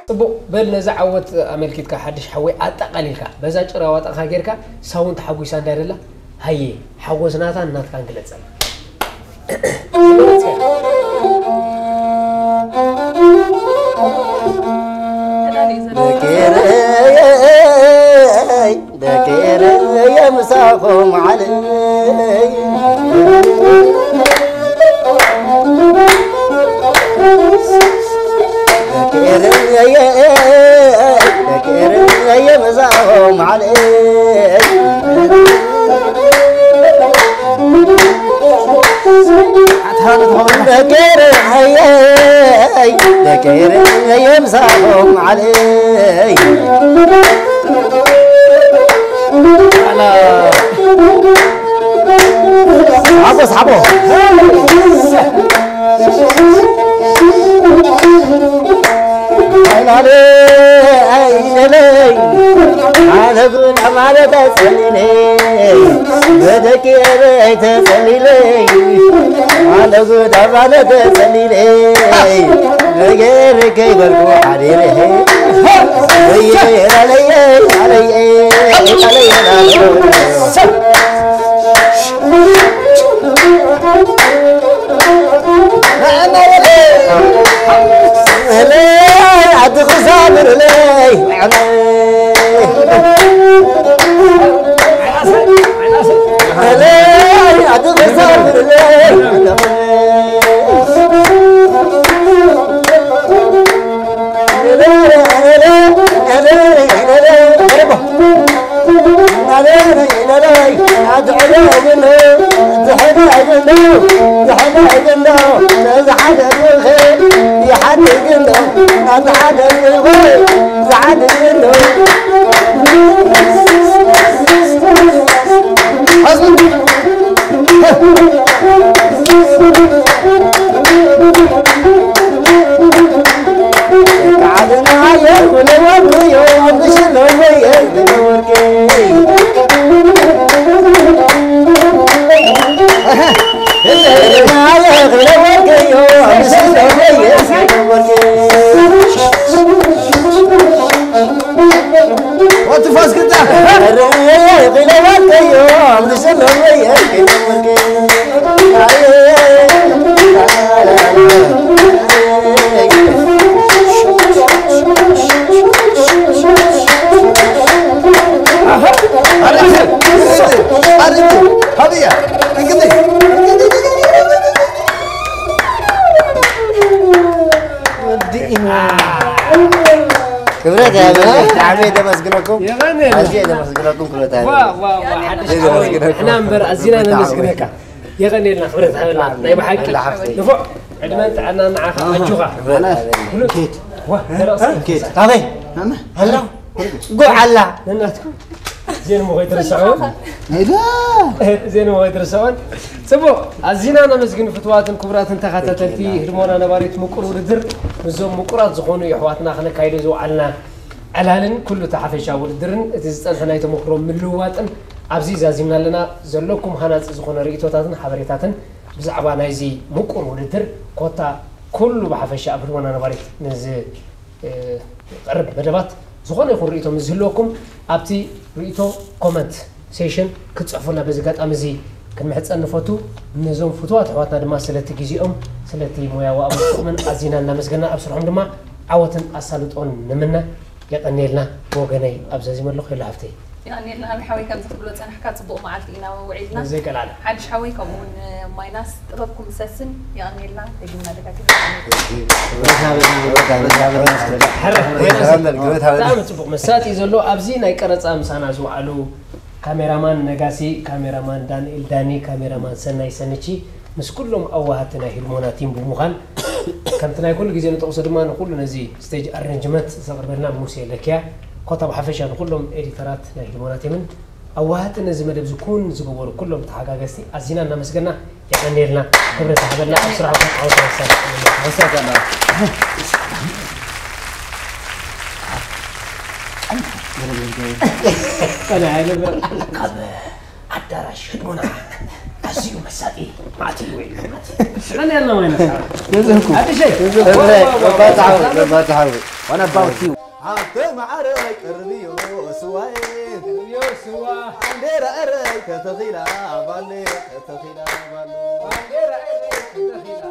ጽቡቕ በል ነዚ ዓወት ኣመልኪትካ ሓድሽ ሓወይ ኣጠቓሊልካ በዛ ጭራ ዋጣኻ ጌርካ ሳውን ተሓጒሳ እንዳደላ ሃየ ሓጎስ ናታን ናትካን ግለጸልና። ኦም ዓለይ ደቂ ኤረይ፣ ደቂ ኤረይ መዛኦም ዓለይ። ደቂ ኤረይ፣ ደቂ ኤረይ መዛኦም ዓለይ። ሓጎስ ሓቦ። ኣነ ጉድ ኣማነ ተጸሊለ፣ በደቂ ኤረይ ተጸሊለ። ኣነ ጉድ ኣማነ ተጸሊለ፣ ነገር ከይበልኩ ሓዲረ። ወየ ላለየ፣ ላለየ፣ ላለየ፣ ላለየ። ክብረት ያበለ ብጣዕሚ ደመስግነኩም። ኣዝየ ደመስግነኩም። ክብረት ያበለ። ኣዝየ ደመስግነኩም። ንሕና እምበር ኣዚና ነመስግነካ። የቐንየልና፣ ክብረት ሃበልና። ናይ ብሓቂ። ንፉዕ። ዕድመን ጥዕናን ንዓኻ። ኣጆኻ። ክብረት ሃበልና። ዋ፣ ደረቕ ሰብ። ኣበይ? ኣላ። ጉዕ ኣላ። ነናትኩም። ዜን እሞ ከይትርስዕዎ። ዜን እሞ ከይትርስዕዎን። ጽቡቕ። ኣዚና ነመስግን ፍትዋትን ክቡራትን ተኸታተልቲ ህድሞና ነባሪት ምቁር ውድድር። ምስዞም ምቁራት ዝኾኑ የሕዋትና ክነካይዶ ዝወዓልና ዕላልን ኩሉ እቲ ሓፈሻ ውድድርን እቲ ዝጸንሐ ናይ ተመክሮ ምልውዋጥን ኣብዚ ዛዚምና ኣለና። ዘለኩም ሃናጺ ዝኾነ ርእይቶታትን ሓበሬታትን ብዛዕባ ናይዚ ምቁር ውድድር ኮታ ኩሉ ብሓፈሻ ኣብ ህድሞና ነባሪት ንዝ-፣ እ፣ ቀርብ መደባት ዝኾነ ይኹን ርእይቶ ምስ ዝህልወኩም ኣብቲ ርእይቶ ኮመንት ሴሽን ክትጽሕፉልና በዚ ኣጋጣሚ እዚ ክንምሕጸን ንፈቱ። ነዞም ፍቱዋት ኣሕዋትና ድማ ስለቲ ግዜኦም፣ ስለቲ ሞያዊ ኣበርክቶኦምን ኣዚና እናመስገና ኣብ ስርሖም ድማ ዓወትን ኣሳልጦን ንምነ። የቐንየልና ብወገነይ ኣብ ዛዚመ ኣለኹ። የላ ሃፍተይ። የቐንየልና ኣቢ ሓወይ፣ ከምዚ ክትብሎ ጸናሕካ፣ ጽቡቕ መዓልቲ ኢና ውዒልና። ዘይቀላል። ሓድሽ ሓወይ፣ ከምኡ እውን ማይናስ ጥበብኩም ይሰስን። የቐንየልና፣ ደጊምና ደጋጊምና። ሕረ፣ ማይናስ። ብጣዕሚ ጽቡቕ መሳጢ ዘሎ ኣብዚ ናይ ቀረጻ ምሳና ዝወዓሉ ካሜራማን ነጋሲ፣ ካሜራማን ዳንኤል ዳኒ፣ ካሜራማን ሰናይ ሰንቺ፣ ምስ ኩሎም ኣዋሃቲ ናይ ህድሞና ቲም ብምዃን፣ ከምቲ ናይ ኩሉ ግዜ ንጠቕሶ ድማ ንኩሉ ነዚ ስቴጅ ኣሬንጅመንት ዘቕርበልና ሙሴ ለኪያ፣ ኮታ ብሓፈሻ ንኩሎም ኤዲተራት ናይ ህድሞና ቲምን ኣዋሃቲ ነዚ መደብ ዝኩን ዝገበሩ ኩሎም ተሓጋገዝቲ ኣዚና እናመስገና የቐንየልና። ክብረት ይሃበልና። ኣብ ስራሕኩም ዓወት ኣወሳሰና። ወሳካ። ካብ ኣዳራሽ ህድሞና ኣዝዩ መሳጢ ማእቲ እዩ። የቐንየልና ማይናስ። ኣዲሸይ። What about you? ኣንተ ማዓረይ ቅርብዮ ስዋይ። ቅርብዮ ስዋ። ባንዴራ ኤረይ ተተኺላ ባሌ፣ ተተኺላ ባሌ። ባንዴራ ኤረይ ተተኺላ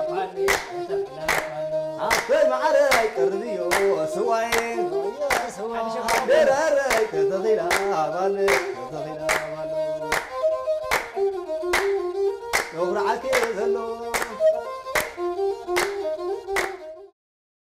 ባሌ፣ ተተኺላ ባሌ። ኣንተ ማዓረይ ቅርብዮ ስዋይ። ቅርብዮ ስዋ። ባንዴራ ኤረይ ተተኺላ ባሌ፣ ተተኺላ ባሌ። መብራዕቲ ዘሎ